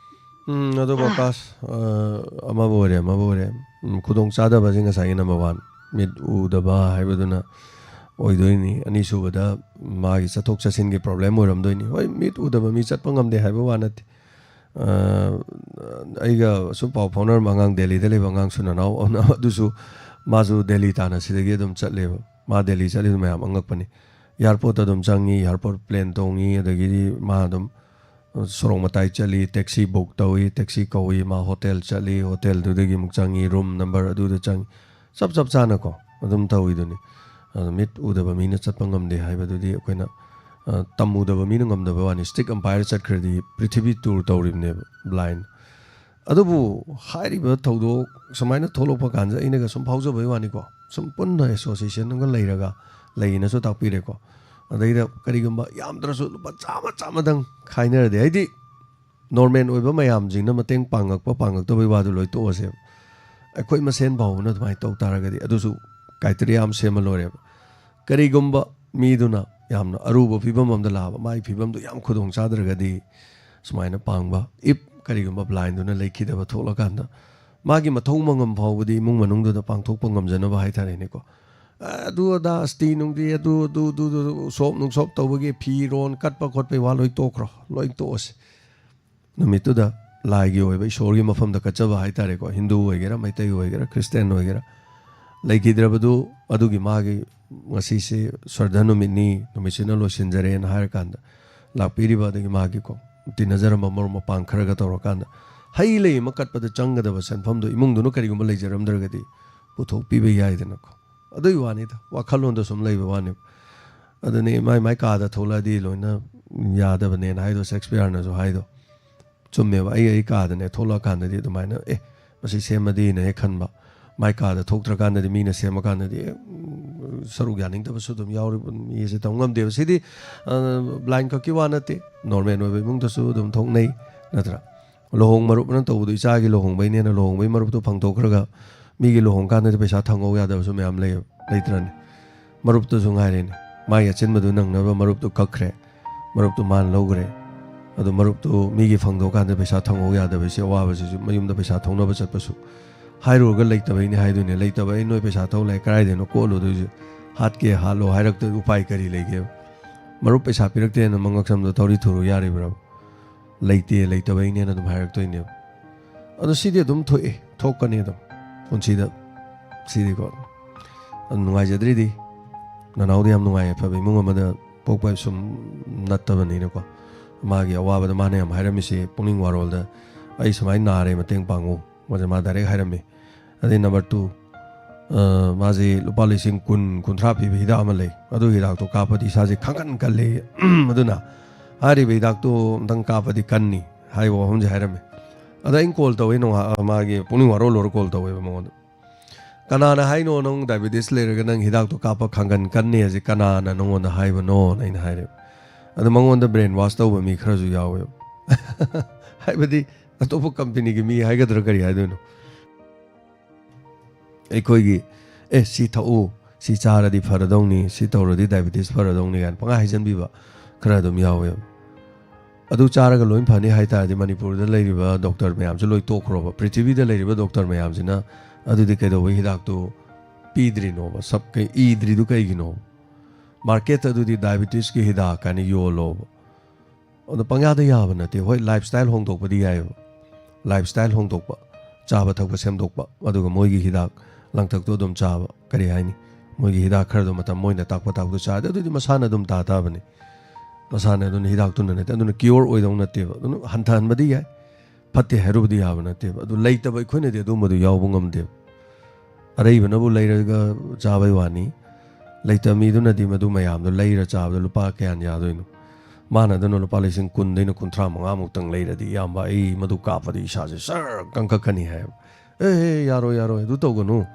ꯎꯝ, ꯑꯗꯨꯕꯨ ꯑꯀꯥꯁ, ꯑ, ꯑꯃꯕꯨ ꯑꯣꯏꯔꯦ, ꯑꯃꯕꯨ ꯑꯣꯏꯔꯦ, ꯎꯝ, ꯈꯨꯗꯣꯡꯆꯥꯗꯕꯁꯦ ꯉꯁꯥꯏꯒꯤ number one, ꯃꯤꯠ ꯎꯗꯕ ꯍꯥꯏꯕꯗꯨꯅ ꯑꯣꯏꯗꯣꯏꯅꯤ꯫ ꯑꯅꯤꯁꯨꯕꯗ ꯃꯥꯒꯤ ꯆꯠꯊꯣꯛ ꯆꯠꯁꯤꯟꯒꯤ problem ꯑꯣꯏꯔꯝꯗꯣꯏꯅꯤ꯫ ꯍꯣꯏ, ꯃꯤꯠ ꯎꯗꯕ ꯃꯤ ꯆꯠꯄ ꯉꯝꯗꯦ ꯍꯥꯏꯕ ꯋꯥ ꯅꯠꯇꯦ꯫ ꯑ, ꯑꯩꯒ ꯁꯨꯝ ꯄꯥꯎ ꯐꯥꯎꯅꯔꯝꯕ ꯑꯉꯥꯡ, ꯗꯦꯜꯂꯤꯗ ꯂꯩꯕ ꯑꯉꯥꯡꯁꯨ ꯅꯅꯥꯎ ꯑꯃ, ꯑꯗꯨꯁꯨ ꯃꯥꯁꯨ ꯗꯦꯜꯂꯤ ꯇꯥꯟꯅ ꯁꯤꯗꯒꯤ ꯑꯗꯨꯝ ꯆꯠꯂꯦꯕ꯫ ꯃꯥ ꯗꯦꯜꯂꯤ ꯆꯠꯂꯤꯗꯣ ꯃꯌꯥꯝ ꯑꯉꯛꯄꯅꯤ꯫ Airportꯇ ꯑꯗꯨꯝ ꯆꯪꯉꯤ, airport plane ꯇꯣꯡꯉꯤ, ꯑꯗꯒꯤꯗꯤ ꯃꯥ ꯑꯗꯨꯝ ꯁꯣꯔꯣꯛ ꯃꯇꯥꯏ ꯆꯠꯂꯤ, taxi book ꯇꯧꯏ, taxi ꯀꯧꯏ, ꯃꯥ hotel ꯆꯠꯂꯤ, hotelꯗꯨꯗꯒꯤ ꯑꯃꯨꯛ ꯆꯪꯉꯤ, room number ꯑꯗꯨꯗ ꯆꯪꯉꯤ, ꯆꯞ ꯆꯞ ꯆꯥꯅꯀꯣ ꯑꯗꯨꯝ ꯇꯧꯏꯗꯨꯅꯤ꯫ ꯑꯗꯣ ꯃꯤꯠ ꯎꯗꯕ ꯃꯤꯅ ꯆꯠꯄ ꯉꯝꯗꯦ ꯍꯥꯏꯕꯗꯨꯗꯤ ꯑꯩꯈꯣꯏꯅ, ꯑ, ꯇꯝꯃꯨꯗꯕ ꯃꯤꯅ ꯉꯝꯗꯕ ꯋꯥꯅꯤ꯫ Stick umpire ꯆꯠꯈ꯭ꯔꯗꯤ ꯄ꯭ꯔꯤꯊꯤꯕꯤ tour ꯇꯧꯔꯤꯕꯅꯦꯕ, blind꯫ ꯑꯗꯨꯕꯨ ꯍꯥꯏꯔꯤꯕ ꯊꯧꯗꯣꯛ ꯁꯨꯃꯥꯏꯅ ꯊꯣꯛꯂꯛꯄ ꯀꯥꯟꯗ ꯑꯩꯅꯒ ꯁꯨꯝ ꯐꯥꯎꯖꯕꯩ ꯋꯥꯅꯤꯀꯣ, ꯁꯨꯝ ꯄꯨꯟꯅ ꯑꯦꯁꯣꯁꯤꯌꯦꯁꯟ ꯑꯃꯒ ꯂꯩꯔꯒ ꯂꯩꯅꯁꯨ ꯇꯥꯛꯄꯤꯔꯦꯀꯣ꯫ ꯑꯗꯩꯗ ꯀꯔꯤꯒꯨꯝꯕ ꯌꯥꯝꯗ꯭ꯔꯁꯨ ꯂꯨꯄꯥ ꯆꯥꯝꯃ ꯆꯥꯝꯃꯗꯪ ꯈꯥꯏꯅꯔꯗꯤ, ꯍꯥꯏꯗꯤ ꯅꯣꯔꯃꯦꯜ ꯑꯣꯏꯕ ꯃꯌꯥꯝꯁꯤꯡꯅ ꯃꯇꯦꯡ ꯄꯥꯡꯉꯛꯄ ꯄꯥꯡꯉꯛꯇꯕꯩ ꯋꯥꯗꯨ ꯂꯣꯏ ꯇꯣꯛꯑꯁꯦꯕ꯫ ꯑꯩꯈꯣꯏ ꯃꯁꯦꯟ ꯐꯥꯎꯕꯅ ꯑꯗꯨꯃꯥꯏꯅ ꯇꯧ ꯇꯥꯔꯒꯗꯤ ꯑꯗꯨꯁꯨ ꯀ꯭ꯔꯥꯏꯇꯦꯔꯤꯌꯥ ꯑꯃ ꯁꯦꯝꯃ ꯂꯣꯏꯔꯦꯕ꯫ ꯀꯔꯤꯒꯨꯝꯕ ꯃꯤꯗꯨꯅ ꯌꯥꯝꯅ ꯑꯔꯨꯕ ꯐꯤꯕꯝ ꯑꯃꯗ ꯂꯥꯛꯑꯕ, ꯃꯥꯒꯤ ꯐꯤꯕꯝꯗꯨ ꯌꯥꯝ ꯈꯨꯗꯣꯡ ꯆꯥꯗ꯭ꯔꯒꯗꯤ, ꯁꯨꯃꯥꯏꯅ ꯄꯥꯡꯕ, ꯏꯐ ꯀꯔꯤꯒꯨꯝꯕ ꯕ꯭ꯂꯥꯏꯟꯗꯨꯅ ꯂꯩꯈꯤꯗꯕ ꯊꯣꯛꯂꯀꯥꯟꯗ, ꯃꯥꯒꯤ ꯃꯊꯧ ꯃꯉꯝ ꯐꯥꯎꯕꯗꯤ ꯏꯃꯨꯡ ꯃꯅꯨꯡꯗꯨꯗ ꯄꯥꯡꯊꯣꯛꯄ ꯉꯝꯖꯅꯕ ꯍꯥꯏꯇꯥꯔꯦꯅꯦꯀꯣ꯫ ꯑꯗꯨ ꯑꯗꯥ, ꯑꯁꯇꯤ ꯅꯨꯡꯗꯤ, ꯑꯗꯨ ꯑꯗꯨ ꯑꯗꯨ ꯑꯗꯨ, ꯎꯁꯣꯞ ꯅꯨꯡꯁꯣꯞ ꯇꯧꯕꯒꯤ ꯐꯤꯔꯣꯟ ꯀꯠꯄ ꯈꯣꯠꯄꯩ ꯋꯥ ꯂꯣꯏ ꯇꯣꯛꯈ꯭ꯔꯣ, ꯂꯣꯏ ꯇꯣꯛꯑꯁꯤ꯫ ꯅꯨꯃꯤꯠꯇꯨꯗ ꯂꯥꯏꯒꯤ ꯑꯣꯏꯕ, ꯏꯁꯣꯔꯒꯤ ꯃꯐꯝꯗ ꯀꯠꯆꯕ ꯍꯥꯏꯇꯥꯔꯦꯀꯣ, ꯍꯤꯟꯗꯨ ꯑꯣꯏꯒꯦꯔꯥ, ꯃꯩꯇꯩ ꯑꯣꯏꯒꯦꯔꯥ, ꯈ꯭ꯔꯤꯁꯇꯤꯌꯥꯟ ꯑꯣꯏꯒꯦꯔꯥ, ꯂꯩꯈꯤꯗ꯭ꯔꯕꯗꯨ ꯑꯗꯨꯒꯤ ꯃꯥꯒꯤ ꯉꯁꯤꯁꯦ ꯁ꯭ꯔꯗꯙ ꯅꯨꯃꯤꯠꯅꯤ, ꯅꯨꯃꯤꯠꯁꯤꯅ ꯂꯣꯏꯁꯤꯟꯖꯔꯦꯅ ꯍꯥꯏꯔꯀꯥꯟꯗ, ꯂꯥꯛꯄꯤꯔꯤꯕ ꯑꯗꯒꯤ ꯃꯥꯒꯤꯀꯣ, ꯇꯤꯟꯅꯖꯔꯝꯕ ꯃꯔꯨꯞ ꯃꯄꯥꯡ ꯈꯔꯒ ꯇꯧꯔꯀꯥꯟꯗ ꯍꯩ ꯂꯩ ꯑꯃ ꯀꯠꯄꯗ ꯆꯪꯒꯗꯕ ꯁꯦꯟꯐꯝꯗꯣ ꯏꯃꯨꯡꯗꯨꯅ ꯀꯔꯤꯒꯨꯝꯕ ꯂꯩꯖꯔꯝꯗ꯭ꯔꯒꯗꯤ ꯄꯨꯊꯣꯛꯄꯤꯕ ꯌꯥꯏꯗꯅꯀꯣ꯫ ꯑꯗꯨꯒꯤ ꯋꯥꯅꯤꯗ, ꯋꯥꯈꯜꯂꯣꯟꯗ ꯁꯨꯝ ꯂꯩꯕ ꯋꯥꯅꯦꯕ꯫ ꯑꯗꯨꯅꯤ, ꯃꯥꯏ ꯃꯥꯏ ꯀꯥꯗ ꯊꯣꯛꯂꯛꯑꯗꯤ ꯂꯣꯏꯅ ꯌꯥꯗꯕꯅꯦꯅ ꯍꯥꯏꯗꯣ, ꯁꯦꯛꯁꯄꯤꯌꯔꯅꯁꯨ ꯍꯥꯏꯗꯣ ꯆꯨꯝꯃꯦꯕ꯫ ꯑꯩ ꯑꯩ ꯀꯥꯗꯅꯦ ꯊꯣꯛꯂꯛꯑꯀꯥꯟꯗꯗꯤ ꯑꯗꯨꯃꯥꯏꯅ, "ꯑꯦ, ꯃꯁꯤ ꯁꯦꯝꯃꯗꯤꯅ" ꯍꯦꯛ ꯈꯟꯕ, ꯃꯥꯏ ꯀꯥꯗ ꯊꯣꯛꯇ꯭ꯔꯀꯥꯟꯗꯗꯤ, ꯃꯤꯅ ꯁꯦꯝꯃꯀꯥꯟꯗꯗꯤ, "ꯑꯦ, ꯎꯝ, ꯁꯔꯨꯛ ꯌꯥꯅꯤꯡꯗꯕꯁꯨ ꯑꯗꯨꯝ ꯌꯥꯎꯔꯤꯕ ꯃꯤꯁꯦ ꯇꯧ ꯉꯝꯗꯦꯕ"꯫ ꯁꯤꯗꯤ ꯕ꯭ꯂꯥꯏꯟ ꯈꯛꯀꯤ ꯋꯥ ꯅꯠꯇꯦ, ꯅꯣꯔꯃꯦꯜ ꯑꯣꯏꯕ ꯏꯃꯨꯡꯗꯁꯨ ꯑꯗꯨꯝ ꯊꯣꯛꯅꯩ, ꯅꯠꯇ꯭ꯔꯥ? ꯂꯨꯍꯣꯡ ꯃꯔꯨꯞꯅ ꯇꯧꯕꯗꯣ, ꯏꯆꯥꯒꯤ ꯂꯨꯍꯣꯡꯕꯩꯅꯦꯅ ꯂꯨꯍꯣꯡꯕꯩ ꯃꯔꯨꯞꯇꯣ ꯐꯪꯗꯣꯛꯈ꯭ꯔꯒ, ꯃꯤꯒꯤ ꯂꯨꯍꯣꯡꯀꯥꯟꯗꯗꯤ ꯄꯩꯁꯥ ꯊꯪꯍꯧ ꯌꯥꯗꯕꯁꯨ ꯃꯌꯥꯝ ꯂꯩꯌꯦꯕ, ꯂꯩꯇ꯭ꯔꯅꯦ? ꯃꯔꯨꯞꯇꯁꯨ ꯉꯥꯏꯔꯦꯅꯦ, ꯃꯥꯒꯤ ꯑꯆꯤꯟꯕꯗꯨ ꯅꯪꯅꯕ ꯃꯔꯨꯞꯇꯨ ꯀꯛꯈ꯭ꯔꯦ, ꯃꯔꯨꯞꯇꯨ ꯃꯥꯅ ꯂꯧꯈ꯭ꯔꯦ꯫ ꯑꯗꯨ ꯃꯔꯨꯞꯇꯨ ꯃꯤꯒꯤ ꯐꯪꯗꯣꯛꯀꯥꯟꯗ ꯄꯩꯁꯥ ꯊꯪꯍꯧ ꯌꯥꯗꯕꯁꯦ, ꯑꯋꯥꯕꯁꯤꯁꯨ, ꯃꯌꯨꯝꯗ ꯄꯩꯁꯥ ꯊꯧꯅꯕ ꯆꯠꯄꯁꯨ꯫ ꯍꯥꯏꯔꯨꯔꯒ ꯂꯩꯇꯕꯩꯅꯦ ꯍꯥꯏꯗꯣꯏꯅꯦ, "ꯂꯩꯇꯕ ꯑꯩ ꯅꯣꯏ ꯄꯩꯁꯥ ꯊꯧ ꯂꯩ, ꯀꯗꯥꯏꯗꯩꯅꯣ ꯀꯣꯠꯂꯨꯗꯣꯏꯁꯦ? ꯍꯥꯠꯀꯦ ꯍꯥꯠꯂꯣ" ꯍꯥꯏꯔꯛꯇꯣꯏ ꯎꯄꯥꯏ ꯀꯔꯤ ꯂꯩꯒꯦꯕ? ꯃꯔꯨꯞ ꯄꯩꯁꯥ ꯄꯤꯔꯛꯇꯦꯅ ꯃꯉꯛꯁꯝꯗ ꯊꯧꯔꯤ ꯊꯨꯔꯨ ꯌꯥꯔꯤꯕ꯭ꯔꯕ? "ꯂꯩꯇꯦ, ꯂꯩꯇꯕꯩꯅꯦꯅ" ꯑꯗꯨꯝ ꯍꯥꯏꯔꯛꯇꯣꯏꯅꯦꯕ꯫ ꯑꯗꯣ ꯁꯤꯗꯤ ꯑꯗꯨꯝ ꯊꯣꯛꯑꯦ, ꯊꯣꯛꯀꯅꯤ ꯑꯗꯨꯝ ꯄꯨꯟꯁꯤꯗ꯫ ꯁꯤꯗꯤꯀꯣ, ꯑꯗꯨꯝ ꯅꯨꯡꯉꯥꯏꯖꯗ꯭ꯔꯤꯗꯤ, ꯅꯅꯥꯎꯗꯤ ꯌꯥꯝ ꯅꯨꯡꯉꯥꯏ, ꯑꯐꯕ ꯏꯃꯨꯡ ꯑꯃꯗ ꯄꯣꯛꯄ ꯁꯨꯝ ꯅꯠꯇꯕꯅꯤꯅꯀꯣ꯫ ꯃꯥꯒꯤ ꯑꯋꯥꯕꯗ ꯃꯥꯅ ꯌꯥꯝ ꯍꯥꯏꯔꯝꯃꯤꯁꯦ, ꯄꯨꯛꯅꯤꯡ ꯋꯥꯔꯣꯜꯗ, "ꯑꯩ ꯁꯨꯃꯥꯏꯅ ꯅꯥꯔꯦ, ꯃꯇꯦꯡ ꯄꯥꯡꯉꯨ", ꯃꯥꯁꯦ ꯃꯥ ꯗꯥꯏꯔꯦꯛ ꯍꯥꯏꯔꯝꯃꯤ꯫ ꯑꯗꯩ ꯅꯝꯕꯔ ꯇꯨ, ꯑ, ꯃꯥꯁꯦ ꯂꯨꯄꯥ ꯂꯤꯁꯤꯡ ꯀꯨꯟ, ꯀꯨꯟꯊ꯭ꯔꯥ ꯄꯤꯕ ꯍꯤꯗꯥꯛ ꯑꯃ ꯂꯩ, ꯑꯗꯨ ꯍꯤꯗꯥꯛꯇꯣ ꯀꯥꯞꯄꯗꯤ ꯏꯁꯥꯁꯦ ꯈꯪꯀꯟ ꯀꯜꯂꯦ, ꯑꯗꯨꯅ ꯍꯥꯏꯔꯤꯕ ꯍꯤꯗꯥꯛꯇꯣ ꯑꯝꯇꯪ ꯀꯥꯞꯄꯗꯤ ꯀꯟꯅꯤ ꯍꯥꯏꯕ ꯋꯥꯐꯝꯁꯦ ꯍꯥꯏꯔꯝꯃꯤ꯫ ꯑꯗ ꯑꯩꯅ ꯀꯣꯜ ꯇꯧꯋꯦ ꯅꯣꯡꯉꯥ ꯃꯥꯒꯤ ꯄꯨꯛꯅꯤꯡ ꯋꯥꯔꯧ ꯂꯣꯏꯔ ꯀꯣꯜ ꯇꯧꯋꯦꯕ ꯃꯉꯣꯟꯗ꯫ "ꯀꯅꯥꯅ ꯍꯥꯏꯅꯣ ꯅꯪ ꯗꯥꯏꯕꯦꯇꯤꯁ ꯂꯩꯔꯒ ꯅꯪ ꯍꯤꯗꯥꯛꯇꯣ ꯀꯥꯞꯄ ꯈꯥꯡꯒꯟ ꯀꯟꯅꯤ ꯍꯥꯏꯁꯦ ꯀꯅꯥꯅ ꯅꯉꯣꯟꯗ ꯍꯥꯏꯕꯅꯣꯅ?" ꯑꯩꯅ ꯍꯥꯏꯔꯦꯕ꯫ ꯑꯗꯣ ꯃꯉꯣꯟꯗ ꯕ꯭ꯔꯦꯟ ꯋꯥꯁ ꯇꯧꯕ ꯃꯤ ꯈꯔꯁꯨ ꯌꯥꯎꯋꯦꯕ꯫ ꯍꯥꯏꯕꯗꯤ ꯑꯇꯣꯞꯄ ꯀꯝꯄꯦꯅꯤꯒꯤ ꯃꯤ ꯍꯥꯏꯒꯗ꯭ꯔꯥ ꯀꯔꯤ ꯍꯥꯏꯗꯣꯏꯅꯣ? ꯑꯩꯈꯣꯏꯒꯤ, "ꯑꯦ, ꯁꯤ ꯊꯛꯎ, ꯁꯤ ꯆꯥꯔꯗꯤ ꯐꯔꯗꯧꯅꯤ, ꯁꯤ ꯇꯧꯔꯗꯤ ꯗꯥꯏꯕꯦꯇꯤꯁ ꯐꯔꯗꯧꯅꯤ" ꯀꯥꯏꯅ ꯄꯪꯍꯥꯏ ꯍꯥꯏꯖꯟꯕꯤꯕ ꯈꯔ ꯑꯗꯨꯝ ꯌꯥꯎꯋꯦꯕ꯫ ꯑꯗꯨ ꯆꯥꯔꯒ ꯂꯣꯏ ꯐꯅꯤ ꯍꯥꯏ ꯇꯥꯔꯗꯤ ꯃꯅꯤꯄꯨꯔꯗ ꯂꯩꯔꯤꯕ ꯗꯣꯛꯇꯔ ꯃꯌꯥꯝꯁꯨ ꯂꯣꯏ ꯇꯣꯛꯈ꯭ꯔꯣꯕ꯫ ꯄ꯭ꯔꯤꯊꯤꯕꯤꯗ ꯂꯩꯔꯤꯕ ꯗꯣꯛꯇꯔ ꯃꯌꯥꯝꯁꯤꯅ ꯑꯗꯨꯗꯤ ꯀꯩꯗꯧꯕꯩ ꯍꯤꯗꯥꯛꯇꯨ ꯄꯤꯗ꯭ꯔꯤꯅꯣꯕ? ꯁꯞ ꯀꯩ ꯏꯗ꯭ꯔꯤꯗꯨ ꯀꯩꯒꯤꯅꯣ? ꯃꯥꯔꯀꯦꯠꯇ ꯑꯗꯨꯗꯤ ꯗꯥꯏꯕꯦꯇꯤꯁꯀꯤ ꯍꯤꯗꯥꯛ ꯀꯥꯏꯅ ꯌꯣꯜꯂꯣꯕ꯫ ꯑꯗꯣ ꯄꯪꯌꯥꯗ ꯌꯥꯕ ꯅꯠꯇꯦ꯫ ꯍꯣꯏ, ꯂꯥꯏꯐ ꯁ꯭ꯇꯥꯏꯜ ꯍꯣꯡꯗꯣꯛꯄꯗꯤ ꯌꯥꯏꯑꯕ꯫ ꯂꯥꯏꯐ ꯁ꯭ꯇꯥꯏꯜ ꯍꯣꯡꯗꯣꯛꯄ, ꯆꯥꯕ ꯊꯛꯄ ꯁꯦꯝꯗꯣꯛꯄ, ꯑꯗꯨꯒ ꯃꯣꯏꯒꯤ ꯍꯤꯗꯥꯛ ꯂꯥꯡꯊꯛꯇꯣ ꯑꯗꯨꯝ ꯆꯥꯕ, ꯀꯔꯤ ꯍꯥꯏꯅꯤ, ꯃꯣꯏꯒꯤ ꯍꯤꯗꯥꯛ ꯈꯔꯗꯣ ꯃꯇꯝ ꯃꯣꯏꯅ ꯇꯥꯛꯄ ꯇꯥꯛꯄꯗꯣ ꯆꯥꯔꯗꯤ ꯑꯗꯨꯗꯤ ꯃꯁꯥꯅ ꯑꯗꯨꯝ ꯇꯥ ꯇꯥꯕꯅꯤ꯫ ꯃꯁꯥꯅ ꯑꯗꯨꯅ ꯍꯤꯗꯥꯛꯇꯨꯅ ꯅꯠꯇꯦ, ꯑꯗꯨꯅ ꯀ꯭ꯌꯣꯔ ꯑꯣꯏꯗꯧ ꯅꯠꯇꯦꯕ꯫ ꯑꯗꯨꯅ ꯍꯟꯊꯍꯟꯕꯗꯤ ꯌꯥꯏ, ꯐꯠꯇꯦ ꯍꯥꯏꯔꯨꯕꯗꯤ ꯌꯥꯕ ꯅꯠꯇꯦꯕ꯫ ꯑꯗꯨ ꯂꯩꯇꯕ ꯑꯩꯈꯣꯏꯅꯗꯤ ꯑꯗꯨꯝꯕꯗꯨ ꯌꯥꯎꯕ ꯉꯝꯗꯦꯕ꯫ ꯑꯔꯩꯕꯅꯕꯨ ꯂꯩꯔꯒ ꯆꯥꯕꯩ ꯋꯥꯅꯤ, ꯂꯩꯇꯕ ꯃꯤꯗꯨꯅꯗꯤ ꯃꯗꯨ ꯃꯌꯥꯝꯗꯣ ꯂꯩꯔ ꯆꯥꯕꯗ ꯂꯨꯄꯥ ꯀꯌꯥꯅ ꯌꯥꯗꯣꯏꯅꯣ? ꯃꯥꯅ ꯑꯗꯨꯅ ꯂꯨꯄꯥ ꯂꯤꯁꯤꯡ ꯀꯨꯟꯗꯩꯅ ꯀꯨꯟꯊ꯭ꯔꯥ ꯃꯉꯥꯃꯨꯛꯇꯪ ꯂꯩꯔꯗꯤ, "ꯏꯌꯥꯝꯕ, ꯑꯩ ꯃꯗꯨ ꯀꯥꯞꯄꯗꯤ ꯏꯁꯥꯁꯦ ꯁꯔ ꯀꯟꯈꯠꯀꯅꯤ" ꯍꯥꯏꯕ꯫ "ꯑꯦ, ꯑꯦ, ꯌꯥꯔꯣꯏ, ꯌꯥꯔꯣꯏ, ꯑꯗꯨ ꯇꯧꯒꯅꯨ꯫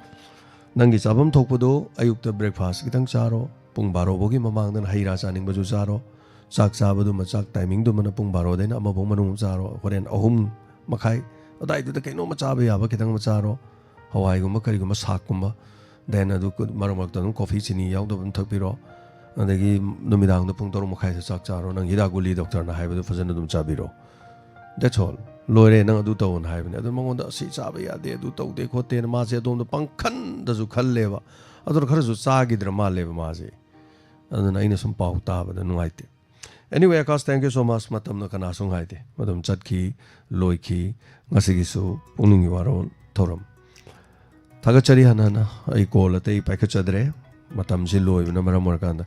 ꯅꯪꯒꯤ ꯆꯥꯐꯝ ꯊꯣꯛꯄꯗꯣ ꯑꯌꯨꯛꯇ ꯕ꯭ꯔꯦꯛꯐꯥꯁ ꯈꯤꯇꯪ ꯆꯥꯔꯣ, ꯄꯨꯡ ꯕꯥꯔꯣ ꯐꯥꯎꯒꯤ ꯃꯃꯥꯡꯗꯅ ꯍꯩ ꯔꯥ ꯆꯥꯅꯤꯡꯕꯁꯨ ꯆꯥꯔꯣ, ꯆꯥꯛ ꯆꯥꯕꯗꯨꯃ, ꯆꯥꯛ ꯇꯥꯏꯃꯤꯡꯗꯨꯃꯅ ꯄꯨꯡ ꯕꯥꯔꯣꯗꯩꯅ ꯑꯃ ꯐꯥꯎ ꯃꯅꯨꯡ ꯆꯥꯔꯣ, ꯍꯣꯔꯦꯟ ꯑꯍꯨꯝ ꯃꯈꯥꯏ ꯑꯗꯨꯋꯥꯏꯗꯨꯗ ꯀꯩꯅꯣꯝꯃ ꯆꯥꯕ ꯌꯥꯕ ꯈꯤꯇꯪ ꯑꯃ ꯆꯥꯔꯣ, ꯍꯋꯥꯏꯒꯨꯝꯕ ꯀꯔꯤꯒꯨꯝꯕ, ꯁꯥꯛꯀꯨꯝꯕ, ꯗꯦꯟ ꯑꯗꯨ ꯀꯨ-, ꯃꯔꯛ ꯃꯔꯛꯇ ꯑꯗꯨꯝ ꯀꯣꯐꯤ ꯆꯤꯅꯤ ꯌꯥꯎꯗꯕ ꯑꯗꯨꯝ ꯊꯛꯄꯤꯔꯣ, ꯑꯗꯒꯤ ꯅꯨꯃꯤꯗꯥꯡꯗ ꯄꯨꯡ ꯇꯔꯨꯛ ꯃꯈꯥꯏꯗ ꯆꯥꯛ ꯆꯥꯔꯣ, ꯅꯪ ꯍꯤꯗꯥꯛ ꯒꯨꯂꯤ ꯗꯣꯛꯇꯔꯅ ꯍꯥꯏꯕꯗꯨ ꯐꯖꯅ ꯑꯗꯨꯝ ꯆꯥꯕꯤꯔꯣ, that's all, ꯂꯣꯏꯔꯦ, ꯅꯪ ꯑꯗꯨ ꯇꯧꯑꯣꯅ" ꯍꯥꯏꯕꯅꯦ꯫ ꯑꯗꯨ ꯃꯉꯣꯟꯗ "ꯑꯁꯤ ꯆꯥꯕ ꯌꯥꯗꯦ, ꯑꯗꯨ ꯇꯧꯗꯦ ꯈꯣꯠꯇꯦꯅ" ꯃꯥꯁꯦ ꯑꯗꯣꯝꯗ ꯄꯪꯈꯟꯗꯁꯨ ꯈꯜꯂꯦꯕ꯫ ꯑꯗꯨꯅ ꯈꯔꯁꯨ ꯆꯥꯈꯤꯗ꯭ꯔ ꯃꯥꯜꯂꯦꯕ ꯃꯥꯁꯦ꯫ ꯑꯗꯨꯅ ꯑꯩꯅ ꯁꯨꯝ ꯄꯥꯎ ꯇꯥꯕꯗ ꯅꯨꯡꯉꯥꯏꯇꯦ꯫ Anyway, Akash, thank you so much꯫ ꯃꯇꯝꯅ ꯀꯅꯥꯁꯨ ꯉꯥꯏꯗꯦ꯫ ꯃꯇꯝ ꯆꯠꯈꯤ, ꯂꯣꯏꯈꯤ꯫ ꯉꯁꯤꯒꯤꯁꯨ ꯄꯨꯛꯅꯤꯡꯒꯤ ꯋꯥꯔꯣꯜ ꯊꯧꯔꯝ꯫ ꯊꯥꯒꯠꯆꯔꯤ ꯍꯟꯅ ꯍꯟꯅ꯫ ꯑꯩ ꯀꯣꯜ ꯑꯇꯩ ꯄꯥꯏꯈꯠꯆꯗ꯭ꯔꯦ, ꯃꯇꯝꯁꯤ ꯂꯣꯏꯕꯅ ꯃꯔꯝ ꯑꯣꯏꯔꯀꯥꯟꯗ꯫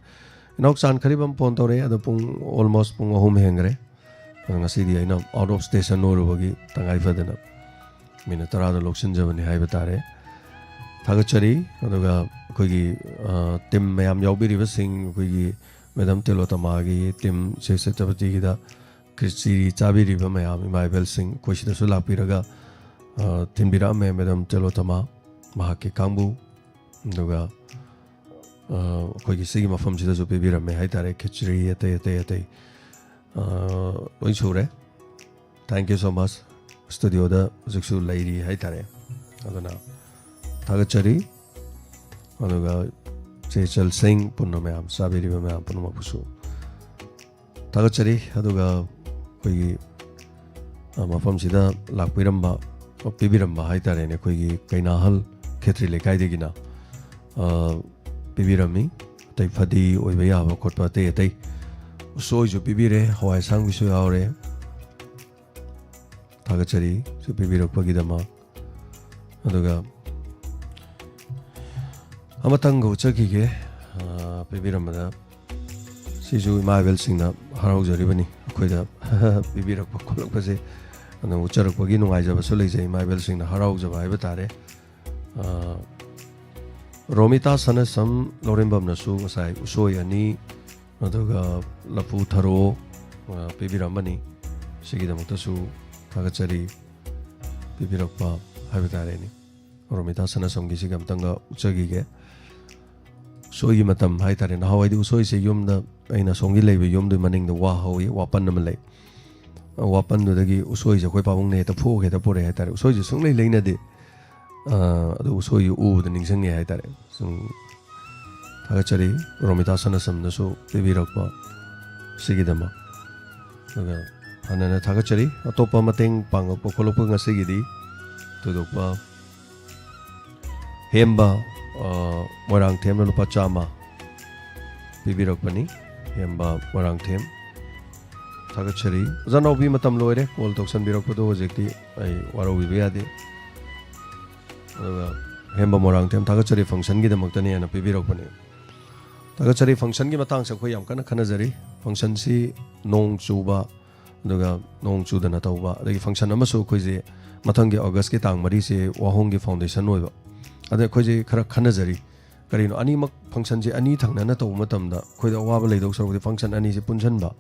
ꯏꯅꯥꯎ ꯆꯥꯟꯈꯔꯤꯕꯝ ꯐꯣꯟ ꯇꯧꯔꯛꯑꯦ, ꯑꯗꯣ ꯄꯨꯡ, almost ꯄꯨꯡ ꯑꯍꯨꯝ ꯍꯦꯟꯈ꯭ꯔꯦ꯫ ꯑꯗꯣ ꯉꯁꯤꯗꯤ ꯑꯩꯅ out of station ꯑꯣꯏꯔꯨꯕꯒꯤ ꯇꯉꯥꯏ ꯐꯗꯅ ꯃꯤꯅꯠ ꯇꯔꯥꯗ ꯂꯧꯁꯤꯟꯖꯕꯅꯤ ꯍꯥꯏꯕ ꯇꯥꯔꯦ꯫ ꯊꯥꯒꯠꯆꯔꯤ꯫ ꯑꯗꯨꯒ ꯑꯩꯈꯣꯏꯒꯤ, ꯑ, ꯇꯤꯝ ꯃꯌꯥꯝ ꯌꯥꯎꯕꯤꯔꯤꯕꯁꯤꯡ, ꯑꯩꯈꯣꯏꯒꯤ ꯃꯦꯗꯥꯝ ꯇꯤꯂꯣꯇꯃꯥꯒꯤ ꯇꯤꯝ, ꯁꯦ ꯁꯦꯇꯄꯇꯤꯒꯤꯗ ꯈꯦꯆ꯭ꯔꯤ ꯆꯥꯕꯤꯔꯤꯕ ꯃꯌꯥꯝ ꯏꯃꯥ ꯏꯕꯦꯜꯁꯤꯡ, ꯑꯩꯈꯣꯏ ꯁꯤꯗꯁꯨ ꯂꯥꯛꯄꯤꯔꯒ, ꯑ, ꯊꯤꯟꯕꯤꯔꯛꯑꯝꯃꯦ ꯃꯦꯗꯥꯝ ꯇꯦꯂꯣꯇꯃꯥ, ꯃꯍꯥꯛꯀꯤ ꯀꯥꯡꯕꯨ, ꯑꯗꯨꯒ, ꯑ, ꯑꯩꯈꯣꯏꯒꯤ ꯁꯤꯒꯤ ꯃꯐꯝꯁꯤꯗꯁꯨ ꯄꯤꯕꯤꯔꯝꯃꯦ ꯍꯥꯏꯇꯥꯔꯦ, ꯈꯦꯆ꯭ꯔꯤ ꯑꯇꯩ ꯑꯇꯩ ꯑꯇꯩ, ꯑ, ꯂꯣꯏ ꯁꯨꯔꯦ꯫ Thank you so much꯫ ꯁ꯭ꯇꯨꯗꯤꯑꯣꯗ ꯍꯧꯖꯤꯛꯁꯨ ꯂꯩꯔꯤ ꯍꯥꯏꯇꯥꯔꯦ, ꯑꯗꯨꯅ ꯊꯥꯒꯠꯆꯔꯤ꯫ ꯑꯗꯨꯒ ꯆꯦ ꯆꯜ ꯁꯤꯡ, ꯄꯨꯟꯅ ꯃꯌꯥꯝ ꯆꯥꯕꯤꯔꯤꯕ ꯃꯌꯥꯝ ꯄꯨꯝꯅꯃꯛꯄꯨꯁꯨ ꯊꯥꯒꯠꯆꯔꯤ꯫ ꯑꯗꯨꯒ ꯑꯩꯈꯣꯏꯒꯤ, ꯑ, ꯃꯐꯝꯁꯤꯗ ꯂꯥꯛꯄꯤꯔꯝꯕ, ꯄꯤꯕꯤꯔꯝꯕ ꯍꯥꯏꯇꯥꯔꯦꯅꯦ, ꯑꯩꯈꯣꯏꯒꯤ ꯀꯩꯅꯥꯍꯜ ꯈꯦꯇ꯭ꯔꯤ ꯂꯩꯀꯥꯏꯗꯒꯤꯅ, ꯑ, ꯄꯤꯕꯤꯔꯝꯃꯤ꯫ ꯑꯇꯩ ꯐꯗꯤ ꯑꯣꯏꯕ ꯌꯥꯕ ꯈꯣꯠꯄ ꯑꯇꯩ ꯑꯇꯩ ꯎꯁꯣꯏꯁꯨ ꯄꯤꯕꯤꯔꯦ, ꯍꯋꯥꯏ ꯑꯁꯥꯡꯕꯤꯁꯨ ꯌꯥꯎꯔꯦ꯫ ꯊꯥꯒꯠꯆꯔꯤ ꯁꯤ ꯄꯤꯕꯤꯔꯛꯄꯒꯤꯗꯃꯛ꯫ ꯑꯗꯨꯒ ꯑꯃꯇꯪꯒ ꯎꯠꯆꯈꯤꯒꯦ, ꯑ, ꯄꯤꯕꯤꯔꯝꯕꯗ꯫ ꯁꯤꯁꯨ ꯏꯃꯥ ꯏꯕꯦꯜꯁꯤꯡꯅ ꯍꯔꯥꯎꯖꯔꯤꯕꯅꯤ, ꯑꯩꯈꯣꯏꯗ ꯄꯤꯕꯤꯔꯛꯄ ꯈꯣꯠꯂꯛꯄꯁꯦ꯫ ꯑꯗꯨꯅ ꯎꯠꯆꯔꯛꯄꯒꯤ ꯅꯨꯡꯉꯥꯏꯖꯕꯁꯨ ꯂꯩꯖꯩ, ꯏꯃꯥ ꯏꯕꯦꯜꯁꯤꯡꯅ ꯍꯔꯥꯎꯖꯕ ꯍꯥꯏꯕ ꯇꯥꯔꯦ꯫ ꯑ, ꯔꯣꯃꯤꯇꯥ ꯁꯅꯥꯁꯝ ꯂꯧꯔꯦꯝꯕꯝꯅꯁꯨ ꯉꯁꯥꯏ ꯎꯁꯣꯏ ꯑꯅꯤ, ꯑꯗꯨꯒ ꯂꯐꯨ ꯊꯔꯣ, ꯑ, ꯄꯤꯕꯤꯔꯝꯕꯅꯤ꯫ ꯁꯤꯒꯤꯗꯃꯛꯇꯁꯨ ꯊꯥꯒꯠꯆꯔꯤ, ꯄꯤꯕꯤꯔꯛꯄ ꯍꯥꯏꯕ ꯇꯥꯔꯦꯅꯦ꯫ ꯔꯣꯃꯤꯇꯥ ꯁꯅꯥꯁꯝꯒꯤꯁꯤꯒ ꯑꯝꯇꯪꯒ ꯎꯠꯆꯈꯤꯒꯦ꯫ ꯎꯁꯣꯏꯒꯤ ꯃꯇꯝ ꯍꯥꯏꯇꯥꯔꯦ꯫ ꯅꯍꯥꯟꯋꯥꯏꯗꯤ ꯎꯁꯣꯏꯁꯦ ꯌꯨꯝꯗ, ꯑꯩꯅ ꯁꯣꯝꯒꯤ ꯂꯩꯕ ꯌꯨꯝꯗꯨꯒꯤ ꯃꯅꯤꯡꯗ ꯋꯥ ꯍꯧꯋꯤ, ꯋꯥꯄꯟ ꯑꯃ ꯂꯩ꯫ ꯋꯥꯄꯟꯗꯨꯗꯒꯤ ꯎꯁꯣꯏꯁꯦ ꯑꯩꯈꯣꯏ ꯄꯥꯕꯨꯡꯅ ꯍꯦꯛꯇ ꯐꯨꯛꯑꯒ ꯍꯦꯛꯇ ꯄꯨꯔꯛꯑꯦ ꯍꯥꯏꯇꯥꯔꯦ꯫ ꯎꯁꯣꯏꯁꯦ ꯁꯨꯡꯂꯩ ꯂꯩꯅꯗꯦ꯫ ꯑ, ꯑꯗꯨ ꯎꯁꯣꯏꯁꯦ ꯎꯕꯗ ꯅꯤꯡꯁꯤꯡꯉꯦ ꯍꯥꯏꯇꯥꯔꯦ꯫ ꯁꯨꯝ ꯊꯥꯒꯠꯆꯔꯤ, ꯔꯣꯃꯤꯇꯥ ꯁꯅꯥꯁꯝꯅꯁꯨ ꯄꯤꯕꯤꯔꯛꯄ ꯁꯤꯒꯤꯗꯃꯛ꯫ ꯑꯗꯨꯒ ꯍꯟꯅ ꯍꯟꯅ ꯊꯥꯒꯠꯆꯔꯤ꯫ ꯑꯇꯣꯞꯄ ꯃꯇꯦꯡ ꯄꯥꯡꯉꯛꯄ ꯈꯣꯠꯂꯛꯄ ꯉꯁꯤꯒꯤꯗꯤ ꯊꯣꯏꯗꯣꯛꯄ ꯍꯦꯝꯕ, ꯑ, ꯃꯣꯏꯔꯥꯡꯊꯦꯝꯅ ꯂꯨꯄꯥ ꯆꯥꯝꯃ ꯄꯤꯕꯤꯔꯛꯄꯅꯤ꯫ ꯍꯦꯝꯕ ꯃꯣꯏꯔꯥꯡꯊꯦꯝ, ꯊꯥꯒꯠꯆꯔꯤ꯫ ꯑꯣꯖꯥ ꯅꯥꯎꯕꯤ, ꯃꯇꯝ ꯂꯣꯏꯔꯦ, ꯀꯣꯜ ꯇꯧꯁꯟꯕꯤꯔꯛꯄꯗꯣ ꯍꯧꯖꯤꯛꯇꯤ ꯑꯩ ꯋꯥꯔꯧꯕꯤꯕ ꯌꯥꯗꯦ꯫ ꯑꯗꯨꯒ ꯍꯦꯝꯕ ꯃꯣꯏꯔꯥꯡꯊꯦꯝ, ꯊꯥꯒꯠꯆꯔꯤ, ꯐꯪꯁꯟꯒꯤꯗꯃꯛꯇꯅꯦꯅ ꯄꯤꯕꯤꯔꯛꯄꯅꯤ꯫ ꯊꯥꯒꯠꯆꯔꯤ꯫ ꯐꯪꯁꯟꯒꯤ ꯃꯇꯥꯡꯁꯦ ꯑꯩꯈꯣꯏ ꯌꯥꯝ ꯀꯟꯅ ꯈꯟꯅꯖꯔꯤ꯫ ꯐꯪꯁꯟꯁꯤ ꯅꯣꯡ ꯆꯨꯕ, ꯑꯗꯨꯒ ꯅꯣꯡ ꯆꯨꯗꯅ ꯇꯧꯕ, ꯑꯗꯒꯤ ꯐꯪꯁꯟ ꯑꯃꯁꯨ ꯑꯩꯈꯣꯏꯁꯦ ꯃꯊꯪꯒꯤ ꯑꯣꯒꯁꯀꯤ ꯇꯥꯡ ꯃꯔꯤꯁꯦ ꯋꯥꯍꯣꯡꯒꯤ ꯐꯥꯎꯟꯗꯦꯁꯟ ꯑꯣꯏꯕ꯫ ꯑꯗ ꯑꯩꯈꯣꯏꯁꯦ ꯈꯔ ꯈꯟꯅꯖꯔꯤ, ꯀꯔꯤꯅꯣ, ꯑꯅꯤꯃꯛ functionꯁꯦ ꯑꯅꯤ ꯊꯪꯅꯅ ꯇꯧꯕ ꯃꯇꯝꯗ ꯑꯩꯈꯣꯏꯗ ꯑꯋꯥꯕ ꯂꯩꯗꯧ ꯁꯔꯨꯛꯇꯤ function ꯑꯅꯤꯁꯦ ꯄꯨꯟꯁꯤꯟꯕ,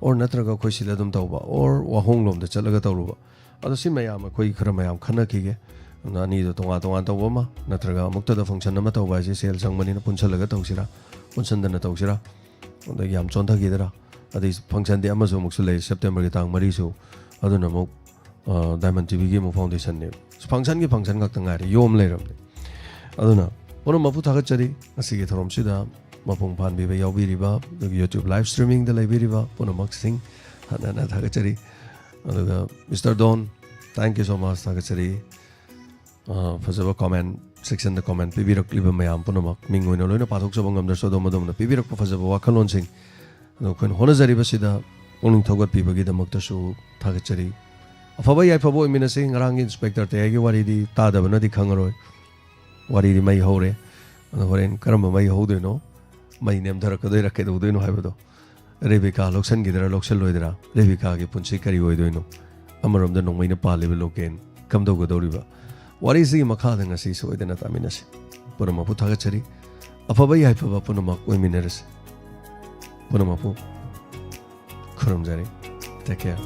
or ꯅꯠꯇ꯭ꯔꯒ ꯑꯩꯈꯣꯏ ꯁꯤꯗ ꯑꯗꯨꯝ ꯇꯧꯕ, or ꯋꯥꯍꯣꯡꯂꯣꯝꯗ ꯆꯠꯂꯒ ꯇꯧꯔꯨꯕ꯫ ꯑꯗꯣ ꯁꯤ ꯃꯌꯥꯝ ꯑꯩꯈꯣꯏ ꯈꯔ ꯃꯌꯥꯝ ꯈꯟꯅꯈꯤꯒꯦ꯫ ꯑꯗꯨꯅ ꯑꯅꯤꯗꯣ ꯇꯣꯉꯥꯟ ꯇꯣꯉꯥꯟ ꯇꯧꯕ ꯑꯃ, ꯅꯠꯇ꯭ꯔꯒ ꯑꯃꯨꯛꯇꯗ function ꯑꯃ ꯇꯧꯕ ꯍꯥꯏꯁꯦ ꯁꯦꯜ ꯆꯪꯕꯅꯤꯅ ꯄꯨꯟꯁꯜꯂꯒ ꯇꯧꯁꯤꯔꯥ, ꯄꯨꯟꯁꯟꯗꯅ ꯇꯧꯁꯤꯔꯥ, ꯑꯗꯒꯤ ꯌꯥꯝ ꯆꯣꯟꯊꯈꯤꯗꯔꯥ, ꯑꯗꯩ functionꯗꯤ ꯑꯃꯁꯨ ꯑꯃꯨꯛꯁꯨ ꯂꯩ, Septemberꯒꯤ ꯇꯥꯡ ꯃꯔꯤꯁꯨ, ꯑꯗꯨꯅ ꯑꯃꯨꯛ, ꯑ, Diamond TVꯒꯤ ꯑꯃꯨꯛ foundationꯅꯦꯕ꯫ Functionꯒꯤ function ꯉꯥꯛꯇ ꯉꯥꯏꯔꯦ, ꯌꯣꯝ ꯂꯩꯔꯕꯅꯦ꯫ ꯑꯗꯨꯅ ꯄꯨꯝꯅꯃꯛꯄꯨ ꯊꯥꯒꯠꯆꯔꯤ, ꯉꯁꯤꯒꯤ ꯊꯧꯔꯝꯁꯤꯗ ꯃꯄꯨꯡ ꯐꯥꯍꯟꯕꯤꯕ ꯌꯥꯎꯕꯤꯔꯤꯕ, ꯑꯗꯨꯒ YouTube live streamingꯗ ꯂꯩꯕꯤꯔꯤꯕ ꯄꯨꯝꯅꯃꯛꯁꯤꯡ ꯍꯟꯅ ꯍꯟꯅ ꯊꯥꯒꯠꯆꯔꯤ꯫ ꯑꯗꯨꯒ Mister Don, thank you so much, ꯊꯥꯒꯠꯆꯔꯤ꯫ ꯑ, ꯐꯖꯕ comment sectionꯗ comment ꯄꯤꯕꯤꯔꯛꯂꯤꯕ ꯃꯌꯥꯝ ꯄꯨꯝꯅꯃꯛ, ꯃꯤꯡ ꯑꯣꯏꯅ ꯂꯣꯏꯅ ꯄꯥꯊꯣꯛꯆꯕ ꯉꯝꯗ꯭ꯔꯁꯨ, ꯑꯗꯣꯝ ꯑꯗꯣꯝꯅ ꯄꯤꯕꯤꯔꯛꯄ ꯐꯖꯕ ꯋꯥꯈꯜꯂꯣꯟꯁꯤꯡ, ꯑꯗꯣ ꯑꯩꯈꯣꯏꯅ ꯍꯣꯠꯅꯖꯔꯤꯕꯁꯤꯗ ꯄꯨꯛꯅꯤꯡ ꯊꯧꯒꯠꯄꯤꯕꯒꯤꯗꯃꯛꯇꯁꯨ ꯊꯥꯒꯠꯆꯔꯤ꯫ ꯑꯐꯕ ꯌꯥꯏꯐꯕ ꯑꯣꯏꯃꯤꯟꯅꯁꯤ꯫ ꯉꯔꯥꯡꯒꯤ Inspector ꯇꯌꯥꯏꯒꯤ ꯋꯥꯔꯤꯗꯤ ꯇꯥꯗꯕꯅꯗꯤ ꯈꯪꯉꯔꯣꯏ꯫ ꯋꯥꯔꯤꯗꯤ ꯃꯩ ꯍꯧꯔꯦ꯫ ꯑꯗꯣ ꯍꯣꯔꯦꯟ ꯀꯔꯝꯕ ꯃꯩ ꯍꯧꯗꯣꯏꯅꯣ, ꯃꯩ ꯅꯦꯝꯊꯔꯛꯀꯗꯣꯏꯔꯥ ꯀꯩꯗꯧꯗꯣꯏꯅꯣ ꯍꯥꯏꯕꯗꯣ, ꯔꯦꯕꯤꯀꯥ ꯂꯧꯁꯟꯈꯤꯗ꯭ꯔꯥ ꯂꯧꯁꯜꯂꯣꯏꯗ꯭ꯔꯥ, ꯔꯦꯕꯤꯀꯥꯒꯤ ꯄꯨꯟꯁꯤ ꯀꯔꯤ ꯑꯣꯏꯗꯣꯏꯅꯣ, ꯑꯃꯔꯣꯝꯗ ꯅꯣꯡꯃꯩꯅ ꯄꯥꯜꯂꯤꯕ ꯂꯣꯀꯦꯟ ꯀꯝꯗꯧꯒꯗꯧꯔꯤꯕ, ꯋꯥꯔꯤꯁꯤꯒꯤ ꯃꯈꯥꯗ ꯉꯁꯤ ꯁꯣꯏꯗꯅ ꯇꯥꯃꯤꯟꯅꯁꯤ꯫ ꯄꯨꯝꯅꯃꯛꯄꯨ ꯊꯥꯒꯠꯆꯔꯤ꯫ ꯑꯐꯕ ꯌꯥꯏꯐꯕ ꯄꯨꯝꯅꯃꯛ ꯑꯣꯏꯃꯤꯟꯅꯔꯁꯤ꯫ ꯄꯨꯝꯅꯃꯛꯄꯨ ꯈꯨꯔꯨꯝꯖꯔꯤ꯫ Take care.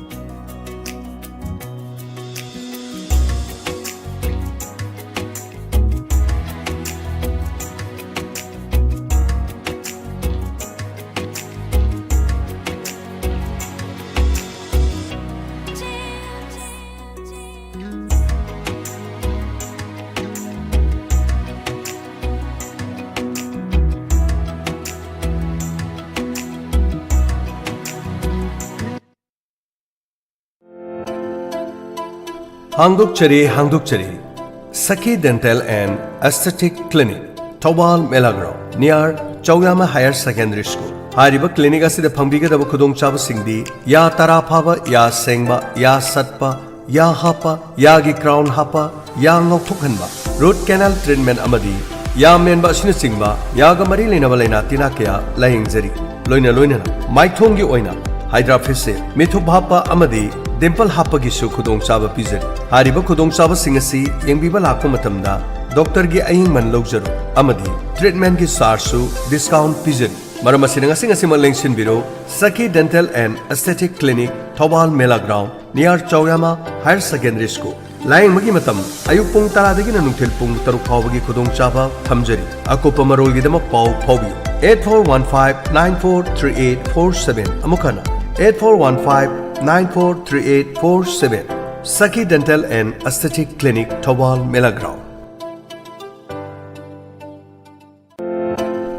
ꯍꯥꯡꯗꯣꯛꯆꯔꯤ, ꯍꯥꯡꯗꯣꯛꯆꯔꯤ꯫ Sakhi Dental and Aesthetic Clinic, Thoubal mela ground, near ꯆꯧꯌꯥꯃ Higher Secondary School꯫ ꯍꯥꯏꯔꯤꯕ clinic ꯑꯁꯤꯗ ꯐꯪꯕꯤꯒꯗꯕ ꯈꯨꯗꯣꯡꯆꯥꯕꯁꯤꯡꯗꯤ ꯌꯥ ꯇꯔꯥ ꯐꯥꯕ, ꯌꯥ ꯁꯦꯡꯕ, ꯌꯥ ꯁꯠꯄ, ꯌꯥ ꯍꯥꯞꯄ, ꯌꯥꯒꯤ crown ꯍꯥꯞꯄ, ꯌꯥ ꯉꯧꯊꯣꯛꯍꯟꯕ, root canal treatment ꯑꯃꯗꯤ ꯌꯥ ꯃꯦꯟꯕ ꯑꯁꯤꯅꯆꯤꯡꯕ ꯌꯥꯒ ꯃꯔꯤ ꯂꯩꯅꯕ ꯂꯥꯏꯅꯥ ꯇꯤꯟꯅꯥ ꯀꯌꯥ ꯂꯥꯌꯦꯡꯖꯔꯤ꯫ ꯂꯣꯏꯅ ꯂꯣꯏꯅꯅ ꯃꯥꯏꯊꯣꯡꯒꯤ ꯑꯣꯏꯅ Hydra facial, ꯃꯤꯊꯨꯞ ꯍꯥꯞꯄ ꯑꯃꯗꯤ dimple ꯍꯥꯞꯄꯒꯤꯁꯨ ꯈꯨꯗꯣꯡꯆꯥꯕ ꯄꯤꯖꯔꯤ꯫ ꯍꯥꯏꯔꯤꯕ ꯈꯨꯗꯣꯡꯆꯥꯕꯁꯤꯡ ꯑꯁꯤ ꯌꯦꯡꯕꯤꯕ ꯂꯥꯛꯄ ꯃꯇꯝꯗ ꯗꯣꯛꯇꯔꯒꯤ ꯑꯌꯤꯡꯃꯟ ꯂꯧꯖꯔꯨ ꯑꯃꯗꯤ ꯇ꯭ꯔꯤꯠꯃꯦꯟꯒꯤ ꯆꯥꯔꯖꯁꯨ ꯗꯤꯁꯀꯥꯎꯟ ꯄꯤꯖꯔꯤ꯫ ꯃꯔꯝ ꯑꯁꯤꯅ ꯉꯁꯤ ꯉꯁꯤꯃꯛ ꯂꯦꯡꯁꯤꯟꯕꯤꯔꯣ Sakhi dental and aesthetic clinic, Thoubal Mela ground, near Chaoyama higher secondary school. ꯂꯥꯌꯦꯡꯕꯒꯤ ꯃꯇꯝ ꯑꯌꯨꯛ ꯄꯨꯡ ꯇꯔꯥꯗꯒꯤꯅ ꯅꯨꯡꯊꯤꯜ ꯄꯨꯡ ꯇꯔꯨꯛ ꯐꯥꯎꯕꯒꯤ ꯈꯨꯗꯣꯡꯆꯥꯕ ꯊꯝꯖꯔꯤ꯫ ꯑꯀꯨꯞꯄ ꯃꯔꯣꯜꯒꯤꯗꯃꯛ ꯄꯥꯎ ꯐꯥꯎꯕꯤꯌꯨ eight four one five nine four three eight four seven, ꯑꯃꯨꯛ ꯍꯟꯅ eight four one five nine four three eight four seven꯫ Sakhi dental and aesthetic clinic, Thoubal Mela ground.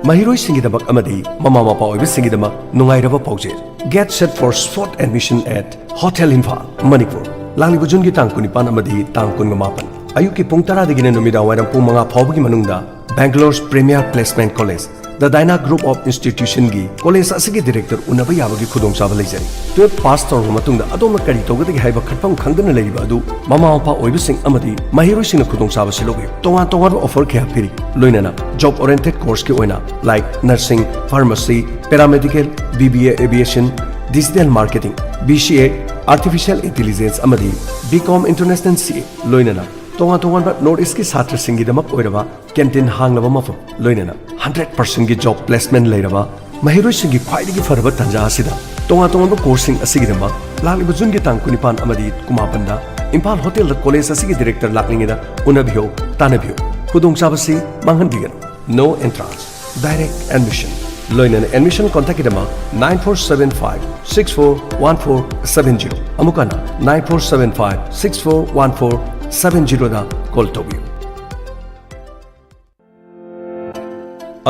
ꯃꯍꯩꯔꯣꯏꯁꯤꯡꯒꯤꯗꯃꯛ ꯑꯃꯗꯤ ꯃꯃꯥ ꯃꯄꯥ ꯑꯣꯏꯕꯁꯤꯡꯒꯤꯗꯃꯛ ꯅꯨꯡꯉꯥꯏꯔꯕ ꯄꯥꯎꯖꯦꯜ꯫ Get set for spot admission at Hotel Imphal, Manipur. ꯂꯥꯛꯂꯤꯕ ꯖꯨꯟꯒꯤ ꯇꯥꯡ ꯀꯨꯟꯅꯤꯄꯥꯟ ꯑꯃꯗꯤ ꯇꯥꯡ ꯀꯨꯟꯃꯥꯄꯟ, ꯑꯌꯨꯛꯀꯤ ꯄꯨꯡ ꯇꯔꯥꯗꯒꯤꯅ ꯅꯨꯃꯤꯗꯥꯡ ꯋꯥꯏꯔꯝ ꯄꯨꯡ ꯃꯉꯥ ꯐꯥꯎꯕꯒꯤ ꯃꯅꯨꯡꯗ Bangalore's premier placement college, The Dyna Group of Institutionꯒꯤ ꯀꯣꯂꯦꯖ ꯑꯁꯤꯒꯤ ꯗꯤꯔꯦꯛꯇꯔ ꯎꯅꯕ ꯌꯥꯕꯒꯤ ꯈꯨꯗꯣꯡꯆꯥꯕ ꯂꯩꯖꯔꯤ꯫ ꯇꯨꯌꯦꯜꯐ ꯄꯥꯁ ꯇꯧꯔꯕ ꯃꯇꯨꯡꯗ ꯑꯗꯣꯝꯅ ꯀꯔꯤ ꯇꯧꯒꯗꯒꯦ ꯍꯥꯏꯕ ꯈꯟꯐꯝ ꯈꯪꯗꯅ ꯂꯩꯔꯤꯕ ꯑꯗꯨ ꯃꯃꯥ ꯃꯄꯥ ꯑꯣꯏꯕꯁꯤꯡ ꯑꯃꯗꯤ ꯃꯍꯩꯔꯣꯏꯁꯤꯡꯅ ꯈꯨꯗꯣꯡꯆꯥꯕꯁꯤ ꯂꯧꯕꯤꯌꯨ꯫ ꯇꯣꯉꯥꯟ ꯇꯣꯉꯥꯟꯕ offer ꯀꯌꯥ ꯄꯤꯔꯤ, ꯂꯣꯏꯅꯅ job oriented courseꯀꯤ ꯑꯣꯏꯅ like nursing, pharmacy, paramedical, B B A aviation, digital marketing, B C A, artificial intelligence ꯑꯃꯗꯤ B Com International C A, ꯂꯣꯏꯅꯅ ꯇꯣꯉꯥꯟ ꯇꯣꯉꯥꯟꯕ North Eastꯀꯤ ꯁꯥꯇ꯭ꯔꯁꯤꯡꯒꯤꯗꯃꯛ ꯑꯣꯏꯔꯕ canteen ꯍꯥꯡꯂꯕ ꯃꯐꯝ, ꯂꯣꯏꯅꯅ hundred percentꯀꯤ job placement ꯂꯩꯔꯕ ꯃꯍꯩꯔꯣꯏꯁꯤꯡꯒꯤ ꯈ꯭ꯋꯥꯏꯗꯒꯤ ꯐꯔꯕ ꯇꯥꯟꯖꯥ ꯑꯁꯤꯗ ꯇꯣꯉꯥꯟ ꯇꯣꯉꯥꯟꯕ courseꯁꯤꯡ ꯑꯁꯤꯒꯤꯗꯃꯛ ꯂꯥꯛꯂꯤꯕ ꯖꯨꯟꯒꯤ ꯇꯥꯡ ꯀꯨꯟꯅꯤꯄꯥꯟ ꯑꯃꯗꯤ ꯀꯨꯟꯃꯥꯄꯟꯗ ꯏꯝꯐꯥꯜ ꯍꯣꯇꯦꯜꯗ ꯀꯣꯂꯦꯖ ꯑꯁꯤꯒꯤ ꯗꯤꯔꯦꯛꯇꯔ ꯂꯥꯛꯂꯤꯉꯩꯗ ꯎꯅꯕꯤꯌꯨ, ꯇꯥꯟꯅꯕꯤꯌꯨ꯫ ꯈꯨꯗꯣꯡꯆꯥꯕꯁꯤ ꯃꯥꯡꯍꯟꯕꯤꯒꯅꯨ꯫ No entrance, direct admission꯫ ꯂꯣꯏꯅꯅ admission contactꯀꯤꯗꯃꯛ nine four seven five six four one four seven zero, ꯑꯃꯨꯛ ꯍꯟꯅ nine four seven five six four one four seven zeroꯗ call ꯇꯧꯕꯤꯌꯨ꯫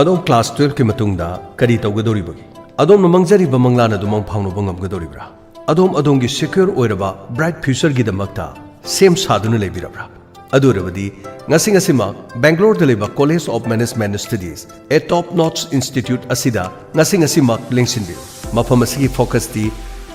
ꯑꯗꯣꯝ class twelveꯀꯤ ꯃꯇꯨꯡꯗ ꯀꯔꯤ ꯇꯧꯒꯗꯧꯔꯤꯕꯒꯦ? ꯑꯗꯣꯝꯅ ꯃꯪꯖꯔꯤꯕ ꯃꯪꯂꯥꯟ ꯑꯗꯨ ꯃꯪ ꯐꯥꯎꯅꯕ ꯉꯝꯒꯗꯧꯔꯤꯕ꯭ꯔꯥ? ꯑꯗꯣꯝ ꯑꯗꯣꯝꯒꯤ secure ꯑꯣꯏꯔꯕ bright futureꯒꯤꯗꯃꯛꯇ ꯁꯦꯝ ꯁꯥꯗꯨꯅ ꯂꯩꯕꯤꯔꯕ꯭ꯔꯥ? ꯑꯗꯨ ꯑꯣꯏꯔꯕꯗꯤ ꯉꯁꯤ ꯉꯁꯤꯃꯛ Bangaloreꯗ ꯂꯩꯕ College of Management Studies, a top notch institute ꯑꯁꯤꯗ ꯉꯁꯤ ꯉꯁꯤꯃꯛ ꯂꯦꯡꯁꯤꯟꯕꯤꯌꯨ꯫ ꯃꯐꯝ ꯑꯁꯤꯒꯤ focusꯇꯤ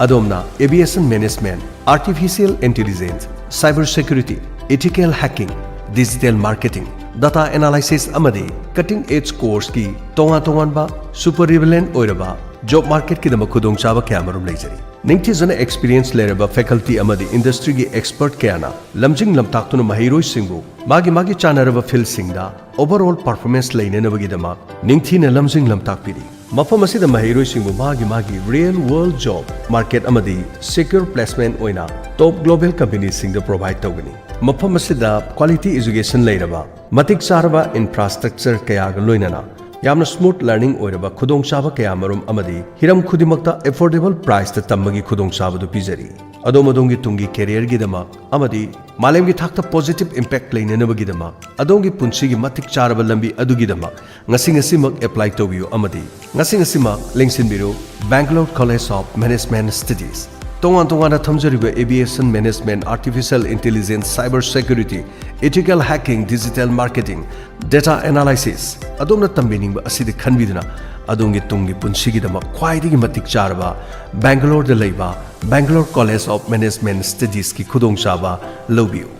ꯑꯗꯣꯝꯅ aviation management, artificial intelligence, cyber security, ethical hacking, digital marketing, data analysis ꯑꯃꯗꯤ cutting edge courseꯀꯤ ꯇꯣꯉꯥꯟ ꯇꯣꯉꯥꯟꯕ super relevant ꯑꯣꯏꯔꯕ job marketꯀꯤꯗꯃꯛ ꯈꯨꯗꯣꯡꯆꯥꯕ ꯀꯌꯥ ꯃꯔꯨꯝ ꯂꯩꯖꯔꯤ꯫ ꯅꯤꯡꯊꯤꯖꯅ ꯑꯦꯛꯁꯄꯤꯔꯤꯌꯦꯟꯁ ꯂꯩꯔꯕ ꯐꯦꯀꯜꯇꯤ ꯑꯃꯗꯤ ꯏꯟꯗꯁꯇ꯭ꯔꯤꯒꯤ ꯑꯦꯛꯁꯄꯔꯠ ꯀꯌꯥꯅ ꯂꯝꯖꯤꯡ ꯂꯝꯇꯥꯛꯇꯨꯅ ꯃꯍꯩꯔꯣꯏꯁꯤꯡꯕꯨ ꯃꯥꯒꯤ ꯃꯥꯒꯤ ꯆꯥꯟꯅꯔꯕ ꯐꯤꯜꯗꯁꯤꯡꯗ ꯑꯣꯚꯔꯑꯣꯜ ꯄꯔꯐꯣꯔꯃꯦꯟꯁ ꯂꯩꯅꯅꯕꯒꯤꯗꯃꯛ ꯅꯤꯡꯊꯤꯅ ꯂꯝꯖꯤꯡ ꯂꯝꯇꯥꯛꯄꯤꯔꯤ꯫ ꯃꯐꯝ ꯑꯁꯤꯗ ꯃꯍꯩꯔꯣꯏꯁꯤꯡꯕꯨ ꯃꯥꯒꯤ ꯃꯥꯒꯤ ꯔꯤꯌꯦꯜ ꯋꯥꯔꯜꯗ ꯖꯣꯕ ꯃꯥꯔꯀꯦꯠ ꯑꯃꯗꯤ ꯁꯦꯀ꯭ꯌꯨꯔ ꯄ꯭ꯂꯦꯁꯃꯦꯟꯠ ꯑꯣꯏꯅ ꯇꯣꯞ ꯒ꯭ꯂꯣꯕꯦꯜ ꯀꯝꯄꯦꯅꯤꯁꯤꯡꯗ ꯄ꯭ꯔꯣꯚꯥꯏꯗ ꯇꯧꯒꯅꯤ꯫ ꯃꯐꯝ ꯑꯁꯤꯗ ꯀ꯭ꯋꯥꯂꯤꯇꯤ ꯑꯦꯖꯨꯀꯦꯁꯟ ꯂꯩꯔꯕ, ꯃꯇꯤꯛ ꯆꯥꯔꯕ ꯏꯟꯐ꯭ꯔꯥꯁ꯭ꯇ꯭ꯔꯛꯆꯔ ꯀꯌꯥꯒ ꯂꯣꯏꯅꯅ ꯌꯥꯝꯅ ꯁ꯭ꯃꯨꯠ ꯂꯔꯅꯤꯡ ꯑꯣꯏꯔꯕ ꯈꯨꯗꯣꯡꯆꯥꯕ ꯀꯌꯥꯃꯔꯨꯝ ꯑꯃꯗꯤ ꯍꯤꯔꯝ ꯈꯨꯗꯤꯡꯃꯛꯇ ꯑꯦꯐꯣꯔꯗꯦꯕꯜ ꯄ꯭ꯔꯥꯏꯁꯇ ꯇꯝꯕꯒꯤ ꯈꯨꯗꯣꯡꯆꯥꯕꯗꯨ ꯄꯤꯖꯔꯤ꯫ ꯑꯗꯣꯝ ꯑꯗꯣꯝꯒꯤ ꯇꯨꯡꯒꯤ ꯀꯦꯔꯤꯌꯔꯒꯤꯗꯃꯛ ꯑꯃꯗꯤ ꯃꯥꯂꯦꯝꯒꯤ ꯊꯥꯛꯇ ꯄꯣꯖꯤꯇꯤꯚ ꯏꯝꯄꯦꯛ ꯂꯩꯅꯅꯕꯒꯤꯗꯃꯛ ꯑꯗꯣꯝꯒꯤ ꯄꯨꯟꯁꯤꯒꯤ ꯃꯇꯤꯛ ꯆꯥꯔꯕ ꯂꯝꯕꯤ ꯑꯗꯨꯒꯤꯗꯃꯛ ꯉꯁꯤ ꯉꯁꯤꯃꯛ ꯑꯦꯄ꯭ꯂꯥꯏ ꯇꯧꯕꯤꯌꯨ ꯑꯃꯗꯤ ꯉꯁꯤ ꯉꯁꯤꯃꯛ ꯂꯦꯡꯁꯤꯟꯕꯤꯔꯨ Bangalore College of Management Studies꯫ ꯇꯣꯉꯥꯟ ꯇꯣꯉꯥꯟꯅ ꯊꯝꯖꯔꯤꯕ aviation management, artificial intelligence, cyber security, ethical hacking, digital marketing, data analysis, ꯑꯗꯣꯝꯅ ꯇꯝꯕꯤꯅꯤꯡꯕ ꯑꯁꯤꯗ ꯈꯟꯕꯤꯗꯨꯅ ꯑꯗꯣꯝꯒꯤ ꯇꯨꯡꯒꯤ ꯄꯨꯟꯁꯤꯒꯤꯗꯃꯛ ꯈ꯭ꯋꯥꯏꯗꯒꯤ ꯃꯇꯤꯛ ꯆꯥꯔꯕ ꯕꯦꯡꯒꯂꯣꯔꯗ ꯂꯩꯕ Bangalore College of Management Studiesꯀꯤ ꯈꯨꯗꯣꯡꯆꯥꯕ ꯂꯧꯕꯤꯌꯨ꯫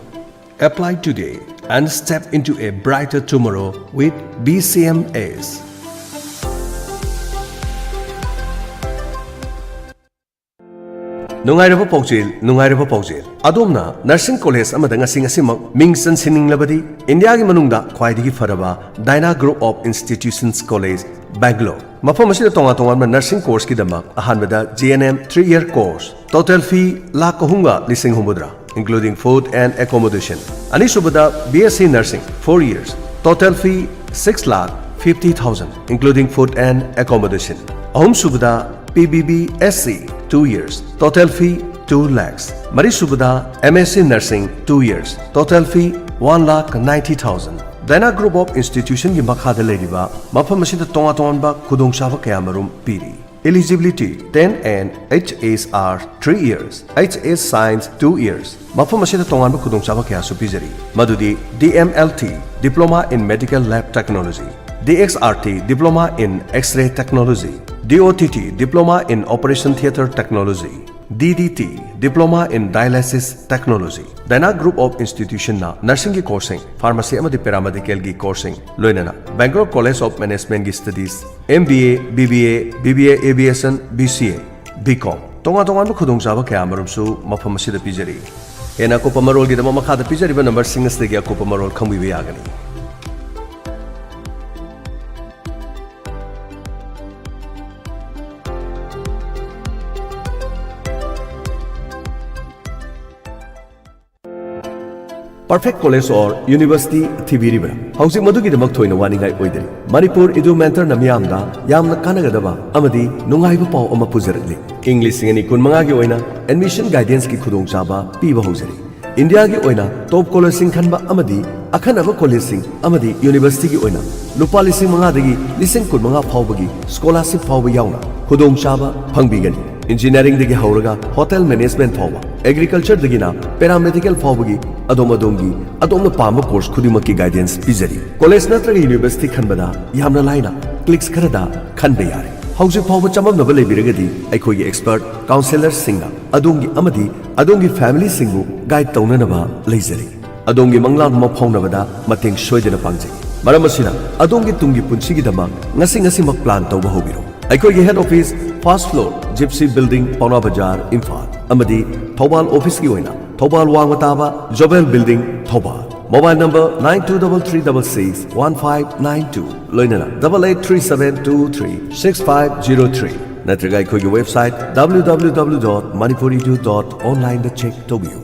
Apply today and step into a brighter tomorrow with B C M S. ꯅꯨꯡꯉꯥꯏꯔꯕ ꯄꯥꯎꯖꯦꯜ, ꯅꯨꯡꯉꯥꯏꯔꯕ ꯄꯥꯎꯖꯦꯜ꯫ ꯑꯗꯣꯝꯅ ꯅꯔꯁꯤꯡ ꯀꯣꯂꯦꯖ ꯑꯃꯗ ꯉꯁꯤ ꯉꯁꯤꯃꯛ ꯃꯤꯡ ꯆꯟꯁꯤꯟꯅꯤꯡꯂꯕꯗꯤ, ꯏꯟꯗꯤꯌꯥꯒꯤ ꯃꯅꯨꯡꯗ ꯈ꯭ꯋꯥꯏꯗꯒꯤ ꯐꯔꯕ Dana Group of Institutions College, Bangalore꯫ ꯃꯐꯝ ꯑꯁꯤꯗ ꯇꯣꯉꯥꯟ ꯇꯣꯉꯥꯟꯕ ꯅꯔꯁꯤꯡ ꯀꯣꯔꯁꯀꯤꯗꯃꯛ ꯑꯍꯥꯟꯕꯗ G N M three year course, total fee lakh ꯑꯍꯨꯝꯒ ꯂꯤꯁꯤꯡ ꯍꯨꯝꯐꯨꯇꯔꯥ, including food and accommodation꯫ ꯑꯅꯤꯁꯨꯕꯗ B S C Nursing four years, total fee six lakh fifty thousand, including food and accommodation꯫ ꯑꯍꯨꯝꯁꯨꯕꯗ P B B S C two years, total fee two lakhs꯫ ꯃꯔꯤꯁꯨꯕꯗ M S C Nursing two years, total fee one lakh ninety thousand꯫ Dana Group of Institutionꯒꯤ ꯃꯈꯥꯗ ꯂꯩꯔꯤꯕ ꯃꯐꯝ ꯑꯁꯤꯗ ꯇꯣꯉꯥꯟ ꯇꯣꯉꯥꯟꯕ ꯈꯨꯗꯣꯡꯆꯥꯕ ꯀꯌꯥꯃꯔꯨꯝ ꯄꯤꯔꯤ꯫ Eligibility: ten and H S R three years, H S Science two years꯫ ꯃꯐꯝ ꯑꯁꯤꯗ ꯇꯣꯉꯥꯟꯕ ꯈꯨꯗꯣꯡꯆꯥꯕ ꯀꯌꯥꯁꯨ ꯄꯤꯖꯔꯤ, ꯃꯗꯨꯗꯤ D M L T, Diploma in Medical Lab Technology, D X R T, Diploma in X-ray Technology, D O T T, Diploma in Operation Theatre Technology, D D T, Diploma in Dialysis Technology꯫ Dana Group of Institutionꯅ nursingꯒꯤ courseꯁꯤꯡ, pharmacy ꯑꯃꯗꯤ paramedicalꯒꯤ courseꯁꯤꯡ, ꯂꯣꯏꯅꯅ Bangalore College of Managementꯒꯤ studies, M B A, B B A, B B A Aviation, B C A, B Com, ꯇꯣꯉꯥꯟ ꯇꯣꯉꯥꯟꯕ ꯈꯨꯗꯣꯡꯆꯥꯕ ꯀꯌꯥ ꯑꯃꯔꯣꯝꯁꯨ ꯃꯐꯝ ꯑꯁꯤꯗ ꯄꯤꯖꯔꯤ꯫ ꯍꯦꯟꯅ ꯑꯀꯨꯞꯄ ꯃꯔꯣꯜꯒꯤꯗꯃꯛ ꯃꯈꯥꯗ ꯄꯤꯖꯔꯤꯕ ꯅꯝꯕꯔꯁꯤꯡ ꯑꯁꯤꯗꯒꯤ ꯑꯀꯨꯞꯄ ꯃꯔꯣꯜ ꯈꯪꯕꯤꯕ ꯌꯥꯒꯅꯤ꯫ Perfect college or university ꯊꯤꯕꯤꯔꯤꯕ꯭ꯔꯥ? ꯍꯧꯖꯤꯛ ꯃꯗꯨꯒꯤꯗꯃꯛ ꯊꯣꯏꯅ ꯋꯥꯅꯤꯡꯉꯥꯏ ꯑꯣꯏꯗ꯭ꯔꯤ꯫ ꯃꯅꯤꯄꯨꯔ ꯏꯗꯨ ꯃꯦꯟꯇꯔꯅ ꯃꯤꯌꯥꯝꯗ ꯌꯥꯝꯅ ꯀꯥꯟꯅꯒꯗꯕ ꯑꯃꯗꯤ ꯅꯨꯡꯉꯥꯏꯕ ꯄꯥꯎ ꯑꯃ ꯄꯨꯖꯔꯛꯂꯤ꯫ ꯏꯪ ꯂꯤꯁꯤꯡ ꯑꯅꯤ ꯀꯨꯟꯃꯉꯥꯒꯤ ꯑꯣꯏꯅ admission guidanceꯀꯤ ꯈꯨꯗꯣꯡꯆꯥꯕ ꯄꯤꯕ ꯍꯧꯖꯔꯤ꯫ ꯏꯟꯗꯤꯌꯥꯒꯤ ꯑꯣꯏꯅ top collegeꯁꯤꯡ ꯈꯟꯕ ꯑꯃꯗꯤ ꯑꯈꯟꯅꯕ collegeꯁꯤꯡ ꯑꯃꯗꯤ universityꯒꯤ ꯑꯣꯏꯅ ꯂꯨꯄꯥ ꯂꯤꯁꯤꯡ ꯃꯉꯥꯗꯒꯤ ꯂꯤꯁꯤꯡ ꯀꯨꯟꯃꯉꯥ ꯐꯥꯎꯕꯒꯤ scholarship ꯐꯥꯎꯕ ꯌꯥꯎꯅ ꯈꯨꯗꯣꯡꯆꯥꯕ ꯐꯪꯕꯤꯒꯅꯤ꯫ Engineeringꯗꯒꯤ ꯍꯧꯔꯒ hotel management ꯐꯥꯎꯕ, agricultureꯗꯒꯤꯅ paramedical ꯐꯥꯎꯕꯒꯤ ꯑꯗꯣꯝ ꯑꯗꯣꯝꯒꯤ, ꯑꯗꯣꯝꯅ ꯄꯥꯝꯕ course ꯈꯨꯗꯤꯡꯃꯛꯀꯤ guidance ꯄꯤꯖꯔꯤ꯫ College ꯅꯠꯇ꯭ꯔꯒ university ꯈꯟꯕꯗ ꯌꯥꯝꯅ ꯂꯥꯏꯅ clicks ꯈꯔꯗ ꯈꯟꯕ ꯌꯥꯔꯦ꯫ ꯍꯧꯖꯤꯛ ꯐꯥꯎꯕ ꯆꯃꯝꯅꯕ ꯂꯩꯕꯤꯔꯒꯗꯤ ꯑꯩꯈꯣꯏꯒꯤ expert counsellorꯁꯤꯡꯅ ꯑꯗꯣꯝꯒꯤ ꯑꯃꯗꯤ ꯑꯗꯣꯝꯒꯤ familyꯁꯤꯡꯕꯨ guide ꯇꯧꯅꯅꯕ ꯂꯩꯖꯔꯤ꯫ ꯑꯗꯣꯝꯒꯤ ꯃꯪꯂꯥꯟ ꯑꯃ ꯐꯥꯎꯅꯕꯗ ꯃꯇꯦꯡ ꯁꯣꯏꯗꯅ ꯄꯥꯡꯖꯩ꯫ ꯃꯔꯝ ꯑꯁꯤꯅ, ꯑꯗꯣꯝꯒꯤ ꯇꯨꯡꯒꯤ ꯄꯨꯟꯁꯤꯒꯤꯗꯃꯛ ꯉꯁꯤ ꯉꯁꯤꯃꯛ plan ꯇꯧꯕ ꯍꯧꯕꯤꯔꯣ꯫ ꯑꯩꯈꯣꯏꯒꯤ head office first floor, Gypsy Building, ꯄꯥꯎꯅꯥ ꯕꯖꯥꯔ, ꯏꯝꯐꯥꯜ, ꯑꯃꯗꯤ ꯊꯧꯕꯥꯜ officeꯀꯤ ꯑꯣꯏꯅ ꯊꯧꯕꯥꯜ ꯋꯥꯡꯃ ꯇꯥꯕ ꯖꯣꯕꯦꯜ Building, Thoubal. Mobile number nine two double three double six one five nine two, ꯂꯣꯏꯅꯅ double eight three seven two three six five zero three, ꯅꯠꯇ꯭ꯔꯒ ꯑꯩꯈꯣꯏꯒꯤ website W W W dot manipuri edu dot online ꯗ check ꯇꯧꯕꯤꯌꯨ꯫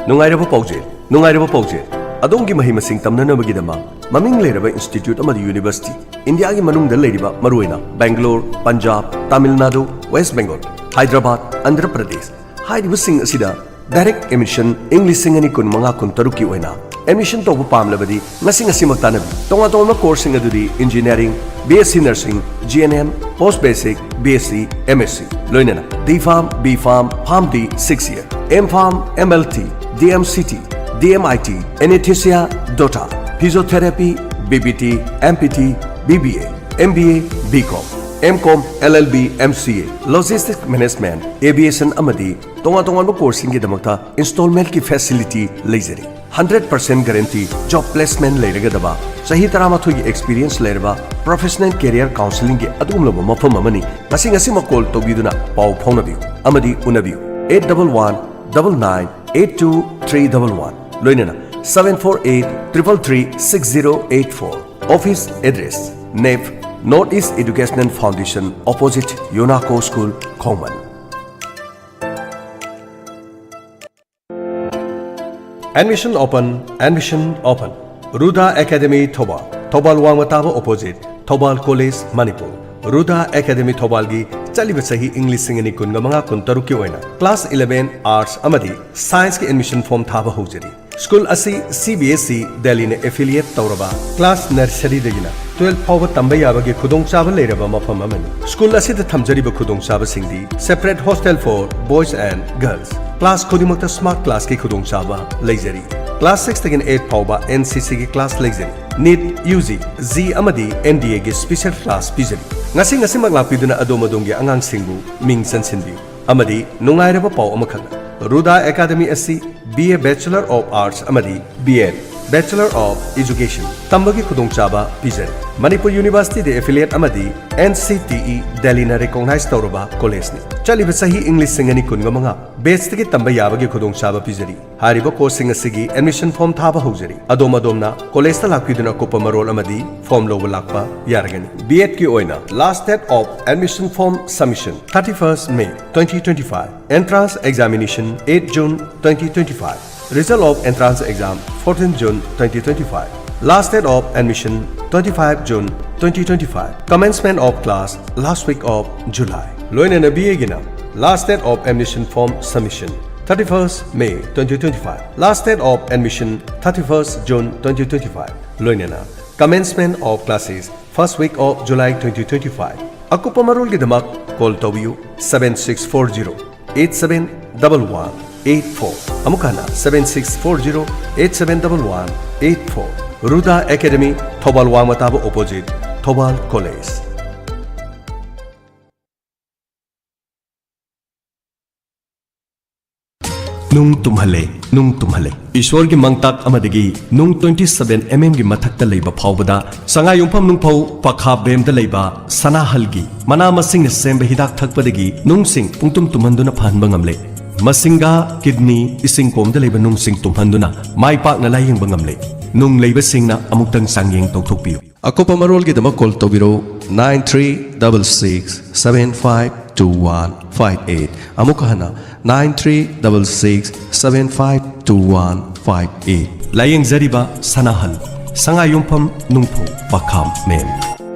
ꯅꯨꯡꯉꯥꯏꯔꯕ ꯄꯥꯎꯖꯦꯜ, ꯅꯨꯡꯉꯥꯏꯔꯕ ꯄꯥꯎꯖꯦꯜ꯫ ꯑꯗꯣꯝꯒꯤ ꯃꯍꯩ ꯃꯁꯤꯡ ꯇꯝꯅꯅꯕꯒꯤꯗꯃꯛ ꯃꯃꯤꯡ ꯂꯩꯔꯕ institute ꯑꯃꯗꯤ university, ꯏꯟꯗꯤꯌꯥꯒꯤ ꯃꯅꯨꯡꯗ ꯂꯩꯔꯤꯕ ꯃꯔꯨꯑꯣꯏꯅ ꯕꯦꯡꯒꯂꯣꯔ, ꯄꯟꯖꯥꯕ, ꯇꯥꯃꯤꯜ ꯅꯥꯗꯨ, ꯋꯦꯁ ꯕꯦꯡꯒꯣꯜ, ꯍꯥꯏꯗ꯭ꯔꯕꯥꯗ, ꯑꯟꯙ꯭ꯔ ꯄ꯭ꯔꯗꯦꯁ ꯍꯥꯏꯔꯤꯕꯁꯤꯡ ꯑꯁꯤꯗ direct admission ꯏꯪ ꯂꯤꯁꯤꯡ ꯑꯅꯤ ꯀꯨꯟꯃꯉꯥ ꯀꯨꯟꯇꯔꯨꯛꯀꯤ ꯑꯣꯏꯅ admission ꯇꯧꯕ ꯄꯥꯝꯂꯕꯗꯤ ꯉꯁꯤ ꯉꯁꯤꯃꯛ ꯇꯥꯟꯅꯕꯤꯌꯨ꯫ ꯇꯣꯉꯥꯟ ꯇꯣꯉꯥꯟꯕ courseꯁꯤꯡ ꯑꯗꯨꯗꯤ engineering, B S C nursing, G N M, post basic, B S C, M S C, ꯂꯣꯏꯅꯅ D Pharm, B Pharm, PharmD six year, M Pharm, M L T, D M C T, D M I T, anesthesia, DOTA, physiotherapy, B P T, M P T, B B A, M B A, B Com, M Com, L L B, M C A, logistic management, aviation ꯑꯃꯗꯤ ꯇꯣꯉꯥꯟ ꯇꯣꯉꯥꯟꯕ courseꯁꯤꯡꯒꯤꯗꯃꯛꯇ installmentꯀꯤ facility ꯂꯩꯖꯔꯤ꯫ Hundred percent guarantee job placement ꯂꯩꯔꯒꯗꯕ, ꯆꯍꯤ ꯇꯔꯥꯃꯥꯊꯣꯏꯒꯤ experience ꯂꯩꯔꯕ professional career counselling ꯒꯤ ꯑꯗꯨꯒꯨꯝꯂꯕ ꯃꯐꯝ ꯑꯃꯅꯤ꯫ ꯉꯁꯤ ꯉꯁꯤꯃꯛ call ꯇꯧꯕꯤꯗꯨꯅ ꯄꯥꯎ ꯐꯥꯎꯅꯕꯤꯌꯨ ꯑꯃꯗꯤ ꯎꯅꯕꯤꯌꯨ eight double one double nine eight two three double one, ꯂꯣꯏꯅꯅ seven four eight triple three six zero eight four꯫ Office address: nef, North East Educational Foundation, opposite Yonaco School, ꯈꯣꯡꯃꯟ꯫ Admission open, admission open꯫ Ruda academy Thoubal, Thoubal ꯋꯥꯡꯃ ꯇꯥꯕ opposite Thoubal college, Manipur. Ruda academy ꯊꯧꯕꯥꯜꯒꯤ ꯆꯠꯂꯤꯕ ꯆꯍꯤ ꯏꯪ ꯂꯤꯁꯤꯡ ꯑꯅꯤ ꯀꯨꯟꯒ ꯃꯉꯥ ꯀꯨꯟꯇꯔꯨꯛꯀꯤ ꯑꯣꯏꯅ class eleven arts ꯑꯃꯗꯤ science ꯀꯤ admission form ꯊꯥꯕ ꯍꯧꯖꯔꯤ꯫ ꯁ꯭ꯀꯨꯜ ꯑꯁꯤ C B S E ꯗꯦꯜꯂꯤꯅ affiliate ꯇꯧꯔꯕ class nursery ꯗꯒꯤꯅ twelve ꯐꯥꯎꯕ ꯇꯝꯕ ꯌꯥꯕꯒꯤ ꯈꯨꯗꯣꯡꯆꯥꯕ ꯂꯩꯔꯕ ꯃꯐꯝ ꯑꯃꯅꯤ꯫ ꯁ꯭ꯀꯨꯜ ꯑꯁꯤꯗ ꯊꯝꯖꯔꯤꯕ ꯈꯨꯗꯣꯡꯆꯥꯕꯁꯤꯡꯗꯤ: separate hostel for boys and girls, class ꯈꯨꯗꯤꯡꯃꯛꯇ smart class ꯀꯤ ꯈꯨꯗꯣꯡꯆꯥꯕ ꯂꯩꯖꯔꯤ꯫ Class six ꯇꯒꯤꯅ eight ꯐꯥꯎꯕ N C C ꯒꯤ class ꯂꯩꯖꯔꯤ꯫ NEET, U G, JEE ꯑꯃꯗꯤ N D A ꯒꯤ special class ꯄꯤꯖꯔꯤ꯫ ꯉꯁꯤ ꯉꯁꯤꯃꯛ ꯂꯥꯛꯄꯤꯗꯨꯅ ꯑꯗꯣꯝ ꯑꯗꯣꯝꯒꯤ ꯑꯉꯥꯡꯁꯤꯡꯕꯨ ꯃꯤꯡ ꯆꯟꯁꯤꯟꯕꯤꯌꯨ꯫ ꯑꯃꯗꯤ ꯅꯨꯡꯉꯥꯏꯔꯕ ꯄꯥꯎ ꯑꯃꯈꯛꯅ, ꯔꯨꯗꯥ ꯑꯦꯀꯥꯗꯦꯃꯤ ꯑꯁꯤ B A Bachelor of Arts ꯑꯃꯗꯤ B Ed Bachelor of Education ꯇꯝꯕꯒꯤ ꯈꯨꯗꯣꯡꯆꯥꯕ ꯄꯤꯖꯔꯤ꯫ ꯃꯅꯤꯄꯨꯔ ꯌꯨꯅꯤꯚꯔꯁꯤꯇꯤꯗ affiliate ꯑꯃꯗꯤ N C T E ꯗꯦꯜꯂꯤꯅ recognize ꯇꯧꯔꯕ ꯀꯣꯂꯦꯖꯅꯤ꯫ ꯆꯠꯂꯤꯕ ꯆꯍꯤ ꯏꯪ ꯂꯤꯁꯤꯡ ꯑꯅꯤ ꯀꯨꯟꯒ ꯃꯉꯥ batch ꯇꯒꯤ ꯇꯝꯕ ꯌꯥꯕꯒꯤ ꯈꯨꯗꯣꯡꯆꯥꯕ ꯄꯤꯖꯔꯤ꯫ ꯍꯥꯏꯔꯤꯕ course ꯁꯤꯡ ꯑꯁꯤꯒꯤ admission form ꯊꯥꯕ ꯍꯧꯖꯔꯤ꯫ ꯑꯗꯣꯝ ꯑꯗꯣꯝꯅ ꯀꯣꯂꯦꯖꯇ ꯂꯥꯛꯄꯤꯗꯨꯅ ꯑꯀꯨꯞꯄ ꯃꯔꯣꯜ ꯑꯃꯗꯤ form ꯂꯧꯕ ꯂꯥꯛꯄ ꯌꯥꯔꯒꯅꯤ꯫ B Ed ꯀꯤ ꯑꯣꯏꯅ last date of admission form submission thirty first May twenty twenty five, entrance examination eight June twenty twenty five, result of entrance exam fourteen June twenty twenty five, last date of admission twenty five June twenty twenty five, commencement of class last week of July꯫ ꯂꯣꯏꯅꯅ B A ꯒꯤꯅ last date of admission form submission thirty first May twenty twenty five, last date of admission thirty first June twenty twenty five, ꯂꯣꯏꯅꯅ commencement of classes first week of July twenty twenty five꯫ ꯑꯀꯨꯞꯄ ꯃꯔꯣꯜꯒꯤꯗꯃꯛ call ꯇꯧꯕꯤꯌꯨ seven six four zero eight seven double one eight four꯫ ꯑꯃꯨꯛ ꯍꯟꯅ seven six four zero eight seven double one eight four꯫ Ruda academy, Thoubal ꯋꯥꯡꯃ ꯇꯥꯕ opposite Thoubal college. ꯅꯨꯡ ꯇꯨꯝꯍꯜꯂꯦ, ꯅꯨꯡ ꯇꯨꯝꯍꯜꯂꯦ꯫ ꯏꯁꯣꯔꯒꯤ ꯃꯪꯇꯥꯛ ꯑꯃꯗꯒꯤ ꯅꯨꯡ twenty seven mm ꯒꯤ ꯃꯊꯛꯇ ꯂꯩꯕ ꯐꯥꯎꯕꯗ ꯁꯉꯥꯏꯌꯨꯝꯐꯝ ꯅꯨꯡꯐꯧ ꯄꯈꯥ ꯕꯦꯝꯗ ꯂꯩꯕ ꯁꯅꯥꯍꯜꯒꯤ ꯃꯅꯥ ꯃꯁꯤꯡꯅ ꯁꯦꯝꯕ ꯍꯤꯗꯥꯛ ꯊꯛꯄꯗꯒꯤ ꯅꯨꯡꯁꯤꯡ ꯄꯨꯡꯇꯨꯝ ꯇꯨꯝꯍꯟꯗꯨꯅ ꯐꯍꯟꯕ ꯉꯝꯂꯦ꯫ ꯃꯁꯤꯡꯒꯥ, ꯀꯤꯗꯅꯤ, ꯏꯁꯤꯡ ꯀꯣꯝꯗ ꯂꯩꯕ ꯅꯨꯡꯁꯤꯡ ꯇꯨꯝꯍꯟꯗꯨꯅ ꯃꯥꯏ ꯄꯥꯛꯅ ꯂꯥꯌꯦꯡꯕ ꯉꯝꯂꯦ꯫ ꯅꯨꯡ ꯂꯩꯕꯁꯤꯡꯅ ꯑꯃꯨꯛꯇꯪ ꯆꯥꯡꯌꯦꯡ ꯇꯧꯊꯣꯛꯄꯤꯌꯨ꯫ ꯑꯀꯨꯞꯄ ꯃꯔꯣꯜꯒꯤꯗꯃꯛ call ꯇꯧꯕꯤꯔꯧ, nine three double six seven five two one five eight꯫ ꯑꯃꯨꯛ ꯍꯟꯅ, nine three double six seven five two one five eight꯫ ꯂꯥꯌꯦꯡꯖꯔꯤꯕ ꯁꯅꯥꯍꯜ, ꯁꯉꯥꯏꯌꯨꯝꯐꯝ ꯅꯨꯡꯐꯧ ꯄꯈꯥꯝ ꯃꯦꯝ꯫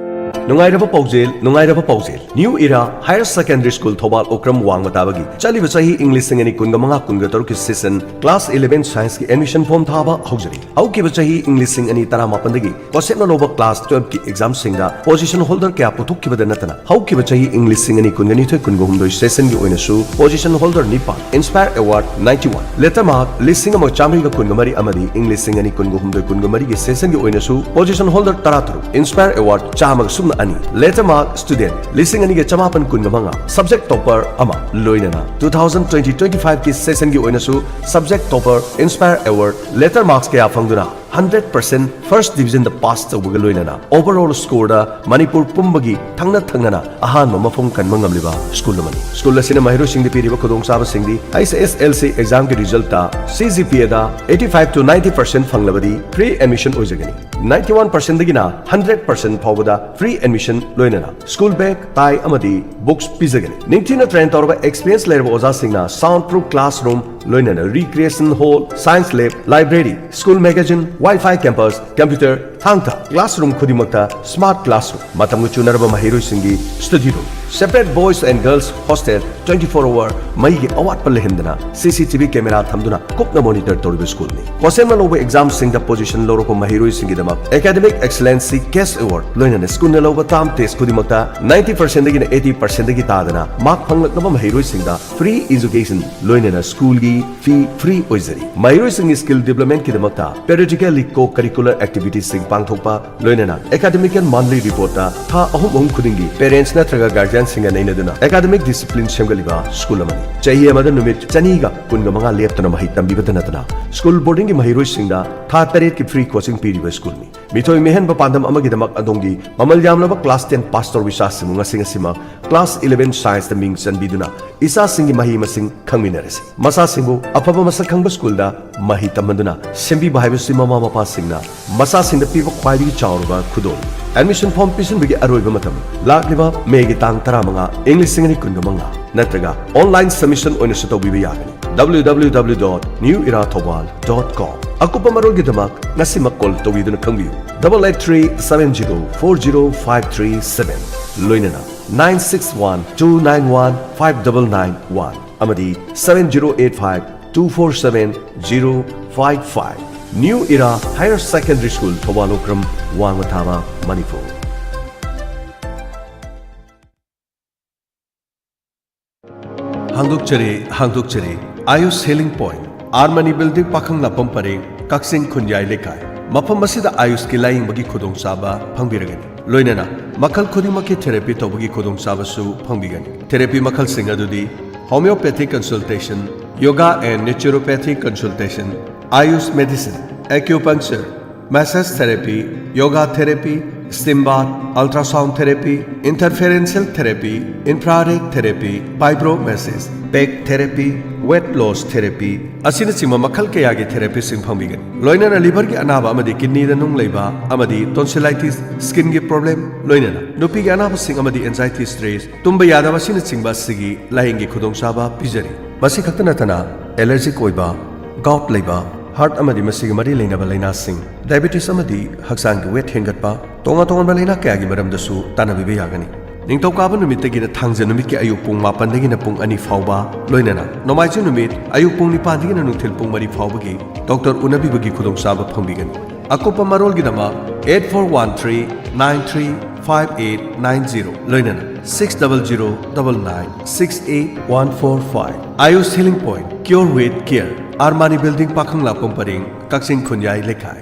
ꯅꯨꯡꯉꯥꯏꯔꯕ ꯄꯥꯎꯖꯦꯜ, ꯅꯨꯡꯉꯥꯏꯔꯕ ꯄꯥꯎꯖꯦꯜ꯫ New Era Higher Secondary School Thoubal Okram ꯋꯥꯡꯃ ꯇꯥꯕꯒꯤ ꯆꯠꯂꯤꯕ ꯆꯍꯤ ꯏꯪ ꯂꯤꯁꯤꯡ ꯑꯅꯤ ꯀꯨꯟꯒ ꯃꯉꯥ ꯀꯨꯟꯒ ꯇꯔꯨꯛꯀꯤ session class eleven science ꯀꯤ admission form ꯊꯥꯕ ꯍꯧꯖꯔꯤ꯫ ꯍꯧꯈꯤꯕ ꯆꯍꯤ ꯏꯪ ꯂꯤꯁꯤꯡ ꯑꯅꯤ ꯇꯔꯥꯃꯥꯄꯟꯗꯒꯤ ꯀꯣꯁꯦꯞꯅ ꯂꯧꯕ class twelve ꯀꯤ exam ꯁꯤꯡꯗ position holder ꯀꯌꯥ ꯄꯨꯊꯣꯛꯈꯤꯕꯗ ꯅꯠꯇꯅ, ꯍꯧꯈꯤꯕ ꯆꯍꯤ ꯏꯪ ꯂꯤꯁꯤꯡ ꯑꯅꯤ ꯀꯨꯟꯒ ꯅꯤꯊꯣꯏ ꯀꯨꯟꯒ ꯍꯨꯝꯗꯣꯏ session ꯒꯤ ꯑꯣꯏꯅꯁꯨ position holder ꯅꯤꯄꯥꯟ, Inspire Award ninety one, letter mark ꯂꯤꯁꯤꯡ ꯑꯃ ꯆꯥꯃꯔꯤꯒ ꯀꯨꯟꯒ ꯃꯔꯤ ꯑꯃꯗꯤ ꯏꯪ ꯂꯤꯁꯤꯡ ꯑꯅꯤ ꯀꯨꯟꯒ ꯍꯨꯝꯗꯣꯏ ꯀꯨꯟꯒ ꯃꯔꯤꯒꯤ session ꯒꯤ ꯑꯣꯏꯅꯁꯨ position holder ꯇꯔꯥꯇꯔꯨꯛ, Inspire Award ꯆꯥꯝꯃꯒ ꯁꯨꯞꯅ ꯑꯅꯤ, letter mark student ꯂꯤꯁꯤꯡ ꯑꯅꯤꯒ ꯆꯃꯥꯄꯟ ꯀꯨꯟꯒ ꯃꯉꯥ, subject topper ꯑꯃ, ꯂꯣꯏꯅꯅ two thousand twenty twenty five ꯀꯤ session ꯒꯤ ꯑꯣꯏꯅꯁꯨ subject topper, Inspire Award, letter marks ꯀꯌꯥ ꯐꯪꯗꯨꯅ hundred percent first division ꯗ pass ꯇꯧꯕꯒ ꯂꯣꯏꯅꯅ overall score ꯗ ꯃꯅꯤꯄꯨꯔ ꯄꯨꯝꯕꯒꯤ ꯊꯪꯅ ꯊꯪꯅꯅ ꯑꯍꯥꯟꯕ ꯃꯐꯝ ꯀꯟꯕ ꯉꯝꯂꯤꯕ school ꯑꯃꯅꯤ꯫ School ꯑꯁꯤꯅ ꯃꯍꯩꯔꯣꯏꯁꯤꯡꯗ ꯄꯤꯔꯤꯕ ꯈꯨꯗꯣꯡꯆꯥꯕꯁꯤꯡꯗꯤ H S L C exam ꯒꯤ result ꯇ C G P A the eighty five to ninety percent ꯐꯪꯂꯕꯗꯤ free admission ꯑꯣꯏꯖꯒꯅꯤ꯫ Ninety one percent ꯗꯒꯤꯅ hundred percent ꯐꯥꯎꯕꯗ free admission ꯂꯣꯏꯅꯅ school bag, tie ꯑꯃꯗꯤ books ꯄꯤꯖꯒꯅꯤ꯫ ꯅꯤꯡꯊꯤꯅ train ꯇꯧꯔꯕ experience ꯂꯩꯔꯕ ꯑꯣꯖꯥꯁꯤꯡꯅ sound proof classroom ꯂꯣꯏꯅꯅ recreation hall, science lab, library, school magazine, Wi-Fi campus, computer, ꯊꯥꯡ ꯊꯥ classroom ꯈꯨꯗꯤꯡꯃꯛꯇ smart classroom, ꯃꯇꯝꯒ ꯆꯨꯅꯔꯕ ꯃꯍꯩꯔꯣꯏꯁꯤꯡꯒꯤ study room, separate boys and girls hostel, twenty four hour ꯃꯩꯒꯤ ꯑꯋꯥꯠꯄ ꯂꯩꯍꯟꯗꯅ C C T V camera ꯊꯝꯗꯨꯅ ꯀꯨꯞꯅ monitor ꯇꯧꯔꯤꯕ school ꯅꯤ꯫ ꯀꯣꯁꯦꯝꯅ ꯂꯧꯕ exam ꯁꯤꯡꯗ position ꯂꯧꯔꯛꯄ ꯃꯍꯩꯔꯣꯏꯁꯤꯡꯒꯤꯗꯃꯛ Academic Excellency Cash Award ꯂꯣꯏꯅꯅ school ꯅ ꯂꯧꯕ term test ꯈꯨꯗꯤꯡꯃꯛꯇ ninety percent ꯗꯒꯤꯅ eighty percent ꯗꯒꯤ ꯇꯥꯗꯅ mark ꯐꯪꯂꯛꯂꯕ ꯃꯍꯩꯔꯣꯏꯁꯤꯡꯗ free education ꯂꯣꯏꯅꯅ school ꯒꯤ fee free ꯑꯣꯏꯖꯔꯤ꯫ ꯃꯍꯩꯔꯣꯏꯁꯤꯡꯒꯤ skill development ꯀꯤꯗꯃꯛꯇ periodically co-curricular activities ꯁꯤꯡ ꯄꯥꯡꯊꯣꯛꯄ, ꯂꯣꯏꯅꯅ academic and monthly report ꯊꯥ ꯑꯍꯨꯝ ꯑꯍꯨꯝ ꯈꯨꯗꯤꯡꯒꯤ parents ꯅꯠꯇ꯭ꯔꯒ guardian ꯁꯤꯡꯒ ꯅꯩꯅꯗꯨꯅ academic discipline ꯁꯦꯝꯒꯠꯂꯤꯕ ꯁ꯭ꯀꯨꯜ ꯑꯃꯅꯤ꯫ ꯆꯍꯤ ꯑꯃꯗ ꯅꯨꯃꯤꯠ ꯆꯅꯤꯒ ꯀꯨꯟꯒ ꯃꯉꯥ ꯂꯦꯞꯇꯅ ꯃꯍꯩ ꯇꯝꯕꯤꯕꯗ ꯅꯠꯇꯅ ꯁ꯭ꯀꯨꯜ ꯕꯣꯔꯗꯤꯡꯒꯤ ꯃꯍꯩꯔꯣꯏꯁꯤꯡꯗ ꯊꯥ ꯇꯔꯦꯠꯀꯤ free coaching ꯄꯤꯔꯤꯕ ꯁ꯭ꯀꯨꯜꯅꯤ꯫ ꯃꯤꯊꯣꯏ ꯃꯤꯍꯦꯟꯕ ꯄꯥꯟꯗꯝ ꯑꯃꯒꯤꯗꯃꯛ ꯑꯗꯣꯝꯒꯤ ꯃꯃꯜ ꯌꯥꯝꯂꯕ class ten pass ꯇꯧꯔꯕ ꯏꯆꯥꯁꯤꯡꯕꯨ ꯉꯁꯤ ꯉꯁꯤꯃꯛ class eleven science ꯇ ꯃꯤꯡ ꯆꯟꯕꯤꯗꯨꯅ ꯏꯆꯥꯁꯤꯡꯒꯤ ꯃꯍꯩ ꯃꯁꯤꯡ ꯈꯪꯃꯤꯟꯅꯔꯁꯤ꯫ ꯃꯆꯥꯁꯤꯡꯕꯨ ꯑꯐꯕ ꯃꯁꯛ ꯈꯪꯕ ꯁ꯭ꯀꯨꯜꯗ ꯃꯍꯩ ꯇꯝꯍꯟꯗꯨꯅ ꯁꯦꯝꯕꯤꯕ ꯍꯥꯏꯕꯁꯤ ꯃꯃꯥ ꯃꯄꯥꯁꯤꯡꯅ ꯃꯆꯥꯁꯤꯡꯗ ꯄꯤꯕ ꯈ꯭ꯋꯥꯏꯗꯒꯤ ꯆꯥꯎꯔꯕ ꯈꯨꯗꯣꯜꯅꯤ꯫ Admission form ꯄꯤꯁꯤꯟꯕꯒꯤ ꯑꯔꯣꯏꯕ ꯃꯇꯝ ꯂꯥꯛꯂꯤꯕ May ꯒꯤ ꯇꯥꯡ ꯇꯔꯥꯃꯉꯥ, ꯏꯪ ꯂꯤꯁꯤꯡ ꯑꯅꯤ ꯀꯨꯟꯒ ꯃꯉꯥ, ꯅꯠꯇ꯭ꯔꯒ online submission ꯑꯣꯏꯅꯁꯨ ꯇꯧꯕꯤꯕ ꯌꯥꯒꯅꯤ꯫ W W W dot new era thoubal dot com꯫ ꯑꯀꯨꯞꯄ ꯃꯔꯣꯜꯒꯤꯗꯃꯛ ꯉꯁꯤꯃꯛ call ꯇꯧꯕꯤꯗꯨꯅ ꯈꯪꯕꯤꯌꯨ, double eight three seven zero four zero five three seven, ꯂꯣꯏꯅꯅ nine six one two nine one five double nine one ꯑꯃꯗꯤ seven zero eight five two four seven zero five five꯫ New Era Higher Secondary School, Thoubal Ukhrul, ꯋꯥꯡꯃ ꯊꯥꯕ, ꯃꯅꯤꯄꯨꯔ꯫ ꯍꯥꯡꯗꯣꯛꯆꯔꯤ, ꯍꯥꯡꯗꯣꯛꯆꯔꯤ, Ayush healing point, R Mani building, Pakhanglakpam ꯄꯔꯦꯡ, ꯀꯛꯆꯤꯡ ꯈꯨꯟꯌꯥꯏ ꯂꯩꯀꯥꯏ꯫ ꯃꯐꯝ ꯑꯁꯤꯗ ꯑꯥꯌꯨꯁꯀꯤ ꯂꯥꯌꯦꯡꯕꯒꯤ ꯈꯨꯗꯣꯡꯆꯥꯕ ꯐꯪꯕꯤꯔꯒꯅꯤ꯫ ꯂꯣꯏꯅꯅ ꯃꯈꯜ ꯈꯨꯗꯤꯡꯃꯛꯀꯤ therapy ꯇꯧꯕꯒꯤ ꯈꯨꯗꯣꯡꯆꯥꯕꯁꯨ ꯐꯪꯕꯤꯒꯅꯤ꯫ Therapy ꯃꯈꯜꯁꯤꯡ ꯑꯗꯨꯗꯤ homeopathic consultation, yoga and naturopathic consultation, Ayush medicine, acupuncture, massage therapy, yoga therapy, steam bath, ultrasound therapy, interferential therapy, infrared therapy, fibro massage, peg therapy, weight loss therapy ꯑꯁꯤꯅꯆꯤꯡꯕ ꯃꯈꯜ ꯀꯌꯥꯒꯤ therapyꯁꯤꯡ ꯐꯪꯕꯤꯒꯅꯤ꯫ ꯂꯣꯏꯅꯅ liverꯒꯤ ꯑꯅꯥꯕ ꯑꯃꯗꯤ kidneyꯗ ꯅꯨꯡ ꯂꯩꯕ ꯑꯃꯗꯤ tonsillitis, skinꯒꯤ problem, ꯂꯣꯏꯅꯅ ꯅꯨꯄꯤꯒꯤ ꯑꯅꯥꯕꯁꯤꯡ ꯑꯃꯗꯤ anxiety, stress, ꯇꯨꯝꯕ ꯌꯥꯗꯕ ꯑꯁꯤꯅꯆꯤꯡꯕ ꯑꯁꯤꯒꯤ ꯂꯥꯌꯦꯡꯒꯤ ꯈꯨꯗꯣꯡꯆꯥꯕ ꯄꯤꯖꯔꯤ꯫ ꯃꯁꯤ ꯈꯛꯇ ꯅꯠꯇꯅ allergic ꯑꯣꯏꯕ, gout ꯂꯩꯕ, heart ꯑꯃꯗꯤ ꯃꯁꯤꯒꯤ ꯃꯔꯤ ꯂꯩꯅꯕ ꯂꯥꯏꯅꯥꯁꯤꯡ, diabetes ꯑꯃꯗꯤ ꯍꯛꯆꯥꯡꯒꯤ weight ꯍꯦꯟꯒꯠꯄ, ꯇꯣꯉꯥꯟ ꯇꯣꯉꯥꯟꯕ ꯂꯥꯏꯅꯥ ꯀꯌꯥꯒꯤ ꯃꯔꯝꯗꯁꯨ ꯇꯥꯟꯅꯕꯤꯕ ꯌꯥꯒꯅꯤ꯫ ꯅꯤꯡꯊꯧꯀꯥꯕ ꯅꯨꯃꯤꯠꯇꯒꯤꯅ ꯊꯥꯡꯖ ꯅꯨꯃꯤꯠꯀꯤ ꯑꯌꯨꯛ ꯄꯨꯡ ꯃꯥꯄꯟꯗꯒꯤꯅ ꯄꯨꯡ ꯑꯅꯤ ꯐꯥꯎꯕ, ꯂꯣꯏꯅꯅ ꯅꯣꯡꯃꯥꯏꯖꯤꯡ ꯅꯨꯃꯤꯠ ꯑꯌꯨꯛ ꯄꯨꯡ ꯅꯤꯄꯥꯟꯗꯒꯤꯅ ꯅꯨꯡꯊꯤꯜ ꯄꯨꯡ ꯃꯔꯤ ꯐꯥꯎꯕꯒꯤ doctor ꯎꯅꯕꯤꯕꯒꯤ ꯈꯨꯗꯣꯡꯆꯥꯕ ꯐꯪꯕꯤꯒꯅꯤ꯫ ꯑꯀꯨꯞꯄ ꯃꯔꯣꯜꯒꯤꯗꯃꯛ eight four one three nine three five eight nine zero, ꯂꯣꯏꯅꯅ six double zero double nine six eight one four five꯫ Ayush Healing Point, Cure with Care, R Mani building, Pakhanglakpam ꯄꯔꯦꯡ, ꯀꯛꯆꯤꯡ ꯈꯨꯟꯌꯥꯏ ꯂꯩꯀꯥꯏ꯫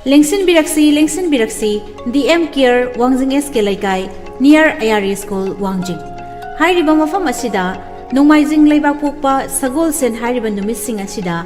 ꯂꯦꯡꯁꯤꯟꯕꯤꯔꯛꯁꯤ, ꯂꯦꯡꯁꯤꯟꯕꯤꯔꯛꯁꯤ, ꯗꯤ ꯑꯦꯝ ꯀꯦꯌꯔ, ꯋꯥꯡꯖꯤꯡ ꯑꯦꯁ ꯀꯦ ꯂꯩꯀꯥꯏ, near ꯑꯥꯏ R school, ꯋꯥꯡꯖꯤꯡ꯫ ꯍꯥꯏꯔꯤꯕ ꯃꯐꯝ ꯑꯁꯤꯗ ꯅꯣꯡꯃꯥꯏꯖꯤꯡ ꯂꯩꯕꯥꯛꯄꯣꯛꯄ ꯁꯒꯣꯜꯁꯦꯟ ꯍꯥꯏꯔꯤꯕ ꯅꯨꯃꯤꯠꯁꯤꯡ ꯑꯁꯤꯗ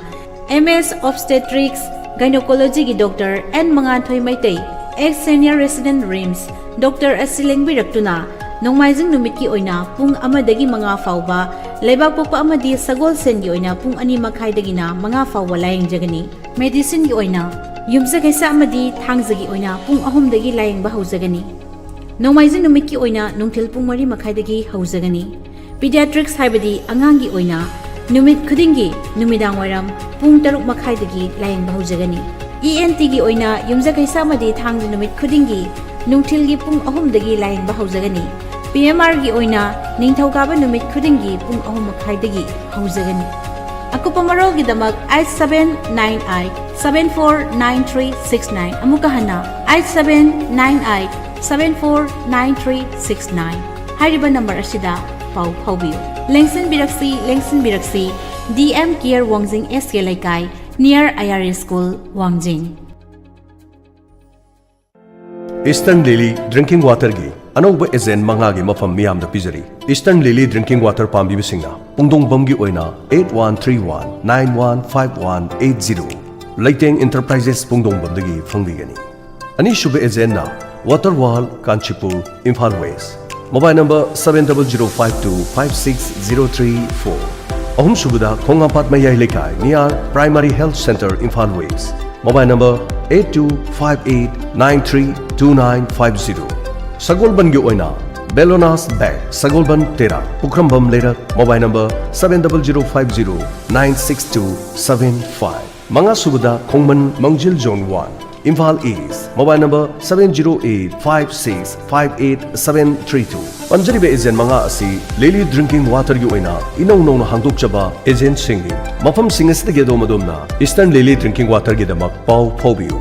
ꯑꯦꯝ ꯑꯦꯁ ꯑꯣꯕꯁ꯭ꯇꯦꯇ꯭ꯔꯤꯛꯁ ꯒꯥꯏꯅꯣꯀꯣꯂꯣꯖꯤꯒꯤ doctor N Manganthoi Meitei, ex senior resident RIMS, doctor ꯑꯁꯤ ꯂꯦꯡꯕꯤꯔꯛꯇꯨꯅ ꯅꯣꯡꯃꯥꯏꯖꯤꯡ ꯅꯨꯃꯤꯠꯀꯤ ꯑꯣꯏꯅ ꯄꯨꯡ ꯑꯃꯗꯒꯤ ꯃꯉꯥ ꯐꯥꯎꯕ, ꯂꯩꯕꯥꯛꯄꯣꯛꯄ ꯑꯃꯗꯤ ꯁꯒꯣꯜꯁꯦꯟꯒꯤ ꯑꯣꯏꯅ ꯄꯨꯡ ꯑꯅꯤ ꯃꯈꯥꯏꯗꯒꯤꯅ ꯃꯉꯥ ꯐꯥꯎꯕ ꯂꯥꯌꯦꯡꯖꯒꯅꯤ꯫ ꯃꯦꯗꯤꯁꯤꯟꯒꯤ ꯑꯣꯏꯅ ꯌꯨꯝꯖꯀꯩꯁ ꯑꯃꯗꯤ ꯊꯥꯡꯖꯒꯤ ꯑꯣꯏꯅ ꯄꯨꯡ ꯑꯍꯨꯝꯗꯒꯤ ꯂꯥꯌꯦꯡꯕ ꯍꯧꯖꯒꯅꯤ꯫ ꯅꯣꯡꯃꯥꯏꯖꯤꯡ ꯅꯨꯃꯤꯠꯀꯤ ꯑꯣꯏꯅ ꯅꯨꯡꯊꯤꯜ ꯄꯨꯡ ꯃꯔꯤ ꯃꯈꯥꯏꯗꯒꯤ ꯍꯧꯖꯒꯅꯤ꯫ ꯄꯤꯗꯤꯌꯥꯇ꯭ꯔꯤꯛꯁ ꯍꯥꯏꯕꯗꯤ ꯑꯉꯥꯡꯒꯤ ꯑꯣꯏꯅ ꯅꯨꯃꯤꯠ ꯈꯨꯗꯤꯡꯒꯤ ꯅꯨꯃꯤꯗꯥꯡ ꯋꯥꯏꯔꯝ ꯄꯨꯡ ꯇꯔꯨꯛ ꯃꯈꯥꯏꯗꯒꯤ ꯂꯥꯌꯦꯡꯕ ꯍꯧꯖꯒꯅꯤ꯫ ꯏ ꯑꯦꯟ ꯇꯤꯒꯤ ꯑꯣꯏꯅ ꯌꯨꯝꯖꯀꯩꯁ ꯑꯃꯗꯤ ꯊꯥꯡꯖ ꯅꯨꯃꯤꯠ ꯈꯨꯗꯤꯡꯒꯤ ꯅꯨꯡꯊꯤꯜꯒꯤ ꯄꯨꯡ ꯑꯍꯨꯝꯗꯒꯤ ꯂꯥꯌꯦꯡꯕ ꯍꯧꯖꯒꯅꯤ꯫ ꯄꯤ ꯑꯦꯝ ꯑꯥꯔꯒꯤ ꯑꯣꯏꯅ ꯅꯤꯡꯊꯧꯀꯥꯕ ꯅꯨꯃꯤꯠ ꯈꯨꯗꯤꯡꯒꯤ ꯄꯨꯡ ꯑꯍꯨꯝ ꯃꯈꯥꯏꯗꯒꯤ ꯍꯧꯖꯒꯅꯤ꯫ ꯑꯀꯨꯞꯄ ꯃꯔꯣꯜꯒꯤꯗꯃꯛ eight seven nine eight seven four nine three six nine, ꯑꯃꯨꯛꯀ ꯍꯟꯅ eight seven nine eight seven four nine three six nine ꯍꯥꯏꯔꯤꯕ ꯅꯝꯕꯔ ꯑꯁꯤꯗ ꯄꯥꯎ ꯐꯥꯎꯕꯤꯌꯨ꯫ ꯂꯦꯡꯁꯤꯟꯕꯤꯔꯛꯁꯤ, ꯂꯦꯡꯁꯤꯟꯕꯤꯔꯛꯁꯤ, ꯗꯤ ꯑꯦꯝ ꯀꯦꯌꯔ, ꯋꯥꯡꯖꯤꯡ ꯑꯦꯁ ꯀꯦ ꯂꯩꯀꯥꯏ, near ꯑꯥꯏ ꯑꯥꯔ ꯁ꯭ꯀꯨꯜ, ꯋꯥꯡꯖꯤꯡ꯫ Eastern Lily Drinking Waterꯒꯤ ꯑꯅꯧꯕ ꯑꯦꯖꯦꯟꯠ ꯃꯉꯥꯒꯤ ꯃꯐꯝ ꯃꯤꯌꯥꯝꯗ ꯄꯤꯖꯔꯤ꯫ Eastern Lily Drinking Water ꯄꯥꯝꯕꯤꯕꯁꯤꯡꯅ ꯄꯨꯡꯗꯣꯡꯕꯝꯒꯤ ꯑꯣꯏꯅ eight one three one nine one five one eight zero, ꯂꯩꯇꯦꯡ ꯏꯟꯇꯔꯄ꯭ꯔꯥꯏꯖꯦꯁ ꯄꯨꯡꯗꯣꯡꯕꯝꯗꯒꯤ ꯐꯪꯕꯤꯒꯅꯤ꯫ ꯑꯅꯤꯁꯨꯕ ꯑꯦꯖꯦꯟꯠꯅ Water World, Kanchipur, Imphal West, mobile number seven double zero five two five six zero three four꯫ ꯑꯍꯨꯝꯁꯨꯕꯗ ꯈꯣꯡꯉꯥꯝꯄꯥꯠ ꯃꯌꯥꯏ ꯂꯩꯀꯥꯏ, near Primary Health Centre, Imphal West, mobile number eight two five eight nine three two nine five zero꯫ ꯁꯒꯣꯜꯕꯟꯒꯤ ꯑꯣꯏꯅ ꯕꯦꯂꯣꯅꯥꯁ bag, ꯁꯒꯣꯜꯕꯟ ꯇꯦꯔꯥ, ꯄꯨꯈ꯭ꯔꯝꯕꯝ ꯂꯩꯔꯛ, mobile number seven double zero five zero nine six two seven five꯫ ꯃꯉꯥꯁꯨꯕꯗ ꯈꯣꯡꯃꯟ, ꯃꯥꯡꯖꯤꯜ Zone one, Imphal east, mobile number seven zero eight five six five eight seven three two꯫ ꯄꯟꯖꯔꯤꯕ agent ꯃꯉꯥ ꯑꯁꯤ ꯂꯤꯂꯤ drinking ꯋꯥꯇꯔꯒꯤ ꯑꯣꯏꯅ ꯏꯅꯧ ꯅꯧꯅ ꯍꯥꯡꯗꯣꯛꯆꯕ ꯑꯦꯖꯦꯟꯠꯁꯤꯡꯅꯤ꯫ ꯃꯐꯝꯁꯤꯡ ꯑꯁꯤꯗꯒꯤ ꯑꯗꯣꯝ ꯑꯗꯣꯝꯅ Eastern Lily Drinking Waterꯒꯤꯗꯃꯛ ꯄꯥꯎ ꯐꯥꯎꯕꯤꯌꯨ꯫